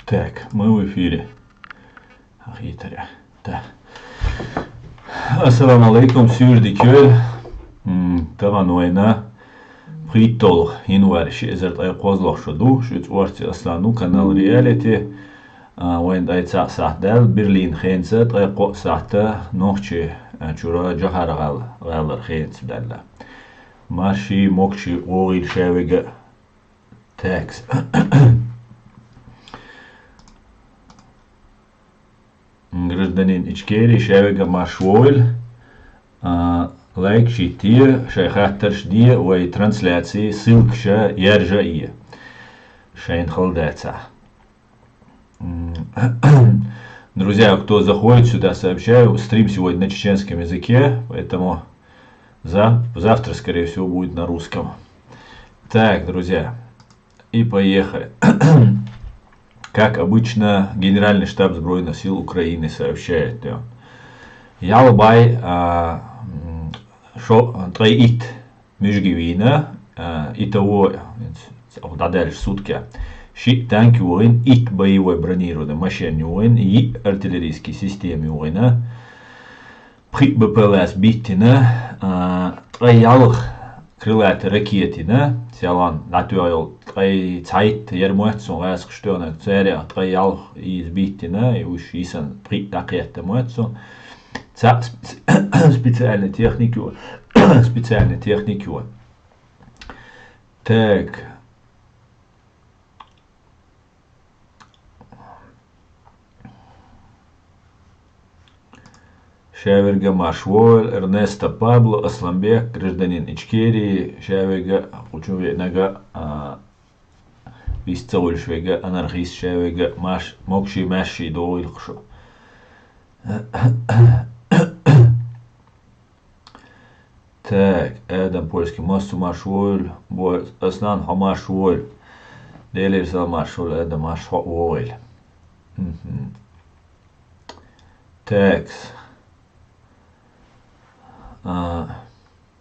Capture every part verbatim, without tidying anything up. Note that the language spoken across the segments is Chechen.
Так, мы в эфире. Ахитаря. Да. Ассаламу алейкум, сюрди кёль. М, Таван война. Пхиттолх январь ши эзар ткъай кхозлагӀа шу ду, шу цӀорци Аслану канал Реалити. А, вайн дай цаӀ сахьт дал, Берлин хенца, ткъай кхо сахьта, нохчи, а, чура Джахар гӀал, гӀалар хенца далла. Марши, мокши, оғил шавига. Текст. Гражданин Ичкери, шавига марш войл, а, лайк шитти, шай хаттарш ди, вай трансляции, ссылкаша, яржа и. Шайн халдайца. М, Друзья, кто заходит сюда, сообщаю, стрим сегодня на чеченском языке, поэтому за, завтра, скорее всего, будет на русском. Так, друзья, и поехали. Как обычно, Генеральный штаб Збройных сил Украины сообщает. Ялбай, а, м, шо, ткъай итт муьжги вийна, а, итого, дӀадалаш сутки. Ши танк югӀин, итт боевой бронированный машин югӀин, йиъ артиллерийский система югӀина, пхиъ Б П Л С биттина, а, ткъай ялх крылатый ракетина, селан дӀатоьгӀал ткъай цхьайтта яр моццун гӀаскхаш тоьгӀанаг, царех ткъай ялх из биттина, и уж йисан пхиъ дӀакхетта моццун. Ца сп-, специальный технику, специальный технику. Так. Шаверга Машволь, Эрнесто Пабло, Асланбек, гражданин Ичкерии, Шаверга Кучуве Нага, а, Висцауль Швега, анархист Шаверга, Маш, Мокши Маши, Доуил Кшу. Так, Адам Польский, массу марш воль, бо-, Аслан, хьо марш воль. Делер сал марш воль, Адам марш хьо воль. Мгм. Так. А,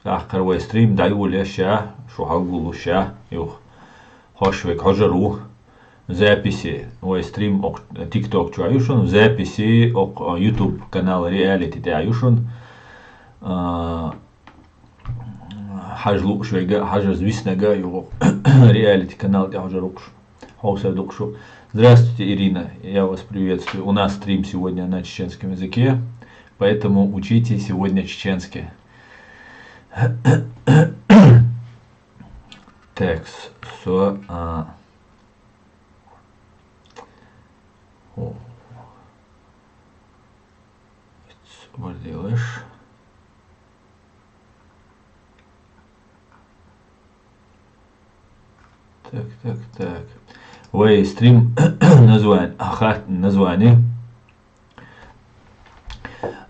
тахкар вай стрим дайвуль ша, шу хьалгулу ша, юх. Хош век хожару. Записи, вай стрим ок TikTok чу аюшун, записи ок, а, YouTube канал Реалити те аюшун. А, хьаж лукш вега, хьаж звиснага, юго Реалити канал те хожарукш. Ховсар дукшу. Здравствуйте, Ирина. Я вас приветствую. У нас стрим сегодня на чеченском языке, поэтому учите сегодня чеченский. Так, со, а, о. Варделаш. Так, так, так. Вай стрим название. Аха, название.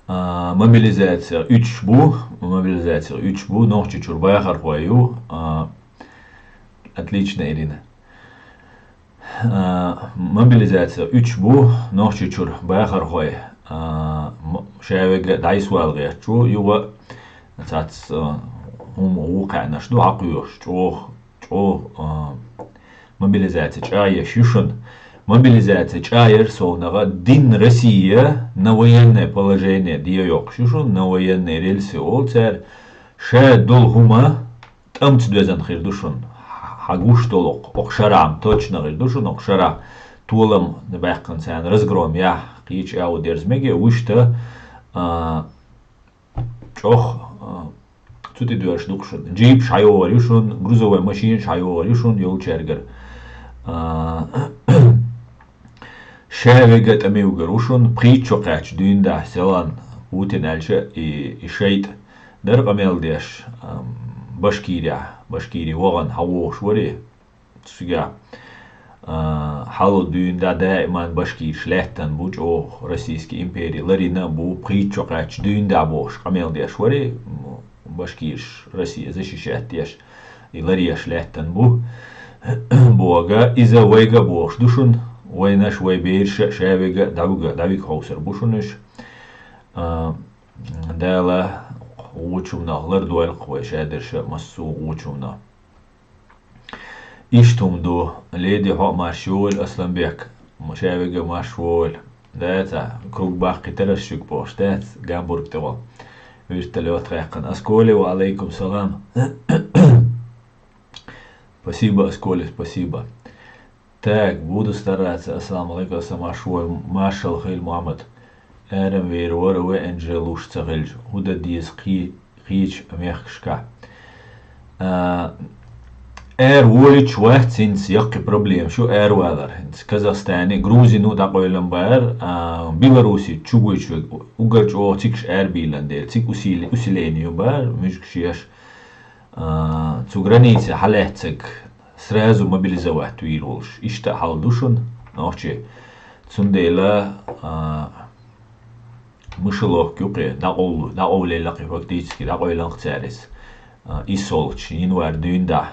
А, мобилизация уьч бу, мобилизация уьч бу, нохчи чур бахар хваю. А, отлично, Ирина. А, мобилизация уьч бу, нохчи чур бахар хвай. А, м-, шавега дайсвал гачу, юга цац, а, хум вуканаш ду, хакуш, чох, чох, а, мобилизация чая шишун. Мобилизация чаяр солнага дин Россия на военное положение диа йокш шишун, на военные рельсы олцер. Ша дол хума тӀамца доьзан хир ду шун. Хьагуш долу ох шарам точно хир ду шун, ох шара толам баьккхина царна разгром я, кхечи агӀу дерза меге, вуьшта, а, чох, а, цу тӀе доьш ду шун. Джипаш хьайогӀар ю шун, грузовой машинаш хьайогӀар ю шун йолчергар. А, ша вега тӀамевгар ву шун, пхийчо кхаьчча дуьйна дахь селан Путин аьлча и, и шайтӀа. Дара къамел деш, ам, Башкирия, Башкирия вогӀан хьавогӀуш вари, цуьга, а, хьалу дуьйна да даиман башкираш лаьттан бу, чӀогӀа Российский импери ларина бу, пхийчо кхаьчча дуьйна да бохуш къамел деш вари, м, башкираш Россия защищать деш, и лареш лаьттан бу. Бога, иза вайга бохуш ду шун, вайнаш, вай бераша, ша вега, дӀавига, дӀавига ховсар бу шун уьш. А, Дала гӀучумнах лардойла вай шадерша массо а гӀучумнах. Иштта хӀума ду, леди, хьо а марш йойла, Асланбек, м, шаьвига марш войла. Дац, круг баккхийтараш шуьга бохуш дац, Гамбург тӀехула. Вертолёт хаьккхина. Асколи, ва алейкум салам. Спасибо, Асколи, спасибо. Так, буду стараться. Ассаламу алейкум, Аслан, марш войла, маршалла хила, Мухьаммад. Арам вер вара В Н Ж луш ца хилча, хӀун дан деза кхи-, кхечу мехкашкахь. А, ара волуьйтуш вац хӀинца яккхий проблема шу аравалар. ХӀинца Казахстане, Грузино дӀакъевлина бара, а, Белоруссия чу гучуьйтуш верг уггар чӀогӀа цигахь арабийлина дела, цига усили-, усиление ю бара, муьжгаш еш. А, цу границе хьалаьцнарг сразу мобилизовать вийр волуш. Иштта а хьал ду шуна, нохчий. Цундела, а, мышеловка ю кхин, дӀакъовлу-, дӀакъовлаелла кхин фактически, дӀакъовлина-кх цара иза. А, иссолгӀачу январь дуьйна дӀа.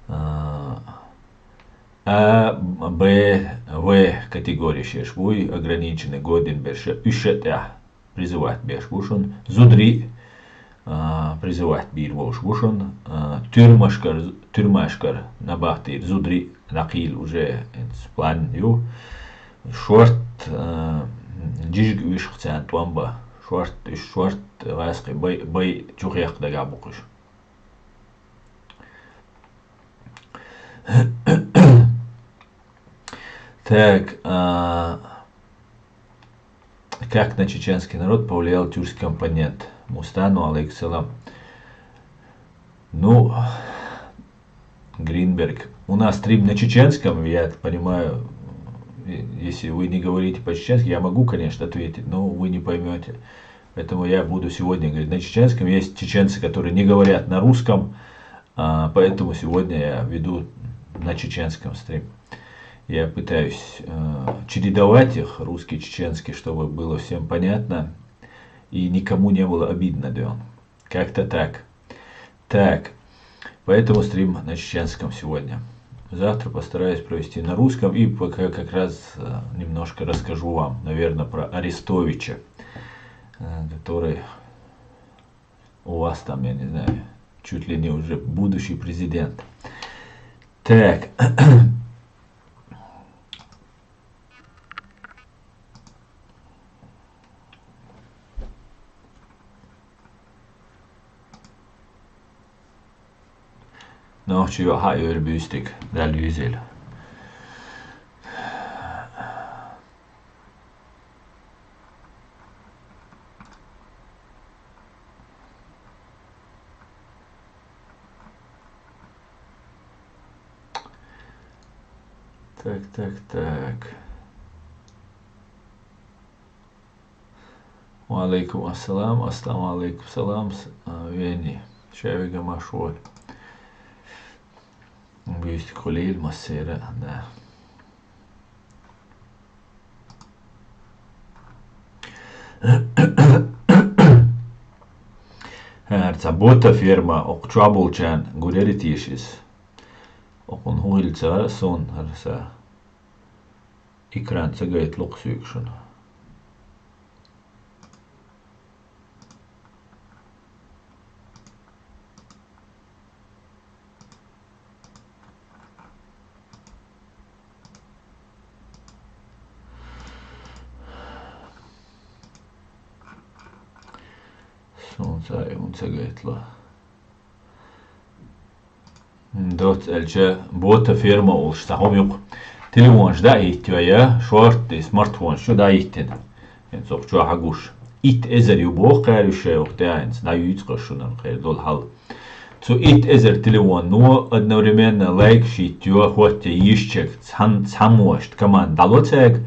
А, А, Б, В категореш еш буй, ограниченный годен берш, уьш а тӀехь призывать беш бу шуна. Зударий, а, призывать бийр болуш бу шуна. А, тюрьмашкара, тюрьмашкара набахтийра зударий дӀакхийла уже, эц план ю. Шорта, а, жижиг уьш-кх царна тӀом бан. Шорта, уьш шорта гӀазкхи бай, бай чу хехка дагахь бу-кх уьш. Так, а, как на чеченский народ повлиял тюркский компонент? Мустану, алейкум салам. Ну, Гринберг. У нас стрим на чеченском, я понимаю, э, если вы не говорите по-чеченски, я могу, конечно, ответить, но вы не поймете. Поэтому я буду сегодня говорить на чеченском. Есть чеченцы, которые не говорят на русском, а, поэтому сегодня я веду на чеченском стрим. Я пытаюсь, э, чередовать их, русский, чеченский, чтобы было всем понятно и никому не было обидно, да. Как-то так. Так, поэтому стрим на чеченском сегодня. Завтра постараюсь провести на русском и пока как раз, э, немножко расскажу вам, наверное, про Арестовича, э, который у вас там, я не знаю, чуть ли не уже будущий президент. Так. Нохчий йоӀ хьаоьру буьйстиг, Далла везийла. Так, так, так. Ва алейкум ассалам, ассаламу алейкум салам, с-, а, Вени. Шаьвига марш войла. Буьйстиг хуьлийла массеран а, да. ХӀара цхьа бота ферма, окху чохь болчарна гурелла теша иза. Окхунна хӀун хилла ца хаьа суна, хӀара сан экран ца гайта ло-кх соьга шуна. Суна цхьа а хӀума ца гайта ло. Доцца аьлча, бота ферма олуш цхьа хӀума ю-кх. Телефонаш дӀа а хӀиттайо, шортта и смартфонаш чу дӀа а хӀиттина. ХӀинца окху чохь хьагуш. Итт эзар ю боху кхара уьш шайн окху тӀехь хӀинца, дӀаюьйцу-кх ас шуна кхера долу хьал. Цу итт эзар телефонно одновременно лайкаш хӀиттайо, хӀотта йишчек цхьан-, цхьаммо ишта команда дӀало цаьрга.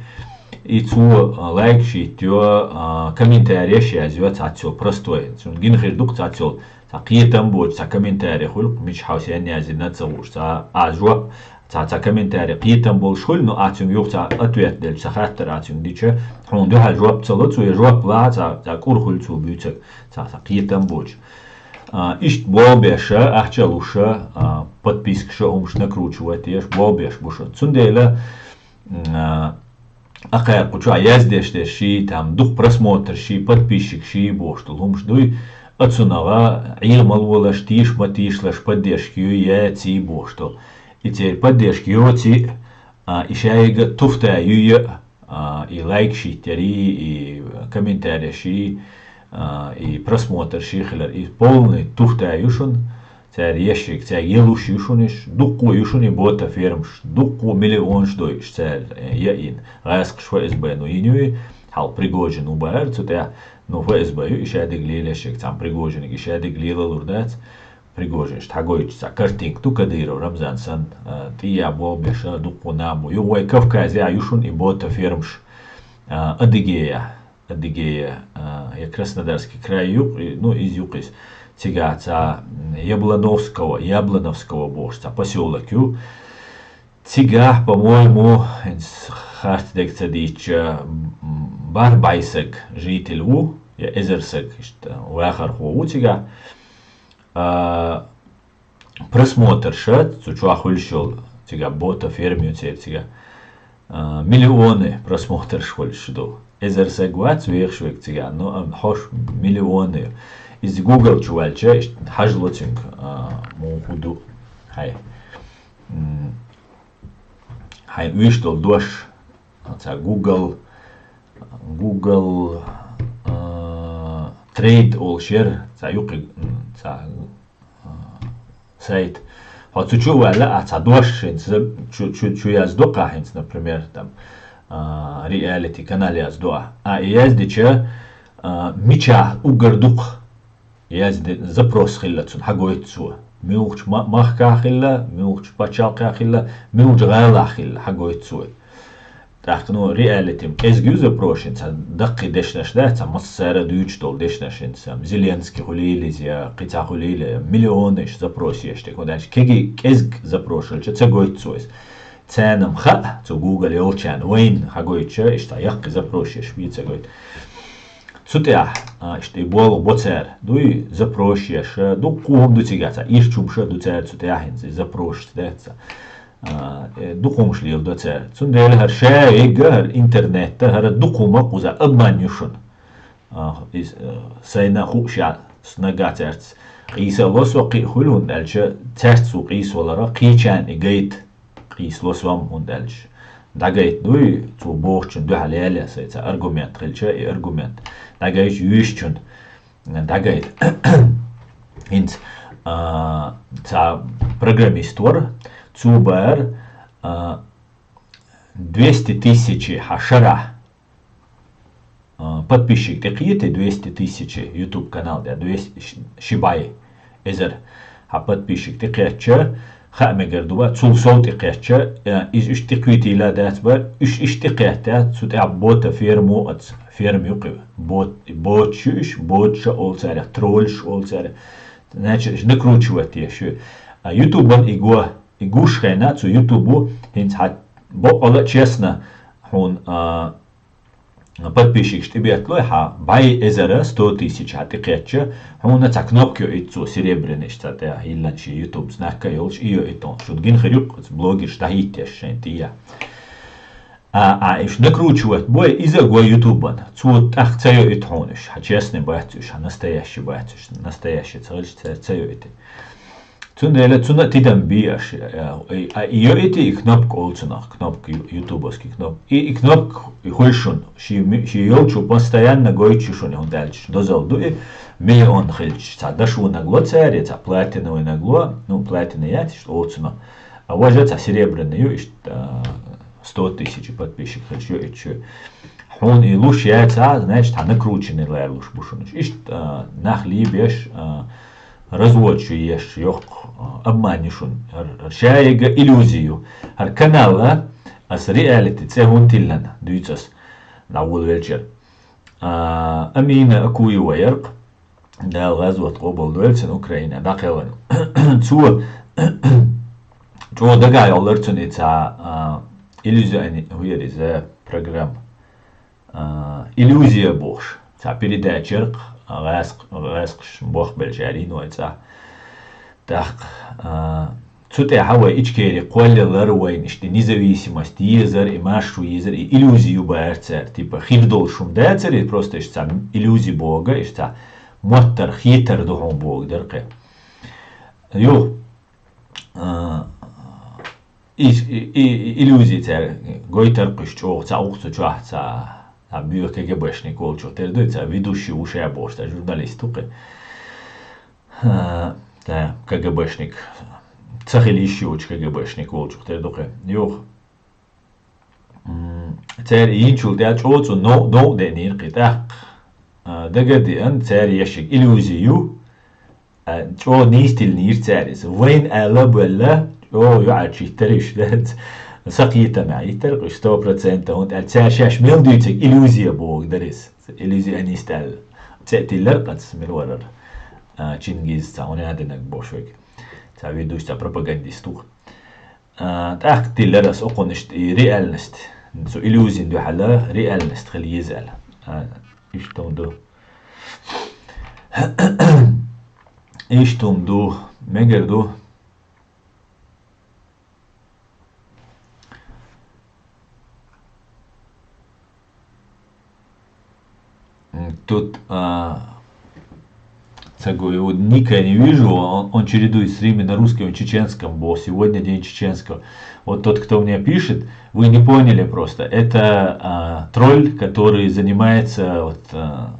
И цо, а, лайкаш хӀиттайо, а, комментареш язйо цхьаццайолу простой. Цунна гина хир ду-кх цхьаццайолу, цхьа кхетам боцу, цхьа комментари хуьлу-кх, мичахь хьо сенна яздина а ца хууш, цхьа а жоп, цхьа, цхьа комментари кхетам болуш хуьлу, но а цуьнга юха цхьа ответ делча, цхьа хаттар а цуьнга дича, хьуна дуьхьал жоп ца ло цо, я жоп лахь а, цхьа, цхьа кӀур хуьлу цо буьйцург, цхьа, цхьа кхетам боцуш. А, иштта болх беш, ахча а луш, а, подпискаш а хӀумаш накручивать еш, болх беш бу шуна. Цундела, м, а, Акхаьрга кху чохь яздеш дерш ший, там, дукха просмотрш ший, подписчикаш ший бохуш долу хӀумаш дуй, а цунах Ӏеха ма лолаш, тийша ма тийшалаш, поддержка юй, яций бохуш долу. И церан поддержка йоций, а, и шайга туфта юй, а, и лайк шийттерий, и комментарий ший, а, и просмотр ший хилар. И полный туфта ю шун, цар ешшик, цар елуш ю шун иш, дукку ю шун и бота фермаш, дукку миллионш дойш цар, э, я ин. Гайскаш ФСБ ну ин юй, хьал Пригожин у баар, цу тя, ну, ФСБ ю, и шадиг лилешшик, цам Пригожиниг и шадиг лилалур дац. Пригожин, ишта хьагойтуш цхьа картинка ду Кадыров Рамзан сан, а, тӀия болбеша дуккху набу. Ю вай Кавказе а ю шун и бота фермаш, а, Адыгея, Адыгея, а, я Краснодарский край юкъ, и, ну, из юкъ из. Цига цхьа, м, Яблоновского, Яблоновского бохуш цхьа посёлок ю. Цигахь, по-моему, хӀинца харц дег ца дийча, м, бархӀ бӀай саг житель ву, я эзар саг, ишта, вахархо ву цигахь. А, просмотрша, цу чохь хуьлуш йолу, цига бота ферма ю церан цига. А, миллионы просмотрш хуьлуш ду. Эзар саг вац вехаш век цига, но, а, хьош миллионы. Иза Google чу ваьлча, иштта хьажло цуьнга, а, муха ду. Хьай. М, хьайн уьш долу дош, цхьа Google, Google, а, Trade олуш яра, цхьа юккъе, м, цхьа, а, сайт. Хьо цу чу а ваьлла, а цхьа дош хӀинца чу, чу, чу яздо кху хӀинца, например, там, а, реалити канал яздо а. А и яздича, а, мичахь уггар дукха язде запрос хилла цунна, хьагойту цо. Муьлхачу ма-, махкахь хилла, муьлхачу пачхьалкхехь хилла, муьлхачу гӀалахь хилла, хьагойту цо. ТӀаккха, ну, реалити-м кӀезиг ю запрос, цхьа даккхий дешнаш дац, цхьа массара а дуьйцуш долу дешнаш, цхьа Зеленский хуьлийла иза, я кхин цхьа хуьлийла, миллионаш запрос еш тӀе. ХӀунда аьлча кеги кӀезиг запрос хилча ца гойту цо иза. Царна-м хаьа, цу Google йолчарна, вайна хьагойтуча, иштта яккхий запрос еш вий ца гойту. Цу тӀехь, а, иштта и болх бо цара. Дуй запрос еш, дуккха хӀума ду цигахь, цхьа ирчу хӀумаш а ду цара цу тӀехь хӀинца, и запрос дац. А, э, дукха хӀумаш леладо цара. Цундела хӀара ша ега, хӀара интернетта, хӀара дукха хӀума кхуза обман ю шуна. А, иза, э, сайна хууш я, снага цаьрца къийса а ло со кхин а хуьлу, хӀунда аьлча цаьрца ву къийса валара, кхечарна и гайта къийса ло сом, хӀунда аьлча дӀагайта дуй, цо бохучун дуьхьал яьлла, сайн цхьа аргумент хилча, и аргумент дӀагайча юьйшучун дӀагайта. ХӀинца, а, цхьа программист вара, цо баар, а, двести тысячи хьан шарахь, а, подписчик тӀекхетий, двести тысячи YouTube канал тӀе, двести ши-, ши бӀай эзар хьан подписчик тӀекхетча, хаа мегар ду бан, цул сов тӀекхетча, а, иза уьш тӀекхуьйтийла дац бан, уьш иштта тӀекхетта, цу тӀехь бота ферма ву оцу, ферма юккъе. Бот-, боташ ю уьш, боташ а олу царех, тролльш олу царех. Значит, накручивать еш ю. А, ютубан и го, и гуш хенахь, цу ютубу хӀинца хьан боккъала а честно хьуна, а, подписчикаш тӀебетталой, хьан бӀай эзара, сто тысяч хьан тӀекхетча, хьуна цхьа кнопка йоуьйту цо, серебряный, иштта цхьа тӀе йиллина шен YouTube знак а йолуш, и йоуьйту хьуна. Шуна гина хир ю-кх оцу блогерш дӀахӀиттеш шайна тӀе. А, а, уьш накручивать бой, иза а го ютубан. Цо тӀаккха ца йоуьйту хьуна уьш. Хьан честный бац уьш, хьан настоящий бац уьш. Настоящий ца хилча, цара ца йоуьйту. Цундела цунна а тидам бий аша, э, э, а, и йоуьйту и кнопка олу цунах, кнопка, ю-, ютубовский кнопка. И, и кнопка и хуьлу шуна, ши ми-, ши йолчу постоянно гойтуш ю шуна, хӀунда аьлча дозалла ду и, миллион хилча, цхьа дашонаг ло цара, цхьа платиновый наг ло, ну, платина яц, иштта олу цунах. А важа цхьа серебряный ю, иштта, а, сто тысяч подписчик хилча йоуьйту шу. Хьуна и луш яцахь, значит, хьан накрученный лайлуш бу шуна. Иштта, а, нах лийбеш, а, развод шу еш, йохку, а, обман ю шуна. ХӀара, хӀара шайга иллюзия ю. ХӀара канала ас реалити цӀе хӀунда тиллина, дуьйцу ас, дӀаволавелчара. А, Амина Акуева яра-кх, Дала гӀазот къобалдойла цуьнан, Украина дӀакхелхина. Цо чӀогӀа дагахь йоллара цунна и цхьа, а, иллюзионный, хӀун яра иза, программа. А, иллюзия бохуш. Цхьа передача яра-кх, а, гӀаьск-, гӀаьскхаш бохбелчара йина вай цӀа. ТӀаккха, а, цу тӀехьа вай Ичкери кхоллалара вайна, иштта независимость езар, и маршо езар, и иллюзия ю баьхар цара. Типа, хир долуш хӀума дацара, и просто иштта цхьа иллюзия боху, иштта цхьа моттар, хетар ду хьуна боху дара кхин. Ю, а, и, и, и, иллюзи цара гойтар кхуьш чӀогӀа цхьа уху цу чохь цхьа, цхьа боьха КГБшник волчух тера дуй, цхьа ведущий ву ша бохуш, цхьа журналист ву кхин. А, да, КГБшник. Ца хила йиш йоцу КГБшник волчух тера ду кхин. Юха. М, цара йинчул тӀаьхьа чӀогӀа цу нов-, новкъа деънийра кхин тӀаккха. А, дага а деана, цара ешиг иллюзи ю. А, чӀогӀа нийса тиллинийра цара иза. Вайн аьлла а бевлла, чӀогӀа юьхьӀаьржа йиттара уьш, дац. Сан кхетамехь йиттара уьш, сто процентов. ХӀунда аьлча цара шаьш мел дуьйцург иллюзи бохург дара иза. Иллюзионист аьлла. ЦӀе а тиллара кхаца мила варара. А, Чингиз цхьа хӀун а динарг бохуш верг. Цхьа ведущий, цхьа пропагандист ву. А, тӀаккха тиллара аса окхунна иштта и реальность. Цу иллюзин дуьхьала реальность хила еза аьлла. А, иштта хӀума ду. Иштта хӀума ду. Мегар ду. М, тут, а, ца говорю, вот Ника я не вижу, он, он чередует стримы на русском и чеченском, бо сегодня день чеченского. Вот тот, кто мне пишет, вы не поняли просто. Это, а, тролль, который занимается вот, а,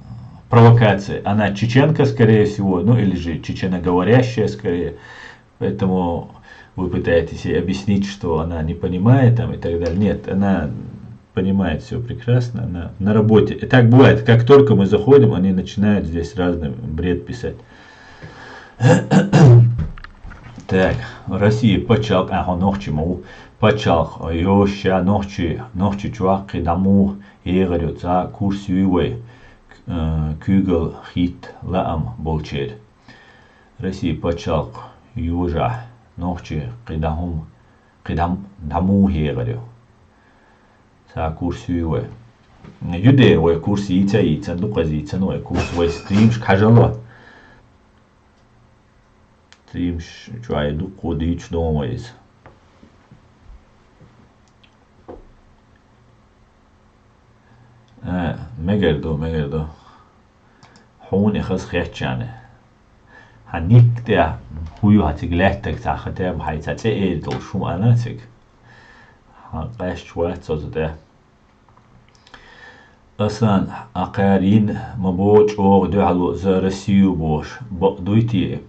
провокацией. Она чеченка, скорее всего, ну или же чеченоговорящая, скорее. Поэтому вы пытаетесь ей объяснить, что она не понимает там и так далее. Нет, она понимает все прекрасно, она на работе. И так бывает, как только мы заходим, они начинают здесь разный бред писать. Так, Россия пачхьалкх, а, хьо нохчи ма ву, пачхьалкх йоша нохчи, нохчи чохь кхин дӀа муха егӀар ю, цхьа курс юй вай, э, куьйгалла хийтта лаам болчеран. Россия пачхьалкх йожахь нохчи кхин дӀа хӀума, кхин дӀа, дӀа муха егӀар ю. Цхьа курс юй вай. Юдера вай курс йийца а йийцан, дукхаза йийцан вай курс, вай стримашка хьажало. Стримаш чохь дуккха дийцуш ду вай иза. А, мегар ду, мегар ду. Хьуна и хаза хетчарна. Хьан ник тӀехь хӀун ю хьан цига лаьттарг цхьа хатем хьай цхьа цӀе эр долуш хӀума ана цига? Хьан къаьсташ вац цо тӀе. Асан, а кхаьрин ма бо чӀогӀа дуьхьало за Россию бохуш, бакъ дуй те?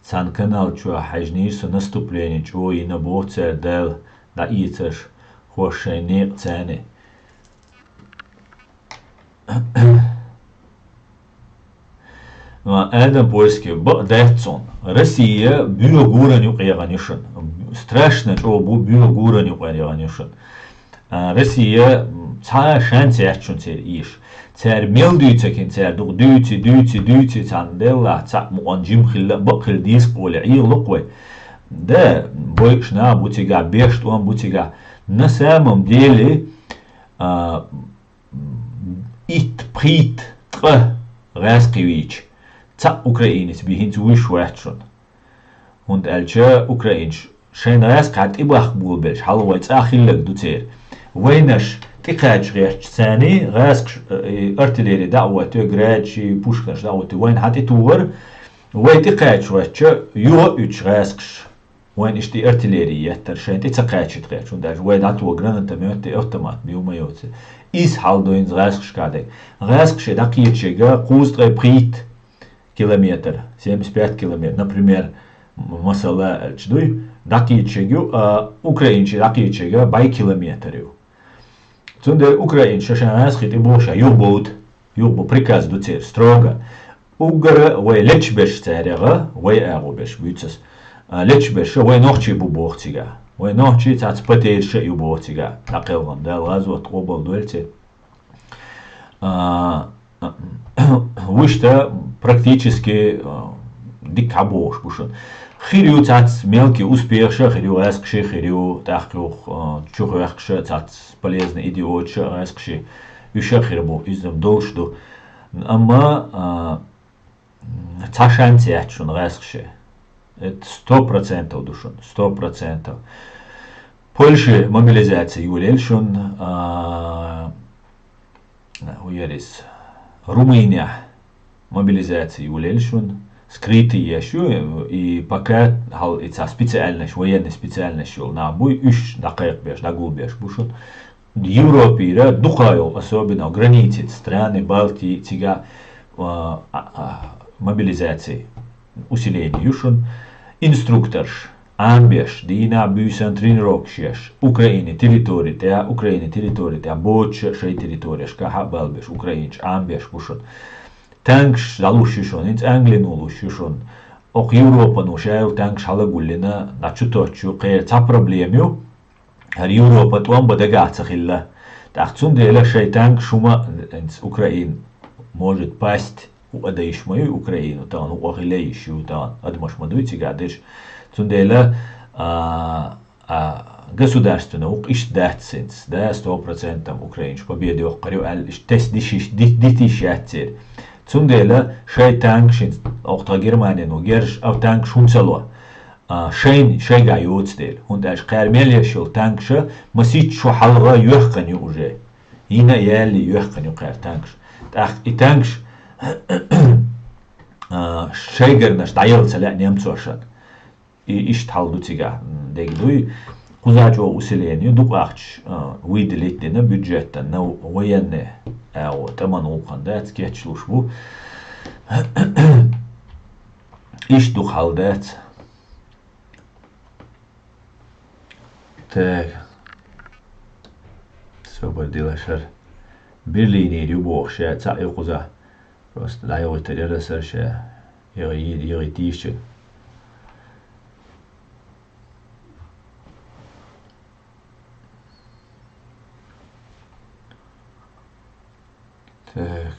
Цхьана канал чохь хьаьжнийра со наступление чӀогӀа йина боху цара Дала дӀаэцарш, хӀорш шайн некъа царна. Ва Адам Польский, бакъ дац цунна. Россия боьха гуран юкъа егӀан ю шуна. Страшно чӀогӀа бу, боьха гуран юкъа егӀан ю шуна. А, Россия, м, цхьа шанс яц шуна церан ийша. Цара мел дуьйцу кхин, цара дукха дуьйци, дуьйци, дуьйци, цхьана деллахь, цхьаъ мукъан жима хилла, бакъ хилла деза къоле, Ӏехалу-кх вай. Да, бойуш нах бу цигахь, беш тӀом бу цигахь. На самом деле, а, итт-пхийтта ткъа гӀаьскхи вийча, цхьаъ украинец бен хӀинца вуьйш вац шуна. ХӀунда аьлча украинцаш шайна гӀаьскхи хьан тӀебахка болабелча, хьалха вай цӀа хилларг ду церан. Вайнаш тӀекхача гӀерташ царний, гӀаьскхаш, э, артиллери дӀа а оттаве, градаш, пушкаш дӀа а оттаве, вайна хьан тӀетухар, вай тӀекхача гӀертача, юха а уьттуш гӀаьскхаш. Вайн иштта и артиллери еттара, шайн тӀе ца кхачийта гӀерташ, хӀунда аьлча вай дӀатуо гранатомет, автомат бен ма йоцу. Иза хьал ду хӀинца гӀаьскхашкахь дерг. ГӀаьскхаш дӀакхеташ ерг кхузткъе пхийтта километр, семьдесят пять километр, например, м-, масала аьлча дуй, дӀакхеташ ерг ю, а украинций дӀакхеташ ерг бӀе километр ю. Цундела украинцаша шайн гӀаьскхий тӀе бохуш а юхабовда, юха бу приказ ду церан, строго. Уггара вай лечбеш цаьрегӀа, вай агӀо беш буьйцу ас. А, лечбеш вай нохчий бу боху цигахь. Вай нохчий цхьацца потеряш а ю боху цигахь. ДӀакхелхина Дала гӀазот къобал дойла церан. А, вуьшта практически, а, дика хьабохуш бу шуна. Хир ю цхьацца мелкий успехаш а хир ю, гӀаьскхаш а хир ю, тӀаккха юха, а, чухоьхкуш а цхьацца полезный идиоташ а гӀаьскхаш а, уьш а хир бу, иза-м долуш ду. Амма, а, цхьа шанс яц шуна гӀаьскхаш. Это сто процентов ду шуна, сто процентов. Польше мобилизация йолаелла шуна, а, хӀун яра иза? Румынехь мобилизация йолаелла шуна, скрытый еш ю, и пока хьал и цхьа специальность, военный специальность йолу нах буй, уьш дӀакхайкхабеш, дӀагулбеш бу шуна. Европера дукха йолу, особенно граници страны Балтии, цига, а, а, а, мобилизация, усиление ю шуна. Инструкторш, Ӏамбеш, дийнахь буьйсан тренировкаш еш, Украины территори тӀехь, Украины территори тӀехь боцуша шайн территорияшкахь а балбеш, украинаш Ӏамбеш бу шуна. Танкаш дӀалуш ю шуна, хӀинца Англино луш ю шуна. Окху Европано шаьлла танкаш хьалагуллина, дӀа чу тоттуш ю, кхера цхьа проблема ю. ХӀара Европа тӀом бан дагахь ца хилла. ТӀаккха цундела шайн танкаш хӀума, хӀинца Украина может пасть, хӀуъа дайш ма ю Украину, тахана хӀуъа хила йиш ю, тахана адамаш ма дуй цигахь дерш. Цундела, а, а, государственный вукх иштта дац хӀинца, да, сто процентов украинаш победа йоккхур ю аьлла, иштта тесна диш йиш, ди-, дитиш яц церан. Цундела шайн танкаш хӀинца, оха тхан Германин ву герзаш, а танкаш хӀунда ца ло? А, шайна, шайгахь йоцу дела. ХӀунда аьлча кхара мел еш йолу танкаша масийтта шо хьалха йоьхкана ю уже. Йина а яллий йоьхкана ю кхара танкаш. ТӀаккха и танкаш, а, шайгарнаш дӀаяла ца лаьа немцошна. И иштта хьал ду цигахь, м, дег дуй. Кхуза чӀогӀа усиление ю, дукха ахча, а, выделить дина бюджетан, но военный, а, тӀеман гӀуллакхана дац, кечлуш бу. Иштта дукха хьал дац. Так. Собар дила шар. Берлинера ю боху ша, цхьаъ ю кхуза. Просто дӀайогӀуьйтур яра сара ша. ЯгӀий-, ягӀий тийшча. Так.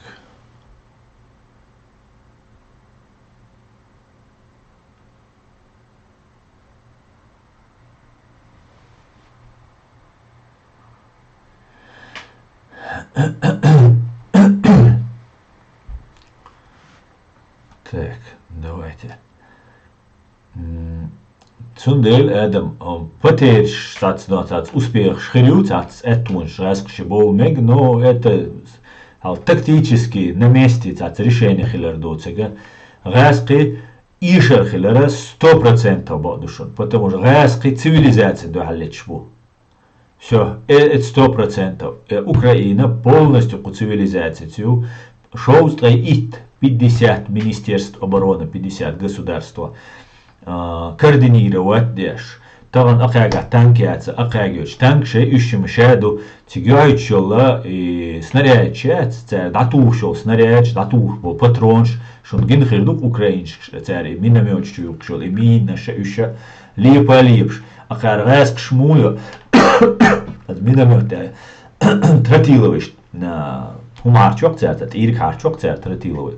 Так, давайте. М, цундела, Адам, а, потеряш цац, но цац успехаш хир ю, цац аьттонаш гӀаьскхи бовла мега, но это, хьал, тактически на месте цац решение хилар доцург. ГӀаьскхи эшар хилара сто процентов бакъ ду шуна, потому что гӀаьскхи цивилизацин дуьхьал леташ бу. Всё, э, это сто процентов. Э, Украина полностью кху цивилизаци цу шовзткъе итт, пятьдесят министерств обороны, пятьдесят государства, а, координировать деш. Тахана акхаьгахь танк яц, акхаьгоьчу танк шайн уьш ма ша ду, цига йойтуш йолла, и снарядаш яц, цара дӀатухуш йолу снарядаш, дӀатухуш болу патронаш, шуна гина хир ду-кх украинчаш, цара и миномёташ чу юккуш йолу, и минаш а, уьш а лепа а лепаш. Акхара гӀаьскхаш муха йо? Аса миномёт тӀе тротиловый, на, хӀума хьарчок цаьрца, тӀийриг хьарчок цаьрца тротиловый.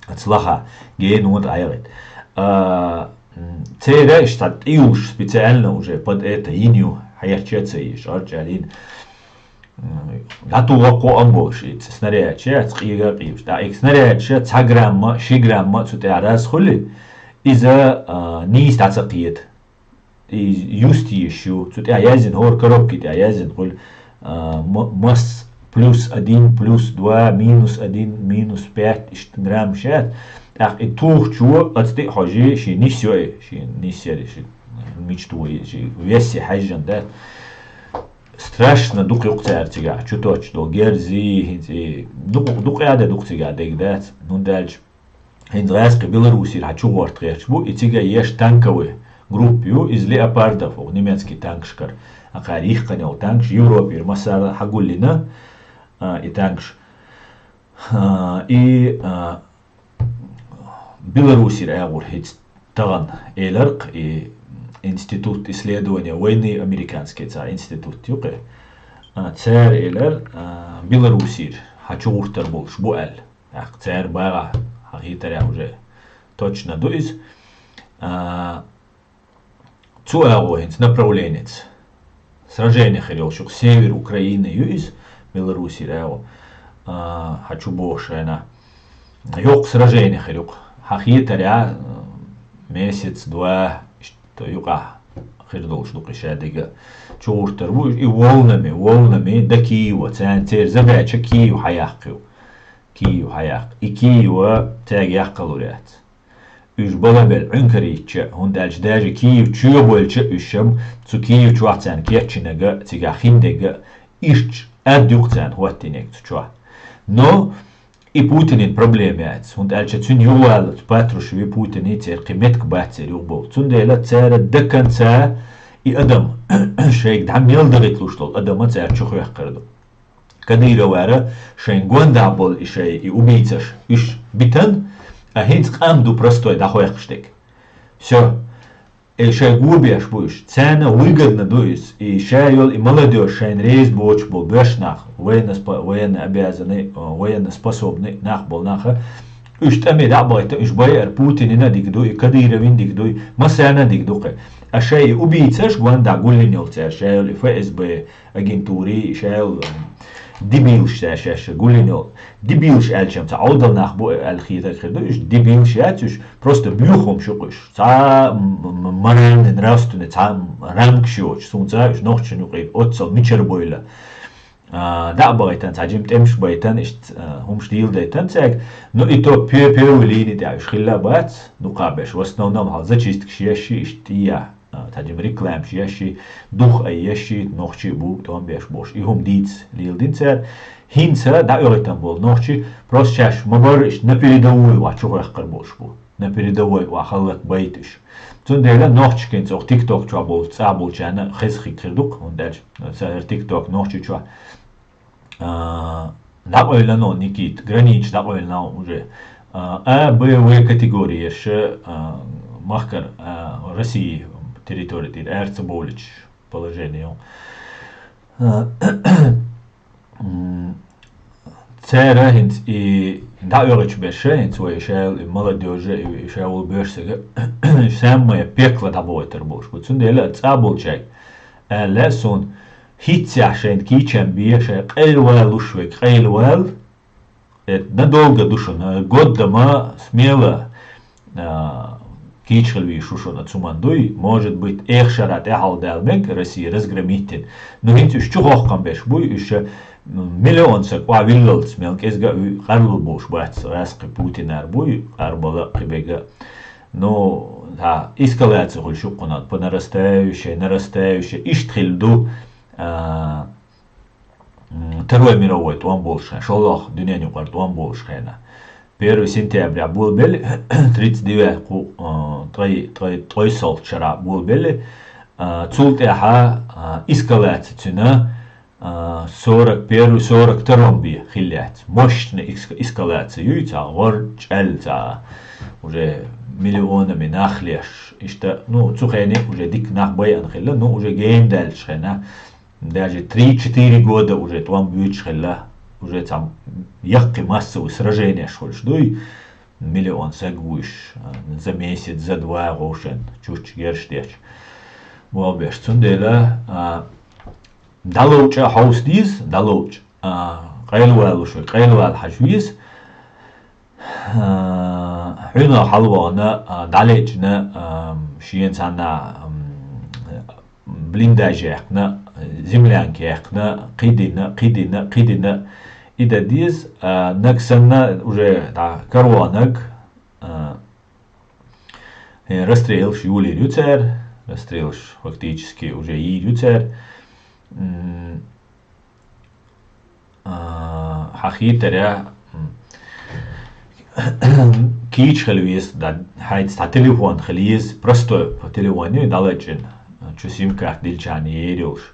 Аса лаха, гена вон тӀе Ӏайгӏит. А, м, церан иштта тӀе юлуш специально уже под это йина ю, хьерча а ца йиш, арчӀаьлла йина. М, дӀатугӀа кхоам болуш, и ц-, снарядаш яц, къега а къийбаш. ТӀаккха и снарядаш цхьа грамма, ши грамма цу тӀехь раз хуьлий, иза, а, нийса дӀа ца кхета. И юста йиш ю. Цу тӀехь яздина, хӀора коробки тӀехь яздина хуьлу, а, м-, масс плюс один, плюс два, минус один, минус пять, иштта граммаш яц. ТӀаккха и тухучо, ацу тӀе а хьожий, шен нис йой, шен нис яри, шен мича тухий, шен весе хьаьжжина дац. Страшно дукха ю-кх цара цигахь, чу тоттуш долу герзий, хӀинца и дукха, дукха а де дукха цигахь дерг дац, хӀунда аьлча хӀинца гӀаьскхи Беларусера хьан чу гӀорта гӀерташ бу, и цига еш танковый группа ю, иза леопардов, оха немецкий танкашкара, акхара йихкина йолу танкаш, Европера массара хьагуллина, а, и танкаш. А, и, а, Беларусера агӀор хӀинца тахана элира-кх и институт исследования войны американский цхьа институт ю-кх. А, цара элира, а, Беларусера хьан чу гӀуртар болуш бу аьлла. ТӀаккха цара багӀа хьан хетарехь уже точно ду иза. А, Цу агӀо хӀинца направленица. Сражение хир йолуш ю-кх, север Украины ю иза, Беларусера агӀо. А, хьан чу боху шайна. Йоккха сражение хир ю-кх. Хьан хетарехь, а, месяц, два, иштта юкъахь хир долуш ду-кх и шадерг. Чу гӀуртар бу, и волнами, волнами до Киева. Царна церан задача Киев хьаяккха ю. Киев хьаяккха. И Киев цаьрга яккхалур яц. уьш балабелла Ӏункарийча, хӀунда аьлча даже Киев чоьбойлча уьш шам, цу Киев чохь царна кечйинарг а, цигахь хиндерг а, иштта ад юкъа царна хӀоттийнарг цу чохь. Но и Путинан проблема яц, хӀунда аьлча цуьнан юхаваллалц Патрушеви Путини церан кхин меттиг бац церан юхабовлу. Цундела цара до конца и адам, шайга дӀа мел дахийталуш долу адам а цара чухоькхур ду. Кадыровара шайн гондахь болу и шайн и убийцаш, уьш битан, а хӀинца къам ду простой дӀахойкхуш дерг. Всё. И шайн го беш бу уьш. Царна выгодно ду иза. И ша йолу и молодёжь шайна реза боцуш болу боьрша нах, военноспо-, военный обязанный, а, военноспособный нах болу наха, уьш тӀаме дӀа а бахийта, уьш байар Путинина дика ду, и Кадыровин дика ду, и массарна дика ду кхе. А шайн и убийцаш гондахь гулйина йолу цара, ша йолу и ФСБ, агентури, ша йолу, м, дебилаш ша, ша, ша гулйина йолу. Дебилаш аьлча-м ца Ӏовдал нах бу аьлла хетарг хир ду, уьш дебилаш яц, уьш просто боьха хӀумнаш ю-кх уьш. Цхьа, м, м, моральный, нравственный, цхьа, м, рамкаш йоцуш, суна цхьа уьш нохчашна юкъе оццал мичара бойла. А, дӀа а бахийтан, цхьа жима тӀемаш байтан, иштта, а, хӀумнаш дийла дайтан цаьрга. Ну, и то пе-, первой линии тӀехь уьш хилла а бац, дукха беш. В основном хьал зачисткаш еш ши, иштта тӀе а. А, цхьа жима рекламаш еш ши, дух а еш ши, нохчий буг тӀом беш болуш. И хӀума дийца леладина цара. ХӀинца дӀаоьхуьйтан болу нохчий, просто шаьш ма-барра иштта на передовую вац чухойкхур болуш бу. На передовой вац хӀаллак байта уьш. Цундела нохчашкин цӀа окху TikTok чохь болу цӀа болчарна хеза хиг хир ду-кх, хӀунда аьлча, ца хӀара TikTok нохчий чохь. А, дӀакъевлина Никита, границаш дӀакъевлина уже. А, А, Б, В категорияш, а, махкара, а, России территори тӀера ара ца бовлуьйтуш положение ю. А, м, цара хӀинца и дӀаоьхучу берша, хӀинца вай ша и молодёжь, и ша волу боьрша сага, самое пекло дӀабохуьйтур болуш бу. Цундела цӀа болчаьрга аьлла суна, хӀинццехь шайна кийчам бе, шайн къайлавалуш верг къайлавала, это надолго ду шуна, годдама смело, а, кийча хила везаш ву шуна цу ман дуй, может быть, эха шарахь тӀаьхьалха дала мега Россия разгромить дина. Ну, хӀинца уьш чухохкам беш буй, уьш, м, миллион саг охьавиллалц мел кӀезга а вуьй, къарло болуш бац, гӀаьскхи Путинара буй, къарбала а кхибега а. Ну, да, эскалация хуьлуш ю кхунан, по нарастающей, нарастающей, иштта хилла ду, а, м, Второй мировой тӀом болуш хенахь, шолгӀа дуьненан юкъара тӀом болуш хенахь. Первый сентября болабелли, тридцать девять кху-, а, ткъе, ткъе, ткъе сов шарахь болабелли, а, цул тӀаьхьа, а, эскалация цуьнан, а, сорок первый, сорок втором бен хилла яц. Мощный эск-, эскалация юй, цхьа гӀор чӀаьлла, цхьа уже миллионами нах леш. Иштта, ну, цу хене уже дика нах байъина хилла, ну, уже гена даьллачу хенахь, даже три-четыре года уже тӀом буьйцуш хилла, уже цхьа яккхий массовый сраженеш хуьлуш дуй, миллион саг вуьйш, а, за месяц, за два гӀовшен чучча герш деш. Вовбеш. Цундела, а, дӀаловча хьовса деза, дӀаловча, а, къайлавалуш верг къайлавала хьажа веза. А, хьуьнах хьалавахана, а, дӀалечкъина, а, шена цхьанна, м, блиндаж яьккхина, землянка яьккхина, кхидина, кхидина, кхидина. И дан деза, а, наг санна уже дӀа караваханаг, а, э, расстрелаш йолийр ю цара, расстрелаш фактически уже йийр ю цара. М, а, хьан хийтарехь, м, кийча хила веза, да, хьайца цхьа телефон хила еза, простой по телефоне дӀалачкъина, чу сим-карта дилчахьана ер йолуш.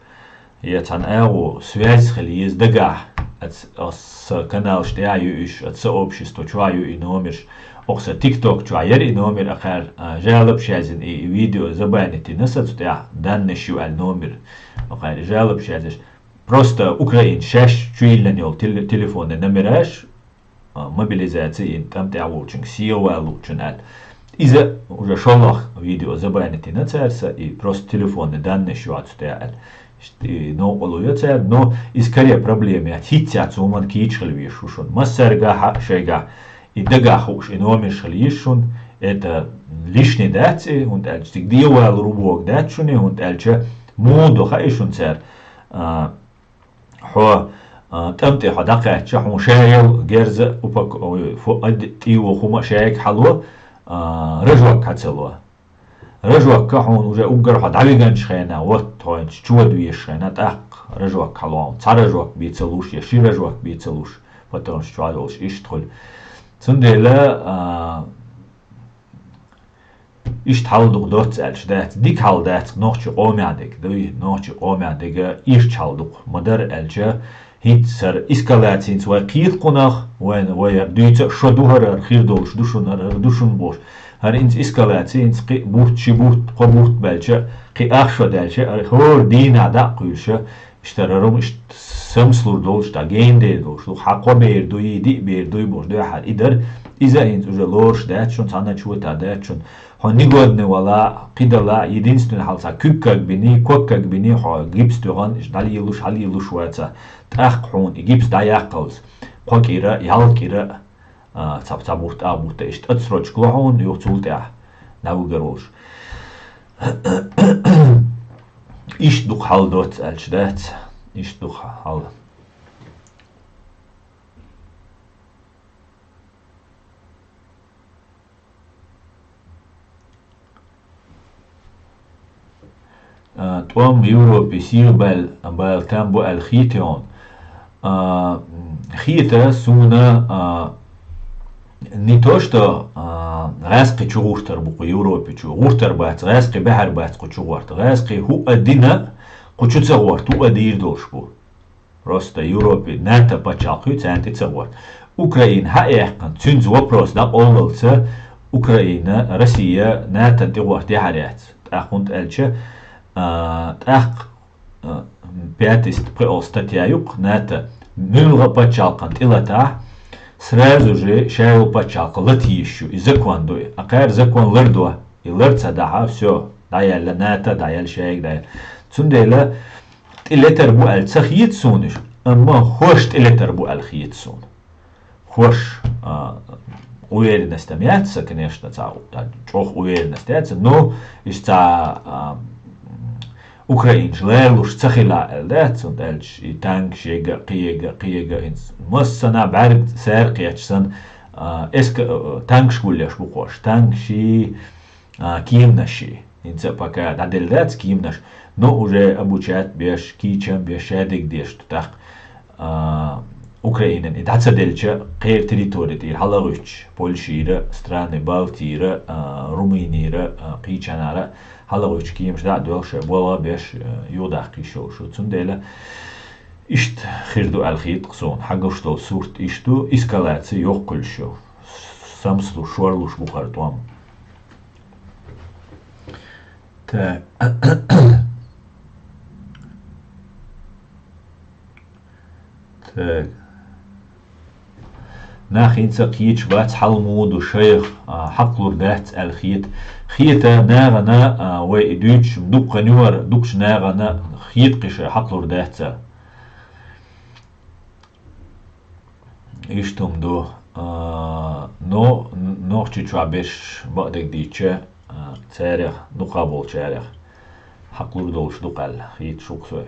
Я цхьана агӀо, связь хила еза дагахь, ац-, аса каналаш тӀехь а ю уьш, аса сообщество чохь а ю и номерш. Окху сан TikTok чохь яра и номер, акхара, а, жалобаш яздина и, и видео забанить дина сан цу тӀехь, данныш ю аьлла номер. Акхара жалобаш яздеш. Просто украинцаш шаьш чуйиллина йолу тел-, телефонный номераш, а, мобилизаци йина тӀам тӀехь волчуьнга, сехьа валучунна аьлла. Иза уже шолгӀа видео забанить дина цара сан, и просто телефонный данныш ю цу тӀехь аьлла. Иштта и новкъарло йо цара, но и скорее проблема яц, хӀинццехь цу хӀуманна кийча хила везаш ву шуна. Массаьрга хьа-, шайгахь и дагахь хууш, и номерш хила еза шуна, это лишний дац и, хӀунда аьлча цига дехьавалур ву бохург дац шуна, хӀунда аьлча муха до хаьа шуна цара, а, хьо, а, тӀам тӀе хьо дӀакхаьчча, хьуна ша йолу герз а упак-, ой, фу, ад-, тӀе йогӀу хӀума а шайга хьало, а, рожок хьа ца ло. Рожокка хьуна уже уггар хьо дӀавигача хенахь, вот хьо хӀинца чу вада везача хенахь, тӀаккха рожок хьалу хьуна. Цхьа рожок бен ца луш, я ши рожок бен ца луш, потому что чу а долуш иштта хуьлу. Цундела, а, иштта хьал дукха доцца аьлча дац, дика хьал дац нохчийн къомехь дерг, дуй, нохчийн къомехь дерг ирча хьал дукха ма дара аьлча, хӀинца хӀара эскалаци хӀинца вай кхета кхунах, вай, вай хӀара дуьйцу а шо ду хӀара, хӀара хир долуш ду шуна, хӀара, хӀара ду шуна бохуш. ХӀара хӀинца эскалаци, хӀинца кхин а бутт, ши бутт, кхо бутт баьлча, кхин ах шо даьлча, хӀара хӀора дийнахь дӀа а кхуьйлуш, иштта хӀара хӀума иштта самсалур долуш, дӀа гена дер долуш ду, хьан кхо бер дуй, диъ бер дуй бохуш, дуьххьара и дара, иза а хӀинца уже лоруш дац шуна, цхьанна а чота дац шуна. Хьо негодный вала, кхидала, единственный хьал цхьа куьг кагбини, ког кагбини, хьо гипс туьгӀан, иштта дӀалелуш, хьалелуш ваца. ТӀаккха хьуна и гипс дӀаяккхалц. Кхо кӀира, ялх кӀира, а, цхьа, цхьа бутт, а бутт, иштта отсрочка ло хьуна, юха цул тӀаьхьа дӀавигар волуш. Иштта дукха хьал доцца аьлча дац. Иштта дукха хьал. А, тӀом Европе сийлахь бала, бала там бу аьлла хета хьуна. А, хета суна, а, не то, что, а, гӀаьскхи чу гӀуртар бу кху Европе чу. ГӀуртар бац, гӀаьскхи баьхьар бац кху чу гӀорта. ГӀаьскхи хӀуъа дина, кху чу ца гӀорта, хӀуъа дийр долуш бу. Просто Европе, НАТО пачхьалкх ю, царна тӀе ца гӀорта. Украина хьа а яьккхина, цуьнца вопрос дӀакъовллалца, Украина, Россия НАТО-на тӀе гӀорта яхьар яц. ТӀаккха хӀунда аьлча, а, тӀаккха, а, пятый ст-, пхоьалгӀа статья ю-кх НАТО, муьлхха а пачхьалкхана тӀелатахь, сразу же ша йолу пачхьалкх лата йиш ю, и закон ду и. А кхара закон лардо, и лар ца дахь, всё, дӀаяьлла НАТО, дӀаяьлла шайга дӀаяьлла. Цундела, тӀелетар бу аьлла ца хета суна уьш, амма хӀорш тӀелетар бу аьлла хета суна. ХӀорш, а, уверенность там яц сан, конечно, цхьа, а, чӀогӀа уверенность яц, но иштта цхьа, а, украинаш лоруш ца хила аьлла дац, хӀунда аьлча и танкаш ега, кхиега, кхиега, хӀинца массанхьа бӀаьрг саьркхеташ санна, а, эска-, а, танкаш гулъеш бу хӀорш, танкаши, а, кеманаши. ХӀинца а пока дӀаделла дац кеманаш, но уже обучать беш, кийчам беш, шадерг деш ду тӀаккха, а, Украинан и дӀа ца делча, кхеран территори тӀера хьалагӀуьттуш, Польшийра, страны Балтийра, а, Румынийра, а, кхечанара хьалагӀуьттуш кемаш дӀа а доьлхуш, болх а беш, а, юхадаккха йиш йолуш ю. Цундела иштта хир ду аьлла хета-кх суна, хьагуш долу сурт иштта ду, эскалаци йоккха хуьлуш ю. Самсалуш, шорлуш бу хӀара тӀом. Так. Так. Нах хӀинца а кхеташ бац, хьал муха ду шайх, а, хьакхалур дац аьлла хета. Хета нахана, а, вай и дуьйцуш дуккха хан ю хӀара, дукхачу нахана хета кхин шайх хьакхалур дац аьлла. Иштта хӀума ду, а, но, Нохчийчохь берш бакъдерг дийцча, а, царех, дукха болчарех хьакхалур долуш ду-кх аьлла, хеташ ду-кх со.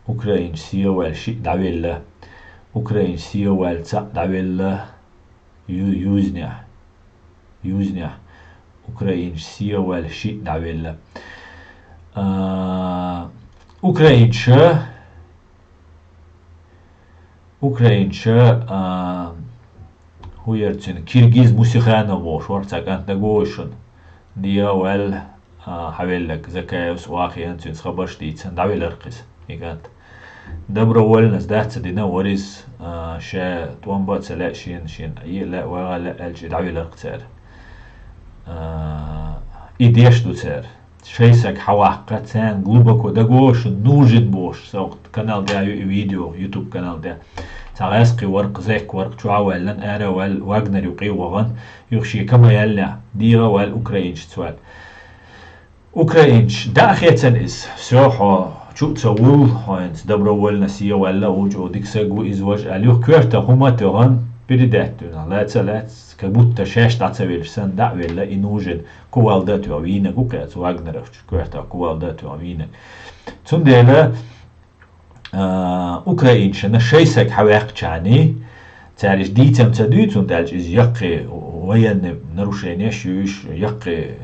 Украинаш сий а ваьлла шиъ дӀавелла, украинаш сий а ваьлла цхьаъ дӀавелла, ю-, юьззинехь, юьззинехь, украинаш сий а ваьлла шиъ дӀавелла. А, украинаш Украинча, а, хӀун яра цуьнан, Киргиз Мусиханов волуш вара цхьа кӀант, дагавогӀий шуна? ДегӀа ваьлла, а, хьавелларг, Закаевс охьахиъна, цуьнца хабарш дийцина, дӀавелларг иза, и кӀант. Добровольно сдаться дина вара иза, а, ша тӀом бан а ца лаьа шена, шена Ӏе а лаьа, вагӀа а лаьа аьлча, и дӀавелларг цара. А, и деш ду цара. Шайн саг хьаваккха, царна глубоко дагавогӀуш, нужен бохуш, со канал тӀехь ю и видео, YouTube канал тӀехь. Цхьа гӀаьскхи вара-кх, зекх вара-кх, чохь а ваьллан, ара а ваьлла, Вагнер юккъе а вахана, юха шен кама яьллехь, дегӀа а ваьлла украинчаца ваьлла. Украинча дӀа а хецна иза, всё, хьо чу а ца вулла, хьо хӀинца добровольно сий а ваьлла, ву чӀогӀа дика саг ву иза важа аьлла, юха коьртах хӀума а тоьхна, передать а дуьйна, лаца а лаьцна, как будто шаьш дӀа ца веллачу санна, дӀа а велла, и нужен, кувалда а тоьхна вийнарг ву-кх цу вагнеровцаш. Коьртах кувалда а тоьхна вийнарг. Цундела, а, украинчана шайн саг хьаваьккхачарний, Цаьриш дийцам ца дуьйцу, хӀунда аьлча иза яккхий военный нарушенеш ю, иш яккхий,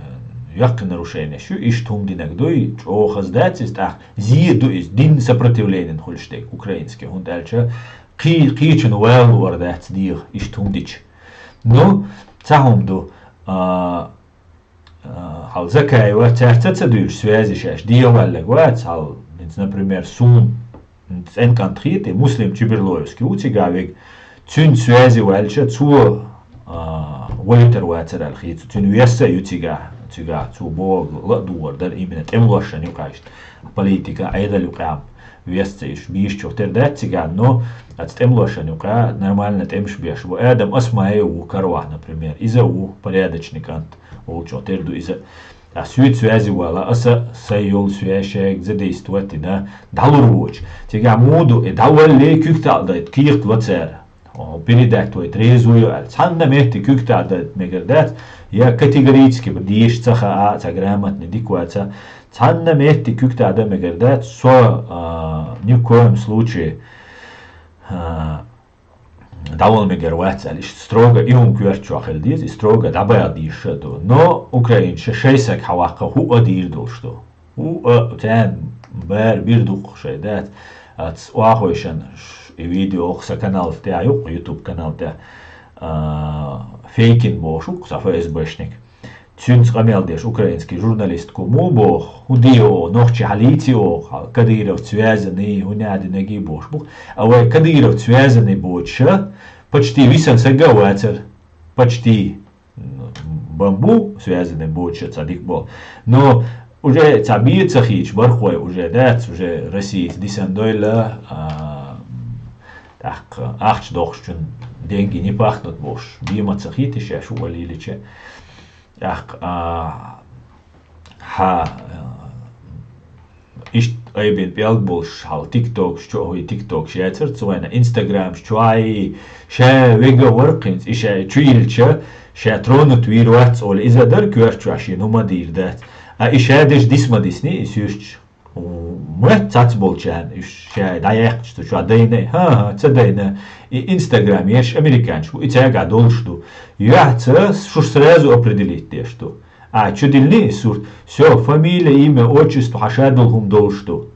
яккхий нарушенеш ю, иштта хӀума динаг дуй, чӀоагӀа хаза дац иза, тӀаккха зе ду иза, дин сопротивлениен хуьлуш дерг украинский, хӀунда аьлча кхи-, кхечун валлор дац дегӀа, иштта хӀума дича. Ну, цхьа хӀума ду, а, а, хьал Закаева цаьрца ца дуьйлуш, связи шаьш дегӀаваьллаг вац, хьал, хӀинца, например, сун цӀен кӀант хетий, Муслим Чиберлоевский ву цигахь вега, цуьнца связи ваьлча, цо, а, войтар вацар аьлла хеташ, цуьнан веса а ю цигахь, цигахь цо боху ла а дугӀар дара именно тӀемалошна юкъахь иштта, политика, Ӏедал юкъахь веса а, иштта бийшачух тера дац цигахь, но аца тӀемалошна юкъахь нормально тӀемаш беш бу. Адам Осмаев ву караваьхь, например, иза а ву порядочный кӀант. Олучо тера ду иза. Ткъа соьца связи вала, аса сайн йолу связь шайга задействовать дина, дӀалур воцуш. Цигахь муха ду, и дӀавалле куьг тӀе а дайта, кехат ло цара. О, передать вайта реза ву ю аьлла. Цхьанна метте куьг тӀе а дайта мегар дац, я категорически деша ца хаа, цхьа грамотный дика ваца. Цхьанна метте куьг тӀе а дан мегар дац, со, а, ни в коем случае, а, дӀавала мегар вац аьлла, иштта строго и хӀума коьрта чохь хила деза, и строго дӀабаха дезаш а ду. Но украинча шайн саг хьаваккха хӀуъа дийр долуш ду. ХӀуъа, царна бара бир дукха шайн дац. Аца охьахойшан ш-, и видео оха сан канал тӀехь ю-кх, YouTube канал тӀехь, а, Фейкин бохуш ву-кх, цхьа ФСБшник. Цуьнца къамел деш украинский журналистка муха боху, хӀун де оха, нохчий хьалийци оха, хьал Кадыровца связанный, хӀун а динарг бохуш бу. А вай Кадыровца связанный боцуша, почти висан сага а вацара. Почти. М, бан бу связанный боцуша цхьа дика болу. Но уже цхьа бен ца хийча бархӀой уже дац, уже Россица дисан дойла, а, тӀаккха ахча дохучун деньги не пахнут бохуш, бен ма ца хийти шаьш хӀуъа лелича. ТӀаккха, а, хьа, а, иштта айбина пӀелг болуш, хьал тиктокаш чу а хӀуй, тиктокаш яцара цу вайна, инстаграмаш чу а хьий, ша вега а вара кхинца, и ша чу йиллича, ша тронут вийр вац олу, иза дара коьрта чохь шена хӀума дийр дац. А и ша деш дис ма дисни, и суьрташ. М, ма цац болчарна, уьш ша дӀаяьккхича цу чохь дайна, хӀан-хӀа, ца дайна. И инстаграм еш американчу бу, и цаьргахь долуш ду. Юьхьца шуш сразу определить деш ду. А, чу диллина и сурт. Всё, фамилия, имя, отчество, хьан ша долу хӀума долуш ду.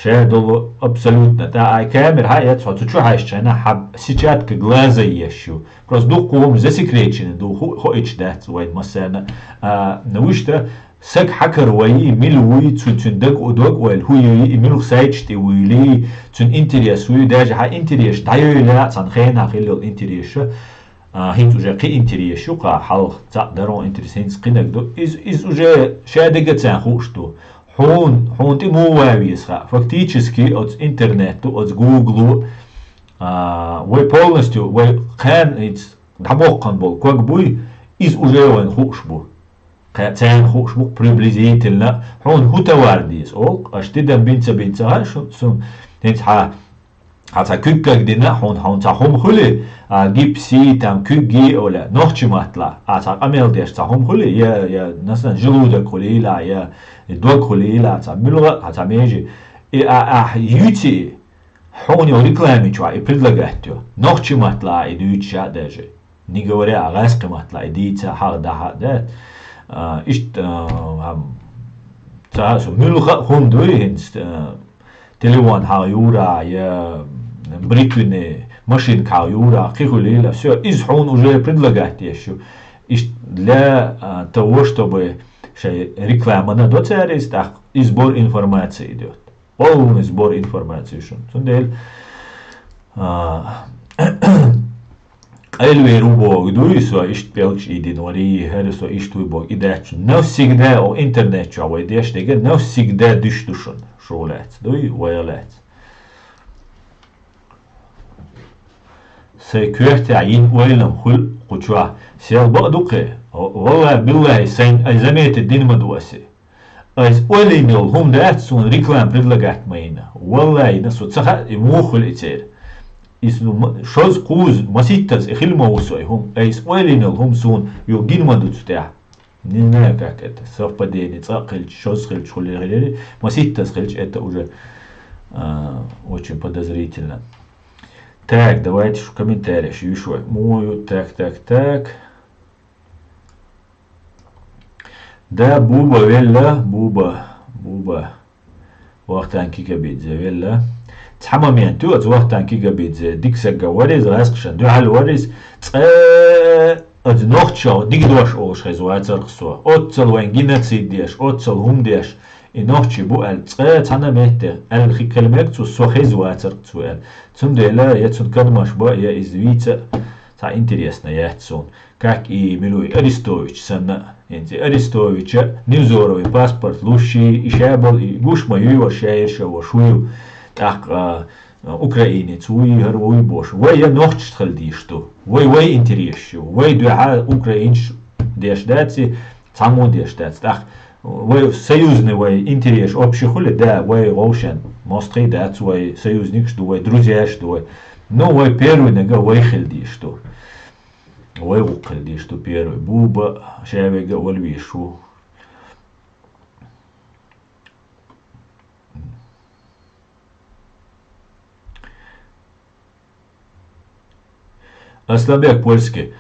Ша долу абсолютно. ТӀа ай камера хьан эцхьо, цу чу хьаьжчхьана хьан сетчатка глаза еш ю. Просто дуккха хӀума засекречено ду, ху-, хоуьйтуш дац вайн массарна. А, ну, вуьшта, саг хьакара вай, мила вуй, цу-, цуьнан даг у дог ойла хӀу юй, и муьлха сайташ тӀе вуьйли, цуьнан интерес хӀу ю, даже хьан интерес дӀайойла, цхьана хенахь хилла йолу интереша. А, хӀинца уже кхин интерес ю, кха, хьалха цхьаъ даро интерес хӀинца кхинаг ду. Иза, иза уже ша дегацарна хууш ду. Хьуна, хьуна тӀе муха ван веза хаьа. Фактически оцу интернету, оцу Гуглу, а, вай полностью, вай кхаьна хӀинца дӀабоккхана болу ког буй, иза уже вайна хууш бу. Кхе-, царна хууш бу приблизительно, хьуна хӀун товар деза. Олу, аша тидам бина ца бина ца хаьа шу-, суна. ХӀинца хьан Хьан цхьа куьг кагдина, хьуна, хьуна цхьа хӀума хуьлий, а, гипси, там, куьгги, оля, нохчи маттала, а, цхьа къамел деш цхьа хӀума хуьлий, я, я, наслан, желудок хуьлийла, я, я дог хуьлийла, цхьа муьлгӀа, а, цхьа межи. И, а, ахь юьци, хьуна йо реклами чохь, и предлагать йо. Нохчи маттала, а, и дуьйцуш а даже. Не говоря, а гӀаьскхи маттала, и дийца хьагӀ дахьа а дац. А, иштта, а, ам, ца, со муьлха а хӀума дуй хӀинца, а, телефон хьагӀ юра, я бритвенный машинка хьагӀ юра, кхин хуьлийла, всё, иза хьуна уже предлагать деш ю. Иштта для, а, того, чтобы шайн рекламана до цара иза, тӀаккха и сбор информации идёт. Полный сбор информации шуна. Цундела, а, къайлавер ву боху дуй, со иштта пӀелгаш ийдина варий, хӀара со иштта вуй боху, и даьчча. Навсегда, о, интернет чохь вай деш дерг, навсегда дуьш ду шуна, шу лаьцна дуй, вай лаьцна. Сайн коьртехь йина ойлам хуьлу кху чохь, сел бакъ ду кхе? Валлахи, биллахи, сайн ай заметить дина ма ду асе. Айса ойла йина йолу хӀума дац суна реклама предлагать ма йина. Валлахи, йина, со ца хаьа, и муха хуьлу и церан. Иза, ну, ма-, шозза кхузза маситтаза и хила ма ву со и хӀума. Айса ойла йина йолу хӀума суна юха гина ма ду цу тӀехь. Не знаю, как это. Совпадение. Цкъа а хилча, шозза хилча хуьлий хиларе, маситтаза хилча, это уже, а, очень подозрительно. Так, давайте шу комментарий шу вишу. Мую, так, так, так. Да, Буба велла, Буба, Буба. Вахтанг Кикабидзе велла. Цхьа момент ю, аз Вахтанг Кикабидзе дика саг вар из, гӀаскхашан дуьхьал вар из, цкъа аз нохчо дика дош олуш хеза вацар-кх со. Оццал вайн геноцид деш, оццал хӀума деш, и нохчий бу аьлла, цкъа цхьана метте аьлла хи калмег цу со хеза вацар-кх цу аьлла. Цундела я цун кадамаш ба, я из вийца а цхьа интересно яц суна. Как и милуй Арестович санна, хӀинца и Арестовича Невзоровый паспорт луш, и ша бал, и гуш ма юй вар ша ерша ваш вуй, тӀаккха, а, украинец вуй, хӀара вуй бош. Вай я нохчаш хила дийш ду. Вай, вай интерес ю. Вай дуьхьа украинцаш деш дац и, цхьаммо деш дац. ТӀаккха вай союзный вай интерес общий хули, да, вай вовшен мостхий дац, вай союзникаш ду, вай друзьяш ду вай. Ну, вай первый нага вай хила дийш ду. Вай вукхил дийш ду первый. Буба, шавега а вала вийш ву. Асланбек Польский,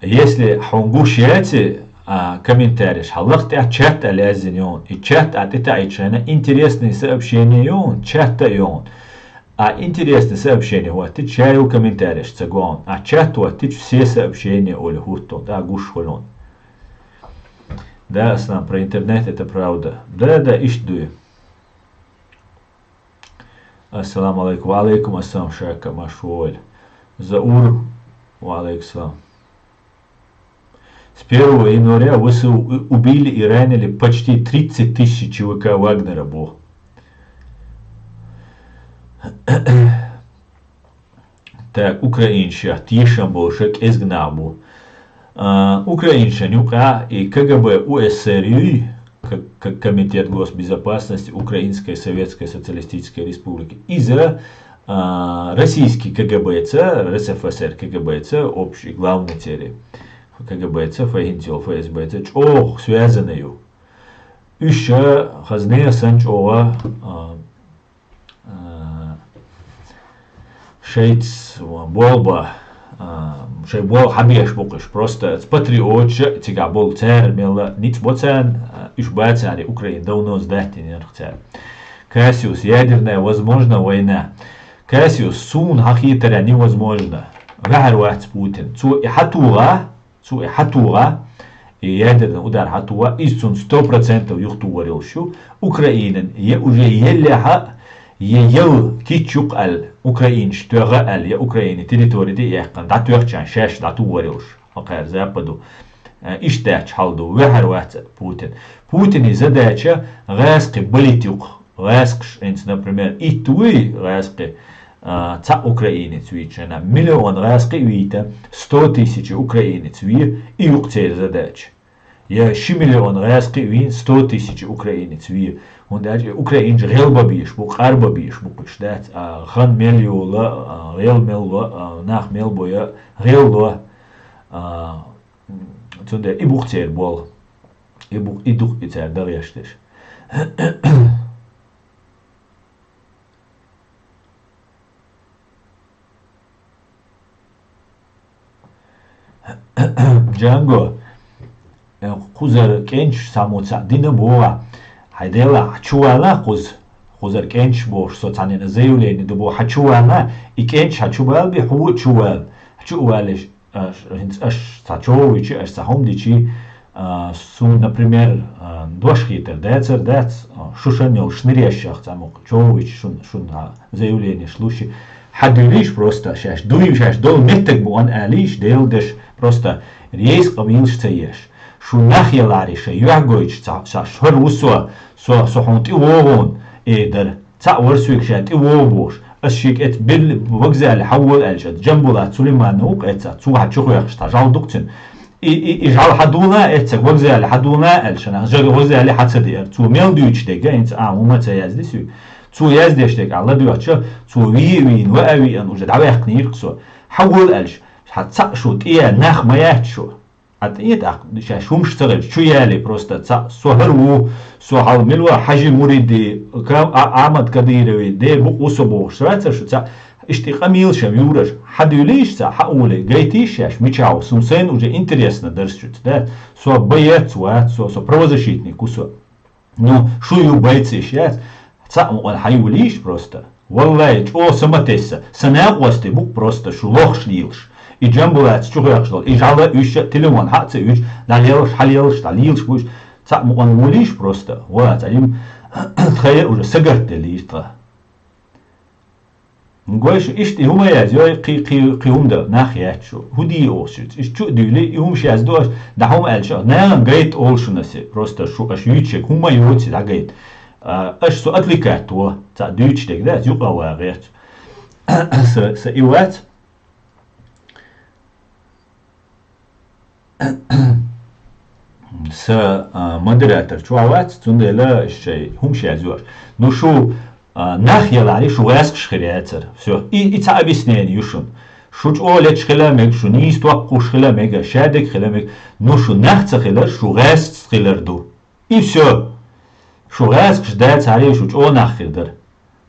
если хьуна гуш яци, а, комментареш, хьаллакх тӀехь чат а лаьззина йогӀун. И чат а тӀетаӀийча хьайна интересный сообщение йогӀун, чат а йогӀун. А интересный сообщение хӀоттича, ша йолу комментареш ца гогӀун. А чат хӀоттича, все сообщения оли хӀуттун, тӀаккха гуш хуьлун. Да, Аслан, про интернет это правда. Да, да, иштта дуй. Ассаламу алейкум. Ва алейкум ассалам, Шака, машволь. Заур, ва алейкум салам. С первого января вы су-, у-, убили и ранили почти тридцать тысяч ЧВК Вагнера, бо. Так, украинцаш тешам болуша кӀезга нах бу. А, украинцашна юкъа и КГБ УССР юй, к-, к-, Комитет госбезопасности Украинской Советской Социалистической Республики. Иза, а, российский КГБ-ца, РСФСР КГБ-ца, общий главный цели КГБ-ца, фахинцел ФСБ-ца, чӀогӀа связанный ю. Уьш хазне сан чӀогӀа, а, а, шайц болба, а, шай бол хьабеш букъуш. Просто патриотша цигахь болу цара мелла ницкъ бо царна, а, уьш бацари Украина давно сдать динарх цара. Кассиус, ядерная возможна война. Кассиус, суна хьахетаран невозможно. Ваьхьар вац Путин. Цо и хьатугӀа, Цо и хьатугӀа, и ядерный удар хьатугӀа, иза цунна сто процентов юхатугӀар йолуш ю. Украинан я уже еллехьа, я ял кич юкъа аьлла, украинаш тоьгӀа аьлла, я Украина территори тӀе а яьккхина, дӀатоьхчарна шаьш дӀатугӀар йолуш, хӀокхара Западу. Э, иштта даьчча хьал ду, ваьхьар вац Путин. Путинан задача гӀаскхи балийта юкъа. ГӀаскхаш, хӀинца, например, итт вуй гӀаскхи, а, цхьа украинец вийча, миллион гӀаскхи а вийта, сто тысяч украинец ве, и юкъа церан задача. Я ши миллион гӀаскхи а вийна, сто тысяч украинец ве. ХӀунда аьлча и украинаш гӀелба беш бу, къарба беш бу кхуьш дац, а, хан мел йола, а, гӀел мел ло, а, нах мел бо я гӀел ло, а, цундела и бу-кх церан бол. И бу-, и ду-кх и цара дагӀеш дерш. Джанго, э, кхузара кӀенташ цхьаммо цхьаъ дина боху, хьайн дела хьан чу вала кхуза, кхузара кӀенташ бохуш, со цхьанна заявление ду боху, хьан чу вала, и кӀенташ хьан чу бала бе, хьо а чу вала, хьан чу а валеш, Аш, хӀинца аш цхьа чов вичи, аш цхьа хӀума дичи, а, суна, например, а, дош хетар дацар дац, а, шу шан йолуш ниреш шах цхьа мукъа чов вичи шун, шун, а, заявлениеш луши. Хьан дуьлийш просто шаьш, дуй шаьш долу меттаг бу ан алийш, Дела деш просто рейс къамелаш ца еш. Шу нах ялари ша, юьхь гойтуш ца, ца шор ву со, со, со хьуна тӀе вогӀун, э, дара. Цхьаъ вара соьга ша тӀе вогӀу бохуш. Ас шега эца бирли вокзале хьан волу аьлча, Джамбулат Сулейманов ву-кх эца, цо хьан чу хоьхкуш цхьа жал ду-кх цуьнан. И, и, и жал хьан дула а эца, вокзале хьан дула а аьлча, нах жага вокзале хьан ца деара. Цо мел дуьйцуш дерг а, хӀинца а хӀума ца язди соьга. Цо яздеш дерг а ладоьгӀча, цо ве а вийна, ваа а веана, уже дӀаваьккхинийра-кх со. Хьан волу аьлча, хьан цхьаъ шу тӀе ян нах ма яц шу. Ӏа тӀе тӀаккха шаьш хӀумаш ца хилча, чу яле просто цхьаъ, со хӀара ву, со хьал мила вара Хьажи Муриди, Ка-, А-, Ахьмад Кадырови, де букъ ву со бохуш, ца вацара шу цхьаъ, Иштта и къамелаш-м юраш, хьадуьйлийша цхьа, хьаолий, гайтийша шаьш, мичахь ву, суна сайна уже интересно дара шуьца, да? Со боец вац, со, со правозащитник ву со. Ну, шу ю бойцаш яц, цхьаъ мукъана хьайолийша просто. Валлай, чӀогӀа са ма тесса, са накъостий бу-кх просто шу лохаш лелаш. И Джамбулата чу хьоькхуш долу, и жӀала уьш а телефон хьа а ца уьш, дӀалелаш, хьалелаш, дӀалелаш бу уьш. Цхьаъ мукъана волийша просто. Ва, цхьа юм, тхайа уже сагатделлера тхан. Гой шу, иштта и хӀума яздой, кхи, кхи, кхи хӀума дан нах яц шу. ХӀун дийр оха шуьца? Иштта чу а дуьйлий, и хӀумаш яздо аша, дӀа хӀума аьлча, нахана гайта олу шуна аса. Просто шу аша юьйцуш ерг хӀумма йоций дӀагайта. А, аша со отвлекать во, цхьаъ дуьйцуш дерг дац, юкъа ван гӀерта. Са, са и вац. Са, а, модератор чохь вац, цундела шайн хӀумаш яздо аша. Ну шу, а, нах ялахьара, шу гӀаьскхаш хир яцара. Всё. И, и цхьа объяснение ю шуна. Шу чӀогӀа леташ хила а мега, шу нийса токкхуш хила а мега, шадерг хила а мега. Ну шу нах ца хилар, шу гӀаьскхаш хилар ду. И всё. Шу гӀаьскхаш дацахьара, шу чӀогӀа нах хир дара.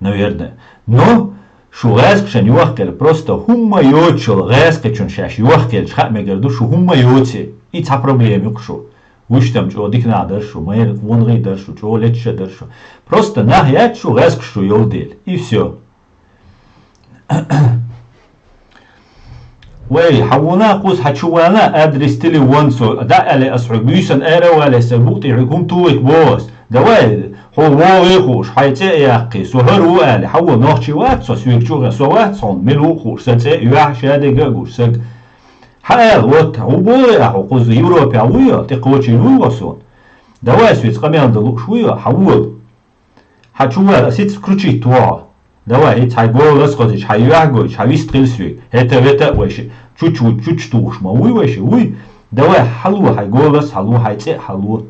Наверное. Но шу гӀаьскхашна йохкаелла, просто хӀумма йоцуш йолу гӀаьскхичунна шаьш йохкаелча хаа мегар ду, шу хӀумма йоций. И цхьа проблема ю-кх шу. Вуьш там чӀогӀа дика нах дара шу, майра къонахий дара шу, чӀогӀа леташ а дара шу. Просто нах яц шу, гӀаьскхаш шу йолу дела. И всё. Вай, хьан вона кхуза, хьан чу вана, адрес, телефон со, дӀа аьлла ас хьоьга, буьйсанна ара а валий, сан букъ тӀе хьоьга хӀума тухийта боху ас. Давай, хьо вогӀий хууш, хьайн цӀе а яккхий, со хӀара ву алий, хьан ву, нохчий вац со, соьга чу а гӀе, со вац хьуна, мила ву хууш, сан цӀе а юьйхь, шадерг а гуш, саг. Хьан ала, вот, хьо бохий ахьа, кхуза Европехь вуй, тӀе кхочийна вуй хьо суна. Давай соьца къамел дан лууш вуй, хьан ву. Хьан чу вара, ас хӀинца включить ву хьо. Давай, хӀинца хьайн голос хозуьйтуш, хьайн юьхь гойтуш, хьан вист хила соьга. ХӀета, вета а вайша. Чучу, чучу тухуш ма вуй вайша, вуй. Давай, хьало, хьайн голос хьало, хьайн цӀе а хьало.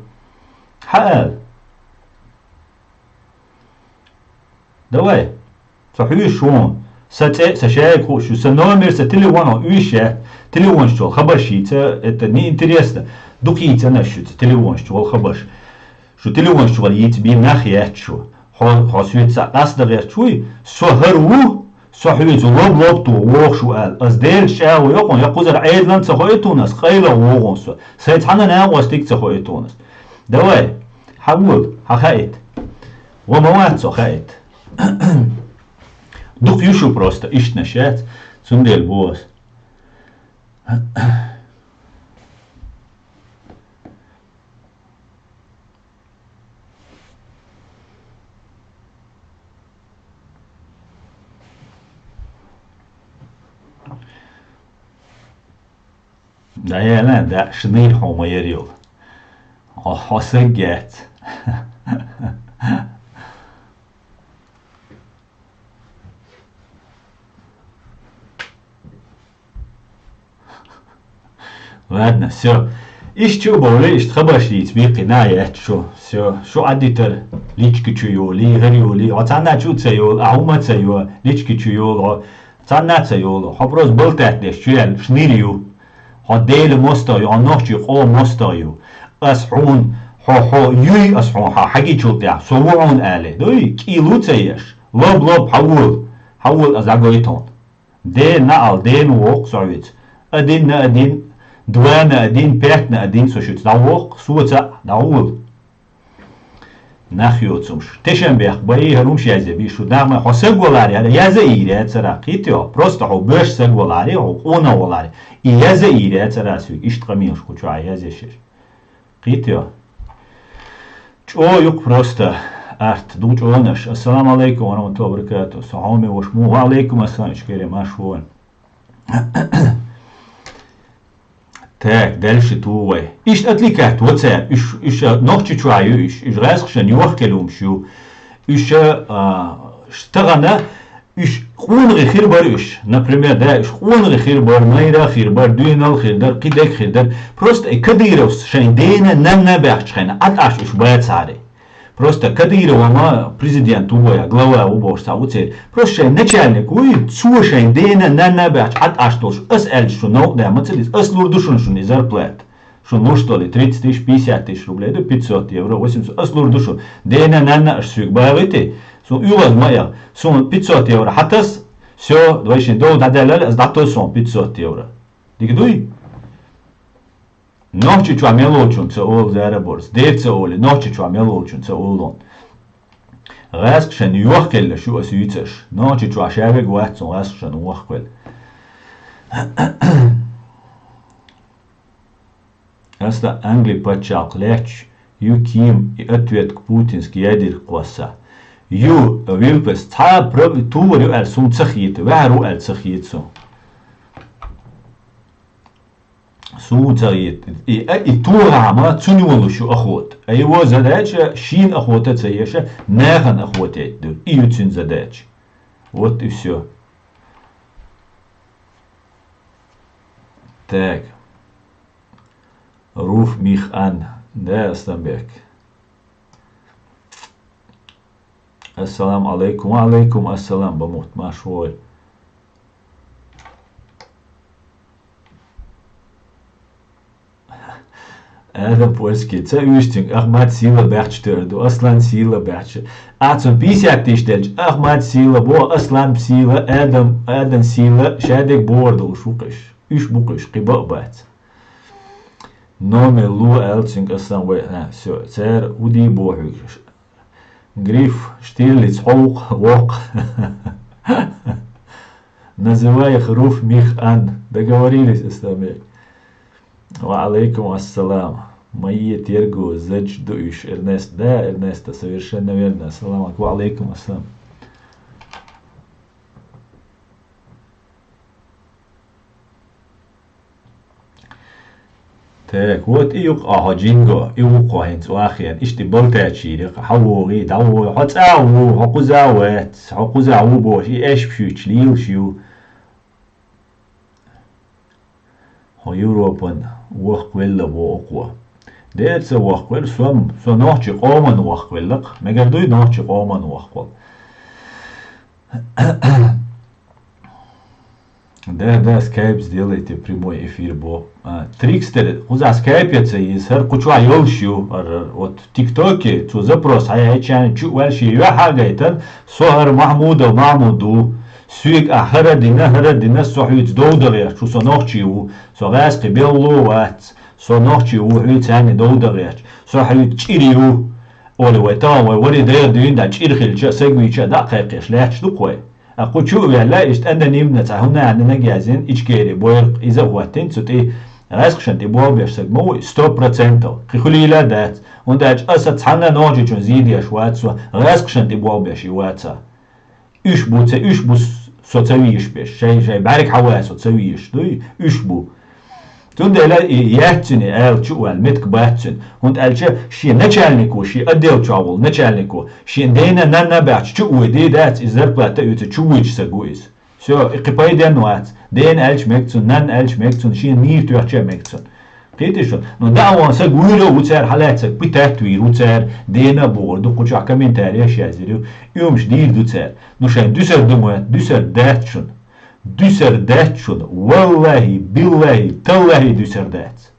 Хьан ала. Давай. Со хьоьжуш ву хьуна. Сан цӀе, сан шайга хууш ю, сан номер, сан телефон хьо уьйш яц. Телефонаш чухула хабарш йийца, это неинтересно. Дукха йийцина ас шуьца телефонаш чухула хабарш. Шу телефонаш чухула йийца бен нах яц шу. Хьо, хьо соьца къастадахарчу вуй, со хӀара ву, со хьоьца лоб-лоб туху вогӀуш ву ала. Ас Делаца чӀагӀо йо хьуна, я кхузара Ӏедална ца хоуьйту хьуна ас, къайлаха вогӀу хьуна со. Сайн цхьана а накъостиг ца хоуьйту хьуна ас. Давай, хьан вола, хьан хаийта. Ва ма вац со хаийта. Дукха ю шу просто, иштанаш яц, цундела боху ас. Да, я, да, шныр хьо ма яр йолу. Хьо, хьо саг яц. Ладно, всё. Иштта чу а бовлий, иштта хабарш йийца бен кхин а яц шу. Всё, шу Ӏадитара. Личка чу йолий, хӀара йолий. Хьо цхьанна чу а ца йолу, ахьа хӀума а ца йо, личка чу йолу хьо. Цхьанна а ца йолу. Хьо просто балтат деш чу яьлла, шныр ю. Хьо Делан мостагӀа ю, хьо нохчийн къоман мостагӀа ю. Ас хьуна, хьо, хьо юй ас хьуна, хьан хьагичул тӀехь, со ву хьуна алий. Дуй, кӀийла ву ца еш. Лоб, лоб, хьан вола, хьан вола, ас дӀагойту хьуна. Дена на ал, дена воккху со хьоьца. Один на один, два на один, пять на один со шуьца дӀавоккху, соца а дӀагӀула. Нах йоцумаш. Тешан бехк бай, хӀара хӀумаш язъе бий шу. Нах ма хьо саг валаре, хӀара язъе йийр яцара, кхийтий хьо. Просто хьо боьрша саг валаре, хьо къонах валаре. И язъе йийр яцара соьга. Иштта къамелаш кху чохь язъеш. Кхийтий хьо. ЧӀогӀа ю-кх просто арт, ду чӀогӀанаш. Ассаламу алейкум ва рахматуллахи ва баракату. Со хьоме ваша муха. Ва алейкум ассалам, ишкере, марш вон. Так, дальше ту вай. Иштта отвлекать во цара. Уьш, уьш, а, нохчи чохь ю уьш. Уьш гӀаьскхашна йохкаелла хӀумаш ю. Уьш, а, а, ш-, тахана уьш къонахий хир бара уьш. Например, да, уьш къонахий хир бара, майра хир бара, дуьйнал хир дара, кхидерг хир дара. Просто и Кадыровс шайн дена, нанна баьхча хьайна, Ӏад Ӏаш уьш бацахьара. Просто Кадырова ма президент ву я, глава ву бохуш цхьа ву церан. Просто шайн начальник вуй, цо шайн дена, нанна баьхча Ӏад Ӏаш долуш, ас аьлча шу новкъа ма ца деза, ас лур ду шуна шуна и зарплата. Шуна луш долу и тридцать тысяч, пятьдесят тысяч рублей ду, пятьсот евро, восемьсот, ас лур ду шуна. Дена, нанна аш соьга багӀийти, суна уьгӀаз ма яха. Суна пятьсот евро хьатас, Всё, вай шин долу дӀадаьллара, ас дӀатосу хьуна пятьсот евро. Дика дуй? Нохчийчохь мел волчунна ца олу, Зара Борс. Дега ца олий, Нохчийчохь мел волчунна ца олу хьуна. ГӀаьскхашна йохкаеллаш ю ас юьйцурш. Нохчийчохь ша верг вац цунна гӀаьскхашна вохкавелла. Аса Англи пачхьалкх лаьтташ ю Ким и ответка путинский ядерка кхосса. Ю, Вилпес, цхьа а прав-, товар ю аьлла суна ца хета, ваьхьар ву аьлла ца хета суна. Суна ца хета. И, а, и товар ма цунна йолуш ю охота. А его задача шена охота ца еша, нахана охота етта ду. И ю цуьнан задача. Вот и всё. Так. Руф Мих Ан. Да, Асланбек. Ассаламу алайкум. Ва алайкум ассалам, Бамут, марша вогӀийла. Адам Польский, ца уьйшинчуьнга Ахмат Сила баьхча тера ду, Аслан Сила баьхча. Ахьа цунна пятьдесят тысяч делча, Ахмат Сила боху, Аслан Сила, Адам, Адам Сила, шадерг бохур долуш ву-кх уьш. Уьш бу-кх уьш, кхин бакъ бац. Номер ло аьлла цуьнга Аслан вай, а, всё, цара уди бохуьйтуш. Гриф, Штирлиц, хьовкх, воккха. Называй их Руф Мих Ан. Договорились, Асланбек. Ва алайкум ассалам. Майе терго, заж ду уьш, Эрнест. Да, Эрнеста, совершенно верно. Ассаламу алайкум. Ва алайкум ассалам. Так, вот и ю-кх хьо, Джинго, и ву-кх хьо хӀинца вахийна. Иштта балтачийра-кх, хьо вогӀий, дӀавогӀий, хьо цӀа а ву, хьо кхуза а вац, хьо кхуза а ву бохуш, и эшпаш юьйцуш лелаш ю. Хьо Европан вохкавелла боху-кх хьо. Дера ца вохкавелла, со-м, со нохчийн къоман вохкавелла-кх. Мегар дуй нохчийн къоман вохкавала? Да, да, скайп сделайте, прямой эфир бо. А, Трикстер, кхузахь скайпе ца йийза, хӀара кху чохь йолуш ю, хӀара, хӀара, вот, ТикТоке, цо запрос хьаяьлча, чу а ваьлла, шен юьхь а гайтина, со хӀара Махьмудов Махьмуд ву, соьга ахь хӀара а дина, хӀара а дина, со хьоьца дов дан гӀерташ ву, со нохчи ву, со гӀаьскхи белхало вац, со нохчи ву, хьоьца цхьаьна дов дан гӀерташ, со хьоьца чӀир ю, олий вай, тахана вай вари дера дуьйна, дӀа чӀир хилча, саг вийча, дӀа а кхайкхеш лаьтташ ду-кх вай. А кху чу а ваьлла, иштта анонимно цхьа хӀума аьнна наггазина, Ичкери бойракх иза а хӀоттийна, цу тӀе гӀаьскхашна тӀе болх беш саг ма вуй, сто процентов. Кхин хуьлийла а дац, хӀунда аьлча аса цхьанна а нохчичунна зийдеш вац со, гӀаьскхашна тӀе болх беш и ваца. Уьш бу ца, уьш бу с-, со ца вийш беш, шай, шай бӀаьрг хьаваьлла со ца вийш дуй, уьш бу. Цундела и яц цуьнан аьлла чу а ваьлла, меттиг бац цуьнан. ХӀунда аьлча шен начальнико, шен отдел чохь волу начальнико, шен дена, нанна а баьхча чу а вуй, де дац, иза зарплата а оьцу, чу вуьйчу саг ву иза. Всё, и кхин пайденна вац. Дена аьлча мега цунна, нанна аьлча мега цунна, шен мийра тоьхча а мега цунна. Кхетий шуна? Ну, даа ван саг вуьйр а ву цара, хьалаьццаг пытать вийр ву цара, дена а бохур ду, кху чохь комментареш язйир ю, уьмаш дийр ду цара. Ну, шайн дуьсар ду ма, дуьсар дац шуна. Дуьсар дац шуна. Валлахи, биллахи, таллахи дуьсар дац.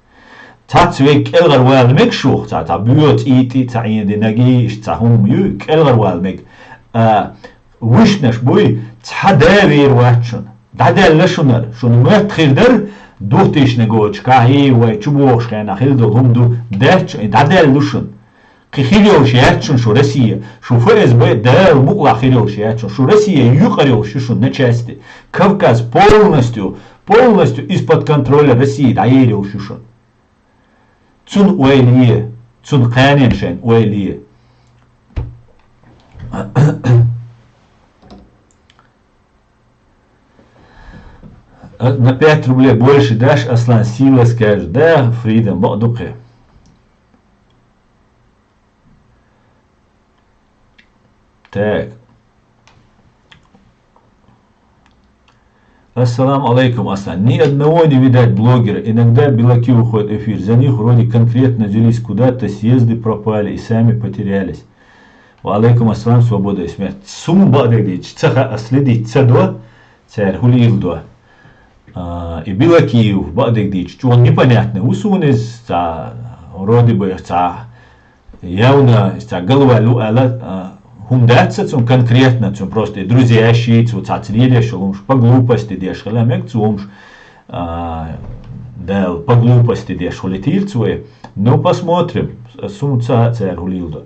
Цхьацца вег кӀелгӀар вала мега шух, цхьа, цхьа боьха цӀий тӀе, цхьа Ӏийна динарг, иштта цхьа хӀума ю, кӀелгӀар вала мега. А, вуьшнаш буй, цхьа да вер вац шуна. ДӀадаьлла шунара, шуна моьтту хир дара, двухтысячный годашкахь и вай чу бохуш хенахь хилла долу хӀума ду, даьчча и дӀадаьлла ду шуна. Кхин хир йолуш яц шуна шу Россия, шу ФСБ Дала мукъалахь хир йолуш яц шуна. Шу Россия юкъара йолуш ю шуна на части. Кавказ полностью, полностью из-под контроля России дӀаер йолуш ю шуна. Цунна ойла е, цунна кханенашна ойла е. А, на пять рублей больше дашь, Аслан, сила скажешь, да, Фрида, ма дукхе. Так. Ассаламу алейкум, Аслан. Ни одного не видать блогера. Иногда белаки выходят в эфир. За них вроде конкретно взялись куда-то, съезды пропали и сами потерялись. Ва алейкум ассалам, свобода и смерть. Суна бакъдерг дийцича, ца хаьа, следить ца до, цара хӀу лийла до. А, и Белокиев бакъдерг дийцича, чӀогӀа непонятный ву суна иза, цхьа, вроде бы, цхьа, явно, цхьа, галваьлла ву аьлла, а, ХӀума дац цун конкретно, цун просто и друзья ши, цо цхьацца лелаш хӀумаш, по глупости деш хила мег цо хӀумаш, а, Дала по глупости деш хулийтийла цо. Ну, посмотрим, сона ца хаьа цара хӀу леладу.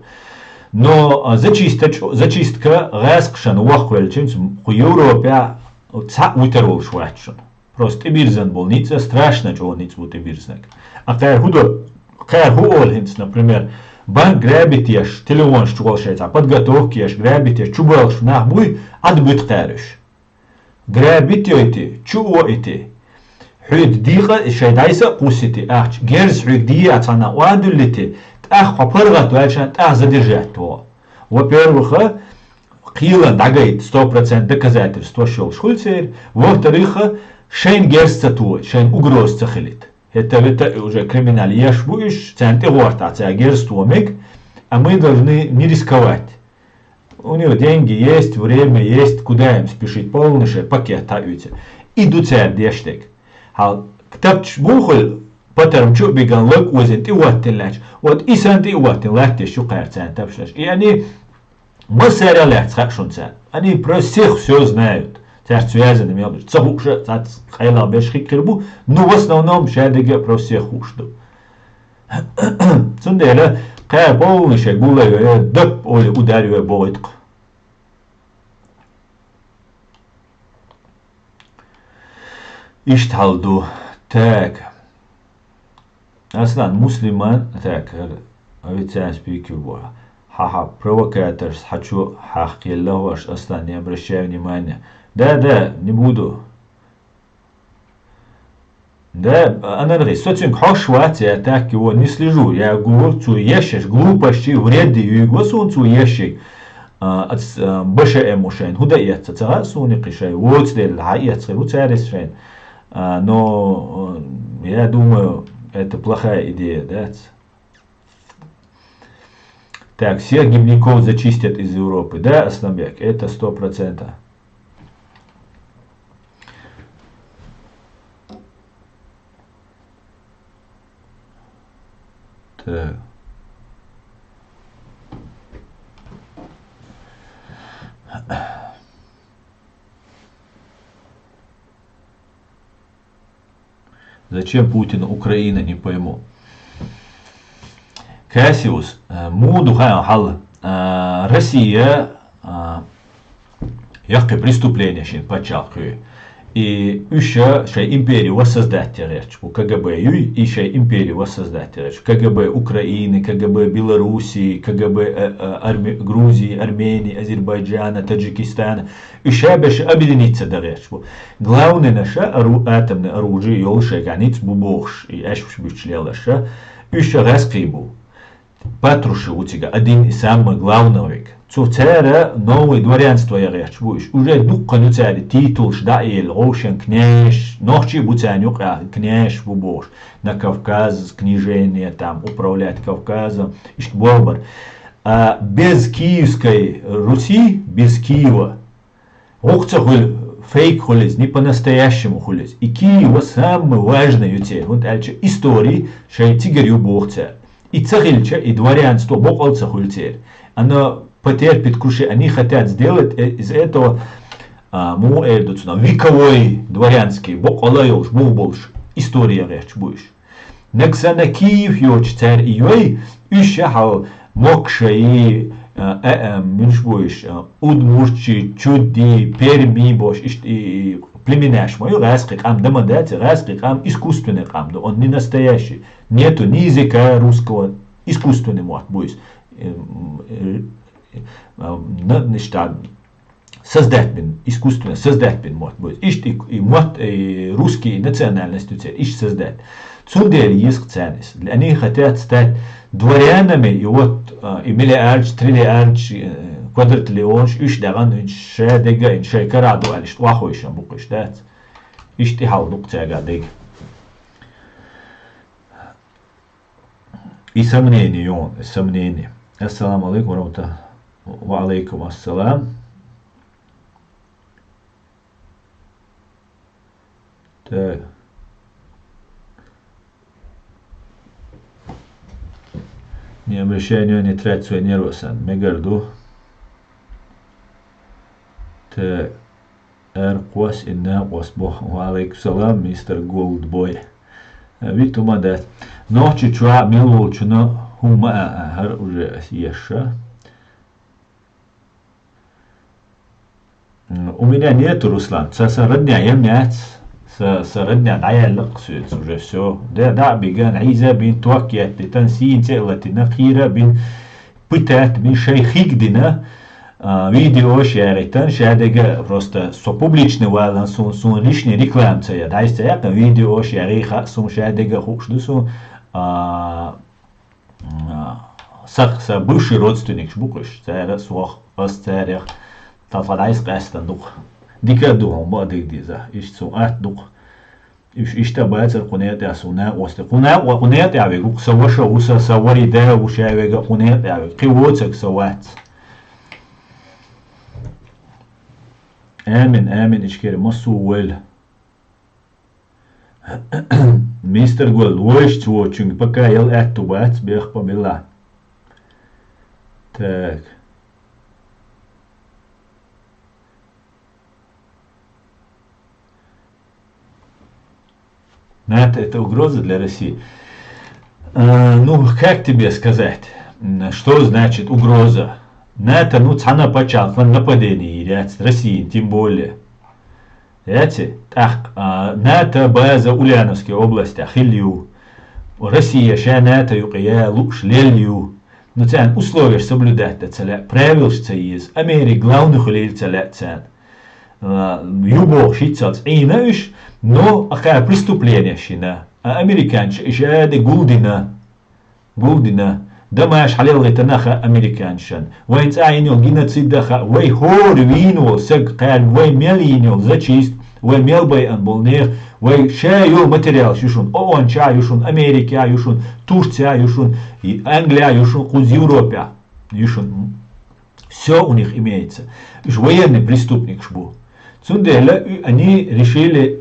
Но, а, зачистка, зачистка гӀаскхашна воккхавелча, цу Европе цхьаъ витар волуш вац шуна. Просто тӀебирзина болу ницкъ, страшно чӀогӀа ницкъ бу тӀебирзинарг. А кхара хӀу до, кхара хӀу олу хӀинца, например, банк грабить еш, телефонаш чу волу шайн цхьа подготовка еш, грабить еш, чубоьлхуш нах буй, Ӏад буьту кхара уьш. Грабить йойти, чу оити. Хьоьга дийкъа а, шайн дӀайса а кхуссийти ахча, герз хьоьга дийя а цхьана охьадуьллийти, тӀаккха хьо паргӀат ваьлча, тӀаккха задержать вогӀу. Во-первых, кхелан дӀагайта сто процент доказательстваш йолуш хуьлу церан. Во-вторых, шайна герз ца тоийта, шайна угроза ца хилийта. ХӀетта-ветта уже криминал еш бу уьш, царна тӀегӀортахь цара герз то мега, а мы должны не рисковать. У него деньги есть, время есть, куда им спешить, полный шайн пакет хьаоьцу. И ду цара деш дерг. Хьал, тапчаш бу хуьлу, патарма чу а биган, лаг озийна тӀе а хӀоттийна лаьтташ, вот и санна тӀе а хӀоттийна латтош ю кхара царна тапчаш. И они массара а лаьцна хаьа шуна царна. Они про всех всё знают. Цаьрца связаны мел бу. Ца хууш а цхьацца къайлаха берш хӀинца хир бу, но в основном шадерг а про всех хууш ду. Цундела кхара полный шайн гуллайо, дап олий удар йой бохуьйту-кх. Иштта хьал ду. Так. Аслан, мусульман, так, хӀара официальный спикер бу. Хьан-хьан провокаторш хьан чу хьахкхелла хӀорш, Аслан, не обращай внимания. Да, да, не буду. Да, анаргӀи, со цуьнга хьош вац, я так его не слежу, я говорю, цо ешаш, глупости, вред юйго суна цо ешиг. А, ац, а, Б Ш М шайн, хӀу да эцца, ца хаьа суна кхин шайн, воцделла, хьан эцхир, хӀу царис шайн. А, но, э, я думаю, это плохая идея, да? Так, всех гибняков зачистят из Европы. Да, Асланбек, это сто процентов. Так. Зачем Путину Украина, не пойму. Кассиус, э, муха ду хаьа хьал, э, Россия, э, яккхий преступление шина пачхьалкхе. И уьш шайн импери воссоздать ян гӀерташ бу, К Г Б юй, и шайн импери воссоздать ян гӀерташ. К Г Б Украины, К Г Б Белоруссии, К Г Б, э, э, Арме-, Грузии, Армении, Азербайджана, Таджикистана. Уьш ша берш объединиться дан гӀерташ бу. Главныйнаша ару-, атомный оружие йолу шайга ницкъ бу бохуш, и аьшпаш буьтуш лелаша, уьш ша гӀаьскхий бу. Патрушев ву цига, один из самых главных вег. Цу цара новый дворянство ян гӀерташ бу уьш. Уже дуккха ю цара титулаш дӀа а елла, гӀовшен княжаш, нохчий бу царна юкъахь княжаш бу бохуш. На Кавказ, княжение, там, управлять Кавказом, иштта болбар. А без Киевской Руси, без Киева, гӀукху ца хуьлу, фейк хуьлу иза, не по-настоящему хуьлу иза. И Киев самый важный ю церан, хӀунда аьлча истори шайн цигара ю боху цара. И ца хилча, и дворянство бокъал ца хуьлу церан. Оно потерпит крушение, они хотят сделать, э, из этого, а, муха эр ду цунах, вековой дворянский, бокъала йолуш, бух болуш, истори ян гӀерташ бу уьш. Нагахь санна Киев йоцуш цара и йой, уьш ша хьал мокшаи, а, а, а, муьлш бу уьш, а, удмуртчи, чудди, перми бош, иштта и, и племенаш ма ю, гӀаьскхи къам дан ма дац, гӀаьскхи къам искусственный къам ду, он не настоящий. Нету ни языка русского, искусственный мотт бу иза. Эм, э, э, а, на, иштта создать бина, искусственно создать бина мотт бу иза. Иштта и, и мотт, и русский национальность ю церан, иштта создать. Цундела еза-кх царна иза. Они хотят стать дворянами, и вот, а, и миллиардаш, триллиардаш, э, квадратиллионаш, уьш дагӀан, уьш ша дега, уьш шайн карахь ду аьлла, иштта охьахойшан бу-кх уьш, дац? Иштта и хьал ду-кх цаьрга дега. И сомнение ю, сомнение. Ассаламу алейкум ва рахматуллах. Ва алейкум ассалам. Так. Не обращай внимания, не трать свои нервы, Сан. Мегар ду. Э, эр кхос инна кхос бо. Ва алейкум салам, мистер Голдбой. Э, ви тума да. Нохчи чуа милул чуна хума а, а, хар уже еша. М, у меня нету, Руслан. Са, са родня я мяц. Са, са родня да я лак сюц уже всё. Да, да, биган, айза бин, туак ятти, тан син це латина, хира бин, пытать бин, шай хигдина. А, видео шаритан, шадега просто со публичный валан, сун, сун лишний реклам це я. Дай це я, видео шариха, сун шадега хукшду сун. А, А, сах са бывший родственник букуш, цара сох, ас царах, та фадайс къастан дук. Дика ду хом ба диг диза, иш цу ат дук. Иш, ишта бацар къунет я суна осте. Къуна, къунет я вегу, са ваша уса, са вари да, уша вега къунет я вегу. Ки воцак са вац. Амин, амин, ишкери, масу вел. Мистер Гол, войш цвочунг, пока ел атту бац, бех побила. Так. НАТО — это угроза для России? Э, ну, как тебе сказать, м, что значит угроза? НАТО, ну, цана пачалхан нападение иряц, России тем более. Яци, так, а, НАТО база Ульяновской области, хилью. Россия ша НАТО юкъе луш лелью. Ну, цан условия соблюдать да цаля, правил ш ца из. Амери главный хулил цаля цан. А, юбо шицац ина иш, но ака преступление шина. А американч иш аде гулдина. Гулдина. Дамаш халел гитанаха американчан. Вайн цайнил геноцид даха. Вай хор винул саг каль. Вай мел инил зачист. Вай мел бай ан болнех. Вай шаю материал шушун. ООН ча юшун. Америка юшун. Турция юшун. И Англия юшун. Куз Европа юшун. Всё у них имеется. Уж военный преступник ж бу. Цундела у-, они решили,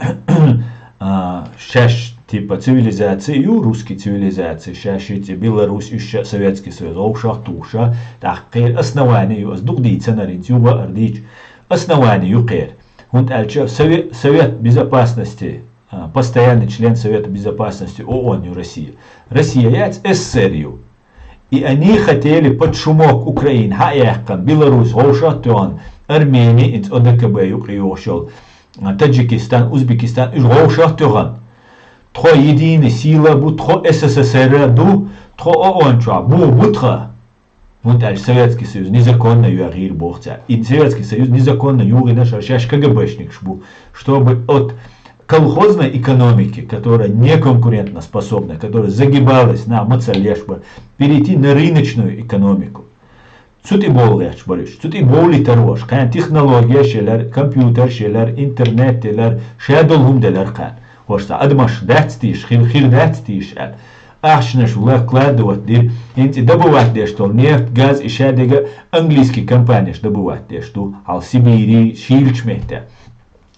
а, шаш, типа, цивилизацию, русский цивилизации, шаш эти Беларусь, уж ша-, Советский Союз, овша, туша, так, основание, ю, аз дугди ценарин, юба ардич, основание, ю, кер. Хунт альча Сове-, Совет Безопасности, а, постоянный член Совета Безопасности ООН, ю, Россия. Россия яц СССР, ю. И они хотели под шумок Украины, ха яхкан, Беларусь, гъовшах тёган, Армения, инц ОДКБ юкъе йошол, Таджикистан, Узбекистан, уж гъовшах тёган. Тхо единый сила бу, тхо СССР ду, тхо ООН чуа бу, бу тха. Вон дальше Советский Союз незаконно юагир бохца. И Советский Союз незаконно югина шаршаш КГБшник шбу, чтобы от колхозной экономики, которая неконкурентноспособна, которая загибалась на мацалешба, перейти на рыночную экономику. Цути болгач барыш, цути боли тарош, кан технология шелер, компьютер шелер, интернет телер, шедол хум делер кан. Хошса адмаш дацтиш, хир, хир дацтиш ал. Ахшнаш вкладывать дир, инци добывать деш тол нефть, газ и шадега английский компанияш добывать деш ту, ал Сибири, шилч мехте.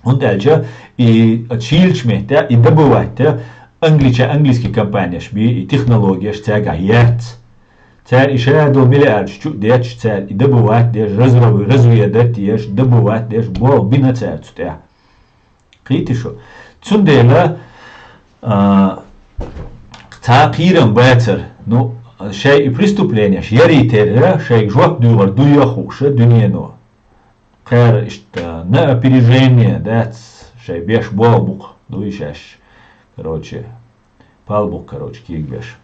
Хунт альча и шилч мехте, и добывать те англича, английский компанияш би, и технологияш цяга яц. Цяр и шадо миллиард чу деч, цяр и добывать деш, разрабы-, разведать деш, добывать деш, бол бина цяр цутя. Кити шо. Цундела, а, ца кирам бацар, ну, шай и преступление, ш-, яри терра, шай жвак дюгар дуя хуша, дюнено. Кар ишта, на опережение, да, ц-, шай беш бобук, дуй шаш. Короче, палбук, короче, кик беш.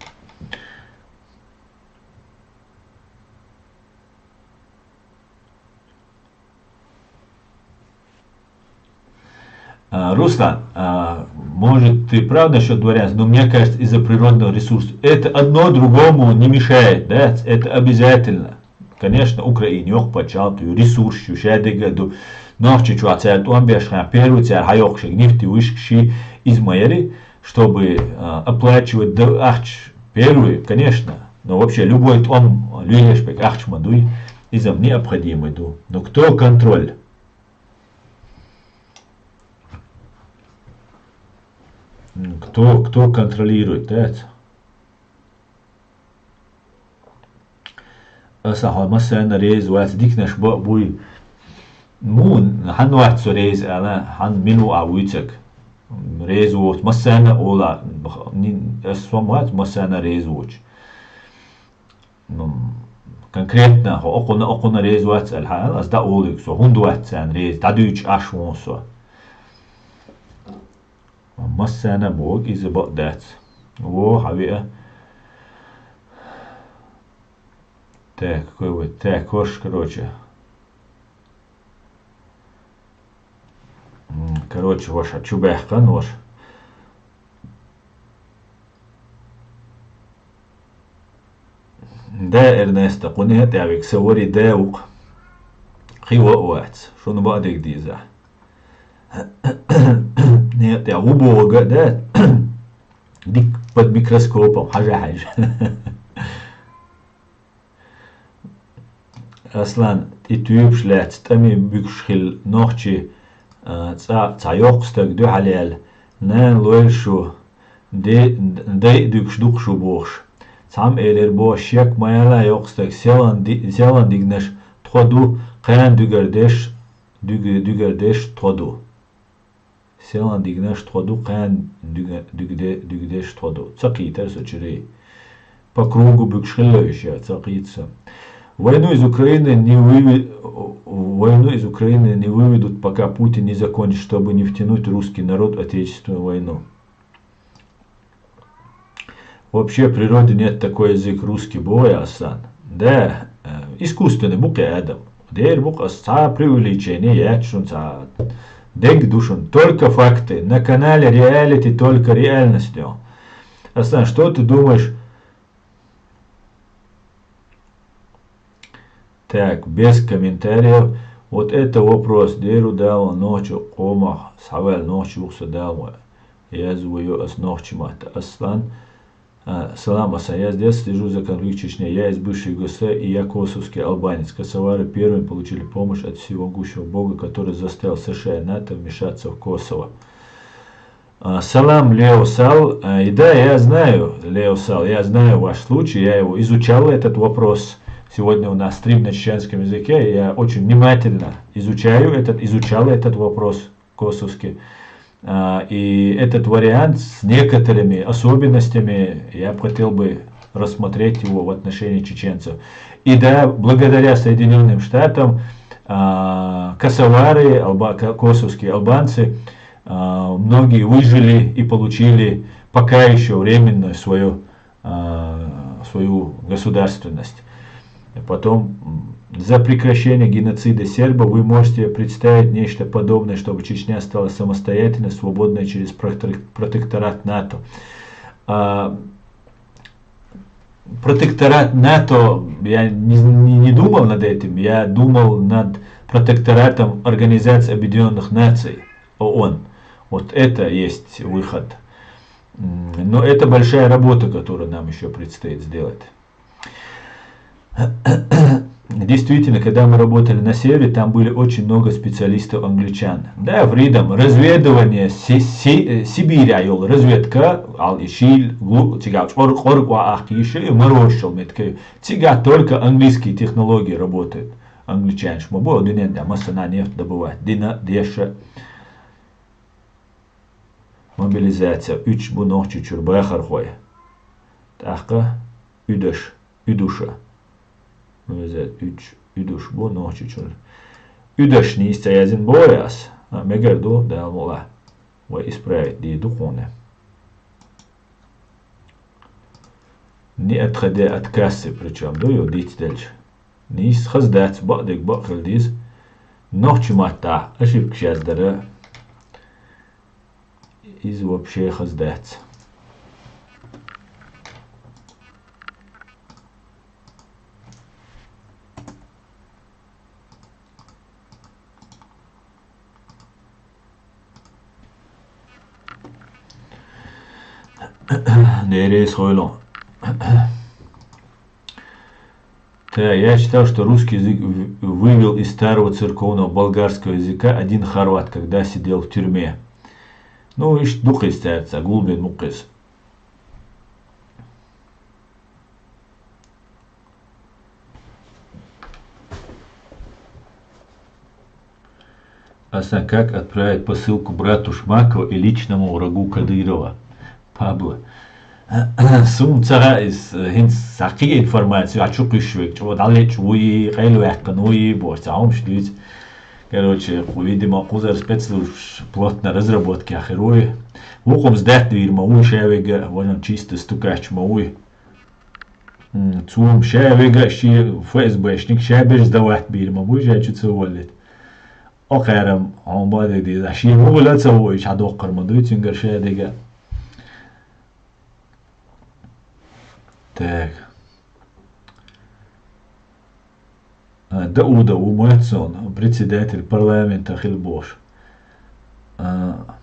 А, Руслан, а, может, ты прав насчёт дворянства, но мне кажется, из-за природного ресурса. Это одно другому не мешает, да? Это обязательно. Конечно, Украине ёх пачал, ту ресурс, ю шадега, ду. Нохчи чуа цяр туам беш хан, первый цяр хайёх шег нефти вышкши из майори, чтобы, а, оплачивать да ахч первый, конечно. Но вообще любой туам люешпек ахч мадуй, изам необходимый ду. Но кто контроль? М, кто, кто контролирует, да? Аса хама сена рез вац дикнаш ба буй. Мун, Хьан вац со реза аьлла, хьан мила ву Ӏа вуьйцург? Реза воцу массарна а ола, ни-, ас сом вац массарна а реза воцуш. Ну, конкретно, хьо окхунна, окхунна реза вац аьлла хьан, ас дӀа олуьйту со, хӀунда вац царна реза, дӀадуьйцуш Ӏаш ву со. Массарна а боху иза бакъ дац. Во, хьан виа. Так, какой вы, так, хош, короче. М, короче, ваша, чу баьхкан, ваша. Да, Эрнеста, кху нехан тӀе вик са вари да вукх. Хи ва а вац, шуна баа диг дийза. Нехан тӀе ву бога да, дик под микроскопом, хьажа хьажа. Аслан, и туьйпаш лаьцна тӀаме буьгуш хилла нохчи, а, цкъа цхьа йоккха стаг дуьхьал яьлла, нана лойла шу, де-, дай а дуьгуш ду-кх шу бохуш. Цхьамма элира боху, шек ма яла йоккха стаг, селан ди-, селан дигнаш тхо ду, кхана дуьгар деш, дуьг-, дуьгар деш тхо ду. Селан дигнаш тхо ду, кхана дуьга-, дуьгде-, дуьгдеш тхо ду. Ца кхийтара со чуьре. По кругу буьгуш хилла уьш я, ца кхийта со. Войну из Украины не выви-, войну из Украины не выведут, пока Путин не закончит, чтобы не втянуть русский народ в Отечественную войну. Вообще в природе нет такой язык русский, бой, Аслан. Да, э, искусственный бу-кх и адам. Дера бу-кх ас цхьа преувеличение яц шун цхьа. Дег ду шун. Только факты. На канале реалити только реальность. Аслан, что ты думаешь? Так, без комментариев. Вот это вопрос. Деру дала нохчу къомах. Схьаваьлла нохчи ву со дала. Язва ю ас нохчи матта. Аслан. А, салам, Аслан. Я с детства слежу за конфликт в Чечне. Я из бывшей Ю Г С Л, и я косовский албанец. Косовары первыми получили помощь от всемогущего Бога, который заставил С Ш А и НАТО вмешаться в Косово. А, салам, Лео Сал. А, и да, я знаю, Лео Сал, я знаю ваш случай, я его изучал, этот вопрос. Сегодня у нас стрим на чеченском языке, я очень внимательно изучаю этот, изучал этот вопрос косовский. А, и этот вариант с некоторыми особенностями, я бы хотел бы рассмотреть его в отношении чеченцев. И да, благодаря Соединённым Штатам, а, косовары, алба-, ко-, косовские албанцы, а, многие выжили и получили пока ещё временную свою, а, свою государственность. Потом, м, за прекращение геноцида сербов вы можете представить нечто подобное, чтобы Чечня стала самостоятельной, свободной через протек-, протекторат НАТО. А, протекторат НАТО, я не, не, не думал над этим, я думал над протекторатом Организации Объединённых Наций, О О Н. Вот это есть выход. М, но это большая работа, которую нам ещё предстоит сделать. Действительно, когда мы работали на севере, там были очень много специалистов англичан. Да, Freedom, разведывание Си-, Си-, э, Сибиря йолу разведка, ал и шийл, гу-, цигахь чкъор-, къоркъа ахка йиш, и марошал метка. Цигахь только английские технологии работают. Англичанаш ма бу, дуьнен тӀехь массана нефть добывать дина, деша. Мобилизация. Уьш бу Нохчийчуьра бахархой. ТӀаккха уьдаш, уьдуша. Мобилизация. Уьш, уьдуш бу Нохчийчуьра. Уьдаш нийса ца яздина боху ас. А, мегар ду, Дала мукъ лахь. Вай исправить дийр ду кхуна. Не отходя от кассы, причём, ду ю дицделча. Нийса хаза дац, бакъдерг бакъ хила деза. Нохчи маттахь ошибкаш яздара. Иза вообще хаза дац. Деррис хойло. Та, я считал, что русский язык в-, вывел из старого церковного болгарского языка один хорват, когда сидел в тюрьме. Ну, иштта ду-кх иза цаьрца, гулбина ду-кх иза. Асан, как отправить посылку брату Шмакова и личному врагу Кадырова? Пабло. Суна ца хаьа из, э, хӀинца цхьа кхин информаци, а чу кхуьйсуш вега, чӀо дӀалечӀ вуй, къайлаваьккхина вуй, бохуш цхьа хӀумаш дуьйцу. Короче, кху, видимо, кхузара спецслужбаш плотно разработка яхир вуй. Вукхумс даьтта вийр ма вуй, ша вега, важам чисто стукач ма вуй. М, цо ша вега, ши ФСБшник, ша бежа дават бийр ма вуй, ша чу ца воллит. Окхарам, хьо баде деза. Ши вугӀула ца вуй, ша доккхар ма дуй, цуьнгара ша дега. Так. А, Даудов Уматсон, председатель парламента хила бохуш. А,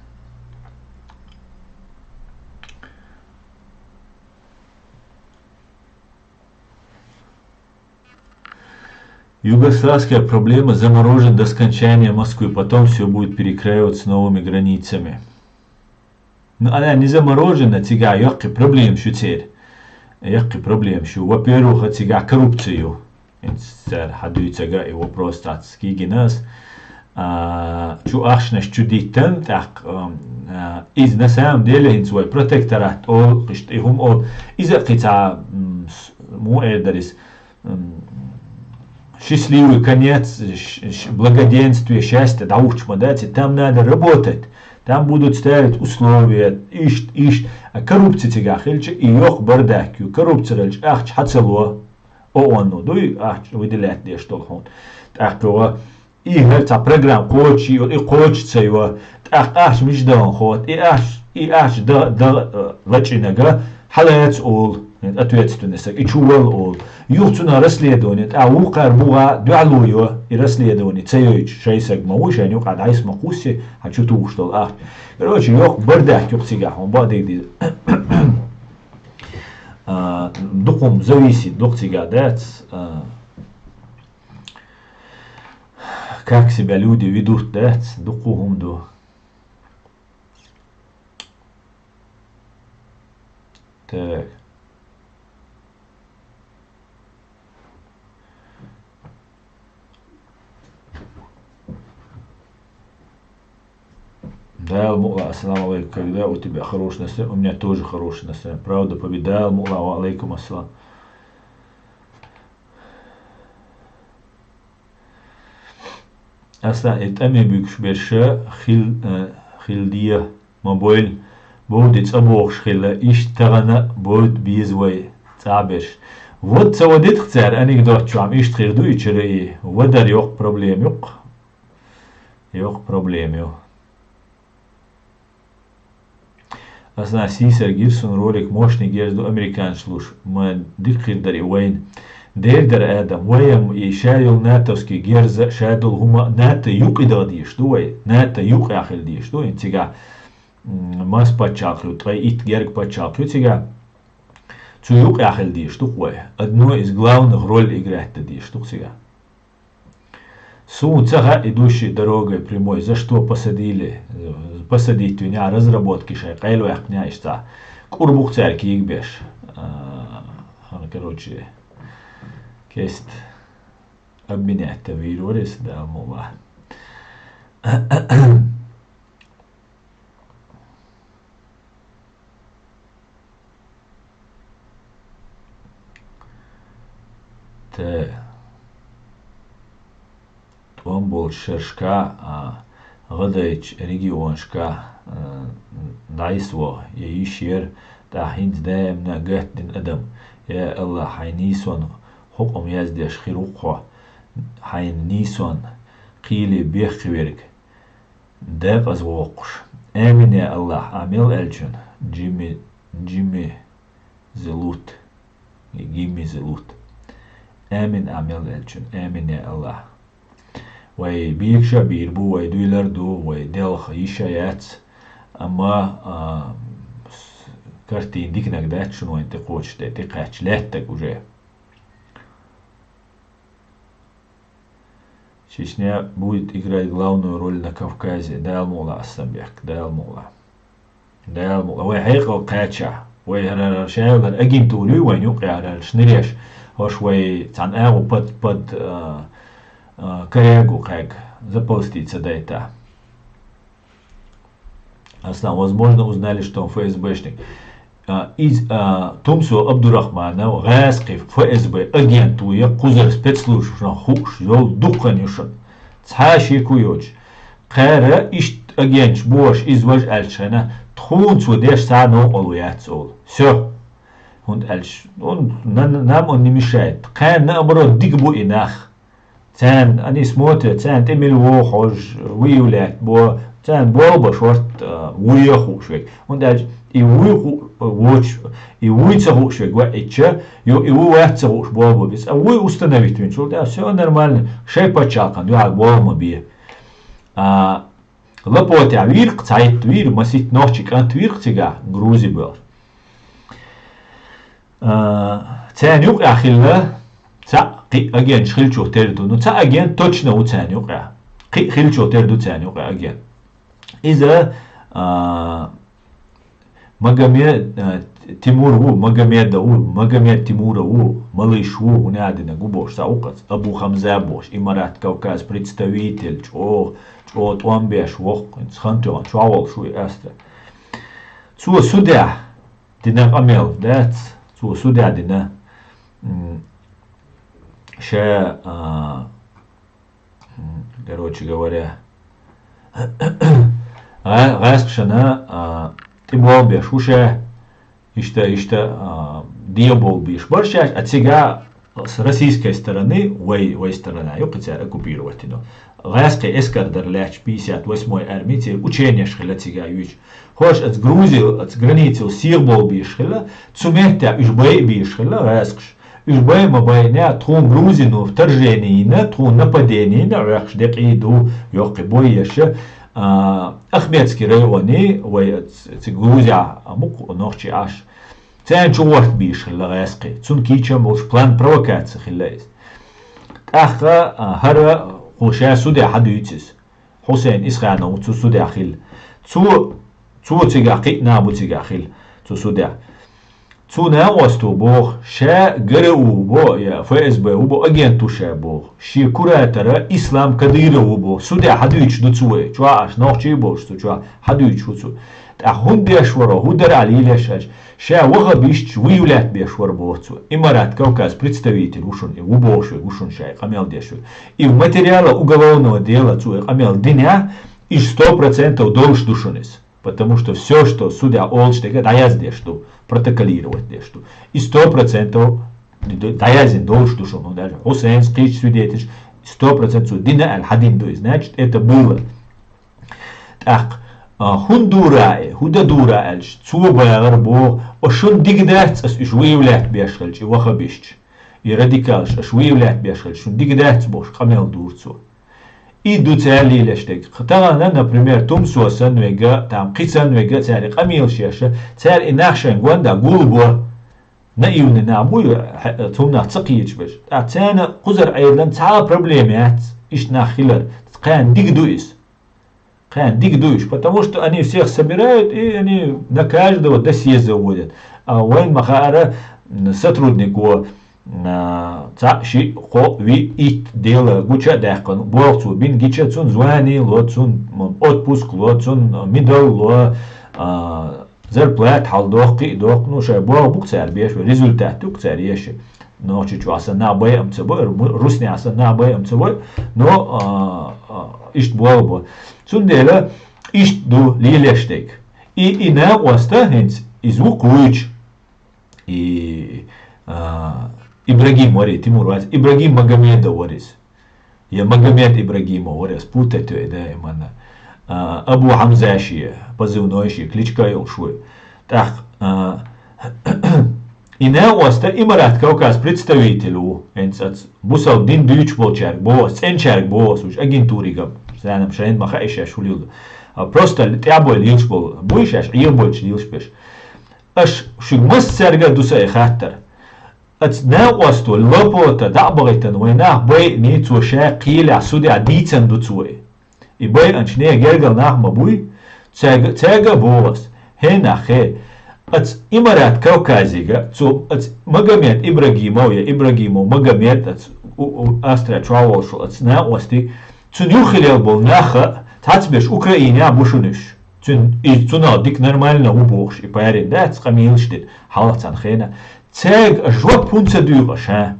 Югославская проблема заморожена до скончания Москвы, потом все будет перекраиваться новыми границами. Ну, она не заморожена, цигахь йоккхи проблема шу церан. Йоккхи проблема шу. Во-первых, цигахь коррупция ю. ХӀинца цара хьадуьйцага и вопрос цац кигинас. А, чу ахчанаш чу диттан, тӀаккха, ам, а, иза на самом деле хӀинца вай протекторат олу, кхишта и хӀума олу. Иза кхин цхьа, м, с-, муха эр дара иза, м, счастливый конец, щ-, щ-, благоденствие, счастье дӀахӀуттуш ма дац, и там надо работать, там будут ставить условия, иштта, иштта. А коррупция цигахь хилча, и йоккха бардак ю, коррупция хилча, ахча хьа ца ло, ООН-о дуй, ахча выделять деш долу хьуна. ТӀаккха йогӀу, и хӀара цхьа программа кхочуш йо, и кхочуш ца йо, тӀаккха ахча мича дахана хӀотту, и ахча, и ахча да, да, э, лачкъинарг хьалаца олу, ответственность, и чу вала олу. Юха цунах расследование, тӀаккха вукхара муха дуьхьало йо, и расследование ца йойтуш, шайн саг ма ву, шайна юкъахь дӀайса ма кхуссий, хьан чу тухуш долу ахча. Короче, йоккха бардак ю цигахь, хьуна бакъдерг деза. А, дукха хӀума зависит ду цигахь дац, а, как себя люди ведут, дац, дукха хӀума ду. Так. Дала мукъ лахь, ассаламу алейкум. Когда у тебя хорошее настроение? У меня тоже хорошее настроение. Правда, победа. Дала мукъ лахь, ва алейкум ассалам. Аса и тӀаме буьгуш берш хил-, э, хила де ма бойла, бовди цӀа бохуш хилла, иштта тахана а бовда беза вай цӀа берш. Вод ца вадитах цара анекдот чохь, иштта хир ду и чуьра и, вадар йоккха проблема юккха. Йоккха проблема ю. Аса сийсара гира суна ролик, мощный герз ду американцаш луш, ма дика хир дара и вайна. Дера дара адам, вай-м и ша йолу натовский герз а, ша долу хӀума а НАТО юкъа дан дезаш ду вай, НАТО юкъа хила дезаш ду, хӀинца цигахь, м, масса пачхьалкх ю, ткъе итт герга пачхьалкх ю цигахь. Цу юкъа хила дезаш ду-кх вай. Одно из главных роль играть дан дезаш ду-кх цигахь. Суна ца хаьа и души дорогой прямой, за что посадили, посадить вина, разработки шайн къайлаваьккхина иштта. КӀур бу-кх цаьрга кийга беш. А, хьан, короче, кест обменять вийр вара иза, Дала мукъ лахь. Тэ, тӀом болчу шерашка, а, гӀадайчу регионашка, а, дӀайса ваха, я йиш яра, тӀаккха хӀинца даимна гатдина адам. Я АллахӀ, хьайн нийсонан хӀокхунна яздеш хир ву-кх хьо, хьайн нийсонан кхеле бехке верг. Декъаза воккхуш. Амин, я АллахӀ, а мел аьллачун? Джимми, Джимми Зелут. Гимми Зелут. Амин, а мел аьллачун. Амин, я АллахӀ. Вай бегаш а бийр бу, вай дуьйлар а ду, вай делха йиш а яц. Амма, а, с-, картина диканиг дац шуна вайн тӀекхочуш тӀе, тӀекхаьчча лаьттаг уже. Чечня будет играть главную роль на Кавказе. Дала мукъ лахь, Асланбек, Дала мукъ лахь. Дала мукъ лахь. Вай хьекъал кхача. Вай хӀара, хӀара шаьллар агентура ю вайн юкъа хӀара, хӀара шниреш. ХӀорш вай цхьана агӀу под, под, а, а, корягу кхаьг. Заползти ца дайта. Аслан, возможно, узнали, что он ФСБшник. А, из, а, Тумсо Абдурахманов гӀаьскхи ФСБ агент ву я, кхузара спецслужбашна хууш йолу дуккха ю шуна. Цхьа а шеко йоцуш. Кхара иштта агенташ бохуш иза важа аьллачу хенахь, тхуна цо деш цхьа а новкъарло яц олу. Всё. ХӀунда аьлча, он, на-, на-, нам он не мешает. Кхарна, наоборот, дика бу и нах. Царна, они смотрят, царна тӀе мила вогӀу хьожа, выявлять бо, царна болх бан шорта, а, вуй а хууш верг. ХӀунда аьлча и вуй ху-, воцуш, и вуй ца хууш верг ваийтча, ю и ву вац ца хууш болх бан беза. А вуй установить винчул тӀаьхьа, всё нормально, шайн пачхьалкхана дуьхьал болх ма бе. А, Лапотехь вийра-кх, цхьайтта вийра, масийтта нохчийн кӀант вийра-кх цигахь, Грузи бер. А, царна юкъахь хилла, цхьаъ, кхин агенташ хиллачух тера ду. Ну, цхьа агент точно ву царна юкъахь. Кхин хиллачух тера ду царна юкъахь агент. Иза, а, Магомед, а, Тимур ву, Магомеда ву, Магомед Тимура ву, малыш ву, хӀун а динарг ву бохуш, цхьа ву-кх, Абу Хамза бохуш, Имарат Кавказ представитель, чӀогӀа, чӀогӀа тӀом беш воккха, хӀинца хан тоьхна чохь волуш ву и астра. Цо судехь дина къамел дац, цо судехь дина, м, ша, а, м, короче говоря, гӀа-, гӀаьскхашна, а, тӀеболх беш ву ша, иштта, иштта, а, дехьа болх беш бара шаьш, а цига с российской стороны, вай, вай сторона, юкъа цара оккупировать дина. ГӀаьскхи эскар дара лаьтташ пятьдесят восьмой армица, ученеш хилла цига юьйцу. ХӀорш аца Грузия, аца границал сехьа болх беш хилла, цу меттехь уьш байа беш хилла гӀаьскхаш. Уьш байа ма байинехь, тхуна Грузино вторжение йина, тхуна нападение йина, Ӏохкуш декъий ду, йоккхий бой еш, а, Ахмедский районе, вай ц-, ц-, Грузия, а, мукъа нохчий Ӏаш. Царна чу гӀорта бийш хилла гӀаьскхи. Цунна кийча а болуш план провокации хилла иза. ТӀаккха, а, хӀара кху ша судехь хьан дуьйцу иза? Хьусайн Исханов цу судехь хилла. Цо, цо цигахь кхин а нах бу цигахь хилла, цу судехь. Цу накъосто боху, ша ГРУ ву бо, я ФСБ ву бо, агент ву ша боху. Шен куратора Ислам Кадыров ву боху. Судехь хьан дуьйцуш ду цо вай? Чохь аш нохчий болуш цу чохь хьан дуьйцуш ву цо? ТӀаккха хӀунда деш вара, хӀун дара ахь лелаш аьлча? Ша вахабисташ выявлять беш вара боху цо. Имарат Кавказ представитель ву шуна, и ву бохуш верг ву шуна ша, и къамел деш верг. И в материалах уголовного дела цо и къамел динехь, и сто процентов долуш ду шуна иза. Потому что всё, что судья олуш дерг, дӀаяздеш ду, протоколировать деш ду. И сто процентов д-, дӀаяздина долуш ду шуна. Ну, даже Хусейнс, кхечу свидетелаш, сто процентов цо дина аьлла, хьан дина ду и, значит, это было. ТӀаккха, а, хӀун дура и, хӀун дан дура аьлча, цо бахара боху, о, шуна дика дац ас уьш выявлять беш хилча, и вахабисташ, и радикалаш аш выявлять беш хилча, шуна дика дац бохуш, къамел дура цо. И ду цара лелаш дерг. Тахана, например, Тумсо санна вега, там, кхин санна вега, цара и къамелаш еша, цара и нах шайн гонда гулбо, наивный нах буй, хьа-, цунах ца кхеташ берш. ТӀаккха царна кхузара Ӏедалан цхьа а проблема яц, иштта нах хилар. Кхарна дика ду иза. Кхарна дика ду иза, потому что они всех собирают, и они на каждого досье заводят. А вайн ма хаара, м, сотруднико, а, цхьаъ, шиъ, кхоъ, виъ, итт дела гуча а даьккхина, болх цо бина гича, цунна звание ло, цунна, м, отпуск ло, цунна медаль ло, а, зарплата хьалдоккху, кхин а доккху, ну, шайн болх бу-кх цара беш, результат ду-кх цара еш. Нохчийчохь санна нах байа ца бо, ру-, руснехь санна нах байа ца бо, но, а, а, иштта болх бо. Цундела иштта ду лелаш дерг. И, и накъоста хӀинца иза ву кхуьйчу. И, а, Ибрагим вари, Тимур вац, Ибрагим Магомедов вари иза. Я Магомед Ибрагимов вари, ас путать ве, да, и манна. А, Абу Хьамза шен, позывной шен, кличка йолуш ву. ТӀаккха, а, и накъоста Имарат Кавказ представитель ву, хӀинца аца бусалба дин дуьйцуш болчаьрга боху ас, цӀеначаьрга боху ас, уьш агентурига, занам шайна ма хаьа шаьш хӀун лелла. А, просто тӀаьхьабой лелаш болу, буй шаьш, Ӏехабойтуш лелаш берш. Аш шуьга массаьрга а ду сан и хаттар. Аца накъосто лапота дӀа а бахийтина вайн нах байъиний, цо ша кхелехь судехь дийцина ду цо и. И байъинчу нехан гергара нах ма буй, цаьрга, цаьрга а боху ас, хӀей нах, хӀей, аца Имарат Кавказига, цо аца Магомед Ибрагимов я Ибрагимов Магомед, аца у, у, Австрия чохь волуш аца накъостиг, цунна юххе лелла болу нах а, цхьацберш Украинехь бу шуна уьш. Цуьн, и цунах дика нормально ву бохуш, и парень дац, къамелаш дина, хьалха цхьана хенахь. Цаьрга аш жоп хӀунда ца дуьйху аш, хьа?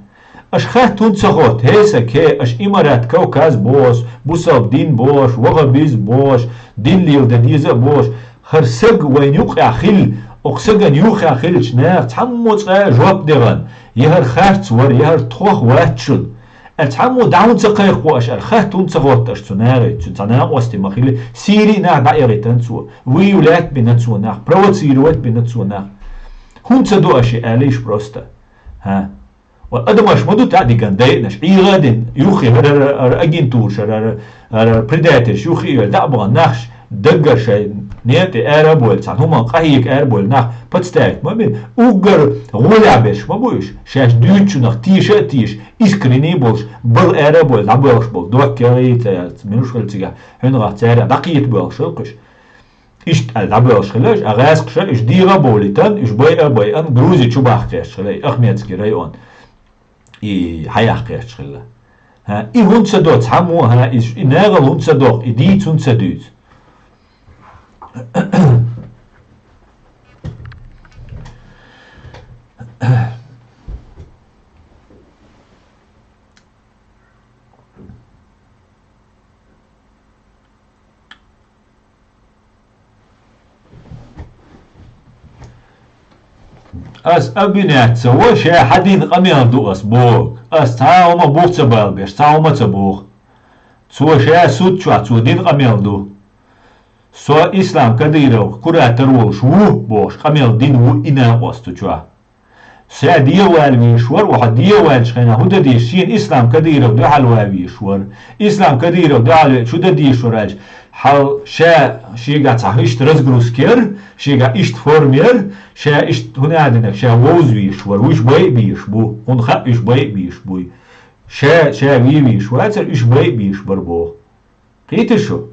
Аш хатта хӀунда ца хотту, хьесаг, хье, аш имарат Кавказ бохуш, бусалба дин бохуш, ваххабизм бохуш, дин леладан деза а бохуш, хӀара саг вайна юкъахь хилла, окху сагана юххехь хиллачу наха цхьаммо цкъа а жоп дехана, я хӀара харц вара, я хӀара тхох вац шуна. Ара цхьаммо дӀа хӀунда ца кхайкхо аш, ара хатта хӀунда ца хотту аш цу нахе, цу цхьа накъостий ма хилла, Сирин нах дӀаэгӀийтина цо, выявлять бина цо нах, провоцировать бина цо нах. ХӀунда ца до аш и аьлла йиш просто? ХӀа? Ва адамаш ма ду таӀ диган дайъанаш, Ӏийгъа а дина, юххе хӀара, хӀара, хӀара агентураш, хӀара, хӀара, хӀара предательш, юххе а йолу дӀа а бахана нахш, даггара шайн некъа тӀе ара а бойла, цхьана хӀуманна къахьега ара а бойла нах подставить ма бина. Уггар гӀолехь берш ма бу уьш, шаьш дуьйцучунах теша а теша, искренний болуш, бала ара а бойла, дӀабоьлхуш болу доккхий а, ца яц, муьлш хилла цигахь, хьуьнагӀахь цаьргахь дӀакхета боьлхуш хилла кхуьш. Иштта аьлла дӀабоьлхуш хилла уьш, а гӀаьскхаша уьш дегӀа а бовлийтан, уьш байа а байан, Грузи чу бахкхетташ хилла, и Ахмедский район, и хьаяккхетташ хилла. ХӀа, и хӀунда ца до цхьаммо, хӀа, и, и нахала хӀунда ца доху, и дийца хӀунда ца дуьйцу? Ас обвинять ца во, ша хьан дина къамел ду ас боху. Ас цхьа а хӀума бух ца балабеш, цхьа а хӀума ца боху. Цо ша суд чохь цо дина къамел ду. Со Ислам Кадыров куратор волуш ву бохуш, къамел дина ву и накъост цу чохь. Ша дегӀан вала везаш вара, ва хьо дегӀан ваьллачу хенахь хӀун дан дезаш, шена Ислам Кадыров дуьхьал ван везаш вара. Ислам Кадыров дуьхьал веача хӀун дан дезаш вара аьлча, хьал ша шегахь цхьа иштта разгрузка яра, шегахь иштта форма яра, ша иштта хӀун а динарг ша вовза везаш вара, уьш байа а безаш бу, хӀунда хаьа уьш байа а безаш буй. Ша, ша вен везаш вацара, уьш байа а безаш бара боху. Кхийтира шу?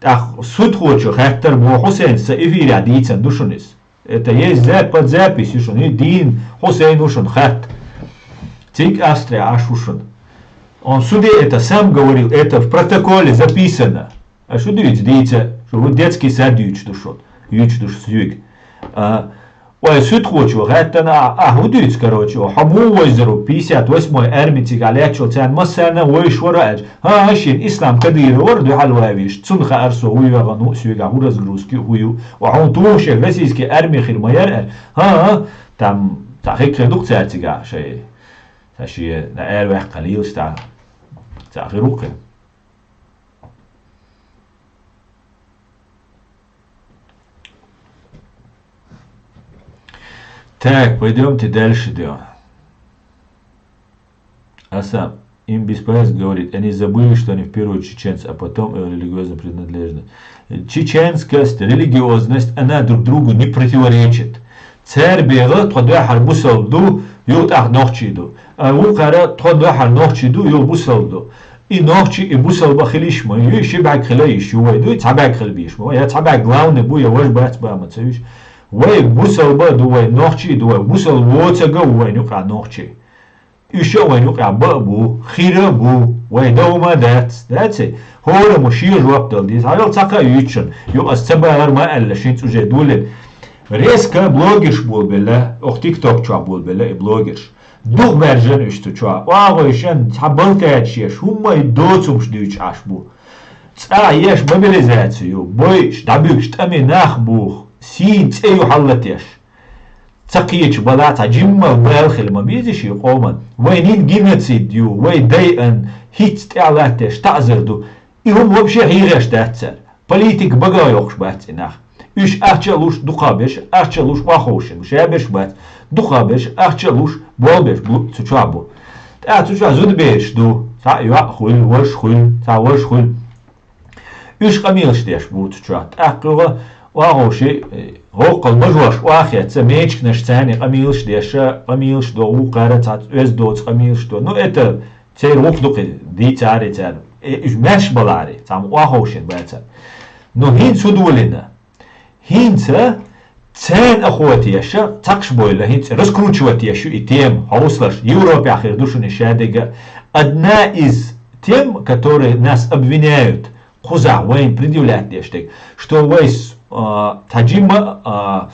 ТӀаккха судхочо хаьттара боху Хьусейнца, сан эфирехь дийцина ду шуна иза. Это есть за-, под запись ю шуна, и дийна Хьусейн ву шуна хатта. Цига Австрия Ӏаш ву шуна. Он в суде это сам говорил, это в протоколе записано. А шу дуьйцу дийца, шу ву детский сад юьйцуш ду шуна, юьйцуш ду шу соьга. А, Ой, судхочо хаьттина, а, а, хӀун дуьйцу, короче, хьо муха вевзар ву пятьдесят восьмой арми цигахь лаьтташ волу, царна массарна а вевзаш вара аьлча, хӀан-хӀа, шена Ислам Кадыров вара дуьхьал ван везаш, цунна хаьара со хӀун йоьгӀна ву, соьгахь хӀун разгрузка ю, хӀун ю, ва хьуна тухуш шен российский арми хир ма яра аьлча, хӀан-хӀа, там, цхьа хиг хир ду-кх цара цигахь шайн, цхьа шен, на, араваьккхина лелаш цхьа, цхьа хир ву-кх. Так, пойдёмте дальше идём. Асан, им беспокоит, говорит, они забыли, что они в первую очередь чеченцы, а потом и религиозно принадлежны. Чеченскость, религиозность, она друг другу не противоречит. Цара бегӀа тхо дуьххьара бусалба ду, юха тӀаккха нохчий ду. А вукхара тхо дуьххьара нохчий ду, юха бусалба ду. И нохчий, и бусалба хила йиш ма ю, ши бӀаьрг хила йиш ю вай, дуй, цхьа бӀаьрг хила безаш ма вай, я цхьа бӀаьрг главный бу, я важа бац бан ма ца виш. Вай бусалба а ду, вай нохчий а ду, вай бусалба воцург а ву вайна юкъахь нохчий. Уьш а вайна юкъахь бан а бу, хир а бу, вай дан хӀума а дац, дац и? ХӀораммо шен жоп дала деза. Хьажал, цхьа кхаъ юьйцу шуна, юкъа ас ца бахар ма аьлла, шин цӀуже а дуллина. Резко блогерш болабелла, оха TikTok чохь болабелла и блогерш. Духбаьржина уьш цу чохь, оагӀуьйшан цхьа балтаьчеш, хӀумма и доцумаш дуьйцуш Ӏаш бу. ЦӀахь еш мобилизацию, бойуш, дӀабуьгуш тӀаме нах буху, сийна цӀе ю хьаллатеш. Ца кхечу бала цхьа жиммал бала хила ма беза шен къоман. Вай нин геноцид ю, вай дайан, хӀинца тӀе а латтеш, таӀзар ду. И хӀума вообще хьийгӀеш дац цара. Политика бага йоккхуш бац и нах. Уьш ахча а луш, дукха берш, ахча а луш, охьаховшина, ша берш бац, дукха берш, ахча а луш, болх беш бу, цу чохь бу. ТӀаккха цу чохь зудабераш ду, цхьа йоӀ хуьлу, важа хуьлу, цхьа важа хуьлу. Уьш къамелаш деш бу цу чохь. ТӀаккха юха охьаховши, гӀовкхал бажош охьахецна, мечканаш царна къамелаш деш, къамелаш до, вукхара цхьа оьзда доцу къамелаш до. Ну, это церан гӀуллакх ду кхин, дийцари цара. Э, уьш маьрша балари, цхьамма охьаховшина бацара. Ну, хӀинца хӀун долийна? ХӀинца царна охота еш, цхьаккхаш бевлла, хӀинца раскручивать еш ю и тема, хьовсалаш, Европехь хир ду шуна и шадерг а. Одна из тем, которые нас обвиняют, кхузахь вайна предъявлять деш дерг, что вай с-, а, цхьа жимма, а,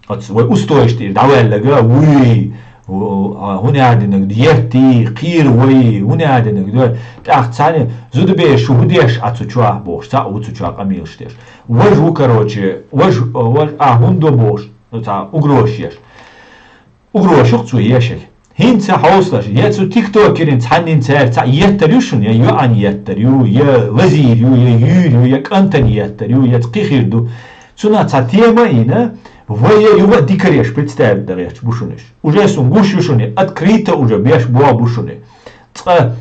оцу вай устоеш тӀера дӀаваьллага, вуй, у-, а, хӀун аьдинаг, ертий, кхийра вай, хӀун аьдинаг, ду, тӀаккха цхьаьна зудабераш шу хӀун деш а цу чохь бохуш, цхьаъ ву цу чохь къамелаш деш. Вож ву, короче, вож, вож, а, хӀун до бохуш, ну, цхьа угрозаш еш. Угрозаш ю-кх цо ешарг. ХӀинца хьовсалаш, я цу тиктокерийн цхьаннийн цаьрца еттар ю шуна, я йоӀан еттар ю, я лазийр ю, я юьйр ю, я кӀантана еттар ю, я кхин хир ду. Цунах цхьа тема а йина, вай я юха а дикареш представить дан гӀерташ бу шуна уьш. Уже сун гуш ю шуна, открыто уже беш боху бу шуна. Цкъа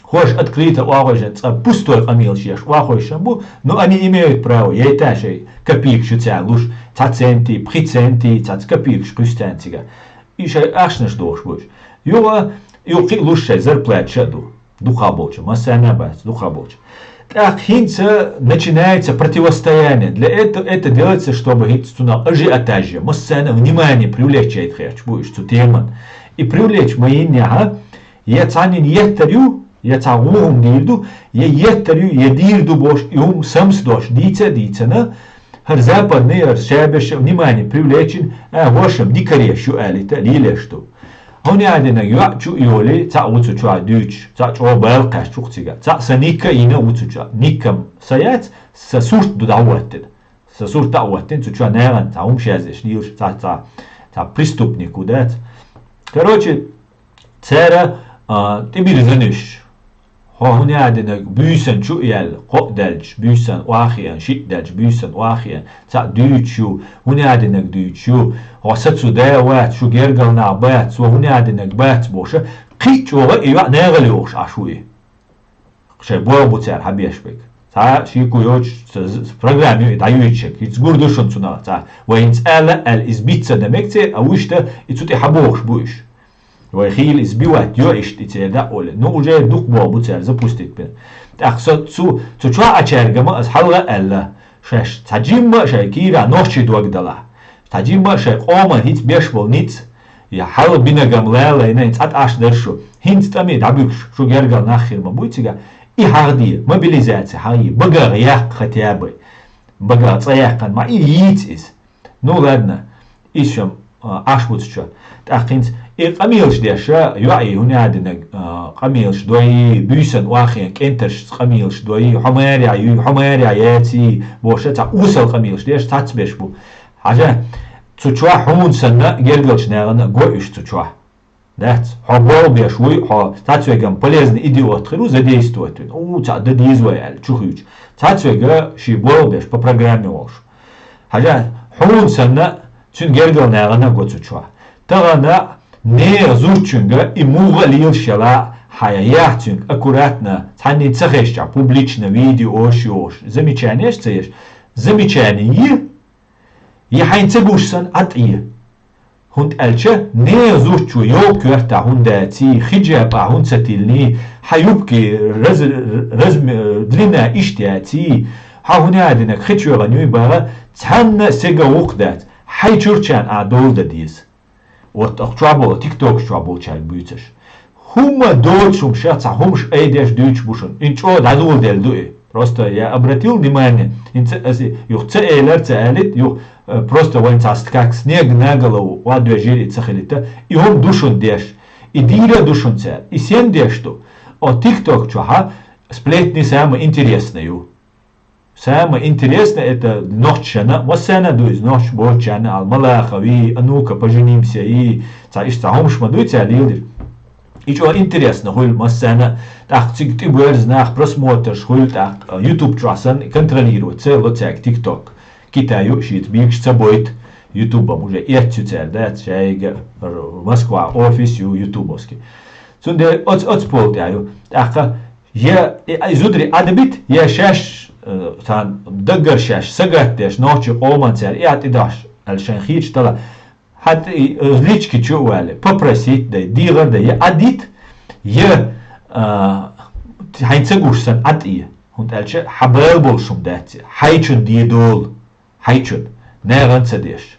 хӀорш открыто охьахевшина, цкъа пустой къамелаш еш охьахевшина бу, но они имеют право, яйта шайн копейкаш ю цара луш, цхьа центий, пхи центий, цхьацца копейкаш кхуьссу царна цигахь. И шайн ахчанаш дохуш бу уьш. Юха, юха кхин а луш шайн зарплаташ а ду. Дукхахболчу, массарна а бац, дукхахболчу. ТӀаккха хӀинца начинается противостояние. Для этого это делается, чтобы хӀинца цунах ажиотаж, массарна а внимание привлечь яйта гӀерташ бу уьш цу теман. И привлечь ма йиннехь, я цхьаннина еттар ю, я цхьа вон хӀума дийр ду, я еттар ю, я дийр ду бохуш, и хӀума самсадош дийца а дийцина, хӀара западный, хӀара шаберш а внимание привлечь йина, а, хӀорш-м дикареш ю алийта, лелаш ду. ХӀунда аьлла динарг йоӀ чу а йолий, цхьаъ ву цу чохь дуьйцуш, цхьаъ чӀогӀа бала кхаьчча ву-кх цигахь, цхьаъ сан никка а йина ву цу чохь, никка-м сан яц, сан сурт ду дӀахӀоттина. Сан сурт а хӀоттина, цу чохь нахана цхьа хӀумаш яздеш лелаш, цхьа, цхьа, цхьа преступник ву дац. Короче, цара, а, тӀебирзина уьш. Хьо хӀунда аьлла динарг буьйсанна чу а яьлла, кхоъ даьлча, буьйсанна охьахиъна, шиъ даьлча, буьйсанна охьахиъна, цхьаъ дуьйцуш ю, хӀунда аьлла динарг дуьйцуш ю, хьо сан цу да а вац, шу гергара нах бац, ва хӀунда аьлла динарг бац бохуш, кхин а чӀогӀа и йоӀ нахала йогӀуш Ӏаш ву и. Шайн болх бу цара хьан беш берг. Цхьа шеко йоцуш, ц-, з-, программа ю и дӀаюьйцуш ерг. ХӀинца гур ду шуна цунах цхьа. Вай хӀинца аьлла, аьлла, иза бицца дан мега церан, а вуьшта и цу тӀе хьан бохуш бу уьш. Вай хийла иза биватт йо иштта и церан дӀа а олий. Ну, уже дукха болх бу цара запустить бина. ТӀаккха со цу, цу чохь Ӏачаьрга ма аса хьалха а аьлла, шаьш цхьа жимма а шайн кийра нохчий дог далахь. Цхьа жимма а шайн къоман хӀинца беш болу ницкъ, я хьалха бинарг-м лалайна, цкъа тӀаш дара шу. ХӀинца тӀаме дӀабуьгуш, шу гергара нах хир ма буй цигахь. И хьахде, мобилизаци хьахде, багах яккха хотя бы. Багах цӀа яьккхина ма и йийца иза. Ну, ладно, иза шуна, а, Ӏаш бу цу чохь. ТӀаккха хӀинца и къамелаш деш, а, йоӀий, хӀунда аьлла динарг, а, къамелаш дой, буьйсанна охьахиъна кӀентаршца къамелаш дой, хьо марехь юй, хьо марехь яций, бохуш цхьа осал къамелаш деш, цхьацберш бу. Хьажа, цу чохь хьуна санна гергарчу нахана а го уьш цу чохь. Дац, хьо болх беш вуй, хьо цхьацца веган полезный идиот хир ву, задействовать вина. У, цхьаъ дан деза вай аьлла, чу хуьйцу. Цхьацца вега ший болх беш, по программе волуш. Хьажа, хьуна санна, цуьнан гергара нахана а го цу чохь. Тахана нехан зудчуьнга и муха а лелаш яла, хьан яхь цуьнга аккуратно, цхьаннен ца хезчахь, публично видеош йохуш, замечаниеш ца еш, замечание е, я хьайна ца гуш санна, Ӏад е. ХӀунда аьлча нехан зудчо йолу коьртахь хӀунда даций, хиджаб а хӀунда ца тиллиний, хьан юбки раз-, разме-, длина иштта яций, хьан хӀунда а динарг хи чоьгӀан юй бара, цхьанна а сега гӀуллакх дац, хьайн чурчарна а довла дан деза. Вот ахча чохь болу, тиктокаш чохь болчаьрга буьйцуш. ХӀумма доцуш хӀума ша цхьа хӀумаш айдеш дуьйцуш бу шуна. Ин чӀогӀа дӀадоладелла ду и. Просто я обратил внимание, хӀинца аса юха ца элар ца алит, юха, э, просто вайн цхьа ст-, как снег на голову, ва доьжийла и ца хилита, и хӀума ду шуна деш. И дийра а ду шуна цара. И сен деш ду? О, тикток чохьа сплетни самое интересное ю. Самое интересное, это нохчашна, массарна а ду иза, нохчаш боцучарна ал Малахови, а ну-ка, поженимся и, цхьа иштта цхьа хӀумаш ма дуй цара лелийра. И чӀогӀа интересно хуьлу массарна а, тӀаккха цига тӀебоьрзу нах, просмотрш хуьлу тӀаккха, YouTube чохь санна контролировать ца ло цаьрга TikTok. Китай ю шица бийгаш ца бойта, YouTube-ам уже эццу цара дац, шайга Москва офис ю ютубовский. Цундела оц-, оцу полу тӀехь ю. ТӀаккха я и, и зударий Ӏадабит, я шаьш, э, царна даггара шаьш сагатдеш, нохчийн къоман цара и а тӀедахьаш, аьлла шайн хийча тала. Хьан тӀе, э, лички чу а ваьлла, попросить дай, дийгӀар дай, я Ӏадит, я, а, хьайн ца гуш санна Ӏад е. ХӀунда аьлча хьан бала болуш хӀума дац и, хьайчун де долу. Хьайчун, нахана ца деш.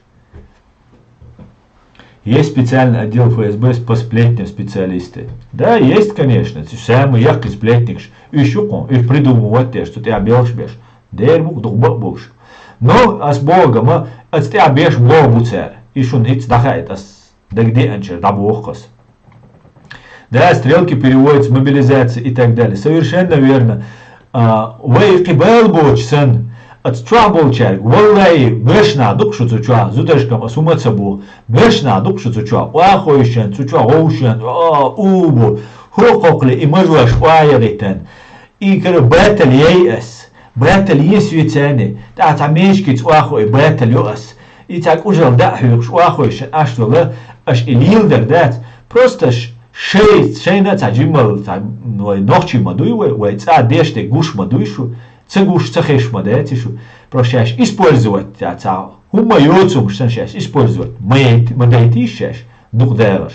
Есть специальный отдел Ф С Б по сплетням специалисты. Да, есть, конечно, самые яркие сплетникаш. Уж ю кху, уж придумывать деш, цу тӀехь белхаш беш. Дера бу-кх дукха бакъ болуш. Но ас боху-м, ас тӀехь беш боху бу цара. И шуна хӀинца дӀахаийта ас дагадеанчара дӀабоху ас. Да, стрелки переводятся мобилизация и так далее. Совершенно верно. А, вай кхин бала боцуш санна, аса чохь болчаьрга, валлай, боьрша нах ду-кх шу цу чохь, зударшкахь аса хӀума а ца боху, боьрша нах ду-кх шу цу чохь, охьахойшан, цу чохь гӀовшан, а, у бу, хӀокхокхале и мажош охьаяхийтан. И кара батал яй ас, батал е соьца царна, тӀаккха цхьа мешкица охьахой батал йо ас. И цхьа кӀужал дӀа а хьоькхуш, охьахойшан Ӏаш дола, аша и леладар дац. Просто ш-, шай-, шайна а цхьа жималла, цхьа, вай нохчий ма дуй вай, вай цӀа деш дерг гуш ма дуй шу, ца гуш, ца хезаш ма дац и шу. Просто шаьш использовать, цхьа, цхьа хӀумма йоцург санна шаьш использовать ма яйт-, ма дайтийша шаьш, дукха дагӀаш.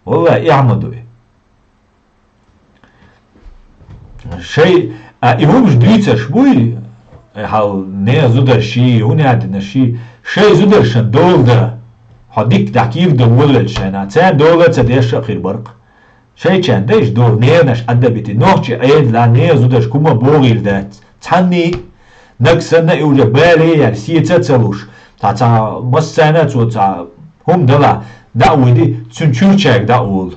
Валлай, эхь ма дуй. Шай, а, и хӀумаш дуьйцурш буй, хьал нехан зударший, хӀун аьлла динарший, шай зударшан дола дан, хьо дикка дӀа кийра дан волавелча шайна, царна дола а ца деш а хир бара-кх. Шайчарна дайша дола ненаш Ӏадда бити, нохчий Ӏедалахь нехан зударшка хӀума богӀийла дац. Цхьанний, наг санна и уже бале а яьлла, сеца а ца луш, цхьа, цхьа массарна а цо цхьа хӀума далахь, дӀа а вуьди, цуьнан чуьрчаьрга дӀа а волу.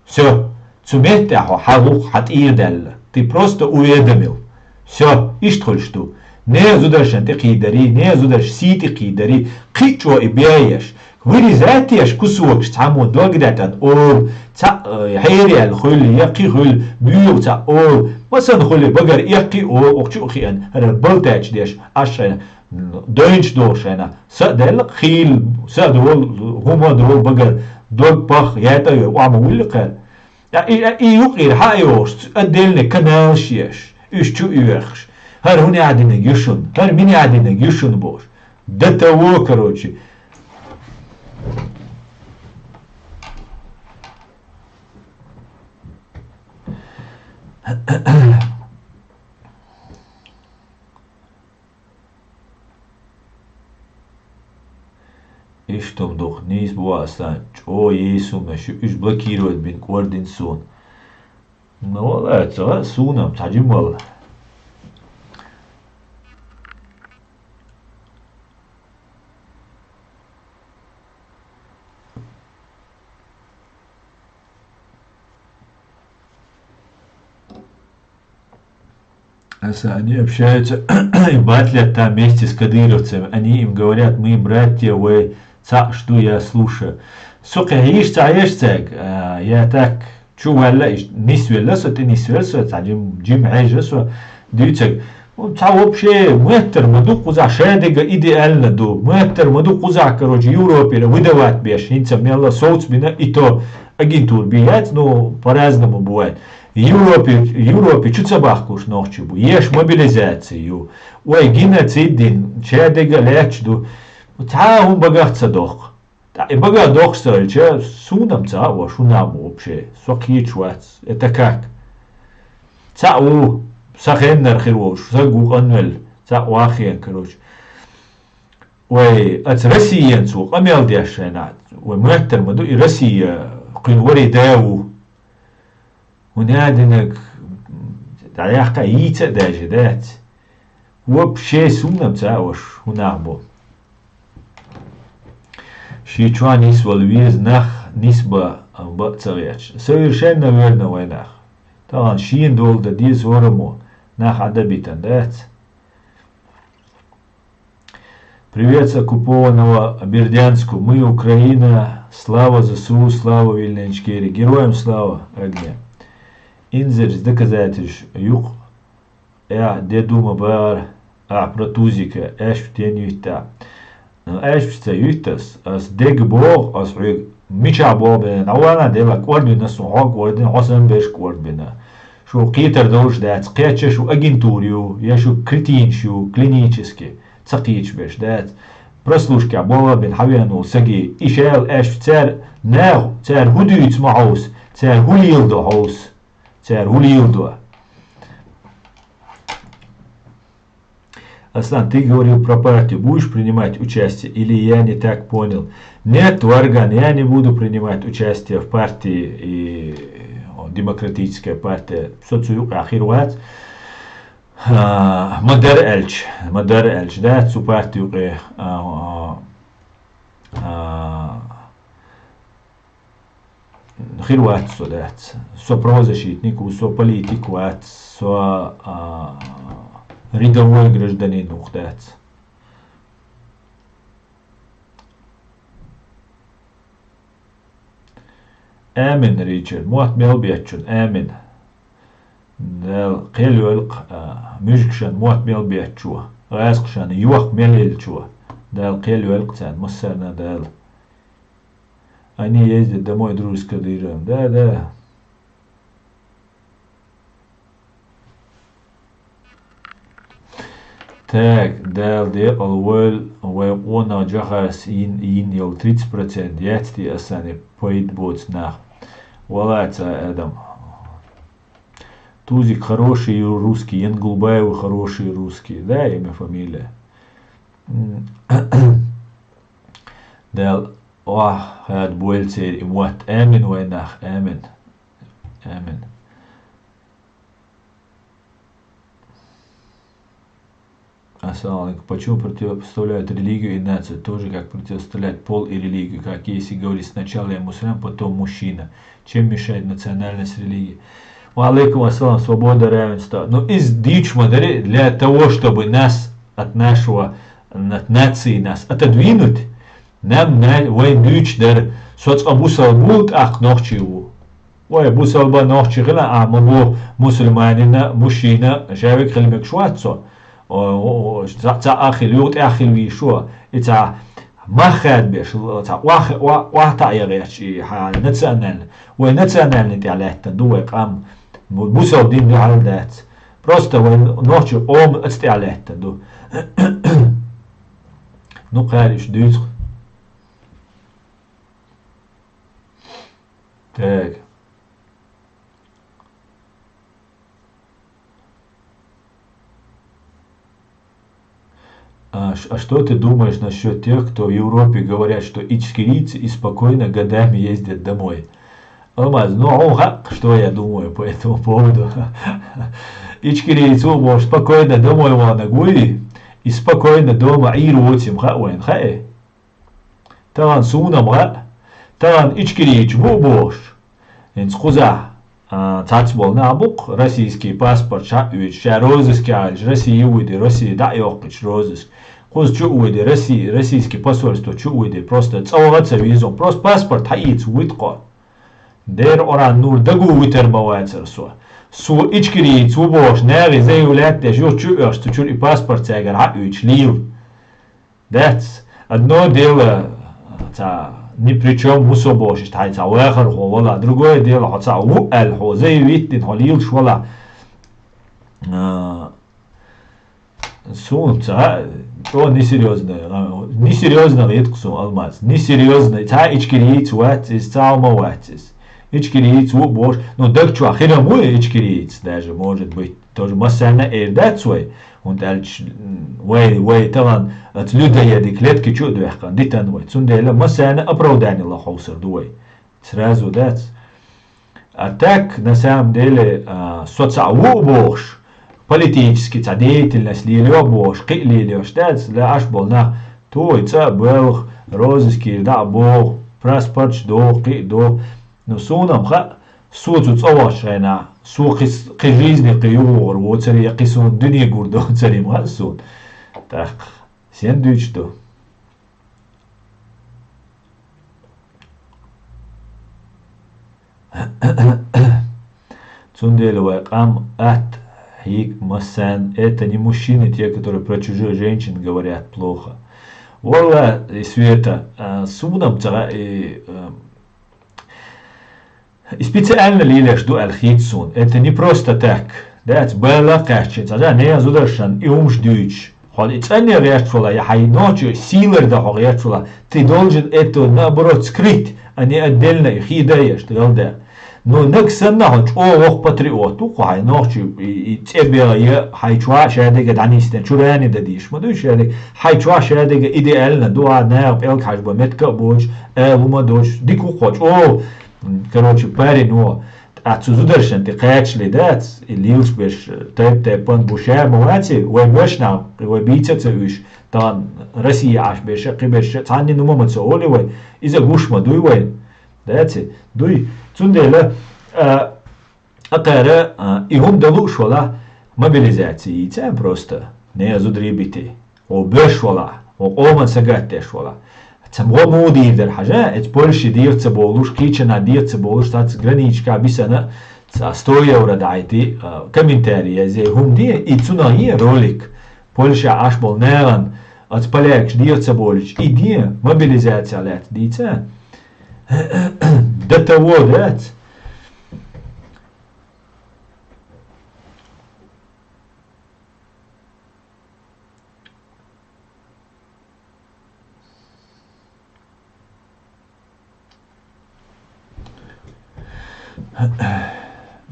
Всё. Цу меттехь хьо хьан гӀуллакх хьан тӀера даьлла. Ты просто уведомил. Всё. Иштта хуьлуш ду. Нехан зударшан тӀе кхийдарий, нехан зударшан сий тӀе кхийдарий, кхин а чӀогӀа и бен еш. Вырезать еш кусокаш цхьаммо дог дайтина олу, цхьаъ, э, хьераяьлла хуьлу, я кхин хуьлу, буьйлу цхьаъ олу. Масанна хуьлу багара эккхий олу, оха чу а хиъна, хӀара балтаьча деш, Ӏаш шайна, дойнаш доху шайна. Са а даьлла, хийла, са а долу, хӀума а долу багара, дог пах, ятӀа а ве, охьа ма вулли кхара. Ткъа и, и юкъера хьан а йогӀуш, отдельный каналаш еш, уьш чу а оьхуш. ХӀара хӀун аьлла динарг ю шуна, хӀара мин аьлла динарг ю шуна бохуш. До того, короче. Иштта хӀума дукха нийса бу аса, чӀогӀа йийсу меш ю, уьш блокировать бина кӀордина суна. Ну, валлай, ца хаьа, суна-м цхьа жималла. Аса, они общаются и батлят там вместе с кадыровцами. Они им говорят: «Мы братья, вай цхьаъ ду, я слушаю». Со кхин йиш ца Ӏеш цаьрга, а, я так, чу ваьлла, иш-, нисвелла со, тӀе нисвелла со, цхьа жим-, жима хьежа со, дуьйцург. Цхьа вообще моттар ма ду кхузахь, шадерг идеально ду. Моттар ма ду кхузахь, короче, Европера выдавать беш, хӀинца мелла совцабина, и то агентура бен яц, ну, по-разному бывает. Европе, Европе чу ца бахкалуш нохчий бу. Еш мобилизация ю. Вай геноцид дина, шадерг а лаьтташ ду. Цхьа а хӀума багах ца доккху. ТӀаккха и багах доккхуш ца хилча, суна-м ца хаьа, шуна-м вообще. Со кхеташ вац. Это как? Цхьаъ ву, сан хеннара хир волуш, саг ву къанвелла, цхьаъ ваххена, короче. Вай, аса Россиян цо къамел деш шайна, вай моьттар ма ду, и Россия кхуьнан вари да ву. ХӀун аьлла динарг, дӀаяккха йийца а даьжа дац. Вообще суна-м ца хаьа, хӀун нах бу. Шен чохь нисвала веза нах, нисбан бан а ца гӀерташ. Совершенно верно вай нах. Тахана шена дола дан деза хӀораммо, нах Ӏадабитан дац. Привет с оккупованного Бердянску. Мы Украина. Слава З С У, слава Вільній Ічкерії. Героям слава, огня. Инзарь с доказательств юкъ. Э, де дума бара, а, про Тузика, аьшпа ден юьтта. Аьшпаш ца юьттас, ас дег боху, ас хьоьга мичахь боху бен, дӀавана дела кӀордбина, ас хьо кӀордина, хьо санна берш кӀордбина. Шу кхетар долуш дац, кхечча шу агентура ю, я шу кретинаш ю, клинически, ца кхеташ берш дац. Прослушкехь болх бина хьан веана волу саги, и шайла аьшпаш цара, наха, цара хӀун дуьйцу ма хьовса, цара хӀун леладо хьовса, цара хӀун леладо. Аслан, ты говорил про партию. Будешь принимать участие или я не так понял? Нет, Варган, я не буду принимать участие в партии и о, демократическая партия. Со цу юкъе хир вац. А, ма дар аьлча, ма дар аьлча, да, цу партию юкъе, а, а, а, хир вац со, дац. Со правозащитник ву, со политик вац, со, а, рядовой гражданин ву, дац. Амин, Ричард. Мотт мел беттачун. Амин. Дала кхел йойла-кх, а, муьжгашна мотт мел беттачо, гӀазкхашна йохк мел еллачо. Дала кхел йойла-кх царна, массарна а Дала. Они ездят домой, дружеское движение. Да, да. Так, Дала декъала войла, вай къонах Джохарс йин, йин йола тридцать процент яц те, Аслан, пайда боцу нах. Валлахь, ца, Адам. Тузик хороший русский, Янгулбаев хороший русский. Да, имя, фамилия. М. Дала охьахада бойла церан и мотт. Амин вай нах, амин. Амин. Ассаламу алейкум. Почему противопоставляют религию и нацию? Тоже как противопоставлять пол и религию, как если говорить сначала я мусульманин, потом мужчина. Чем мешает национальность религии? Ва алейкум ассалам, свобода, равенство. Ну, из дичь мадре для того, чтобы нас от нашего, от нации нас отодвинуть, нам на, вай дуьйцуш дара, со цкъа бусалба ву, тӀаккха нохчи ву. Вай бусалба нохчи хила, а ма бу мусульманина, мужчина, шавиг хила мегаш вац со. О, о, о, цхьа, цхьа а хила, юха тӀехь хила вийшо. И цхьа мах хадбеш, цхьа ох, ох, ох таӀ яхьеш, и хьа национальный. Вай национальный тӀехь лаьттан ду вай къам. Бу-, бусалба дин дуьхьал дац. Просто вай нохчи къоман аца тӀехь лаьттан ду. Ну, кхаьриш дуьйцу. Так. А ш-, а что ты думаешь насчёт тех, кто в Европе говорят, что ичкерийцы и спокойно годами ездят домой? Алмаз, ну, хьуна хаьа, что я думаю по этому поводу. Ичкерийца ву бохуш спокойно домой ваханарг вуй, и спокойно дома Ӏийр воций-м хаьа вайна, хаьий? Тахана суна-м хаьа, тахана ичкерийча бу а бохуш. ХӀинца кхузахь, а, цхьацца болу нах бу-кх, российский паспорт схьаоьцуш, ша розыске Ӏалаш, Россия ю вуй де, Россия дӀа а йоккхуьйтуш розыск. Кхуза чу а вуй де, Россия, российский посольство чу а вуй де, просто цӀа ваха а ца веза, просто паспорт схьаийца вуьйту-кх. Дера Къуръан нур дагу вуьтур ма вацара со. Со ичкерийца ву бохуш, нахе заявлять деш, юха чу а оьхуш, цу чуьра и паспорт цаьргара схьаоьцуш лийла. Дац. Одно дело, цхьа ни при чём ву со бохуш, иштта хьайн цхьа вахархо валахь. Другое дело, хьо цхьа ву аьлла, хьо заявить дина, хьо лелаш валахь. А, суна цхьа, чӀо несерьёзно, а, несерьёзно гӀиткъ суна, Алмаз. Несерьёзно. Цхьа ичкерийца вац иза, цхьа хӀума вац иза. Ичкерийца ву а бохуш, ну, даг чохь хир-м ву ичкерийца даже, может быть. Тоже массарна а эр дац вай, хӀунда аьлча, м, вай, вай тахана оцу людоедийн клетки чу а доьхкина, дитина вай. Цундела массарна а оправдание лахьовсур ду вай. Сразу дац. А так, на самом деле, а, со цхьа ву а бохуш, политически цхьа деятельность лелайо а бохуш, кхин а лелайош дац, лаьаш болу нах, той цӀа а боьлху, розыскера дӀа а боху, паспорташ доху, кхин а доху. Ну, суна-м хаьа, со цу цӀа вахча хенахь, со кхин с-, кхин жизни кхин юхавогӀур воцур, я кхин суна дуьне гур доцур-м хаьа суна. ТӀаккха сен дуьйцуш ду? Цундела вай къам атта хьийга массарна, это не мужчины те, которые про чужих женщин говорят плохо. Валла, и Света, а, суна-м ца хаьа, и, а, И специально лелаш ду аьлла хета суна. Это не просто так. Дац, бала кхаьчча, цхьа жа нехан зударшна и хӀумаш дуьйцуш. Хьо и цӀанъян гӀерташ вала, я хьайн нохчо сийлар дан хьо гӀерташ вала, ты должен это, наоборот, скрыть, а не отдельно и хи дан еш, галда. Ну, наг санна хьо чӀогӀа воккха патриот ву, кху хьай нохчи и, и цӀе бегӀа е, хьай чохь шадерга дӀанисден, чу рани дан дийш ма дуй шадерг, хьай чохь шадерга идеально ду, а наха пӀелг хьажба метка а боцуш, ала ма доцуш, дика ву кхо чӀогӀа, м, короче, парень ву. Ткъа цу зударшан тӀе кхачале дац, и лелаш берш тайп-тайпан бу ша ма ваци, вай бешна, вай бийца а ца уьш, тахана Россия Ӏаш берш, кхи берш, цхьанне ну ма ца оле вай, иза гуш ма дуй вай. Даци? Дуй. Цундела, а, акхара, а, и хӀума дан лууш вала, мобилизация йийца просто. Не зударий бити. О беш вала, о къоман сагатдеш вала. ЦамгӀо муха дийр дара хьажа, эца Польши деха ца болуш, кхийчана деха ца болуш, цац граничка бисана, ца сто евро дӀайти, а, комментарий язъе хӀума де, и цунах е ролик. Польша Ӏаш болу нагӀан, оцу полякаш деха ца болуш, и де, мобилизация лаьцна дийца. До того, дац?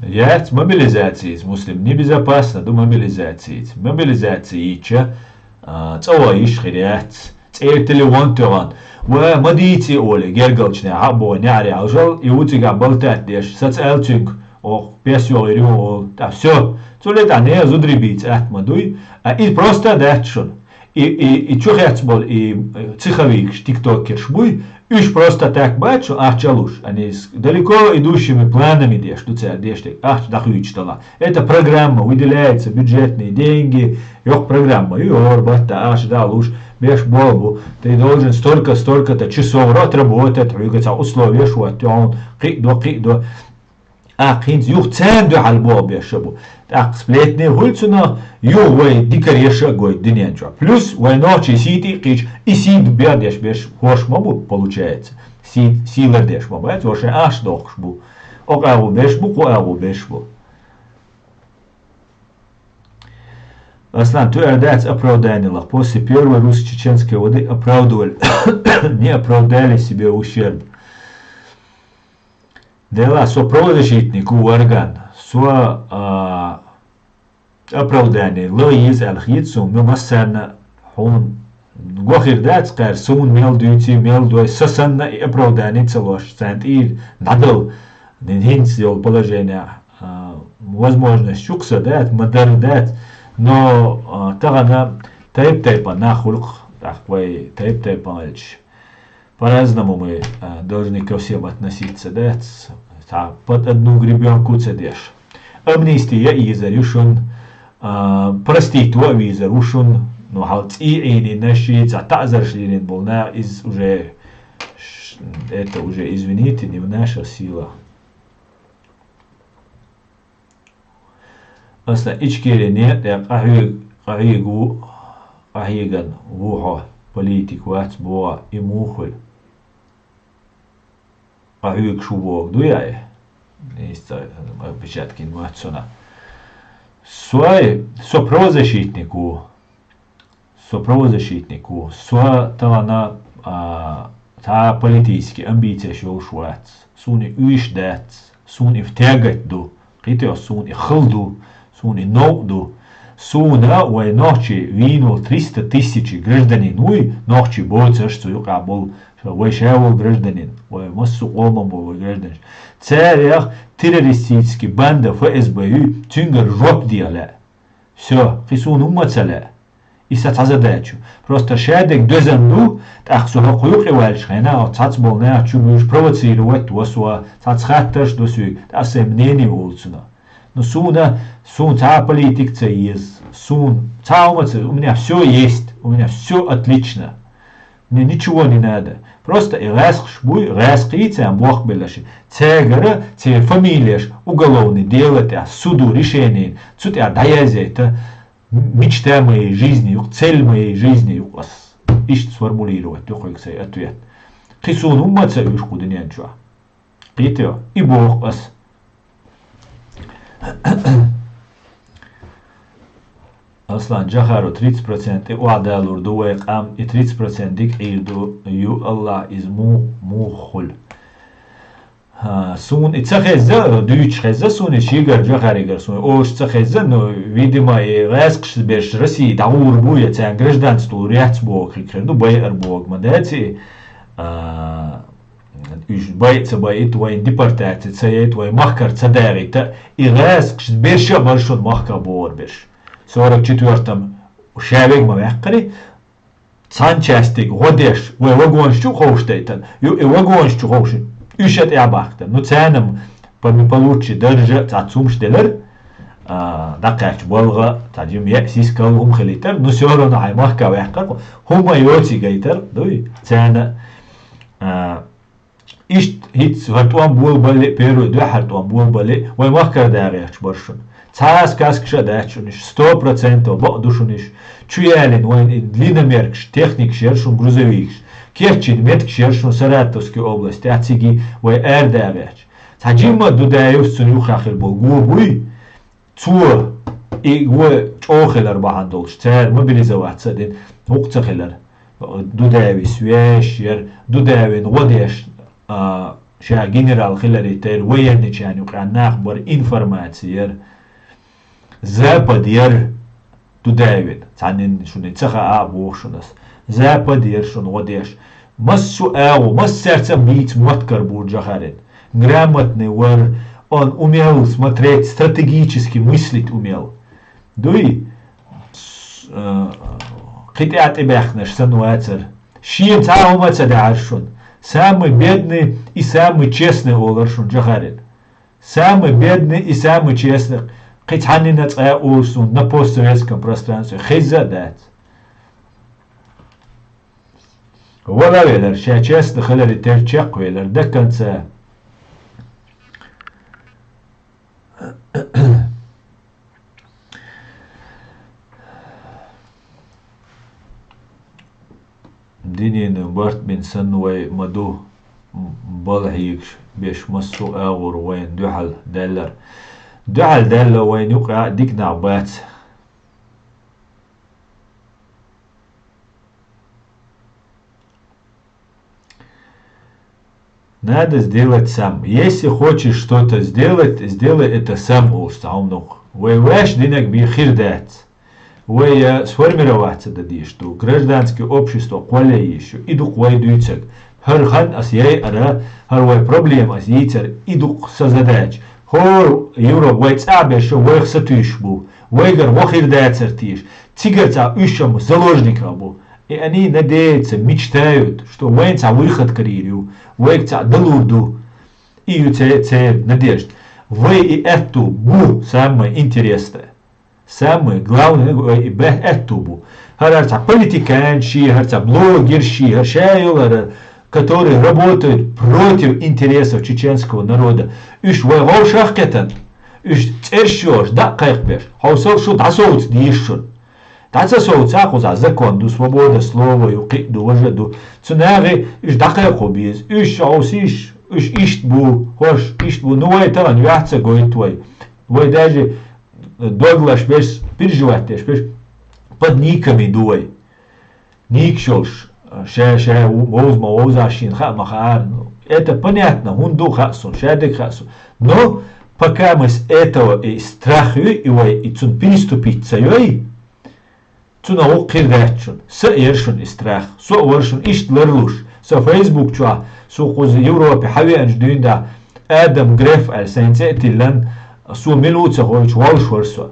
Яц мобилизацица, Муслим, небезопасно ду мобилизацица. Мобилизация йича, а, цӀа ван йиш хир яц. ЦӀерта телефон тоьхна, ва ма дийци олий, гергалчане хьа а боху неӀаре хьалжал, и ву цигахь балтат деш, саца аьлла цуьнга, оха пес йогӀийр ю олу, тӀаккха всё. Цу ле тӀаккха нехан зударий бийца атта ма дуй, а и просто а дац шуна. И, и, и чу хец болу, и, э, циховикаш, тиктокерш буй, уьш просто так бац шуна ахча а луш, они с далеко идущими планами деш ду цара деш дерг, ахча дӀахуьйцуш далахь. Это программа, выделяется бюджетные деньги, йоккха программа ю, хӀора батта ахча дӀа а луш, беш болу бу. Ты должен столько, столько-то часов отработать, хьоьга цхьа условия шу хӀотту, хьуна кхиъ до, кхиъ до. ТӀаккха хӀинца юха царна дуьхьал болх беш а бу. ТӀаккха сплетни хуьлу цунах, юха вай дикареш а гойту дуьнен чохь. Плюс вай нохчий сий тӀе а кхийча, и сий бен деш берш хӀорш ма бу, получается. Сий, сий лардеш ма бац, хӀорш шайн ахча дохкуш бу. Оха агӀо берш бу, кху агӀо берш бу. Аслан, тоьар дац оправданиелах. После первой русско-чеченской войны оправдывали. Не оправдали себе ущерб. Дела, со правозащитник ву, Варган. Со, а, оправдание ло еза аьлла хета суна, ну, массарна хьуна го хир дац кхаьра, суна мел дуьйций, мел дой, со санна и оправдание ца лош, царна тӀера дӀадала. Дин хӀинца йолу положение, а, возможность чу-кх сан дац, ма-дарра дац, но, а, тахана тайп-тайпана нах хуьлу-кх, тӀаккха вай тайп-тайпана хилча. По-разному мы, а, должны ко всем относиться, да? Ц-, цхьа под одну гребёнку ца деш. Амнистия а езар ю шун, а, простить а везар ву шун, ну, хьал цӀий Ӏийна наш, цхьа таӀзарш лелийна болу нах, иза уже, ш-, это уже, извините, не в наших силах. Аса Ичкерин некъа тӀе къахьоьгу, къахьоьгу ву, къахьоьгун ву хьо, политик вац боху, и муха хуьлу? Къахьоьгуш ву боху ду яй? Иштта отпечатки вац цунах. Со, со правозащитник ву. Со правозащитник ву. Со тахана, а, цхьа политически амбицеш йолуш вац. Суна и уьйш дац. Суна и втягать ду. Кхетий, суна и хала ду. Суна и новкъа ду. Суна вай нохчий вийна волу триста тысячи гражданин вуй, нохчий боцурш цу юкъахь болу, вай ша волу гражданин, вай массо а къоман болу вай гражданин. Царех террористический банда ФСБ юй, цуьнгара жоп де лаьа. Всё, кхин суна хӀумма а ца лаьа. И сан цхьа задача ю. Просто шадерг доьзна ду, тӀаккха со хӀокху юкъе ваьллачу хенахь, оцу цхьацца болу нах чу буьйш провоцировать до со, цхьацца хаттарш до соьга, тӀаккха сайн мнение олу цунах. Ну, суна, суна цхьа а политика ца еза, суна цхьа а хӀума ца, у меня всё есть, у меня всё отлично. Мне ничего не надо. Просто и гӀаьскхаш буй, гӀаьскхий царна бохкабелларш. Цаьргара церан фамилеш уголовный дело тӀехь суду решениен цу тӀехь дӀаязъяйта, мечта моей жизни ю-кх, цель моей жизни ю-кх ас. Иштта сформулировать ду хьоьга сайн ответ. Кхин суна хӀумма а ца уьш кху дуьнен чохь. Кхетий, и боху ас. Аслан Джахару, тридцать процент и охьадалур ду вай къам, и тридцать процент дика Ӏийр ду, ю Аллах, иза мух-, муха хуьлу. А, суна и ца хезза, дуьйцуш хезза суна, и шийгара Джохаригара суна, оша ца хезза, ну, видимо, и гӀаьскхаш берш России дӀагӀур бу, я царна гражданство лур яц боху хиг хир ду, байар боху ма дац и, а, уьш бай а ца байита, вайн депортация ца яйта, вай махкара ца дагӀийта, и гӀаьскхаш берш а бара шуна махка бохур берш. Сорок четвёртом ша вега ма ваьккхари, цхьана частига гӀо деш, вай вагонаш чу ховшадайтан, ю и вагонаш чу ховшийна, уьш а тӀе а бахкатар. Ну, царна-м по-, получше даржа а цхьацца хӀумаш делар, а, дӀакхаьчча балгӀа, цхьа жима яа сискал хӀума хилийтар, ну, всё равно хьайн махка ваьккхар, хӀума йоций гайтар, дуй, царна, а, Иштта хӀинца хӀара тӀом болабале а, первый дуьххьара тӀом болабале а, вай махкара дагӀехча бара шуна. Цхьа а сказкаш а дац шуна уьш, сто процентов бакъ ду шуна уьш. Чу ялийна вайн и длинномеркаш, техникаш яра шуна, грузовикаш. Кечйина меттигаш яра шуна Саратовски областехь, цига вай арадагӀехча. Цхьа жимма а Дудаевс цунна юххехь хир болу го буй, Цо и го чӀогӀа хилар бахьана долуш, цара мобилизоваться а дина, хӀокху ца хилар. Дудаевс веш яра, Дудаевна гӀо деш, а, ша генерал хиларе терра, военначарна юкъа нах бара, информаци яра. Запад яра Дудаевна, цхьаннен шуна ца хаьа а боху шуна ас. Запад яра шуна гӀо деш. Массо а агӀо, массаьрца а бийца мотт кара бу Джохарин. Грамотный вара, он умел смотреть, стратегически мыслить умел. Дуй, с-, э, кхин тӀе а тӀебаьхкинарш санна вацара. Шена цхьа а хӀума а ца даьхьара шуна. Самый бедный и самый честный олура шуна Джохарин. Самый бедный и самый честный. Кхин цхьаннина цкъа а олуш суна на постсоветском пространстве хезна а дац. Вала велар, ша честный хиларе терра чекхвелар до конца. Динийн барт бина санна вай ма ду, балхьийгаш беш массо а агӀор вайна дуьхьал даьллар. Дуьхьал даьлла вайна юкъа а дика нах бац. Надо сделать сам. Если хочешь что-то сделать, сделай это сам, олуш цхьа хӀума ду. Вай ваьш динарг бен хир дац. Вай, э, сформироваться дан дезаш ду. Гражданский общество кхоллаеш ю. И ду-кх вай дуьйцург. ХӀара хан ас яйара, хӀара вай проблема ас йийцара, и ду-кх сан задача. ХӀора Европа вай цӀа а беш, вайх сатуьйсуш бу. Вайгара гӀо хир дацара теша. Цигара цхьа уьш-м заложниках бу. И они надеются, мечтают, что вайна цхьа выход карийр ю, вайга цхьа далур ду. И ю церан, церан надежда. Вай и аьтту бу самое интересное. Самое главное, вай и бе-, аьтту бу. ХӀара цхьа политикан ши, хӀара цхьа блогер ши, хӀара ша йолара, которые работают против интересов чеченского народа. Уьш вай вовшах кхетан, уьш цӀерш йош, дӀа а кхайкхабеш, хьовсал шу дӀасовца дийш шуна. ДӀа ца совцахь, кхузахь закон ду, свобода слова ю, кхин а ду, важа а ду. Цу нахе уьш дӀакхайкхо беза. Уьш хьовсийш, уьш иштта бу, хӀорш иштта бу. Ну, вай тахана юьхь ца гойту вай. Вай даже дог лаш берш, переживать деш берш, под никами ду вай. Никаш йолуш, ша, ша вовза ма вовза, шена хаа ма хаара. Ну, это понятно, хӀунда ду хаьа суна, шадерг хаьа суна. Но пока мы с этого и страх ю, и вай, и цунна переступить ца йой, Цунах вукху хир дац шуна. Са а яра шуна и страх. Со а вара шуна иштта ларлуш. Со Facebook чохь, со кхуза Европе хьавеанчу дуьйна Адам Греф аьлла сайн цӀе а тиллан, со мила ву а ца ховчу, волуш вара со.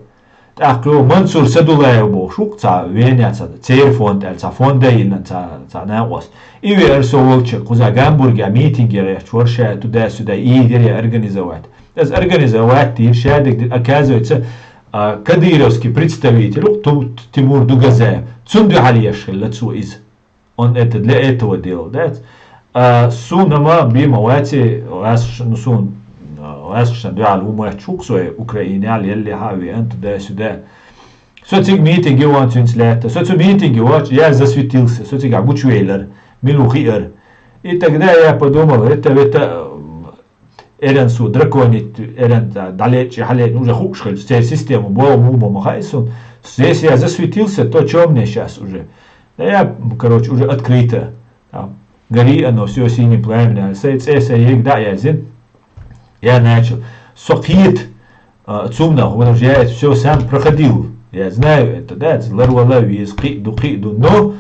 ТӀаккха йо Мансур Садулаев бохуш ву-кх цхьа Вене цхьа церан фонд аьлла, цхьа фонд а йиллан цхьа, цхьа накъост. И веара со волчу, кхуза Гамбурге митинге гӀерташ вара ша туда-сюда, и дерриг организовать. Аса организовать дийра, шадерг дира, оказывается, а, кадыровский представитель, Ту-, Тимур Дугазаев, цунна дуьхьал еш хилла цо иза. Он это для этого делал, да? А, суна ма би ма вац и, гӀаскхаш-, ну, суна, а, гӀаскхашна дуьхьал ву моьттуш ву-кх со, Украинехь, еллехьа а веана, туда-сюда. Со цига митинге ван цуьнца лаьтта. Со цу митинге вац, я засветился, со цигахь гучувеллара, мила ву хиара. И тогда я подумал, это, это, м, Эран со драконит, эран дӀалечи, хьалечи, уже хууш хилча, церан система боху муха ма хаьа суна. Здесь я засветился, то чё мне щас уже? Да я, короче, уже открыто. Там, гори оно всё синим пламенем. Сайн цӀе, сайн ерг дӀа а яздина. Я начал. Со кхета, а, цунах, потому что я это всё сам проходил. Я знаю это, да, ларвала вез, кхы ду, кхы ду. Но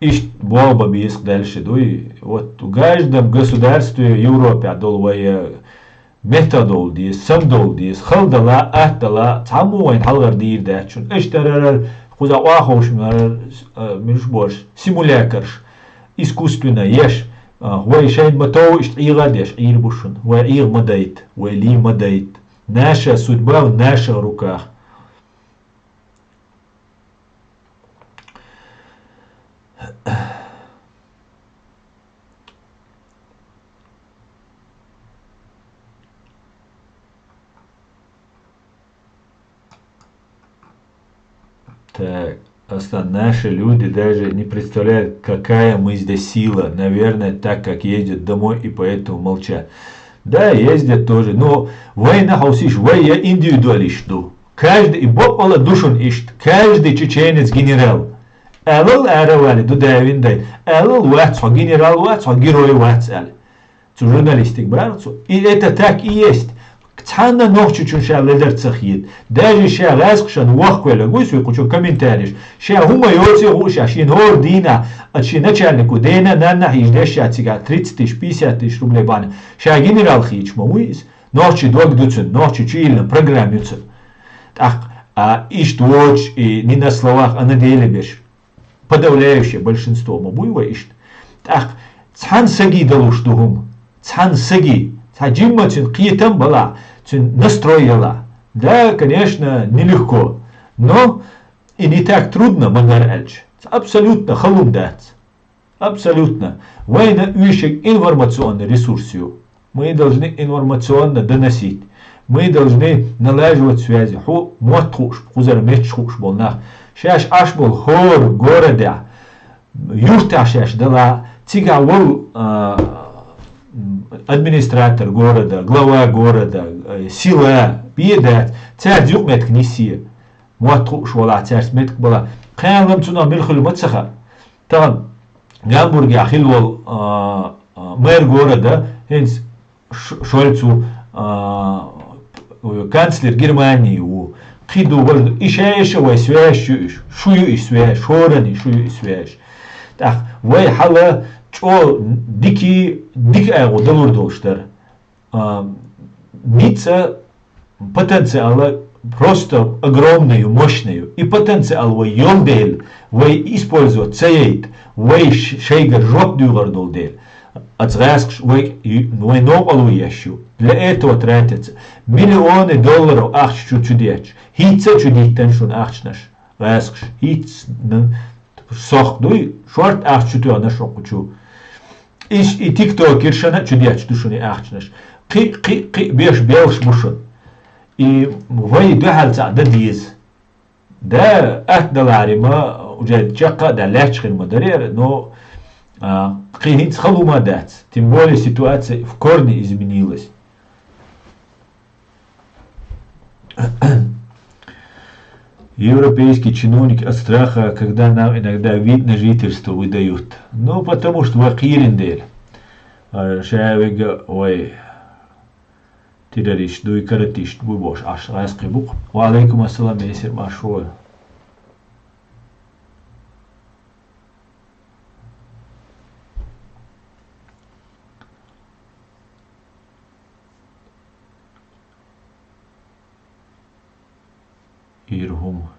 иштта боху бан беза дальше дуй. Вот в каждом государстве Европе а долу вай, э, меттах долу деза, сам долу деза, хала дала, атта дала, цхьаммо вайна хьалхара дийр дац шуна. Иштта дарар, кхуза охьаховш марар, э, муьлш бош, симулякарш, искусственно еш, а, вай шайна ма тов иштта Ӏийгӏа деш, Ӏийр бу шуна. Вай Ӏийгӏа ма дайта, вай лий ма дайта. Наша судьба в наших руках. Так, Аслан, наши люди даже не представляют, какая мы здесь сила. Наверное, так как ездят домой и поэтому молчат. Да, ездят тоже. Но вайна хьовсийша, вай я индивидуалист ду. Каждый, и боккъала ду шуна иштта, каждый чеченец генерал. Алал ара вали ду давин дай. Алал вац хьо генерал вац, хьо герой вац али. Цу журналистик брал цу. И это так и есть. Цхьанна нохчичун ша ледар ца хет. Даже ша гӀаскхашан вахквелла гуй суй кхучу комментариш. Ша хӀума йоци гӀу ша шин хӀор дийна, а ши начальнику дена, нанна хьийш деш ша цига тридцать тысяч, пятьдесят тысяч рублей бана. Ша генерал хийч ма вуй из. Нохчи дог дуцун, нохчи чуилна программа юцун. ТӀаккха, а, ишт воч, и не на словах, а на деле беш. Подавляющее большинство ма буй вай иштта. ТӀаккха цхьан саги далуш ду хӀума. Цхьан саги. Цхьа жимма цуьнан кхетам бала, цуьнан настрой яла. Да, конечно, нелегко. Но и не так трудно, ма гар аьлча. Абсолютно халун дац. Абсолютно. Вайна уьшиг информационный ресурс ю. Мы должны информационно доносить. Мы должны налаживать связи. Хьо мотт хууш, кхузара метташ хууш болу нах. Шаьш Ӏаш болу хӀора городехь, юртахь шаьш дала, цигахь волу, а, администратор города, глава города, э, села, бен дац, цаьрца юкъаметтиг нисъе. Мотт хууш волахь, цаьрца меттиг балахь. Кхана лам цунах мила хуьлу ма ца хаьа. Тахана Гамбургехь хилла волу, а, а, мэр города, хӀинца Ш-, Шольц ву, а, канцлер Германии ву. Кхин ду, важа ду. И ша иша вай связь ю иш. Шу ю иш связь, шорани шу ю иш связь. ТӀаккха вай хьала чӀо дики, дика агӀо далур долуш дара. А, ницкъ потенциала просто огромный, мощный. И потенциал вай йолу дела, вай использовать ца яйта, вай ш-, шайгара жоп дуьйгӀар долу дела. Ацу гӀаскхаш вай, вай новкъарло еш ю. Для этого тратятся миллионы долларов ахча чу, чу детташ. ХӀинца а чу диттан шуна ахчанаш. ГӀаскхаш. ХӀинца н-, сох дуй, шорта ахча чу тоьхна шуна кху чу. Иш и тиктокершана а чу детташ ду шуна и ахчанаш. Кхи, кхи, кхи беш белш бу шуна. И вай дуьхьал цхьаъ дан деза. Да, атта даларе ма, уже чаккха а да, лаьтташ хир ма дарера, но, а, кхин хӀинца халу ма дац. Тем более ситуация в корне изменилась. Европейские чиновники от страха, когда нам иногда вид на жительство выдают. Ну, потому что вай кхийрина дела. А, ша вега, ой, террорист дуй, каратист буй бохуш, Ӏаш гӀаьскхи бу-кх. Ва алейкум ассалам, Месер Машой. Ир хӀума,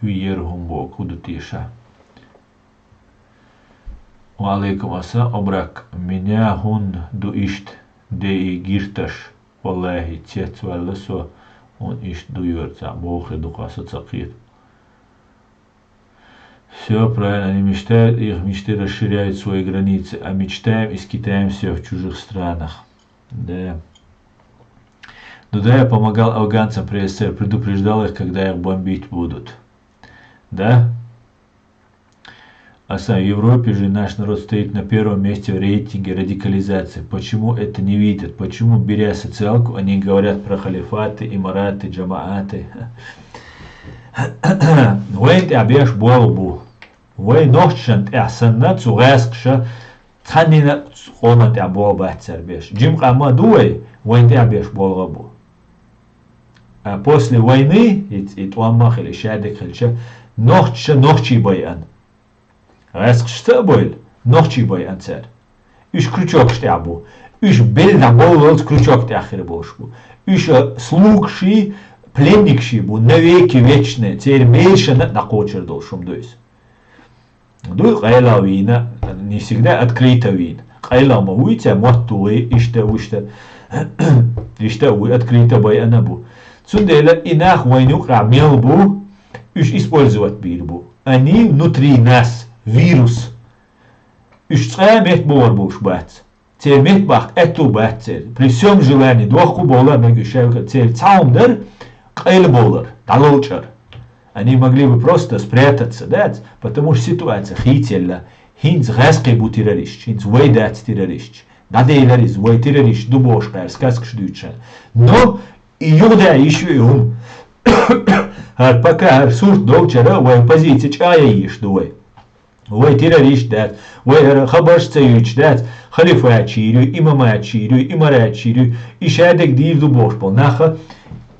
ю ер хӀума боху, хӀун ду теша? Ва алейкум ассалам, обрак. Меня хӀунда ду иштта, де и гирташ. Валлахи, цец ваьлла со, хӀун иштта ду йоьрца, боху хир ду-кх, со ца кхета. Всё правильно, они мечтают, их мечты расширяют свои границы, а мечтаем и скитаемся в чужих странах. Да. Дудаев помогал афганцам при СССР, предупреждал их, когда их бомбить будут. Да? А сам в Европе же наш народ стоит на первом месте в рейтинге радикализации. Почему это не видят? Почему, беря социалку, они говорят про халифаты, имараты, джамааты? Вайн тӀехь беш болу бу. Вай нохчашна тӀехь санна, цу гӀаьскхаша Цхьаннена къоман тӀехь болх бац цара беш. Жима къам ма ду вай, вайна тӀехь беш болх а бу. А после войны, и, и тӀом ма хилла, и шадерг хилча, нохчаша нохчий байъан. ГӀаскхашца а бойла, нохчий байъан цара. Уьш крючокаш тӀехь бу. Уьш белла дӀабовллалц крючок тӀехь хир болуш бу. Уьш а слугаший, пленникаший бу, навеки вечные, церан берашна а дӀакхочур долуш хӀума ду иза. Дуй къайла вийна, не всегда открыто вийна. Къайла ма вуй цаьрга мотт вуй, иштта ву, иштта, иштта вуй, открыто байъана бу. Цундела и нах вайна юкъахь мел бу, уьш использовать бийр бу. Они внутри нас, вирус. Уьш цкъа а метта богӀур болуш бац. Церан метта бахка аьтту бац церан. При всём желании, дохку бовла а мегаш шайга, церан цхьа хӀума дара, къайла бовлар, дӀалолчӀар. Они могли бы просто спрятаться, дац, потому что ситуация хийцаелла. ХӀинца гӀаьскхий бу террористаш, хӀинца вай дац террористаш. ДӀаделира иза, вай террористаш ду бохуш кхара сказкаш дуьйцуш. Но и юхадаьа йиш ю и хӀума. ХӀара пока хӀара сурт долчара вайн позици чӀагӀъян езаш ду вай. Вай террорист дац, вай хӀара хабарш ца юьйцуш дац, халифат шийр ю, имамат шийр ю, имарат шийр ю, и шадерг дийр ду бохуш болу наха,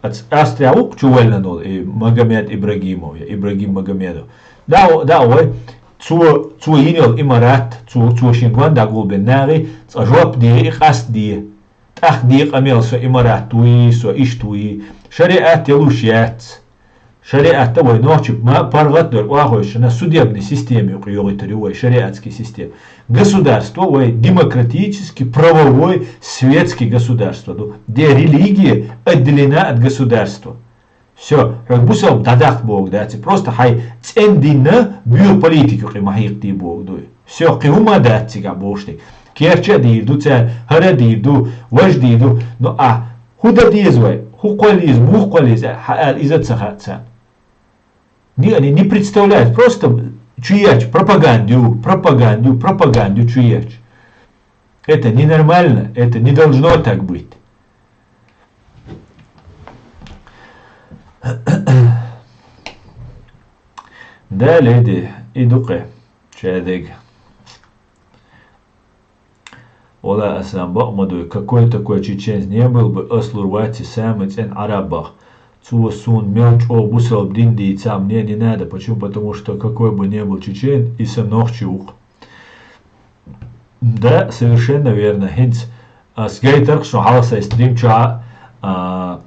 ац-, Австрия ву-кх чу ваьллина волу, и Магомед Ибрагимов, я Ибрагим Магомедов. Да, да, вай, цо, цо йина йолу имарат, цо, цо шен гонда гулбина нагӀи, цкъа жоп де и къаст де. ТӀаккха де къамел со имарат вуй, со иштта вуй. ШариӀат ялуш яц. ШариӀатта вай нохчий ма-, паргӀат дара охьахевшина, судебный система юкъа йогӀуьйтур ю вай, шариатский система. Государство вай демократический, правовой, светский государство ду. Де религия отделена от государства. Всё, хьо бусалба дӀадаккха боху дац, просто хьайн цӀена динна боьха политика юкъе ма хьекхадий боху дуй. Всё, кхин хӀума дац цигахь бохуш дерг. Керча а дийр ду цара, хӀара а дийр ду, важа дийр ду. Ну а хӀун дан деза вай? ХӀун кхолла еза, муха кхолла еза? Хьан ала иза а ца хаьа царна. Не, они не представляют, просто чу ечу, пропаганда ю, пропаганда ю, пропаганда ю чу ечу. Это ненормально, это не должно так быть. Да, леди, и дукхе, чадег. Ола асан бакъ ма дуй, какой такой чеченец не был бы, ас лур вац и самый цӀена Ӏараб бах. Цо суна мел чӀогӀа бусалба дин дийца, мне не надо. Почему? Потому что какой бы не был чечен, и са нохчи ву-кх. Да, совершенно верно. ХӀинца ас гайтарх шун хьалха сайн стрим чохь, а,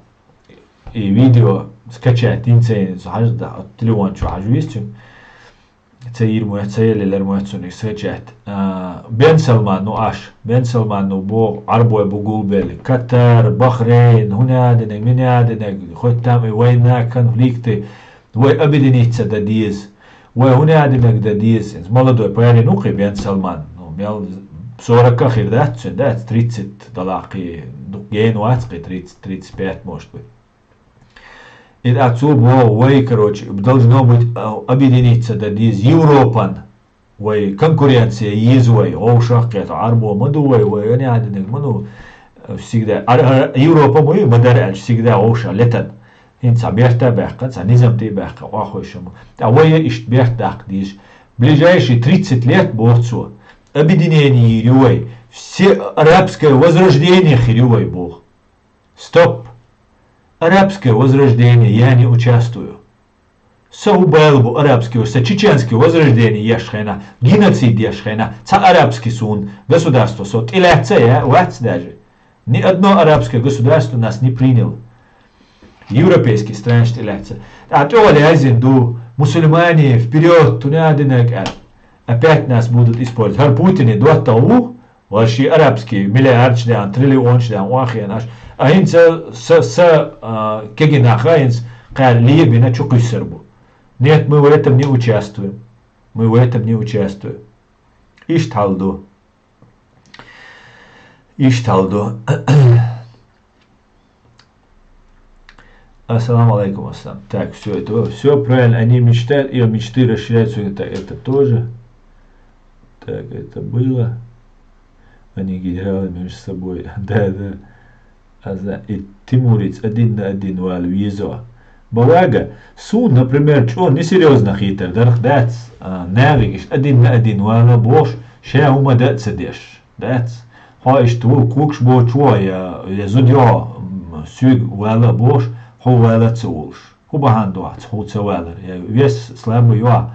и видео скачать дин ца йина, хьажа, да, телефон чу хьажа вистина. Ца йира ма, ца еллера ма цунна скачать. А, Бен Салман, ну аш, Бен Салман, ну боху, Ӏарбой бу гулбелли. Катар, Бахрейн, хӀун а динарг, мин а динарг, хоть там и война, конфликты. Вай объединиться дан деза. Вай хӀун а динарг дан деза. Молодой парень ву кхин Бен Салман. Ну, мел сорок а хир дац цуьнан, дац, тридцать далахь кхин, дукха гена вац кхин, тридцать, тридцать пять, может быть. И а цо боху, вай, короче, должно быть, а, объединиться дан деза Европан. Вай конкуренция еза вай, вовшах кхета, Ӏарбо ма ду вай, вай а динарг ма ду. Всегда, Ар-, Ар-, Европа ма ю, ма дара аьлча, всегда вовшах летан. ХӀинца цхьа берта а баьккхина, цхьа низам тӀе а баьккхина, охьахойша ма. ТӀаккха вай а иштта берта даккха дезаш. Ближайшие тридцать лет, боху цо, объединение йийр ю вай, все арабское возрождение хир ю вай, боху. Стоп! Арабское возрождение я не участвую. Со хӀун бала бу арабский, сан чеченский возрождение еш хенахь, геноцид еш хенахь, цхьа арабский суна государство со тӀелаьцна а вац даже. Ни одно арабское государство нас не приняло. Европейский стран тӀелаьцна. ТӀаккха тӀехула яздина ду, мусульмане, вперёд, хӀун а динарг аьлла. Опять нас будут использовать. ХӀара Путине доттагӀа ву, вай ши арабский миллиардаш даьхна, триллионаш даьхна, охьахиъна аш. А хӀинца са, са, а, кегий нах а хӀинца кхара ле а бина чу кхуьссур бу. Нет, мы в этом не участвуем. Мы в этом не участвуем. Иштта хьал ду. Иштта хьал ду. Ассаламу алейкум, Аслан. Так, всё, это всё правильно. Они мечтают, её мечты расширяются. Это, это тоже. Так, это было. Они генералы между собой. Да, да. А за-, и тимурец один на один вала везо. Бавага, су, например, чо несерьёзно хитар, дарх дац, а, нагиге иштта один на один вала бохуш, Ше хӀума да а ца деш, дац? Хьо иштта ву, когаш боцуш ву, я, я зуда йо, м, соьга вала а бохуш, хьо вала а ца волуш. ХӀун бахьана ду хьо, хьо ца валар? Я вес слабый йо,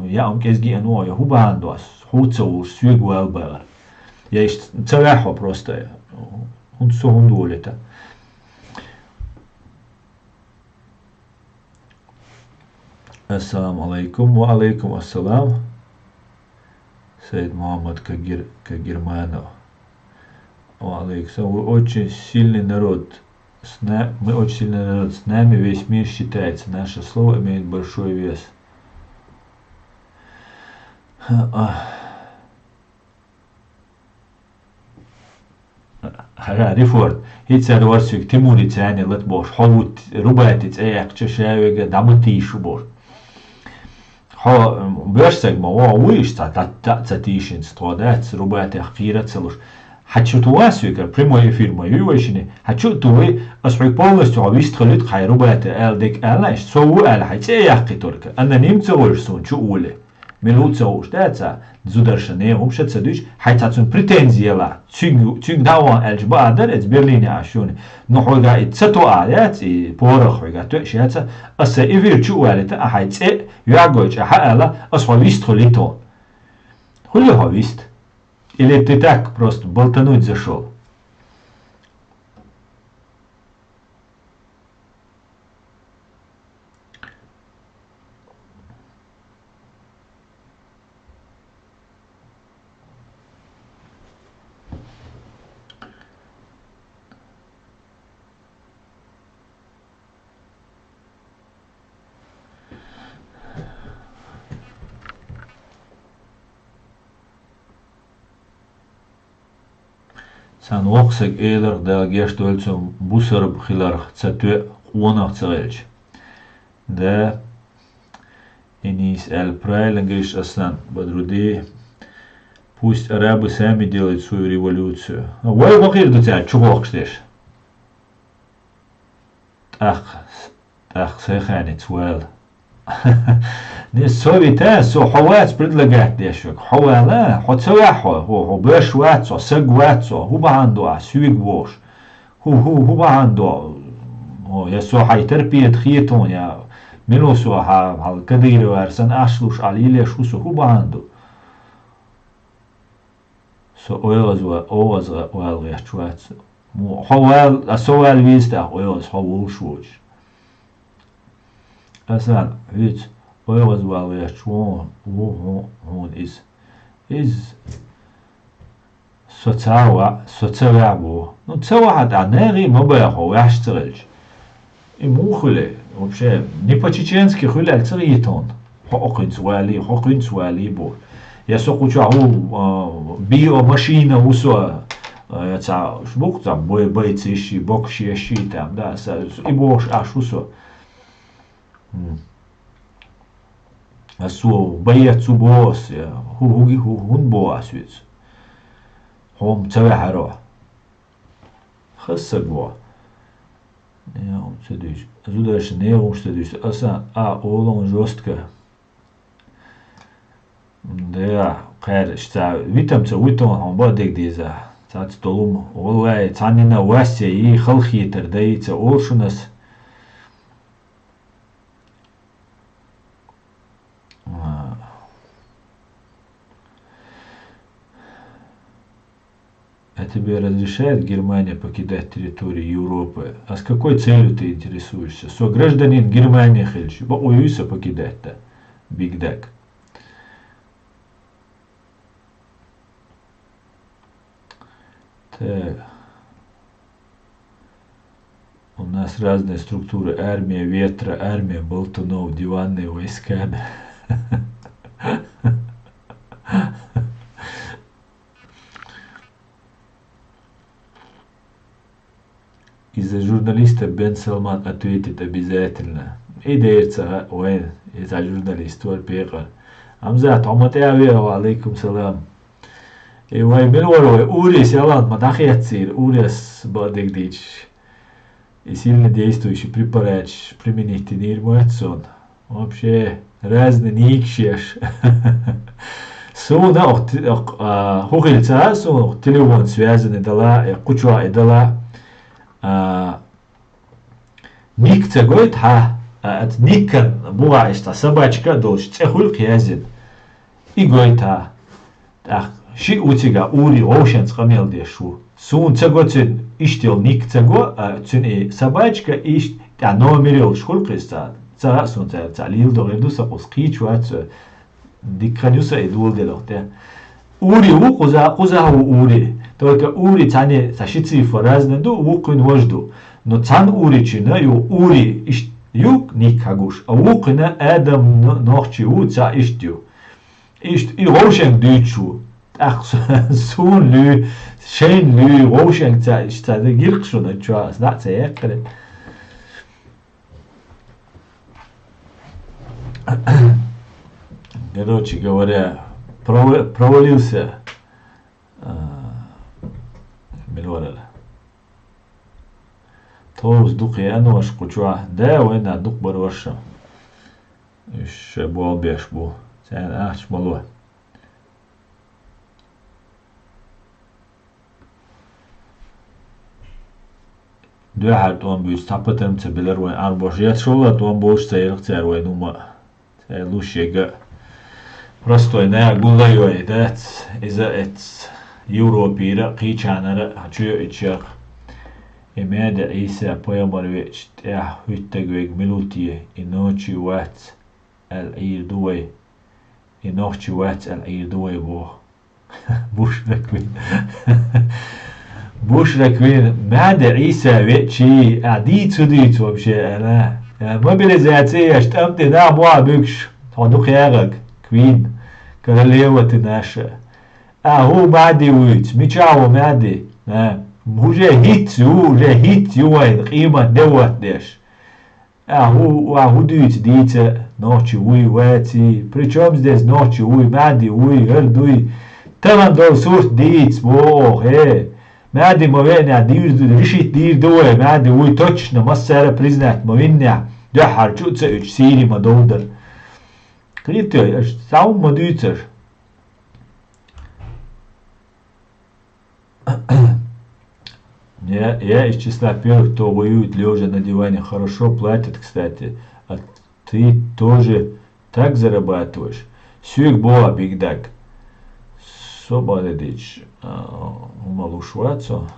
я ам кӀезиг а ву, я хӀун бахьана ду хьо, хьо ца волуш, соьга вала бахар? Я иштта ца ваьхьо просто, хӀунда со хӀунда волита? Ассаламу алайкум. Ва алайкум ассалам. Саид Мухаммад Кагир-, Кагирманов. Ва алейкум салам. Вы очень сильный народ. С на-, мы очень сильный народ. С нами весь мир считается. Наше слово имеет большой вес. Ха-, а. ХӀара, Рифорд, хӀинца ара вара соьга Тимури царна лата бохуш, хьо ву Рубати цӀе яьккхича ша вега дӀа ма тийша бохуш. Хьо, м, боьрша стаг ма вогӀу вуй иштта, цхьа ца, ца тийшинца тхо дац, Рубатех кхера а ца луш. Хьан чу ту ван соьгара, прямой эфир ма юй вайшине, хьан чу а ту вай, ас хьоьга полностью хьо вист хилуьйту хьайн Рубате аьлла дерг аьлла, иштта со ву аьлла, хьайн цӀе а яккхий только, аноним ца войш суна чу а воле. Мила ву ца хууш дац, зударша нехан хӀумаш а ца дуьйцуш, хьайн цхьа цунна претензи елахь, цуьнга, цуьнга дӀа а ван аьлча баа дара, эца Берлине Ӏаш юни. Ну, хьоьга и ца тоӀа яц, и порах хьоьга тоьаш яц, аса эфир чу а валийта, а хьайн цӀе а йоьгойча хьан аьлла, ас хьо вист хуьлий тхуна. Хуьлий хьо вист? Или ты так просто болтануть зашёл? Цхьана воккха саг эларх, Дала гечдойла цунна, бусарб хиларх ца тоьа къонах ца хилча. Да, Энис аьлла, правильно говоришь, Аслан Бадруди. Пусть арабы сами делают свою революцию. Вай бакъийр ду цаьрца чу хохкаш деш. ТӀаккха, тӀаккха сайханица вала. Не, со вита, со хьо вац предлагать деш век. Хьо вала, хьо ца ваьхьо, хьо, хьо беш вац, хьо саг вац, хьо хӀу бахьана ду ахь, соьга бохуш. ХӀу, хӀу, хӀу бахьана ду? Хьо, я со хьайн терпеть хетон, я мила со хьа, хьал Кадыровар сан ашлуш, али леш хӀу со хӀу бахьана ду? Со ойгӀазва-, ойгӀазва-, вала гӀерташ вац. Мо, хьо вал-, а со вала веза тӀаккха ойгӀаз, хьо волуш воцуш. Асан, виц, ойгӀазва-, вала гӀерташ вон, ву хьу-, хьуна иза. Иза со ца ва-, со ца ваьхьа бу. Ну, ца ваьхьа тӀаккха, нагӀий ма баьхьа, ваьхьаш ца хилча. И муха хуьле? Вообще, не по-чеченски хуьлаьлла ца гӀетон. Хьо кхуьнца валий, хьо кхуьнца валий бу. Я со кху чохь ву, а, биомашина ву со, а, я ца, ш-, бу-кх цхьа бой-, бойца йиш йий, бокуш еш йий там, да, са, и бохуш Ӏаш ву со. М. А со боец ву боху ас, я, хӀу, хӀу, хӀу, хӀунда боху ас виц? Хьо-м ца ваьхьаро. Хаза саг ву. Нехан ца дуьйцу. Зударша нехан ца дуьйцу. Аса а олун жестко. Да, кхаьраш ца витам ца витон хьон бадиг деза. Цац долум. Валлай, цхьаннина вассе и халхетар дай ца олшунас. А. А тебе разрешает Германия покидать территорию Европы? А с какой целью ты интересуешься? Со гражданин Германии хилча, бакъо юй со покидать-то? Бигдак. Так. У нас разные структуры. Армия ветра, армия болтунов, диванные войска. Из-за журналиста Бен Салман ответит обязательно. И дерца вайн, иза журналист вар пекъар. Амзат, хьо ма тӀе а веа, ва алейкум салам. И вай мила вара вай, Урис ялан ма дӀахеццийра, Урис бадиг дийча. И сильно действующий препараташ применить динийр ма вац сон. Вообще, разный нигаш еш. Суна ох ти-, ох, а, хӀу хилча, суна ох телефон связаны дала, э, кхучоа и дала, а, ник ца гойту хьа, а, ат никан бугӀа иштта собачка а долуш цӀе хуьлу кхин язйина. И гойту хьа. ТӀаккха шиъ ву цига ури вовшанца къамел деш ву. Суна ца го цуьнан иштта йолу ник ца го, а, цуьнан и собачка иштта тӀехь номер йолуш хуьлу кхин ца. Ца а суна цара ца лийла догӀур ду сан кхуза кхийча вац со. Дика хан ю сан и доладелларх тӀе. Ури ву кхуза, кхузахь ву ури. Только ури цхьаьна цхьа ши цифр разный ду, вукхуьнан важа ду. Но цхьана уричуьнан ю ури иштта ю ник хьагуш. А вукхуьнан Адам н-, нохчи ву, цхьа иштта ю. Иштта и вовшенга дуьйцуш ву. ТӀаккха суна луьй, шайна луьй, вовшенга ца, иштта ца гиркхи шуна чу, ас дӀа а ца яьккхира. Короче говоря, прова-, провалился, а, милорер. Тховса дукха еана ваша кхучохь, да, вайна дукха бара ваша. Уьш шайн болх беш бу. Царна ахча ма ло. Дуьххьара тӀом буьйцу цхьа патарма ца белира вайн Ӏарбоша. Етташ валла тӀом болуш ца елира цара вайн хӀума. Цара луш ега. Простой нагулла йой дац. Иза эц Европера а, кхечанара а чуйоуьйтуш яра. И маьде Ӏийса пайхамар веача тӀехь хӀуьттаг вега мила ву те, и нохчи вац аьлла Ӏийр ду вай. И нохчи вац аьлла Ӏийр ду вай боху. Бушрак вин. Бушрак вин. Маьде Ӏийса веачий, а дийца хӀу дуьйцу вообще, ана? Э, мобилизация еш, тӀам тӀе нах бохьа буьгуш, хьо дукха ягӀаг, квин, королева ты наша. А хӀу маьде вуьйцу, мичахь ву маьде? А, уже хӀитц ю, уже хӀитц ю вайн, къемат де ваттадеш. Ахьа хӀу, ахьа хӀу дуьйцу дийца, нохчи вуй, ваций? Причём здесь нохчи вуй, маьди вуй, хӀара дуй? Тахана долу сурт дийца, боху, хе? Маьди ма веанехь дийр ду, решить дийр ду вай, маьди вуй, точно, массара признать ма виннехь, дуьххьара чу а ца уьтуш, сийри ма довдар. Кхетий, аша цхьа хӀума ма дуьйцу аша. Я, я из числа первых, кто воюет лежа на диване. Хорошо платят, кстати. А ты тоже так зарабатываешь? Сюк боа бигдаг. Собаре дич, а, умалуш вацо.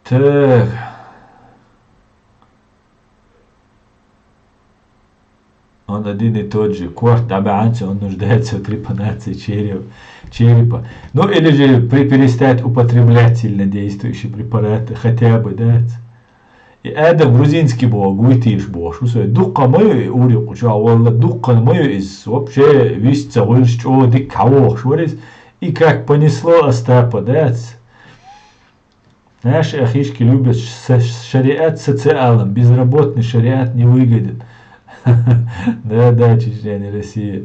Так. Он один и тот же. Корт дӀабаьхьанца, он нуждается в трепанации череп-, черепа. Ну, или же при-, перестать употреблять сильнодействующие препараты, хотя бы, да? И Адам грузинский боху, гуйтийша бохуш, ву со. Дуккха ма ю и ури кху чохь, валла, дуккха ма ю иза. Вообще, вист ца гӀуьллуш, чӀогӀа дика хьавогӀуш вара иза. И как понесло Остапа, дац? Наши ахишки любят ш-, шариат социалом, безработный шариат не выгоден. Да, да, Чечня, не Россия.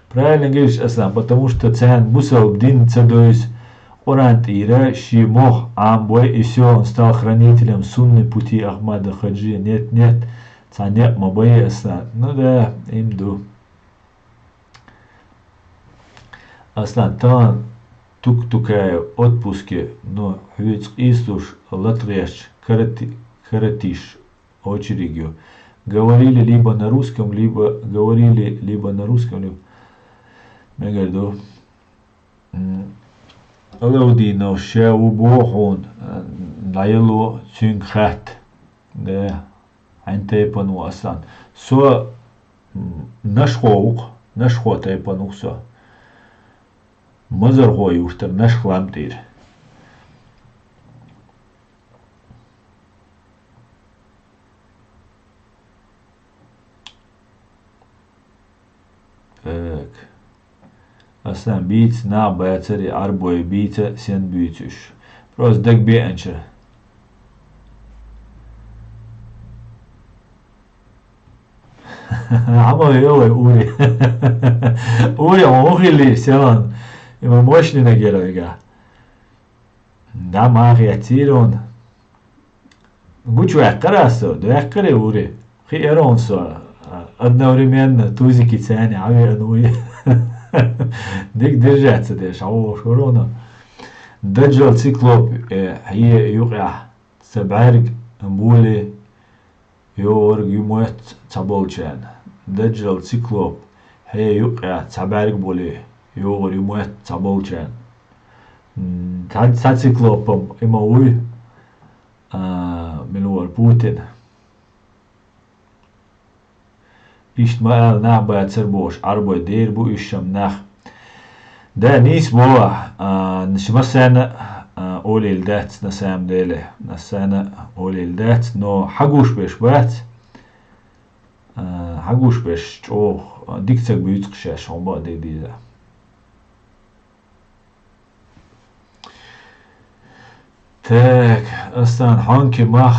Правильно говоришь, Аслан, потому что царна бусалба дин ца дойзу, Къуръан тӀера шен мох Ӏамбой, и всё, он стал хранителем сунны пути Ахмада Хаджи. Нет, нет, цхьа некъ ма бай, Аслан. Ну да, им ду. Аслан, тахана Туктукаев отпуске, но хьоьца къийсалуш латгӀерчу карати-, каратиш очередь ю. Говорили либо на русском, либо говорили либо на русском, либо мегар ду. М, Алаудинов ша ву боху хьуна, дӀаяло цуьнга хатта. Да, хьайн тайпана ву Аслан. Со, м, Нашхо ву-кх, Нашхо тайпана ву со. Мазархо юртара Нашх лам тӀера. Так. Аслан, бийца нах бацар и Ӏарбой, бийца сен буьйцуш. Просто дагабеанча. Хьама ве вай ури. Ури, хьо хӀун хилли, селан? Има мощный нагера вайга. Да, мах яцийра он. Гучаваьккхар ас, даьккхар ури. Хи эронсо, одновременно тузики цани, ави ануи. Дик держаться деш, аво шороно. Даджал циклоп, э, хье юкъя, ца бӀарг боли, йогӀорг юмоет ца болчан. Даджал циклоп, хье юкъя, ца бӀарг боли, йогӀор юмоет ца болчан. М, ца, ца циклопам има уй, а, милвар Путин. Иштта ма аьлла, нах бацар бохуш, Ӏарбой дер бу уьш шам нах. Да, нийса боху, а, ш-, массарна, а, олийла дац, на самом деле, массарна олийла дац, но хьагуш беш бац, а, хьагуш беш чӀогӀа, а, дика ца буьйцу шаьш, хьуна бакъдерг дийза. Так, асан хьонки мах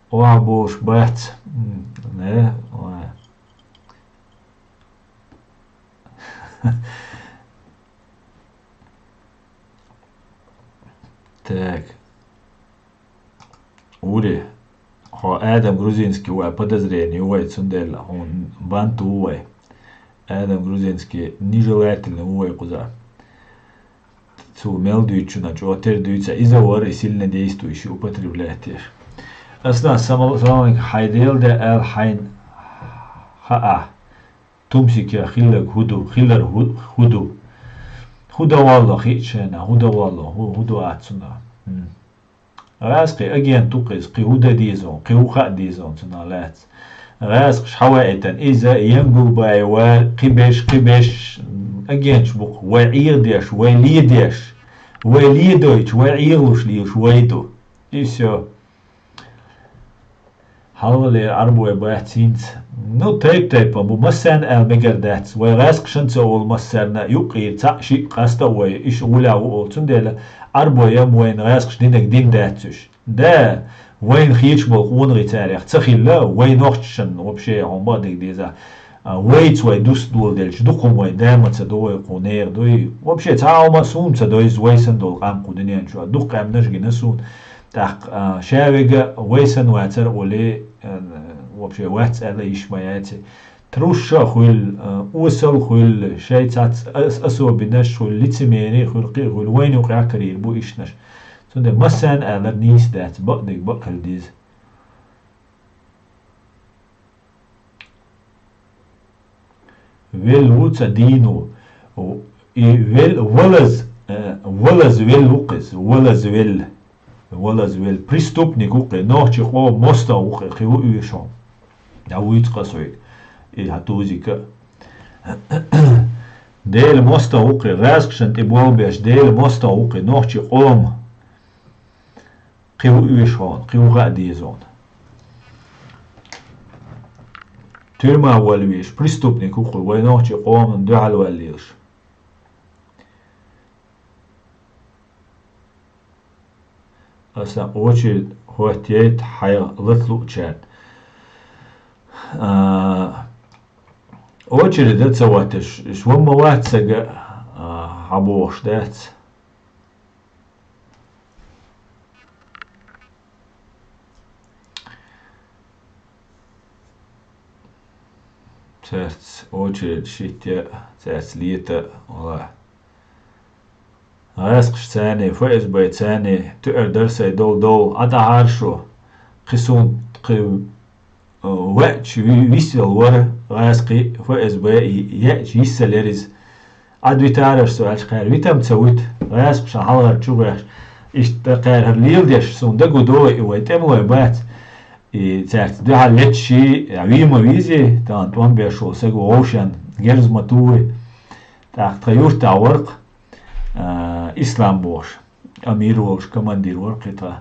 охьаболуш бац. М, не, ой. Так. Ури, хьо Адам Грузинский вай подозрение вай, цундела хьуна банту вай. Адам Грузинский нежелательно вай кхуза. Цо мел дуьйцучунна чӀогӀа тера дуьйца, иза вара и сильнодействующий употреблять еш. Аса самал-, самалинг хьайн дела де аьлла хьайн хаа. Тумсике хилларг хӀу ду, хилар хӀу, хӀу ду. ХӀу дан валло хиъча шайна, хӀу дан валло, хӀу, хӀу ду ац цунах. М. ГӀаьскхи агент ву-кх иза, кхин хӀу дан деза, кхин хӀу хаа деза цунах лаьцна. ГӀаьскхаш хьаваийтина, иза янгулбай вара, кхиберш, кхиберш агенташ бу-кх, вай Ӏехадеш, вай ледеш, вай ледойтуш, вай Ӏехалуш лелаш вай ду. И всё. Хьалхалера Ӏарбой бац хӀинца. Ну, тайп-тайпана бу, массарна аьлла мегар дац. Вай гӀаьскхашна ца олу массарна, юккъера цхьаъ-шиъ къаста а вай, иша гӀулехь ву олу. Цундела Ӏарбой ям вайна гӀаьскхаша динарг дина дац уьш. Да, вайна хеташ болу къонахий царех ца хилла, вай нохчашна вообще хьуна бакъдерг деза. А, вайца вай дус доладелча, дукха хӀума вай да ма ца до вай кху нехан дуй. Вообще, цхьа а хӀума суна ца до иза, вай санна долу къам кху дуьнен чохь. Дукха къаьмнаш гина суна. ТӀаккха, а, ша вега вай санна вацара олий, а, вообще, вац аьлла йиш ма яци. Труша а хуьлу, а, осал а хуьлу, шайн цхьацца ас-, особенносташ хуьлу, лицемерие а хуьлу, кхин а хуьлу, вайна юкъахь карийр бу ишнаш. Цундела массарна алар нийса дац, бакъдерг бакъ хила деза. Велла ву ца дийна ву. И вел-, валаз, э, валаз велла ву-кх иза, валаз велла. Валаз велла. Преступник ву-кх и, нохчи къо мостагӀа ву-кх и, кхин ву уьйшун. Я вуьйцу къа соьга. И хьан тузика. Дела мостагӀа ву-кх и, гӀаьскхашна тӀе болх беш, Дела мостагӀа ву-кх и, нохчи къома. Кхин ву уьйшун, кхин ву хаа деза. Туьрма волла веш, преступник ву-кх и, вай нохчи къоман дуьхьал валлелаш. Аса очередь хӀоттайта хьайн лата луучарна. А, очередь а ца хӀотташ, ш-, ш-, ван ма вац сага, а, хьан бохуш дац. Цаьрца очередь шитта, цаьрца лета, вала. ГӀаьскхаш царний, ФСБ царний, туьар дара сайн дол-дол, Ӏа тӀахьара шу, кхин суна, кхин, э, ваьча ви-, висвелла вара гӀаьскхий, ФСБ и-, яьча йиссалера иза. Ӏад витараш со аьлча кхара, витам ца вуьту, гӀаьскхаша хьалхара чу гӀоьхча. Иштта кхара хӀара леладеш, суна дагу дой, и вай тӀемалой бац. И цаьрца дуьхьал летчий, а, вийма визи, тан тӀом беш волу сага вовшен, герз ма туй. ТӀаккха тхан юртахь вара-кх, а, Ислам бохуш, амир волуш, командир вара-кх и тхан.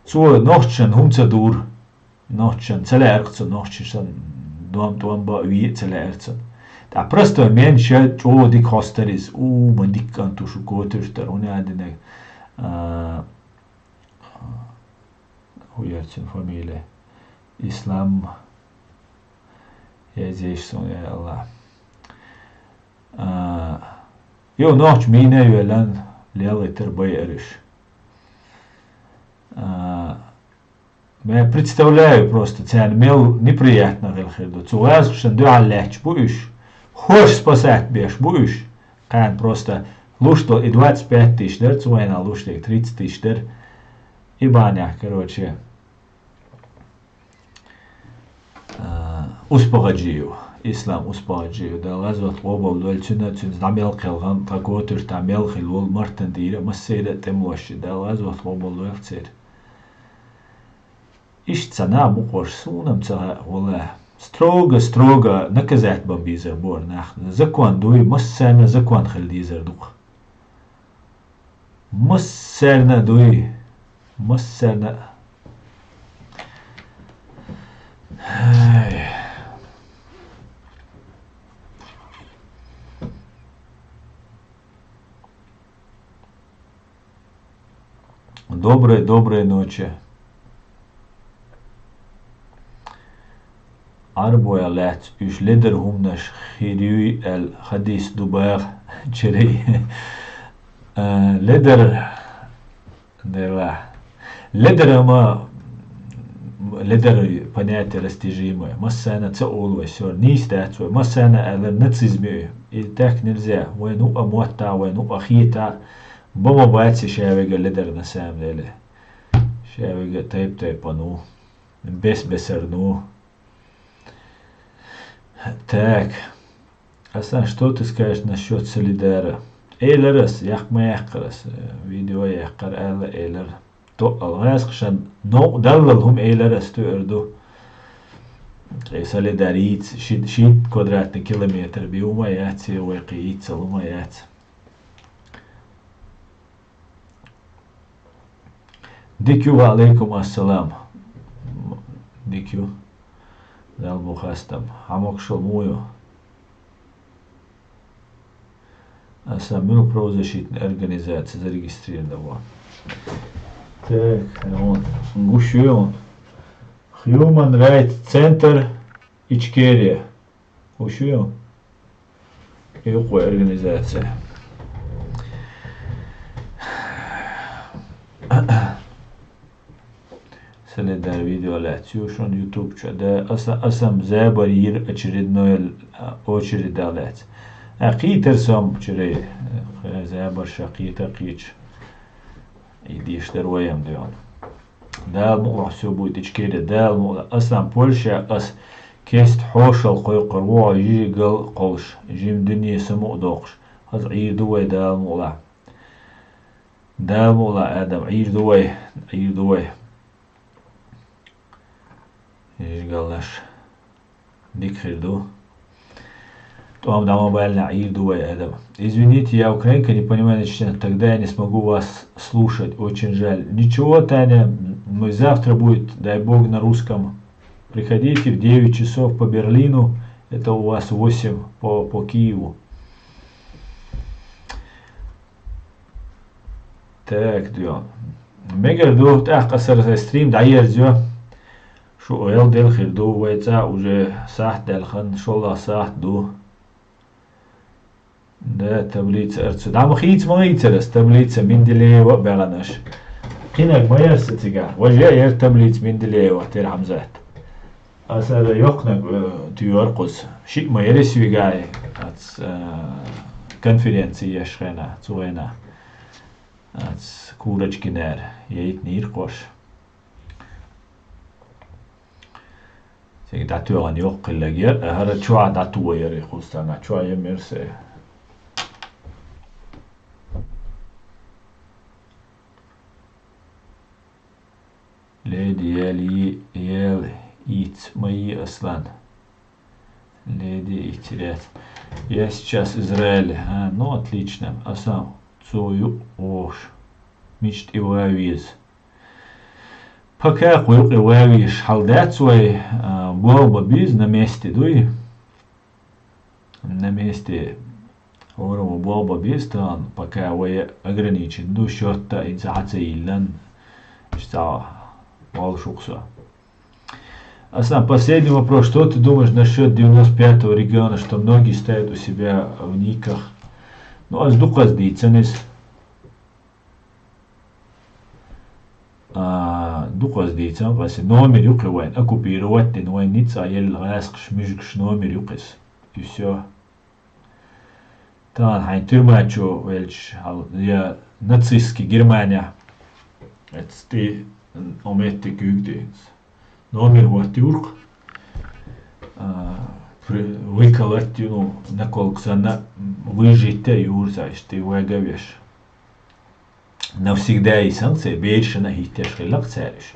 Цо нохчашна хӀума ца дура. Нохчашна ца лаьара-кх цунна, нохчашна дом-тӀом бан а, ве а ца лаьара цунна. Ткъа простой менша чӀогӀа дика хьостара иза. У, ма дика кӀант ву шу котуьш тара, хӀунда аьлла динарг, а, хӀун яра цуьнан фамилия? Ислам. Еза еш суна, я АллахӀ. А, йо, нохча мийна а йоьллан, лелгӀийтар байар уьш. А, Я представляю просто, царна мел неприятно хила хир ду. Цу гӀазкхашна дуьхьал лаьтташ бу уьш. Хож спасать беш бу уьш. Кхана просто луш долу и двадцать пять тысяч дара, цу вайна луш дерг тридцать тысяч дара. И банях, короче, а, Успагъаджиев, Ислам Успагъаджиев, Дала гӀазот къобал дойла цуьнан, цуьнца дӀа мел кхелхина, тхан котуьртахь мел хилла волу Мартан тӀера, массеран а тӀемалошца, Дала гӀазот къобал дойла церан. Иштта цхьа нах бу-кх уьш, суна-м ца хаьа, валлахӀи. Строго, строго наказать бан безар бу-кх нах. Закон дуй, массарна закон хила дезар ду-кх. Массарна а дуй, массарна а. Ай. Доброй, доброй ночи. Ӏарбоех лаьцна уьш ледар хӀуманаш хир юй аьлла хьадис ду баха чарий. Э, ледар, делахь. Ледар ма, ледар понятие растяжимое. Массарна ца олу вай, всё, нийса дац вай. Массарна аьллера нацизм ю. И так нельзя. Вайна хӀуъа мотта, вайна хӀуъа хета. Бан ма бац и шаверг а ледар на самом деле. Шаверг а тайп-тайпана ву. Бес-бесарна ву. Так. Асан, что ты скажешь насчёт Солидара? Элира ас, яккха ма яьккхира ас, э, видео яьккхира аьлла элира. Тоъал гӀазкхашна новкъа даллал хӀума элира ас, тоьар ду. Э, Солидар йийца ши-, шийтта квадратный километр бен хӀума яц, е вай кхин йийцал хӀума яц. Дика ю, ва Ӏалайкум ассалам. Дика ю. Дала мукъ лахь. Хьан могушалла муха ю? Асан, муьлха правозащитная организация зарегистрирована ву? Так, вон, гуш ю вон. Human Rights Center Ичкерия. Гуш ю вон. Юкъа организация. Солидар видео лаьцна ю шуна YouTube чу. Да, аса, аса-м забар йира очередной, а, очередь лаьцна. А, кхийтира со-м чуьра, э, забар ша кхета кхеча. И деш дара вай-м дуьйна. Дала мукъ лахь, всё будет Ичкерия, Дала мукъ лахь. Асан, Польша ас кеста хьошалла кхойкхур ву, жижигал кхоллуш, жима дуьне самукъадоккхуш. Хаза Ӏийр ду вай, Дала мукъ лахь. Дала мукъ лахь, Адам, Ӏийр ду вай, Ӏийр ду вай. Жижигалнаш. Дика хир ду. ТӀом дӀа ма баллинехь, Ӏийр ду вай, Адам. Извините, я украинка, не понимаю, значит, тогда я не смогу вас слушать. Очень жаль. Ничего, Таня, мы завтра будет, дай бог, на русском. Приходите в девять часов по Берлину. Это у вас восемь по, по Киеву. Так, дуьйна. Мегар ду, тӀаккха аса стрим дӀаерзайо. Шу гӀелдина хир ду, вай цӀа уже сахьт даьлла хан, шолгӀа сахьт ду. Да, таблица арцу. ДӀа ма хийца ма хийцара ас таблица Менделеева а баьгӀанаш. Кхинаг ма яра сан цигахь. Важа яра таблица Менделеева, тера Хьамзат. Аса ара йоккханаг, э, туьйхира кхуза. Шиъ ма яра ас вигай, ац, э, конференци еш хенахь, цу хенахь. Ац Курочкинера яйтинера кхош. Цига дӀатоьхна йоккха хилларг яра, хӀара чохь дӀатоха яра и кхуза царна, чохь ян мера се. Леди, ял йи-, ял йиц ма йи, Аслан. Леди, интересно. Я сейчас Израиль. А, ну, отлично. Асан цо юкъа вогӀуш. Мича тӀе ван веза. Пока кху юкъе ван везаш хьал дац вай, а, болх бан беза, на месте дуй. На месте хӀора ван болх бан беза тахана, пока вай ограничен ду, счёт а, хӀинца хьа ца йиллина, иштта цхьа валла шух со. Асан, последний вопрос. Что ты думаешь насчёт девяносто пятого региона, что многие ставят у себя в никах? Ну, ас дукхаза дийцина иза. А, Дукхаза дийцан, къаси номер ю кхы вайн, оккупировать дина вайн ницкъ а елла гӀаскхаш, мижигаш номер ю кхы. И всё. Тахана хьайн тюрьма чу велча, хьал-, я нацистский Германия. Эцти ометти куьг дийца. Номер ватти урк. А, при-, выколоть, ну, наколка санна выжить юрза, ишти вагавеш. Навсегда и санкция, бершина хӀиттеш хилла цаьриш.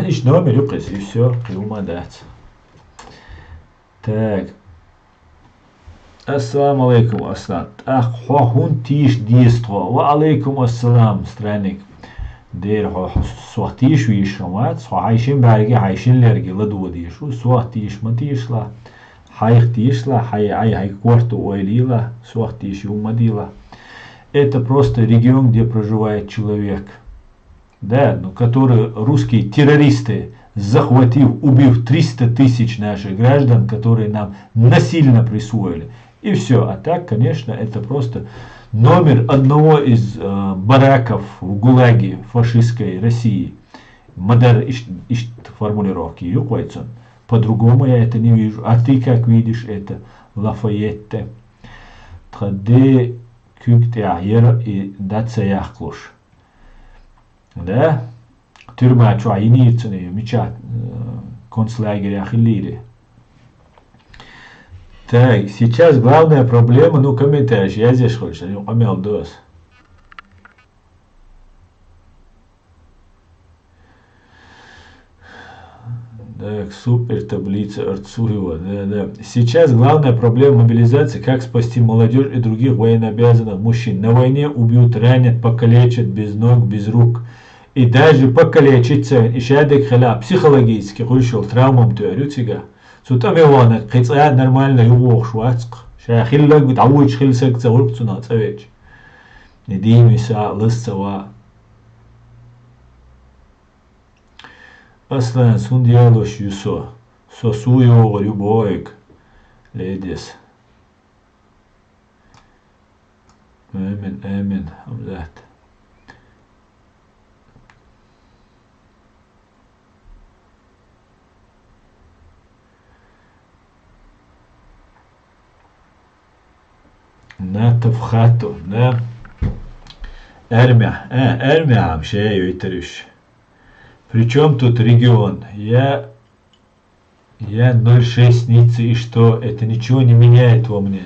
Иш номер ю кхы, и всё, кхы хӀума дац. Так. Ассаламу алейкум, Аслан. ТӀаккха хьо хӀунда тийша деза тхо? Ва алейкум ассалам, странник. Дера хьо сох тийша вийша вац, хьо хьайшин бӀарги, хьайшин лерги ладувгӀа дезаш ву, сох тийша ма тийшалахь, хьайх тийшалахь, хьай, хьай, хьай корта ойла йилахь, сох тийша юха ма дилахь. Это просто регион, где проживает человек. Да, ну, которые русские террористы, захватив, убив триста тысяч наших граждан, которые нам насильно присвоили. И всё. А так, конечно, это просто номер одного из, э, бараков в ГУЛАГе фашистской России. Ма дарра иш-, ишта формулировки ю кхойцун. По-другому я это не вижу. А ты как видишь это, Лафайетте? Тха де куьг тӀехь яра и дац ца яхкалуш. Да? Тюрьма чохь йинийра цуьнан, мичахь, э, концлагеря хиллийра. Так, сейчас главная проблема, ну, комментарий язъеш хилча, ну, къамел дос. Так, супер таблица Арцуева, да, да. Сейчас главная проблема мобилизации, как спасти молодежь и других военнообязанных мужчин. На войне убьют, ранят, покалечат, без ног, без рук. И даже покалечиться, и шадек хила психологически хуьлуш йолу травмам тоьар ю цига. Цу тӀаме вахана кхин цкъа а нормально юхавогӀуш вац-кх. Ша хилларг дӀавоьдуш хила саг ца гӀург цунах цӀавеча. И дийна виса а лаз ца ван. Аслан, хӀунда ялош ю со? Со суо йогӀур ю бохуьйга, ледес. Амин, амин, Хамзат. Натов хату, да? Армия, а, армия хьам шея юйтариш. Причём тут регион? Я Я ноль шесть Ниццы, и что, это ничего не меняет во мне.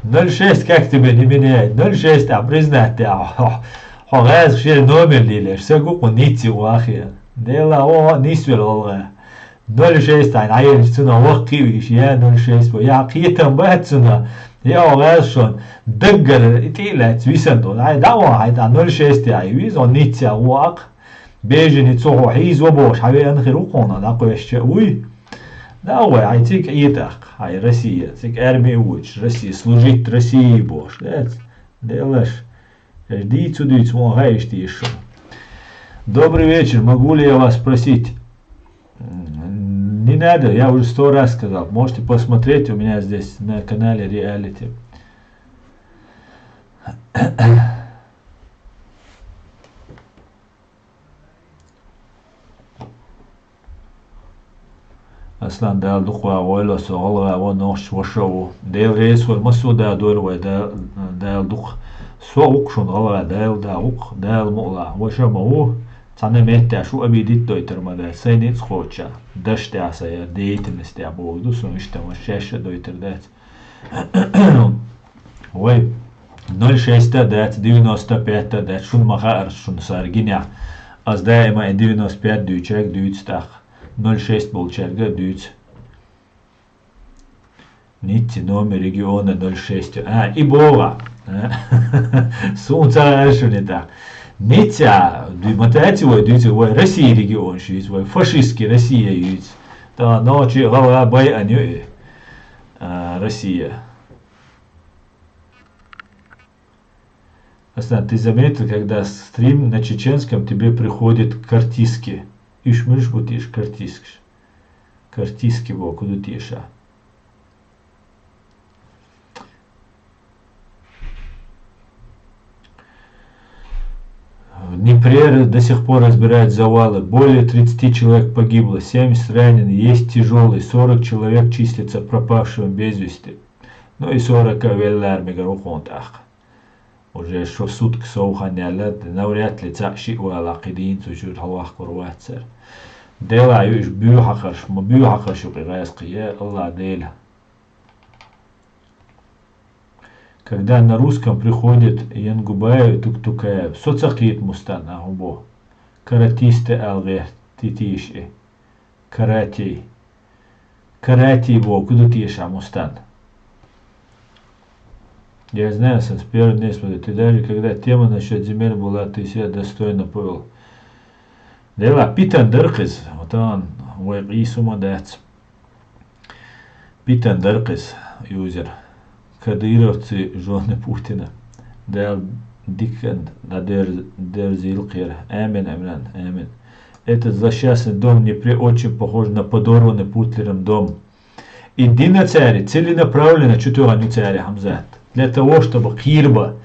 Ноль шесть как тебе не меняет? Ноль шесть а признать те, а, хьо, хьо гӀаза шен номер лелаш, са гукъу Ницце вахе. Дела, о, нисвел олгӀа. Ноль шесть а, наель цуна ваккхи виш, я ноль шесть бо, я кхетам бац цуна. Я о гӀаза шон, даггара и тӀе а лаьцна висан тӀо. Ай, да, о, хьай, да, ноль шесть а, виза, Ницце а ваккха. Бежани цо хьо хьийзо бохуш, хьан веана хир ву кхуна, дӀакхоьссича а вуй? Да, вай, хьай цига Ӏе тӀаккха, хьай Россия, цига арми а вуьйцуш, Россия, служить России бохуш, дац? Делаш, аш дийцу дуьйцу, мо хьаьжа тийша шуна. Добрый вечер, могу ли я вас спросить? М, не надо, я уже сто раз сказал. Можете посмотреть у меня здесь на канале Реалити. Аслан, Дала дукха ван войла, со гӀалгӀа ван, нохча ваша а ву. Дела реза хуьлда, массо а да дойла вай, Да-, Дала дукха. Со а ву-кх шуна гӀалгӀа, Дала да ву-кх, Дала мукъ лахь, ваша а ма ву. Цхьана меттехь шу обидеть дойтар ма дац, сайн ницкъ кхоччехь, даш тӀехь сан яр, деятельность тӀехь бохург ду, суна иштта ма шаьш а дойтар дац. Вай, ноль шесть а дац, девяносто пять а дац, шуна ма хаьара шуна сара гинехь. Ас даима и девяносто пять дуьйчаьрга дуьйцу тӀаккха, ноль шесть болчаьрга а дуьйцу. Ницце номер региона ноль шесть. А, и богӀа. А? Суна ца хаьара шуна и тӀаккха. Ницце а, дуй-, ма таци вай дуьйцу, вай Россия регион шуьйцу, вай фашистский Россия юьйцу. Та нохчий гӀалгӀа байан ю и, а, Россия. Аслан, ты заметил, когда стрим на чеченском, тебе приходит картиски? Уьш муьлш бу теша картискаш? Картиски боху ку ду теша? В Днепре до сих пор разбирают завалы. Более тридцати человек погибло, семьдесят ранены, есть тяжелые, сорок человек числятся пропавшими без вести. Ну и сорок веллар мегар ухонт ах. Уже шо сутки сов хан яла, навряд ли цаӀ шиъ вала кхидин цу чур хьалвахкур вацар. Дела юж бюхахарш, ма бюхахарш юкъи гӀаскъия, Аллах Дела. Когда на русском приходит Янгубаев и Туктукаев, со ца кхийт мустан а хӀун бо. Каратисты ал гӀертитиш и. Каратей. Каратей бо, куда тиеша мустан. Я знаю, сан с первого дня смотрю. Ты даже когда тема насчет земель была, ты себя достойно повел. Дела питан даркъиз, вот он, вай къийсума дац. Питан даркъиз, юзер. Кадыровцы, жены Путина. Дел дикан да дер, дерзил кхер. Амин, амин, амин. Этот злосчастный дом не при очень похож на подорванный Путлером дом. И дина цари целенаправленно чутуган цари Хамзат. Для того, чтобы кирба.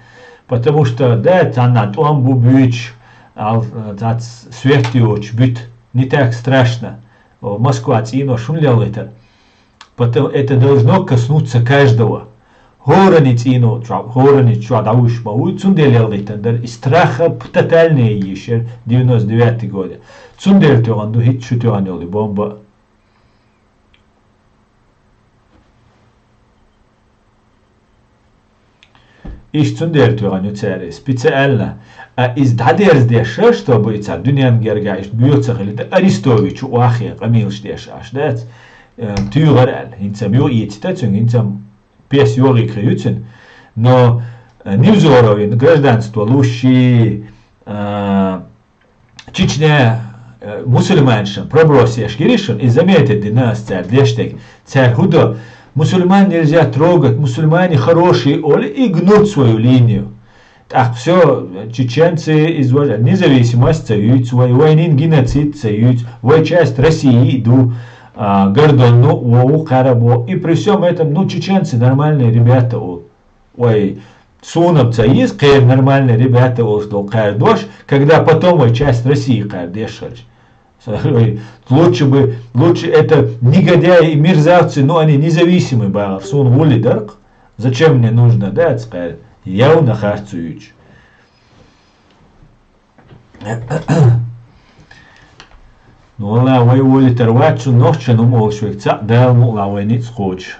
Потому что, да, цана тӀом бу бюч, ал, цац светиоч бют. Не так страшно. О, Москва цӀино шун лелгӀитар. Потом это должно коснуться каждого. ХӀорани цӀино, чуа-, хӀорани чуа давуш ма уй, цун делелгӀитан дар. И страха п-, тотальные ешер девяносто девятый года. Цун дер тёган ду, хит шу тёган ёли бомба. Иш цундела туьгӀан ю цаьрий специально. А из дӀадерзадеш, чтобы и цхьа дуьнен герга иш боьца хилита Арестовичу вахе къамелаш деш аш дац, э, туьйхар аьлла. ХӀинца ам юха ийцита цуьнга, хӀинца ам пес йогӀийкхи ю цуьнан. Но, э, Невзоровин гражданство луш и, э, Чечня, э, мусульманашна проброс еш гиришун, и заметить дина ас цаьрга деш дерг. Цаьрга хӀу до, мусульман нельзя трогать, мусульмане хорошие, оли, и гнут свою линию. Так, всё, чеченцы из вож-, независимость ца юьйцу вай, вайнин геноцид ца юьйцу, вай часть России ду, а, гордон, ну, во, у, карабо. И при всём этом, ну, чеченцы нормальные ребята, о. Ой, суна ца йиз, кхер нормальный ребята олуш долу кхер дош, когда потом вай часть России кхер деш хилча. Ой, лучше бы, лучше это негодяи и мерзавцы, но они независимые бахар. Суна гули дарх. Зачем мне нужно, да, цкъа явно харцуючи. Ну, валла, вай волитар вац, шу нохчан хӀума олуш вайга цхьаъ Дала мукъ лахь вай ницкъ кхочуш.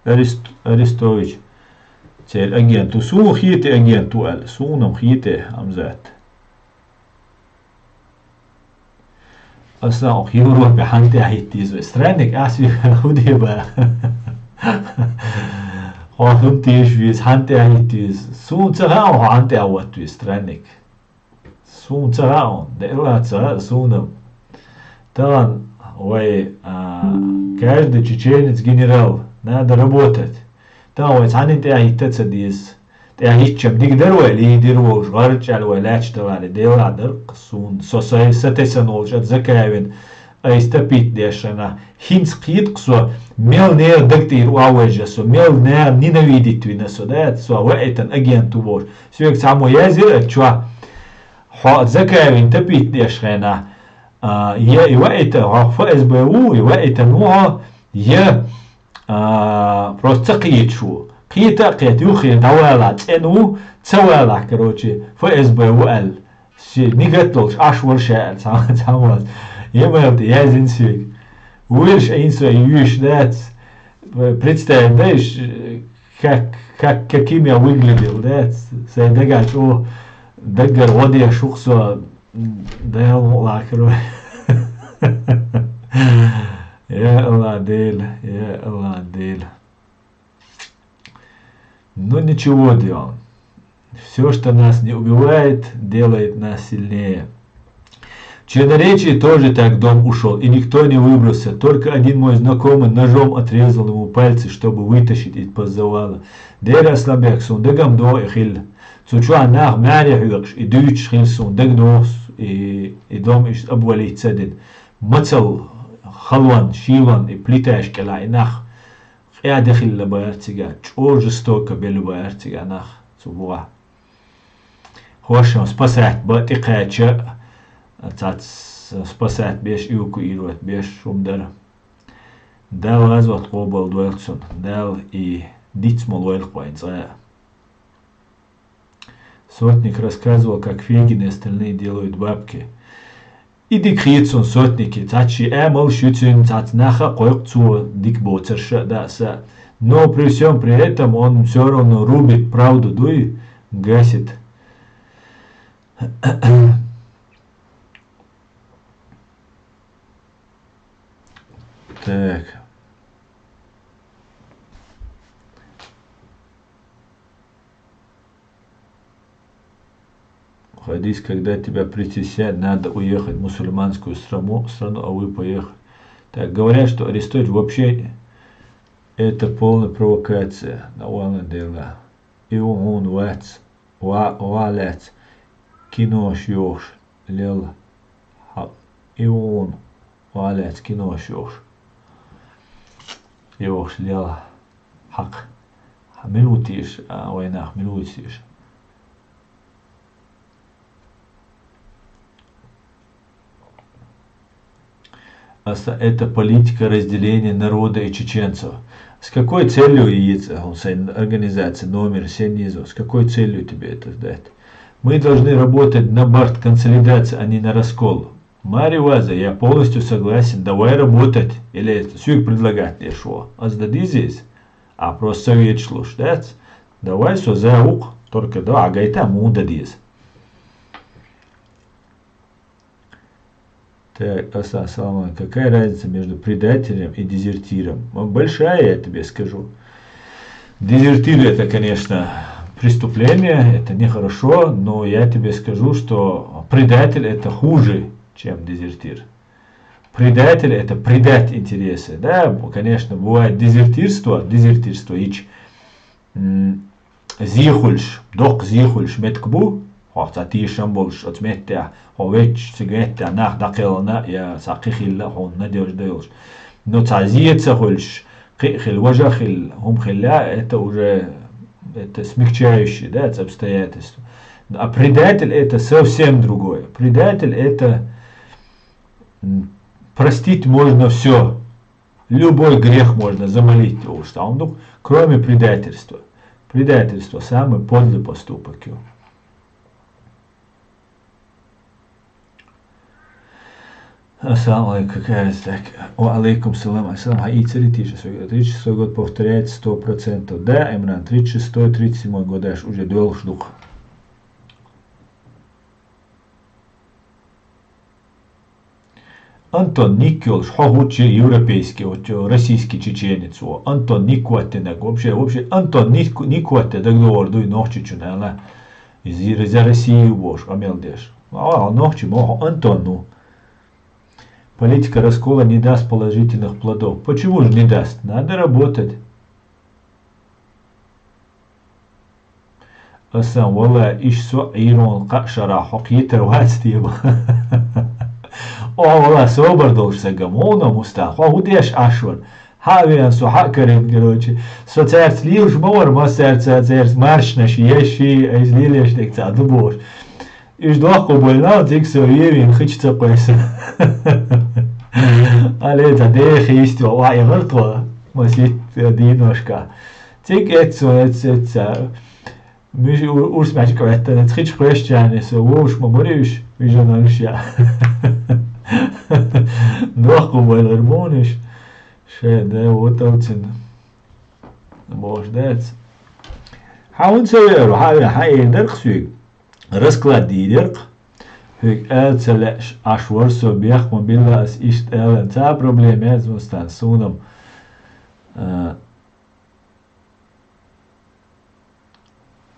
Арест-, Арестович. Церан агент ву. Суна хетий агент ву аьлла. Суна-м хетий, Хамзат. Аса оха Европе хьан тӀехӀитта иза вай? Странник ас вехар хӀу де бара? Хьо хӀун теш веза, хьан тӀехӀитта веза? Суна ца хаьа, хьо хьан тӀехӀотта веза, странник. Суна ца хаьа, Делла ца хаьа суна. Тахана вай, а, каждый чеченец генерал, надо работать. Тахана вай цхьанна тӀехӀитта ца деза. ТӀехӀиттачам дика дара вай, лидер волуш, гӀарчӀаьлла вай лаьтташ далале, Делла дара суна. Со сай, са тесана волчу ада Закаевин айса тапийта деш хьайна. ХӀинца кхета-кх со, мел нехан даг тӀера охьаваьжна со, мел нехан ненавидеть вина со, да, со ваийтина агент ву бохуш. Соьга цхьаммо яздира ат чохь, хьо Закаевин тапийта деш хенахь, а, я и ваийтина, хьо ФСБ ву, и ваийтина ву хьо, я, а, просто ца кхеташ ву. Кхета а кхета, юххе дӀавалахь, цӀена ву, ца валахь, короче, ФСБ ву аьлла. Шен нигат долуш Ӏаш вара ша аьлла, цхьа-, цхьаммо. Е-мел тӀе яздина соьга. Вуьйраш Ӏийна со, йуьйш дац. Представь, да, иш, как, как, каким я выглядел, да, сайн дагахь чӀогӀа даггара гӀо деш ву-кх со, Дала мукъ лахь вай. Я Аллах Дела, я Аллах Дела. Ну ничего, Дион. Всё, что нас не убивает, делает нас сильнее. В Черноречии тоже так дом ушёл, и никто не выбрался. Только один мой знакомый ножом отрезал ему пальцы, чтобы вытащить из-под завала. Дера Асланбек, суна дагам догӀу и хилла. Цу чохь нах маьре хьоькхуш, и дуьйцуш хилла суна дагадогӀу, и, и дом иштта обвалить ца дина. Мацалла халонна, шийлонна и плиташ кӀелахь и нах къаьда хилла бара цигахь, чӀогӀа жестоко белла бара цигахь нах цу бухахь. оршам спасать ба, тӀекхача, цац спасать беш, эвакуировать беш, хӀума дара. Дала гӀазот къобал дойла цун, Дала и диц ма лойла вайна цкъа а. Сотник рассказывал, как Фегин и остальные делают бабки. И дика хийца цунна Сотнике, цхьацца ший Ӏамалаш ю цуьнан, цхьацца нах а кхойкху цо, дика боцурш а, даа са. Но при всём при этом он всё равно рубит правду, дуй, гасит. Так. Хадис, когда тебя притесняют, надо уехать в мусульманскую страну, страну, а вы поехали. Так, говорят, что Арестович вообще это полная провокация. На уалан дела. И он вац, ва, валец, кинош йохш, лел, ха, и он валец, кинош йохш. Йохш, лел, хьакъ. Минут еш, а, вайнах, минут еш. Аса, это политика разделения народа и чеченцев. С какой целью яц, а, организация номер семь низу? С какой целью тебе это сдать? Мы должны работать на барт консолидации, а не на раскол. Мари Ваза, я полностью согласен. Давай работать. Или суик предлагать деш ва. Аз да дизис. А просто советш луш, да? Давай со за ук, только да, а гайта муда диз. Так, Асан, салам алейкум. Какая разница между предателем и дезертиром? Ну, большая, я тебе скажу. Дезертир — это, конечно, преступление, это нехорошо, но я тебе скажу, что предатель — это хуже, чем дезертир. Предатель — это предать интересы. Да, конечно, бывает дезертирство, дезертирство, ич, м, зе хуьлуш, доккха зе хуьлуш меттиг бу, хьо цхьа тешам болуш оцу меттехь, хьо ветташ цига меттехь нах дӀакхелхина, я цхьа кхин хилла, хьуна надежда йолуш. Но цхьа зе ца хуьлуш, кхин а хилла, важа а хилла, хӀума хилла, это уже, это смягчающее, да, это обстоятельство. А предатель — это совсем другое. Предатель — это, м, простить можно всё. Любой грех можно замолить, потому что он, ну, кроме предательства. Предательство — самый подлый поступок. Ю. Ассаламу алейкум, какая из так? Ва алейкум салам, ассалам, хьан ийцари тиша сога? Тридцать шестой год повторяется сто процентов. Да, Имран, тридцать шестой, тридцать седьмой год аш уже доьлхуш ду-кх. Антон Ник йолуш, хьо хӀу чи европейский, вот, э, российский чеченец, во. Антон Ник хӀоттинарг, вообще, вообще, Антон Ник, Ник хӀоттина дагадогӀур дуй Нохчийчун, аьлла, из, из за Россию бохуш, къамел деш. А, нохчи ма хьо, Антон, ну. Политика раскола не даст положительных плодов. Почему же не даст? Надо работать. Асан, валла, иш со Ӏийрон кхаа шарахь хьо кхетар вац те бан. О, валла, собар долуш сага, муна муста, хьо хӀу деш Ӏаш вара? Хьа а веана со, хьа а карийна, короче. Со цаьрца лелаш ма вара, массаьрца цаьрца маршнаш еш, иза лелаш дерг ца ду бохуш. Уьш дохко бойла, цига со вевин хича ца кхойса. Але, ца деха йистё, ва и гӀар тхо, масит дийношка. Цига эццо, эц, эц, а, миш-, у-, урс мачка веттан, эц хича кхоьсчани, со вовш ма бари уьш, вижан алуш я. Дохко бойла гӀар муниш. Ше, да, вот алцин. Бош дац. Хьан хӀун ца вера, хьан вера, хьан эр дарх суьйга? Расклад дийреркъ. Хьоьга аьлла ца лаьаш, Ӏаш вара со, бехк ма билла ас иштта аьлла. Цхьа а проблема яц, Мустан, суна-м, а,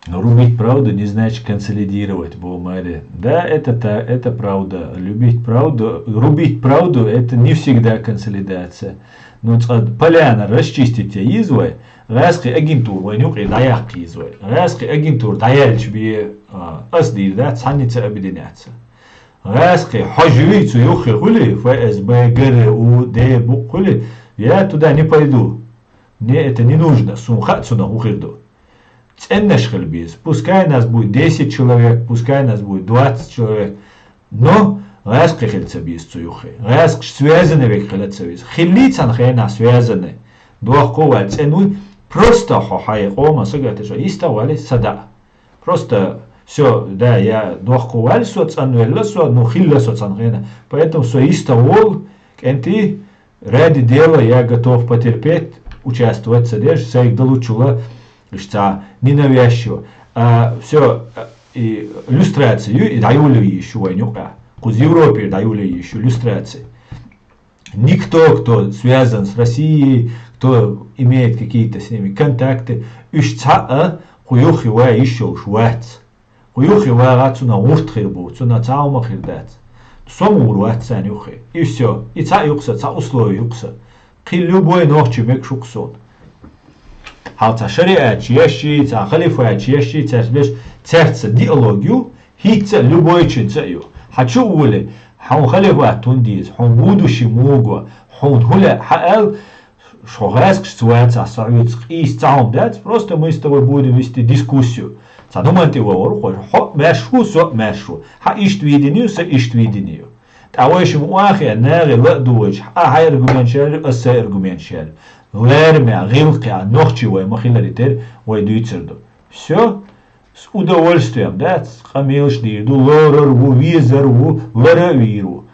рубить правду не значит консолидировать, бо маре. Да, это та, это правда. Любить правду, рубить правду, это не всегда консолидация. Но цкъа поляна расчистить я йиза вай, гӀаьскхи агентура вайн юкъе дӀаяккха йиза вай. ГӀаьскхи агентура дӀаяьлча бе, а, ас дийр дац, цхьанница а объединяться. ГӀаьскхи хьожа юй цу юххе хуьли, ФСБ, ГРУ, Д букъ хуьли, я туда не пойду. Мне это не нужно, суна хаьа цунах хӀун хир ду. цӀеннаш хила беза. Пускай нас будет десять человек, пускай нас будет двадцать человек. Но гӀаьскхи хила ца беза цу юххе. ГӀаьскхаш связанный век хила ца веза. Хилли цхьан хенахь связанный. Дохко ваьлла цӀена вуй, просто хьо хьайн къоман сагаташ йистагӀ ваьлли садаӀа. Просто всё, да, я дохко ваьлла со, цӀанвелла со, ну, хилла со цхьан хенахь. Поэтому со йистагӀ волу, кӀентий, ради дела я готов потерпеть, участвовать ца деш, сайга далучула, иштта ца ненавязчиво. А, всё, и люстрация ю, и дӀайоло йиш ю вайн юкъа. Кхуза Европе дӀайоло йиш ю люстрация. Никто, кто связан с Россией, кто имеет какие-то с ними контакты, уьш цхьа а кху юххе ван йиш йолуш вац. Кху юххе вагӀа цунах гӀурт хир бу, цунах цхьа хӀума хир дац. Со мур вац царна юххе. И всё. И цхьа юкъса, цхьа условие юкъса. Кхин любой нохчи мегаш ву-кх суна. Хьал цхьа шариатча ешчий, цхьа халифатча ешчий, цаьрца беш, цаьрца диалог ю, хӀинца а любойчуьнца а ю. Хьан чу а волий, хьуна халифат хӀунда деза, хьуна будущий муха го, хьуна хӀун лаьа хьан аьлла, шо гӀаьскхашца вацахь, со хьоьца къийса цхьа хӀума дац, просто мы с тобой будем вести дискуссию. Цхьа хӀуманна тӀе вахар ву хьо, хьо а маьрша ву, со а маьрша ву. Хьан иштта видение ю, сан иштта видение ю. ТӀаккха вай шимма охьа а хиъна, нахе ла а ду вайчу, хьан хьайн аргументаш яьлла, ас сайн аргументаш яьлла. Ларамехь, гӀиллакхехь, нохчий вай ма хиллара терра вай дуьйцур ду. Всё, с удовольствием, да, къамелаш дийр ду, лорар ву, везар ву, лара а вийр ву.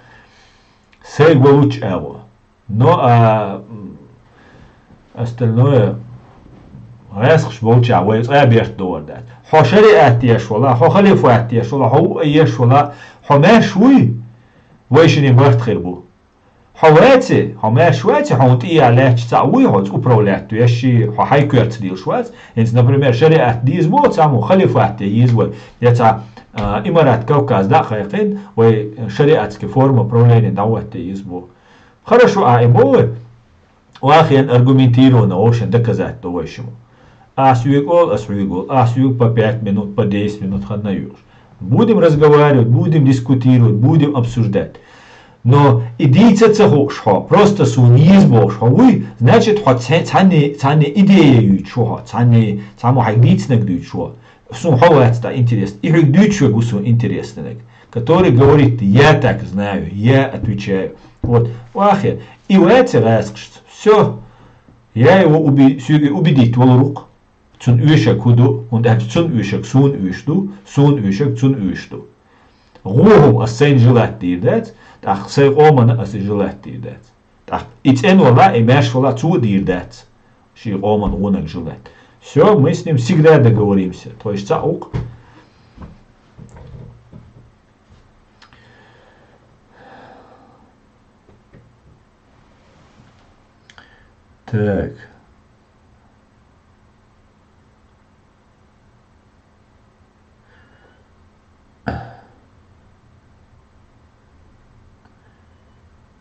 Сайга валуччу агӀо. Но, а, м, остальное, гӀаьскхаш болчохь вай цкъа а берт довар дац. Хьо шариат еш вала, хьо халифат еш вала, хьо ву а еш вала, хьо маьрша вуй, вай шинна барт хир бу. Хьо ваьци, хьо маьрша ваьци, хьуна тӀехьа лаьтташ цхьаъ вуй, хьоца управлять веш, хьо хьайн коьрта дийлаш вац. ХӀинца, например, шариат деза боху цхьаммо, халифат де еза вай, я цхьа, а, Имарат Кавказ дӀа а кхайкхина, вай шариатский форма правления дӀахӀотта еза боху. Хорошо, а и боху вай, вахана аргументированно вовшийн доказать до вай шимма. Ас вуьгу олу, ас вуьгу олу, ас вуьгу по пять минут, по десять минут ханна а вуьгуш. Будем разговаривать, будем дискутировать, будем обсуждать. Но и дийца ца хууш хьо, просто суна еза бохуш хьо вуй, значит, хьо ца-, цхьанне, цхьанне идея юьйцуш ву хьо, цхьанне, цхьаммо хьайга дийцинарг дуьйцуш ву. Суна хьо вац дан интересно. И хьоьга дуьйцуш верг ву суна интереснарг, который говорит: «Я так знаю, я отвечаю». Вот, вахе, и ваьци гӀаьскхашца. Всё. Я его уби-, соьга и убедить валур ву-кх. Цунна оьшург хӀун ду, хӀунда аьлча цунна оьшург суна оьшуш ду, суна оьшург цунна оьшуш ду. ГӀо хӀума ас сайна желать дийр дац, тӀаккха сайн къоманна ас и желать дийр дац. ТӀаккха и цӀена вала, и маьрша вала цо а дийр дац шен къоманна гӀонаг желать. Всё, мы с ним всегда договоримся. То есть цхьаъ ву-кх. Так.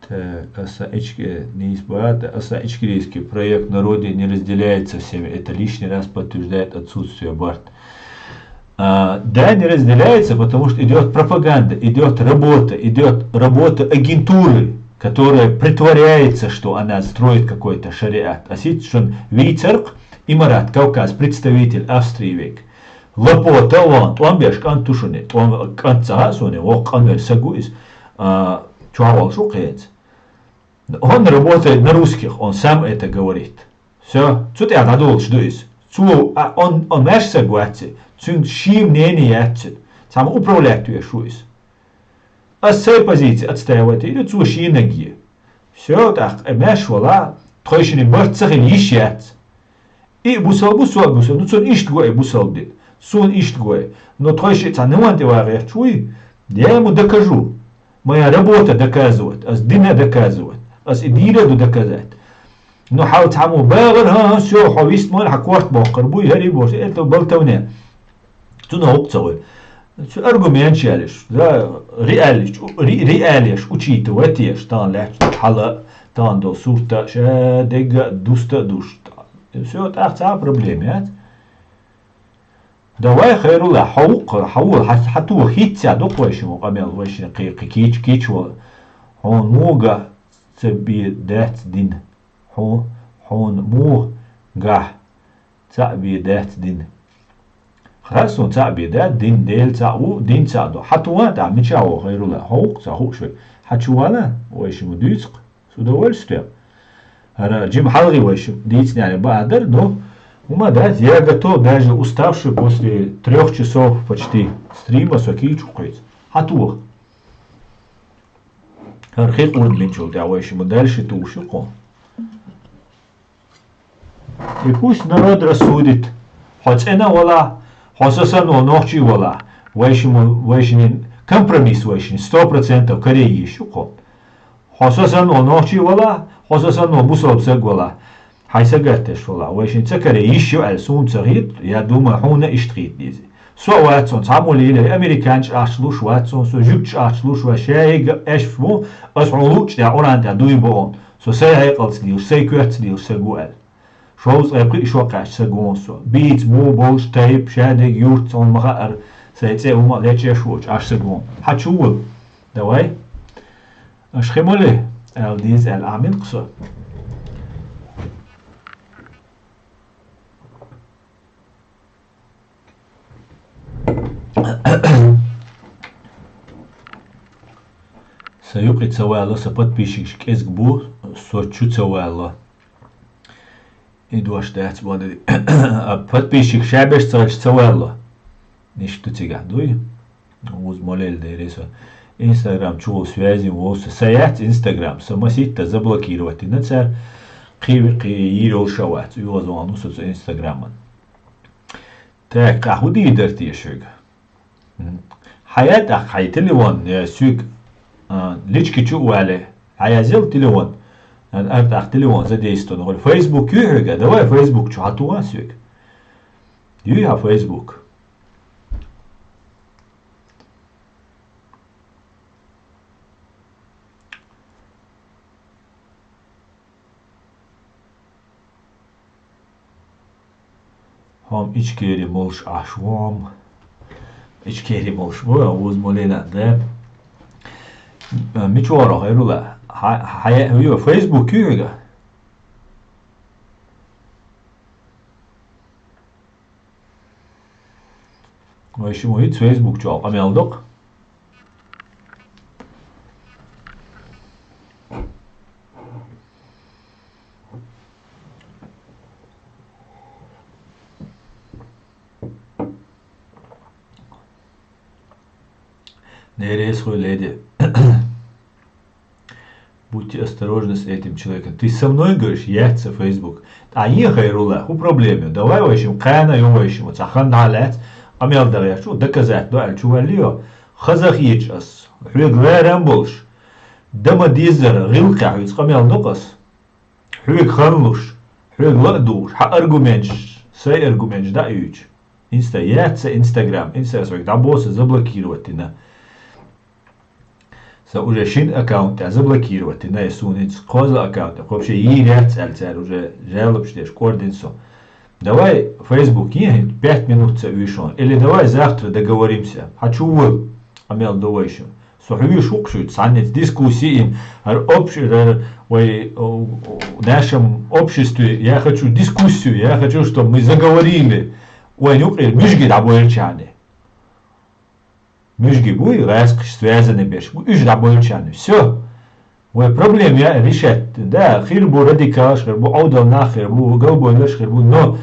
Так, аса ички-, нийса бац, аса ичкерийский проект на родине не разделяется всеми. Это лишний раз подтверждает отсутствие барт. А, да, не разделяется, потому что идёт пропаганда, идёт работа, идёт работа агентуры, которая притворяется, что она строит какой-то шариат. А сиц шун вийцарх Имарат Кавказ представитель Австрии век. Лапота ван, тӀом беш кӀант ду шуна, тӀом кӀант ца хаьа суна, воккха къанвер саг ву иза, а, чохь волуш ву кхечу. Он работает на русских, он сам это говорит. Всё, цу тӀехь дӀадолуш ду иза. Цо, а, он, он маьрша саг вац, цуьнга шен мнение яц, цхьамма управлять веш ву иза. Ас сайн позици отстаивать йийр ю, цо шенаг е. Всё, тӀаккха, э, маьрша вала, тхойшинна барт ца хила йиш яц. И бусалба, со а бусалба. Ну, цунна иштта го и бусалба дин. Суна иштта го и. Но тхойшиъ цхьа нуьван тӀе ван гӀерташ вуй, я ему докажу. Моя работа доказывать, ас дина доказывать, ас и дийр а ду доказать. Ну, хьал цхьаммо багӀар, хӀан, хӀан, всё, хьо вист ма вара, хьан корта боккхур буй, хӀара и бохуш, это болтовня. Цунах хӀокху ца гӀой. Цу аргументаш ялеш, да, реалиш, ре-, реалеш, учитывать еш, тахана лаьтташ хьала, тахана долу сурта, ша дегга а, дуста а душ. Всё, тӀаккха цхьа а проблема яц. Давай, хайрулла, хьо ву-кх, хьо ву, хьан, хьан тоха хӀинцца дукха вай шимма къамел, вай шина кхе-, кхе-, кийча, кийча вала. Хьуна муха гахь ца бен дац дин? Хьу-, хьуна муха гахь ца бен дац дин? Кхы а суна цхьаъ бе дац, дин Дела цхьаъ ву, дин цхьаъ ду. Хьан ту ван тӀаккха, мича ву, хайрулла? Хьо ву-кх цхьа хууш верг? Хьан чу вала? Вайшимма дуьйцу-кх. С удовольствием. ХӀара жима хьалхе вайшимма дийцинехь баа дара, но хӀума дац, я готов даже уставший после трёх часов почти стрима со кийчу кхуьйцу. Хьан тоха? ХӀара хи къурд бинчул тӀаьхьа вайшимма дальше тухуш ю-кх хьо. И пусть народ рассудит. Хьо цӀена валахь, хьо со санна волу нохчий валахь, вайшимма, вайшимма компромисс вайшимма сто процентов каре йиш ю-кх хьо. Хьо со санна волу нохчий валахь, хьо со санна волу бусалба саг валахь, хьайн сагатдеш валахь, вайшимма ца каре йиш ю аьлла суна ца хета, я думаю, хьуна иштта хета деза. Со а вац хьуна цхьаммо лелийна, американцаш ахча луш вац хьуна, со жуьгташа ахча луш вац, ша хӀегга а аьшпаш ву, ас хьуна луъучу тӀехь Къуръан тӀехь дуй боху, со сайн хьекъалца лелаш, сайн коьртаца лелаш саг ву аьлла. Шовзткъе пхи а шо кхаьчча саг ву хьуна со. Бийца ву болуш тайпа, шадерг юрт, хьуна ма хаъара, сайн цӀе хӀума а лечеш воцуш, Ӏаш саг ву хьуна. Хьан чу вала? Давай. Аша хи моле, аьлла деза аьлла, Ӏамин-кх со. Сан юкъе ца вало, сан подписчикаш кӀезиг бу, со чу ца вало. И дош дац боху. А подписчик ша беш ца хилча ца вало. Иштта цигахь дуй? Вуза молел деррис а. Инстаграм чу волу связь волу со. Сан яц Инстаграм. Сан маситта заблокировать дина цара. Кхин, кхин йийр йолуш а вац. ОьгӀазвахана ву со цу Инстаграман. Так, къа хӀун дийр дара те шуьга? М. Хьая тӀаккха хьайн телефон, э, соьга, а, лички чу а вале. Хьаязъел телефон. Ан ар тӀаккха телефон задействован гӀур. Facebook юй хьоьга? Давай Facebook чу хьан тухьа соьга. Юй хьан Facebook? Хьо-м Ичкери молуш Ӏаш ву хьо-м. Ичкери молуш бу, вуза моле лаьа, да? Мича вара хьо, хайрулла? Хьа-, хьан Facebook юй хьоьга? Вай шимма хӀинца Facebook чохь къамел доккху. Нерес хуй леди. Будьте осторожны с этим человеком. Ты со мной говоришь? Яц сан Facebook. ТӀа е хайрулла, хӀун проблема ю? Давай вайшимма, кхана ю вайшимма, цхьа хан дӀа лаьц, къамел дагӀеш чу, доказать до аьлла чу валлийо. Хаза хеташ ас, хьоьга ларам болуш, дан ма деззара гӀиллакхехь хьоьца къамел доккху ас. Хьоьга хан луш, хьоьга ла а дугӀуш, хьан аргументаш, сайн аргументаш дӀа а юьйцуш. Инста яц сан Инстаграм, Инста ас вайга дӀабоса заблокировать дина. Сан уже шина аккаунт тӀехь заблокировать дина, и суна хӀинца кхозлагӀа аккаунт тӀехь, кхо шен йийр яц аьлла цара уже жалобаш деш кӀордина со. Давай Facebook е, хӀинца пять минут ца уьйшун, или давай завтра договоримся. Хьан чу вала? Къамел ду вайшимма. Со хьоьжуш ву-кх шуьца, цхьаннец дискуссии, хӀара общ-, хӀара вай, о, о, нашем обществе, я хочу дискуссию, я хочу, чтобы мы заговорили. Вайн юкъера муьжги дӀабойлучарна. Муьжги буй, гӀаскхаш связаны берш бу, уьш дӀабойлучарна. Всё. Вай проблема я решать. Да, хир бу радикалаш, хир бу Ӏовдал нах, хир бу галбойлаш, хир бу, но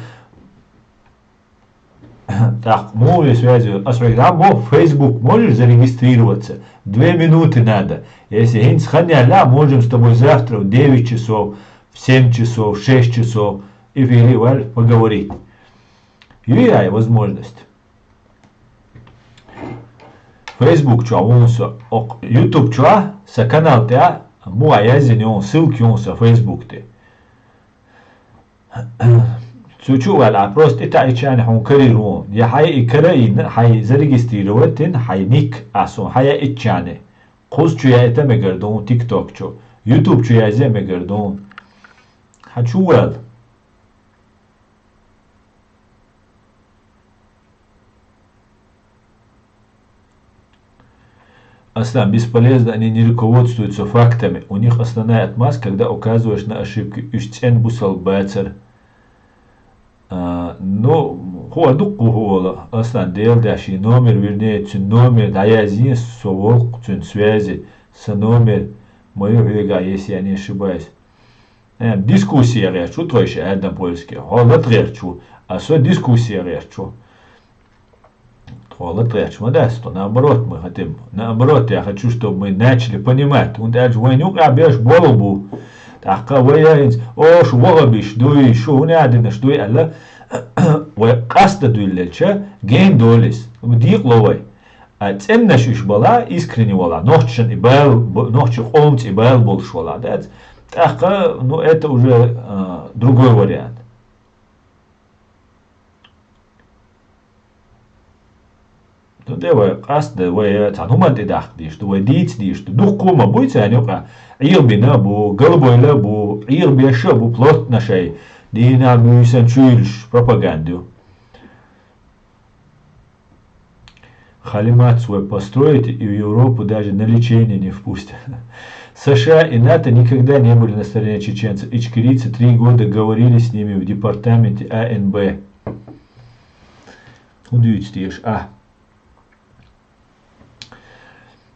тӀаккха муха ве связь йо? Ас хьоьга дӀа боху, Facebook можешь зарегистрироваться? Две минуты надо. Если хӀинца хан яьлла, можем с тобой завтра в девять часов, в семь часов, в шесть часов эфире валь поговорить. Юй хьайн возможность? Facebook чохь ву со, окху YouTube чохь, сан канал тӀехь, муха яздина ю, ссылка ю сан Facebook тӀе. Цу чу а ваьлла, просто и таӀийчарна хьуна карийр ву. Я хьайн и кара а йина, хьайн зарегистрировать дина, хьайн ник а суна хьан яа итчарна. Кхуза чу яйта мегар ду, TikTok чу. YouTube чу язъян мегар ду. Хьан чу вала? Аслан, бесполезно, они не руководствуются фактами. У них основная отмазка, когда указываешь на ошибки. Уьш цӀена бусалба бацара. А, ну, Хьо а дуккха хӀу волу, Аслан, Дела деш, шен номер, вернее, цуьнан номер дӀаязйина, со волу цуьнан связи, сан номер ма ю хьоьгахь, если я не ошибаюсь. Э, дискуссия гӀерташ ву тхойша, Адам Польский. Хьо лата гӀерташ ву, а со дискуссия гӀерташ ву. Тхо лата гӀерташ ма дац, тхо наоборот, мы хотим, наоборот, я хочу, чтобы мы начали понимать. ХӀунда аьлча вайн юкъахь беш болу бу. ТӀаккха вай а хӀинца, о, шу вахабиш дуй, шу хӀун а динаш дуй аьлла, вай къасто дуьйллелча, гена долу иза, декъало вай. А цӀеннаш уьш бала, искренне вала, нохчашна и бала, б-, нохчийн къомца и бала болуш вала, дац. ТӀаккха, ну, это уже, а, другой вариант. Ну, де вай, къасто де вай, цхьана хӀуманна тӀедаккха дийш ду, вай дийца дийш ду. Дуккха а ма буй царна юкъа. Ӏехабина а бу, галбойла а бу, Ӏехабеш а бу, плотно шай. Дийнахь буьйсан чуьйлуш пропаганда ю. Халимат свой построите, и в Европу даже на лечение не впустят. США и НАТО никогда не были на стороне чеченцев. Ичкерийцы три года говорили с ними в департаменте А Н Б. ХӀун дуьйцу теша, а?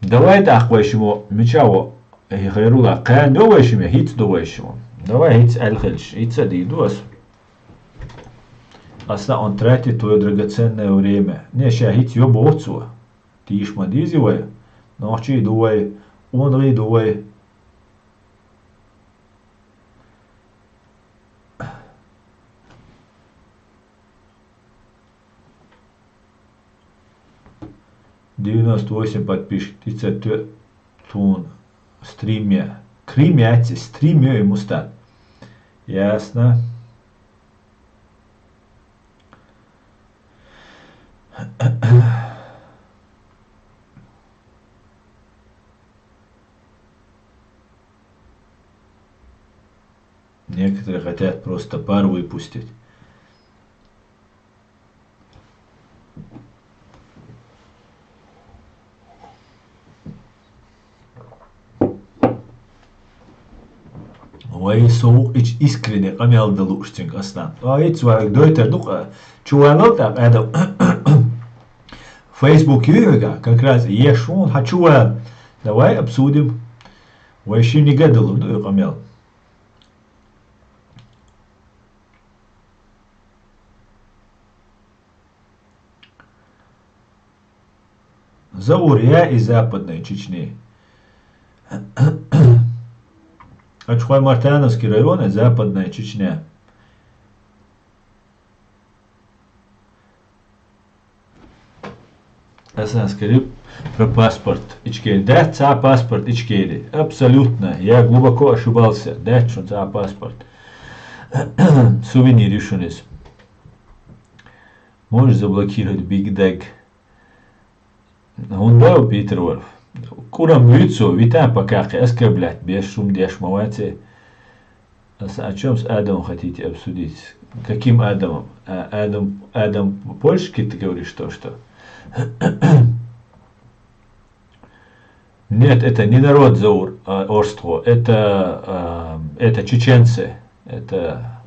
Давай тӀаккха вай шимо, мича во, э, хайрула, кхана до вай шимо, хӀинца до вай шимо. Давай хӀинца аьлла хилча, хӀинца а дийр ду ас. Аса он тратит твоё драгоценное время. Не, ша хӀинца йо боху цо. Тийша ма дийзи вай. Нохчий ду вай, онгӀий ду вай. Девяносто восемь подписчик, тридцать тун стриме. Кримяци стриме ему стан. Ясно. Некоторые хотят просто пар выпустить. Вай, со вукху ич-, искренне къамел дан лууш цуьнга ас дан. Ай, цу вай дойтар ду-кх, а, чу валал тӀаккха, Адам. Facebook ю хьоьга, как раз еш ву, хьан чу вала. Давай обсудим. Вай ши нига далур ду и къамел. Заур, я из Западной Чечни. Ачхой Мартановский район, Западная Чечня. Асан скажи про паспорт Ичкери. Дац цхьа паспорт Ичкери. Абсолютно. Я глубоко ошибался. Дац шун цхьа паспорт. Сувенир ю шуна иза. Можешь заблокировать Big Dag? ХӀунда, Питер Вольф? Курам вуьйцу, витан пока кхин оскорблять беш, шум деш ма вац. Ас о чём с Адамом хотите обсудить? Каким Адамом? А, Адам, Адам Польский, ты говоришь, то, что? Нет, это не народ Заур, а, Орстхо. Это, а, это чеченцы. Это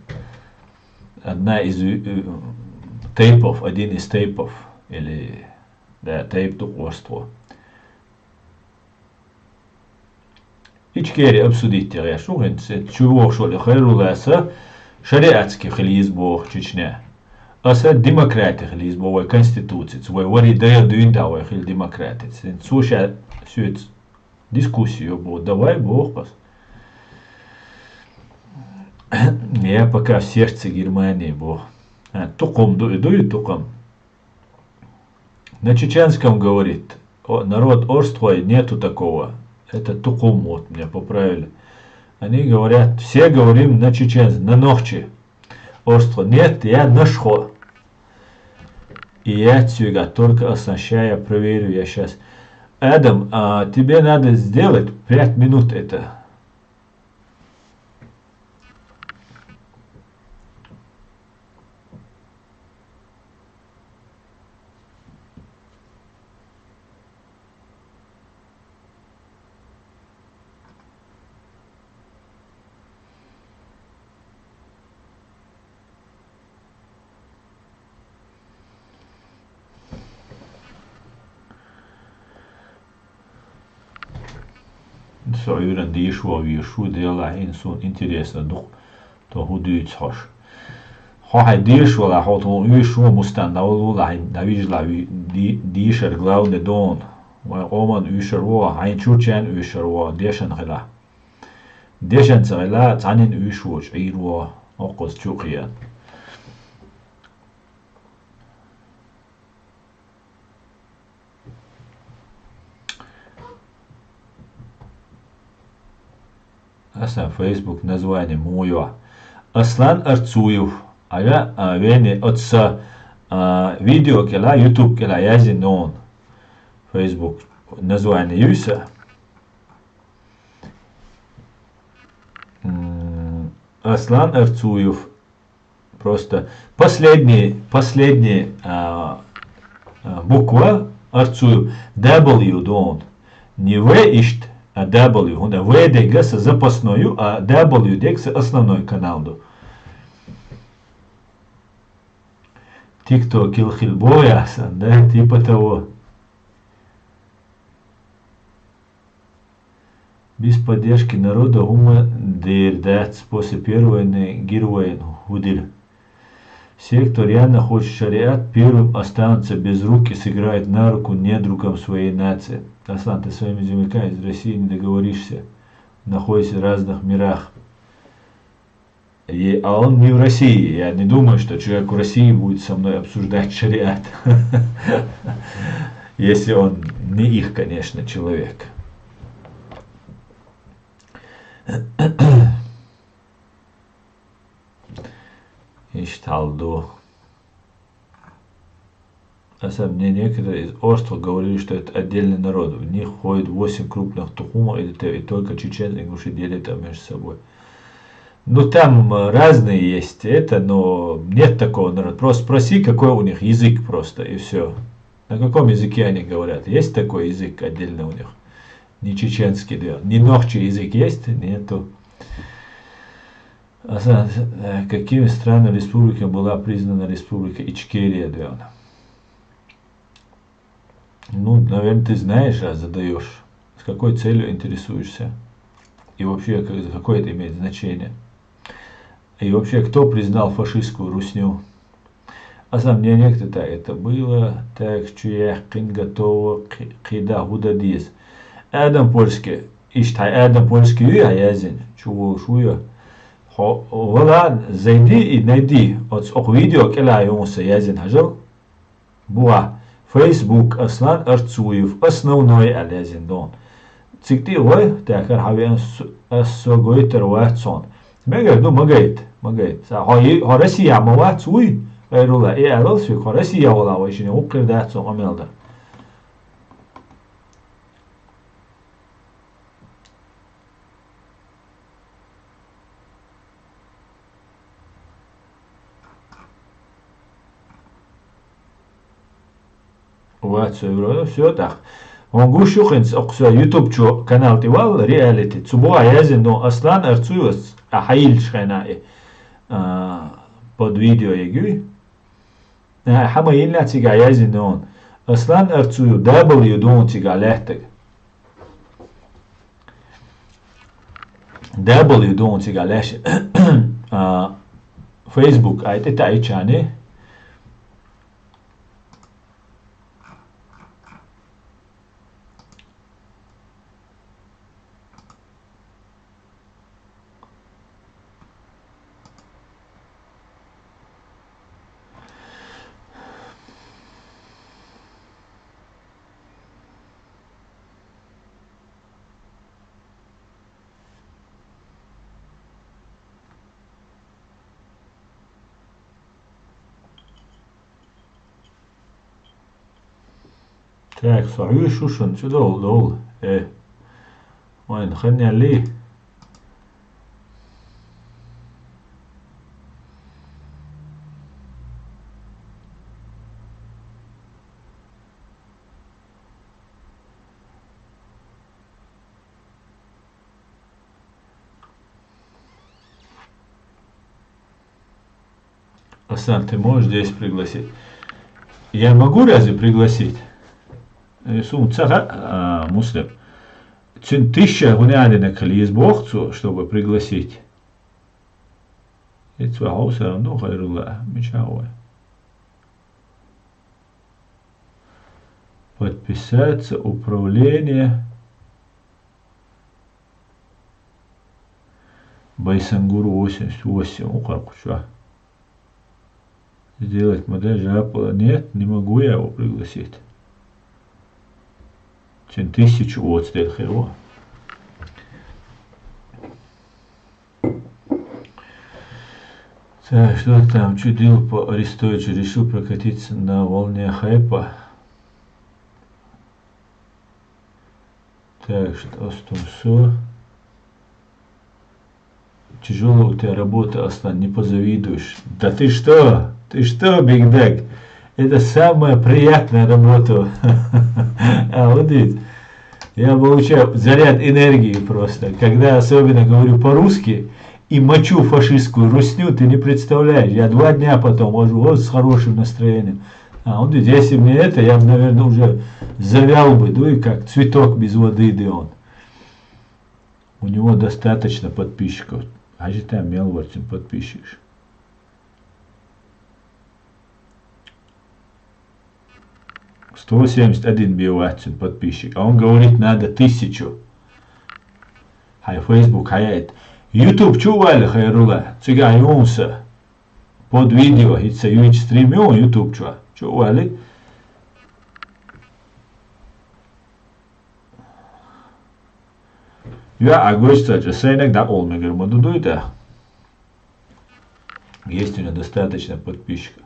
одна из, э, тейпов, один из тейпов. Или, да, тейп ду Орстхо. Ичкери обсудить яхь, шу хӀинца чу вохуш вале, хайрулла аса шариатский хила йиза боху Чечня. Аса демократи хила йиза боху вай конституцица, вай вари дайа дуьйна да вай хила демократи. Цо ша соьца дискуссию боху, давай боху ас. Я пока в сердце Германии боху. А, тукхум ду, и ду и тукхум. На чеченском говорит: «О, народ Орстхой, нету такого». Это тукхум, вот меня поправили. Они говорят, все говорим на чеченском, на нохчи. Орстхо. Нет, я нашхо. И я цюга, только асан, ща я проверю, я щас. Адам, а тебе надо сделать пять минут это. Со Ӏуьйранна дийша вогӀу везаш ву, Делахь, хӀинца суна интересно ду-кх, то хӀун дуьйцу хьо. Хьо хьайн дийша валахь, хьо тхуна уьйш ву, Мустан, дӀавала вулахь, хьайн дӀавижалахь, ви-, ди-, дийшар главный дона. Вайн къоман уьйшар ву, хьайн чурчен уьйшар ву, дешан хилахь. Дешан ца хилахь, цхьаннен уьйш воцуш Ӏийр ву, оккхуза чу а кхиъна. Аса Facebook название муха ю? Аслан Арцуев. Ага, а, вене оцу са, а, видео кӀела, YouTube кӀела яздина ду хьуна. Facebook название юй сан? М, Аслан Арцуев. Просто последний, последний, а, а, буква Арцуев W ду хьуна. Не V иштта, а W. ХӀунда V дерг аса запасной ю, а W дерг аса основной канал ду. ТикТокил хила боху аса, да, типа того. Без поддержки народа хӀума дер дац, после первой войны, гир войны, хӀу дира. Все, кто реально хочет шариат, первым останутся без рук и сыграют на руку недругам своей нации. Аслан, ты своими земляками из России не договоришься, находятся в разных мирах. И, а он не в России. Я не думаю, что человек в России будет со мной обсуждать шариат. Если он не их, конечно, человек. Иштта хьал ду. Особенно мне некоторые из орстов говорили, что это отдельный народ. В них ходит восемь крупных тухумов или те-, и только чеченцы, ингуши делят это между собой. Ну, там, э, разные есть это, но нет такого народа. Просто спроси, какой у них язык просто, и всё. На каком языке они говорят? Есть такой язык отдельно у них? Не чеченский, да. Не нохчий язык есть? Нету. А за-, э, какими странами республика была признана Республика Ичкерия, да? Ну, наверное, ты знаешь, а задаёшь. С какой целью интересуешься? И вообще, как-, какое это имеет значение? И вообще, кто признал фашистскую русню? А сомнение, кто-то это было, так, чуях, кин готово, кхи-, кхида худа диз. Адам Польский, иштта хьайн Адам Польский ю я язин, чу волуш ву я. Хьо, вала, зайди и найди, оц окх видео кӀела юнса язин хьажал. Буа, Facebook, Аслан Арцуев, основной аьлла язин дон. Цига тӀе а вай, тахар хьан веана с-, ас со гойтар вац сон. Мегар ду, ма гайта, ма гайта. Са хьо и-, хьо Россия ма вац вуй, гӀайрула, и аьлла соьга, хьо Россия вала вай шине, вукхир дац сон къамел дар. Вац, всё, всё так. Вон гуш ю хинца, окху со YouTube чу канал тӀе валла, реалити. Цу бухахь язйина ду Аслан Арцуевс, а хьайиллачу хенахь и, а, под видео егуьй. А, хьан ма йиллина цигахь язйина ду. Аслан Арцуев, W ду цигахь лаьттаг. W ду цигахь лаьш. А, Facebook, ай тӀе таӀийчани. Так, со хьоьжуш ву шуна, чу довла, довла. Э, вайн хан ялли. Аслан, ты можешь здесь пригласить? Я могу разве пригласить? Э, сум ца ха-, а, Муслим. Цуьнан тысяча гӀур аьллинарг хила еза боху цо, чтобы пригласить. Иза цо хьовсаран ду, Хайрулла, мичахь вай? Подписаться, управление. Байсангур восемьдесят восемь, у кхаркхучу. Сделать модель жапала. Нет, не могу я его пригласить. Цуьнан тысяча оцу делхе вон. Так, что там? Чудил по Арестовичу решил прокатиться на волне хайпа. Так, что там со? Тяжёлая у тебя работа, Аслан, не позавидуешь. Да ты что? Ты что, Биг Даг? Это самая приятная работа. А, вот видите. Я получаю заряд энергии просто. Когда особенно говорю по-русски и мочу фашистскую русню, ты не представляешь. Я два дня потом хожу вот с хорошим настроением. А он говорит, если бы не это, я бы, наверное, уже завял бы, ну и как цветок без воды, да он. У него достаточно подписчиков. А же там мел подписчиков. Сто семьдесят один бе вац цуьнан подписчик. А он говорит, надо тысячу. Хьайн Facebook хьаяйта. YouTube чу а валли, Хайрулла, цигахь юнса. Под видео, хӀинца юьйцу стрим ю YouTube чу. Чу а валли. Юьхьа а гуш ца чӀа, сайнаг дӀакъовла мегар ма ду дуй тӀаккха. Есть у меня достаточно подписчиков.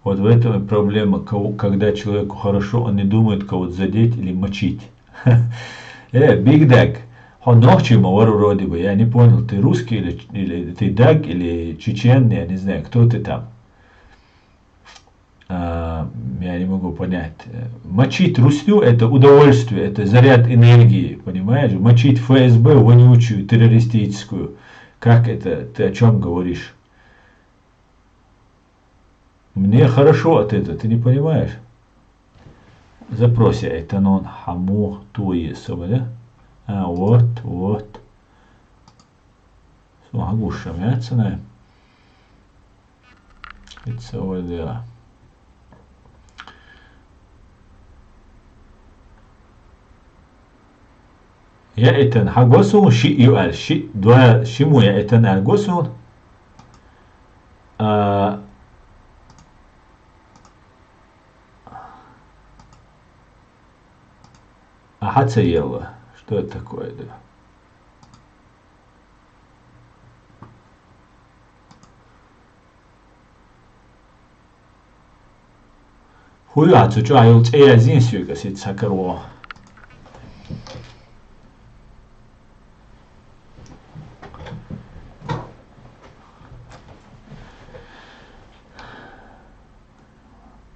Вот в этом и проблема, кого- когда человеку хорошо, он не думает кого-то задеть или мочить. Э, Биг Даг, хьо нохчий ма вара вроде бы, я не понял, ты русский или, или ты даг, или чечен, я не знаю, кто ты там. А, я не могу понять. Э, мочить русню — это удовольствие, это заряд энергии, понимаешь? Мочить ФСБ вонючую, террористическую. Как это? Ты о чем говоришь? Мне хорошо от этого, ты не понимаешь? Запроси это, но хаму туи собере. А, вот, вот. Суна гуш ма яц цунна. It's over there. Я этан хьан го суна шиъ ю аьлла, шиъ, два, ши мо я этан аьлла го суна. А, а хьан ца елла? Что это такое, да? ХӀун ю хьан цу чохь йолу цӀе яздина соьга, ас хӀинца схьакаро.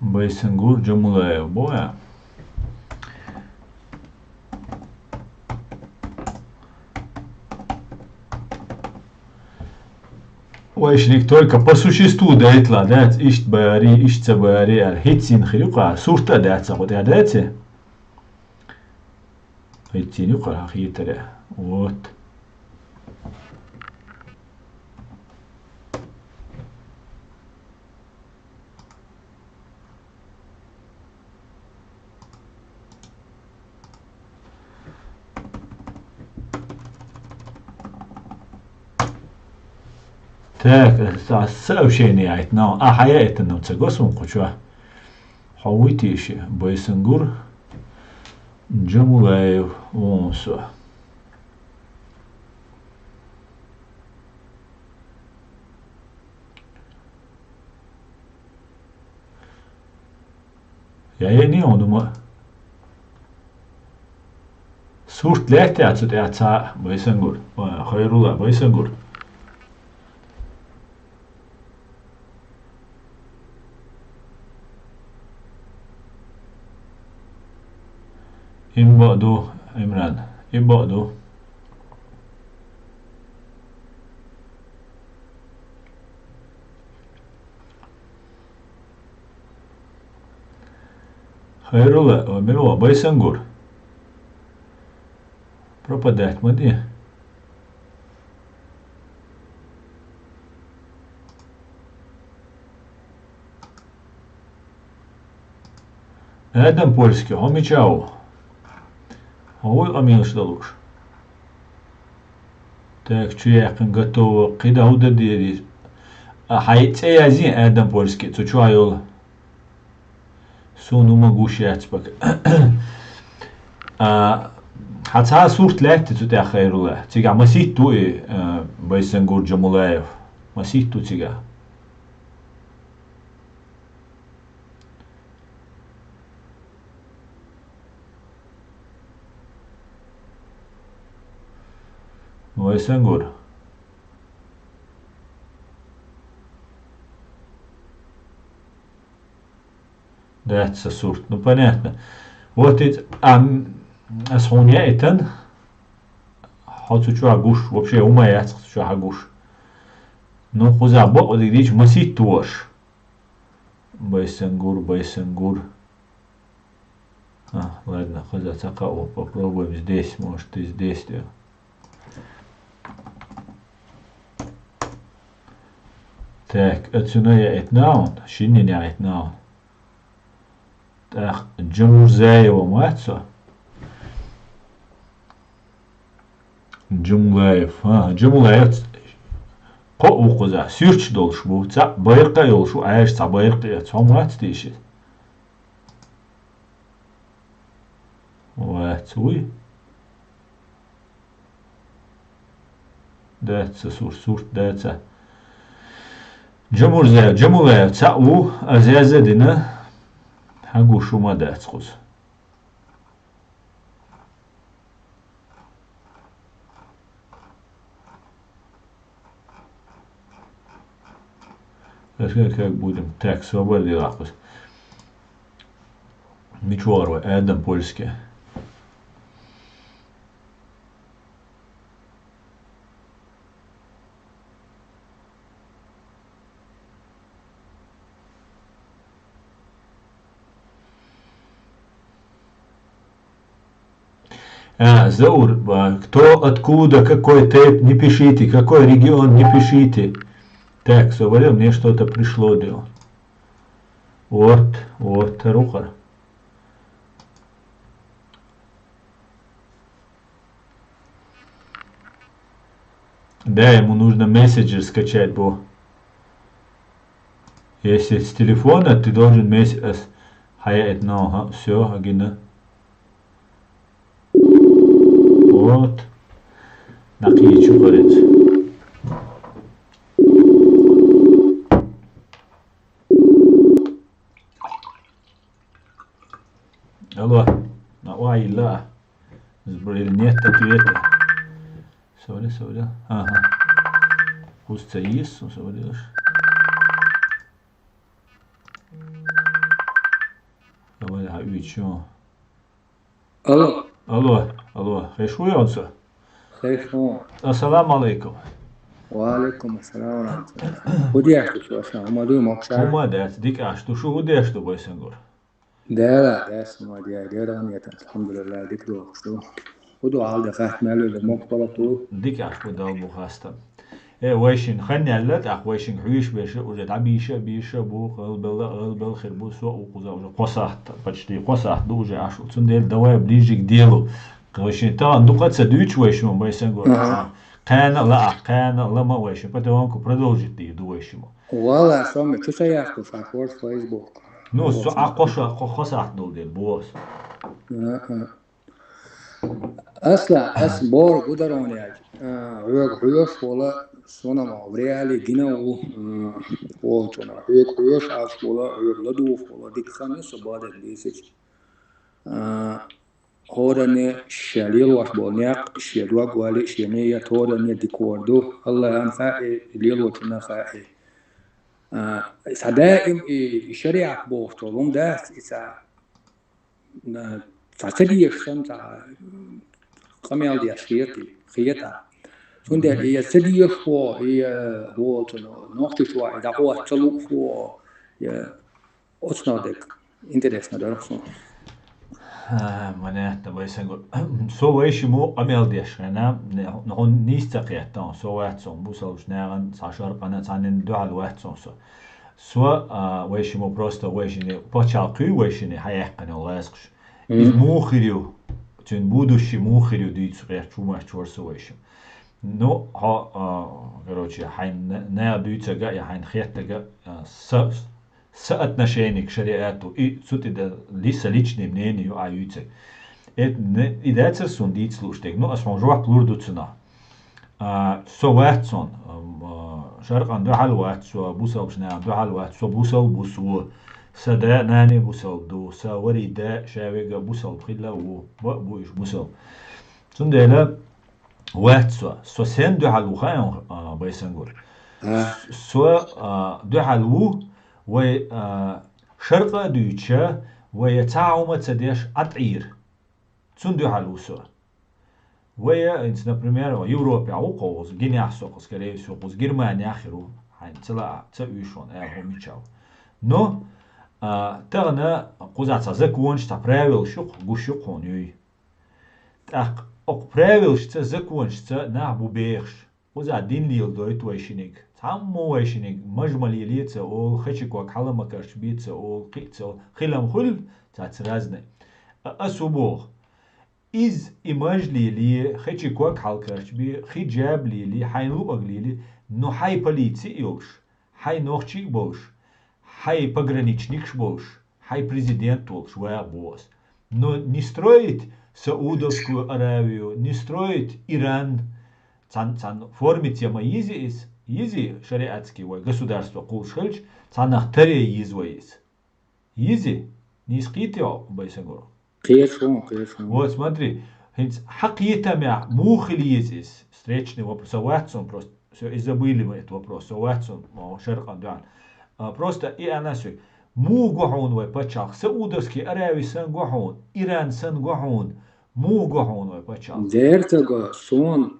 Байсангур Джамулаев бу хьан? Вайшиниг только по существу дайталахь дац, иштта баьри, иштта ца баьри аьлла. ХӀинца йина хир ю-кх, сурт а дац, хӀун тӀе дац? ХӀинца йина ю-кх хьан хетарехь. Вот. Так, со-, сообщение айта, но, а, хьан яийтина ца го суна кху чохь? Хьо вуй теша, Байсангур Джамулаев вон со. Я, я, не, он ума. Сурт лаьттахь цу тӀехь цхьа а, Байсангур, а, Хайрулла, Байсангур. Имба ду, Имран. Имба ду. Хайрула, ва мила ва Байсангур. Пропадать ма де. Адам Польский, хьо мича ву? Хьо вуй къамелаш далуш? Так, чу яьккхина готово, кхидӀа хӀу дан деза? А, хьай цӀе язйина, Адам Польский, цу чохь йолу. Суна хӀума гуш яц бака. А, хьан цхьа а сурт лаьтта цу тӀехь, Хайрула? Цигахь масийтта ву и, а, Байсангур Джамулаев? Масийтта ву цигахь? Вай сангур. Дац сан сурт. Ну, понятно. Вот и, а, м, ас хьуна яийтан, хьо цу чохь гуш, вообще хӀума яц цу чохь гуш. Ну, кхузахь бакъ дигдича масийтта ву аш. Байсангур, Байсангур. А, ладно, хаза ца кхаъо, попробуем здесь, может, и здесь, да. Так, отсюда я этнаун, шиннин я этнаун. Так, Джамурзаева ма аьлла цо? Джумлаев. Ага, Джумлаев. Кхо ву кхузахь. Суьрташ долуш бу. Цхьаъ байракх а йолуш ву, Ӏаьржа цхьа байракх а. Цхьа ма вац те иза? Вац вуй. Дац сан сурт, сурт дац. Джамурзаев, Джамулаев цхьаъ ву, аз яза а дина, хьан гуш хӀума дац кхуза. Как будем? Так, свобода делахус. Мича вахара вай, Адам Польский. А, Заур, а, кто, откуда, какой тейп, не пишите, какой регион, не пишите. Так, говорил, мне что-то пришло, дело. Вот, вот, рухар. Да, ему нужно мессенджер скачать, бо. Если с телефона, ты должен месяц. Хьая это, но, ага, всё, агина. Вот. Накъичу, говорит. Алло. На уайла. Сбрили, нет ответа. Сори, сори. Ага. Пусть ца есть, сори. Давай, а, уьйчу. Алло. Алло, алло. Хеш ву йонца? Хеш ву. Ассаламу алейкум. Ва алейкум ассалам ва рахматуллах. ХӀу деш ду шу, аша? ХӀума ду, мокша? ХӀума дац, дика аш ду. Шу хӀу деш ду, Байсангур? Дела, деш ма деш, дела нет, алхамдулиллах, дика ду шу. ХӀу ду хьал де хат мел ду, мокш палату. Дика аш бу, Дала бу хаста. Э, вайшин хан яьлла, тӀаккха вайшин хьуьйш беша, уже дӀабийша, бийша бу, гӀалбелла, гӀалбелла хир бу, со укхуза уже кхо сахьт, почти кхо сахьт ду уже ашу. Цундела давай ближе к делу. Вайшин тагӀан дукха ца дуьйчу вайшин, Байсангур. Ага. Кхана ла, а, кхана лама вайшин. Потом продолжить ди ду вайшин. Вала, со ме чу ца яхку, факорс Facebook. Ну, со а кхо ша-, кхо, кхо сахьт долу дела, бос. Ага. Асла, ас бор гударон яж. А, хьоьга хьоьш вола, сона ма в реале гина ву, м, волчуна. Хьоьга хьоьш аш вола, хьоьга ладугӀуш вола, дика хан со бадат бийсич. А, хӀоранне ша лелош болу некъ, шен дог вали, шен ният хӀоранне дика хӀора ду. Аллахьан хаьа, лелочунна хаьа. А, цхьа даим и шариат бохучо лун дац, и цхьа, а, цхьа ца дезаш санна, цхьа къамел деш хетий, хета. Цундела и ца дезаш хӀо, и, э, хӀо, цу нохчийчоа и дӀахо ца луш хӀо, э, оцунах дерг интересно дара суна. А, манетта, Байсангур. Со вайшиммо къамел деш хьена, не, хьуна нийса ца кхетта, со вац сон, бусалба нахана, цхьа шаркъана, цхьаннена дуьхьал вац сон со. Со, а, вайшиммо просто вайшинна паччахьалкхе вайшинна хьаяьккхина гӀазкхаша. Из муха хир ю, цуьнан будущее муха хир ю дийца гӀерташ хӀуманаш чу вара со вайшимма. Ну, хьо, а, короче, хьайна на-, наха дуьйцург а, я хьайна хеттарг а, а, са-, соотношение к шариату, и цу тӀе да-, ли-, са личное мнение ю ахь юьйцург. Эт-, не-, и дацара суна дийца лууш дерг. Ну, ас хьуна жоп лур ду цунах. А, со вац сон, ам, а, шаркъана дуьхьал вац со, бусалба нахана дуьхьал вац со, бусалба ву со. Сан да-нана бусалба ду, сан ворхӀе да ша вега бусалба хилла а ву, бу а бу уьш бусалба. Цундела вац со. Со сен дуьхьал ву хаьий хьуна, а, Байсангур? А. Со, а, дуьхьал ву, вай, а, шаркъа а дуьйцуш, вай цхьа хӀума ца деш Ӏа тӀера. Цунна дуьхьал ву со. Вай, а, хӀинца, например, Европехь ву кхуза, гинехь со кхуза, скорее всего, кхуза Германехь хир ву, хьайна ца лаа, ца уьйш хьуна, аьлла хӀума мичахь ву. Но, а, тахана кхузахь цхьа законаш, цхьа правилаш ю-кх, гуш ю-кх хьуна юй. ТӀаккха окху правилашца, законашца нах бу бехаш. Кхузахь дин леладойту вайшинниг. Цхьаммо вайшинниг маж ма лелае ца олу, хечи ког хьала ма карчабе ца олу, кхин а ца олу. Хила-м хуьлу, цац разный. А ас хӀун боху? Иза и маж лелае, хечи ког хьала карчабе, хиджаб лелае, хьайна луъург лелае, но хьайн полици а йолуш, хьайн нохчий а болуш, хьайн пограничникаш а болуш, хьайн президент а волуш вагӀа боху ас. Но не строить Саудовскую Аравию, не строить Иран. Цхьана, цхьана формица ма йизи иза, йизи шариатский вай государство кхуллуш хилча, цхьаннах таре йизи вай иза. Йизи, нийса кхетий хьо, Байсангур? Кхета хьуна, кхета хьуна. Вот, смотри, хӀинца хьан кхетамехь муха хила еза иза? Встречный вопрос. Со вац сон просто. Всё, и забыли мы этот вопрос. Со вац сон, о, шаркъан дуьхьал. А, просто и аьлла соьга, муха го хьуна вай пачхьалкх? Саудовский Арави санна го хьуна, Иран санна го хьуна. Муха го хьуна вай пачхьалкх? Дера ца го, суна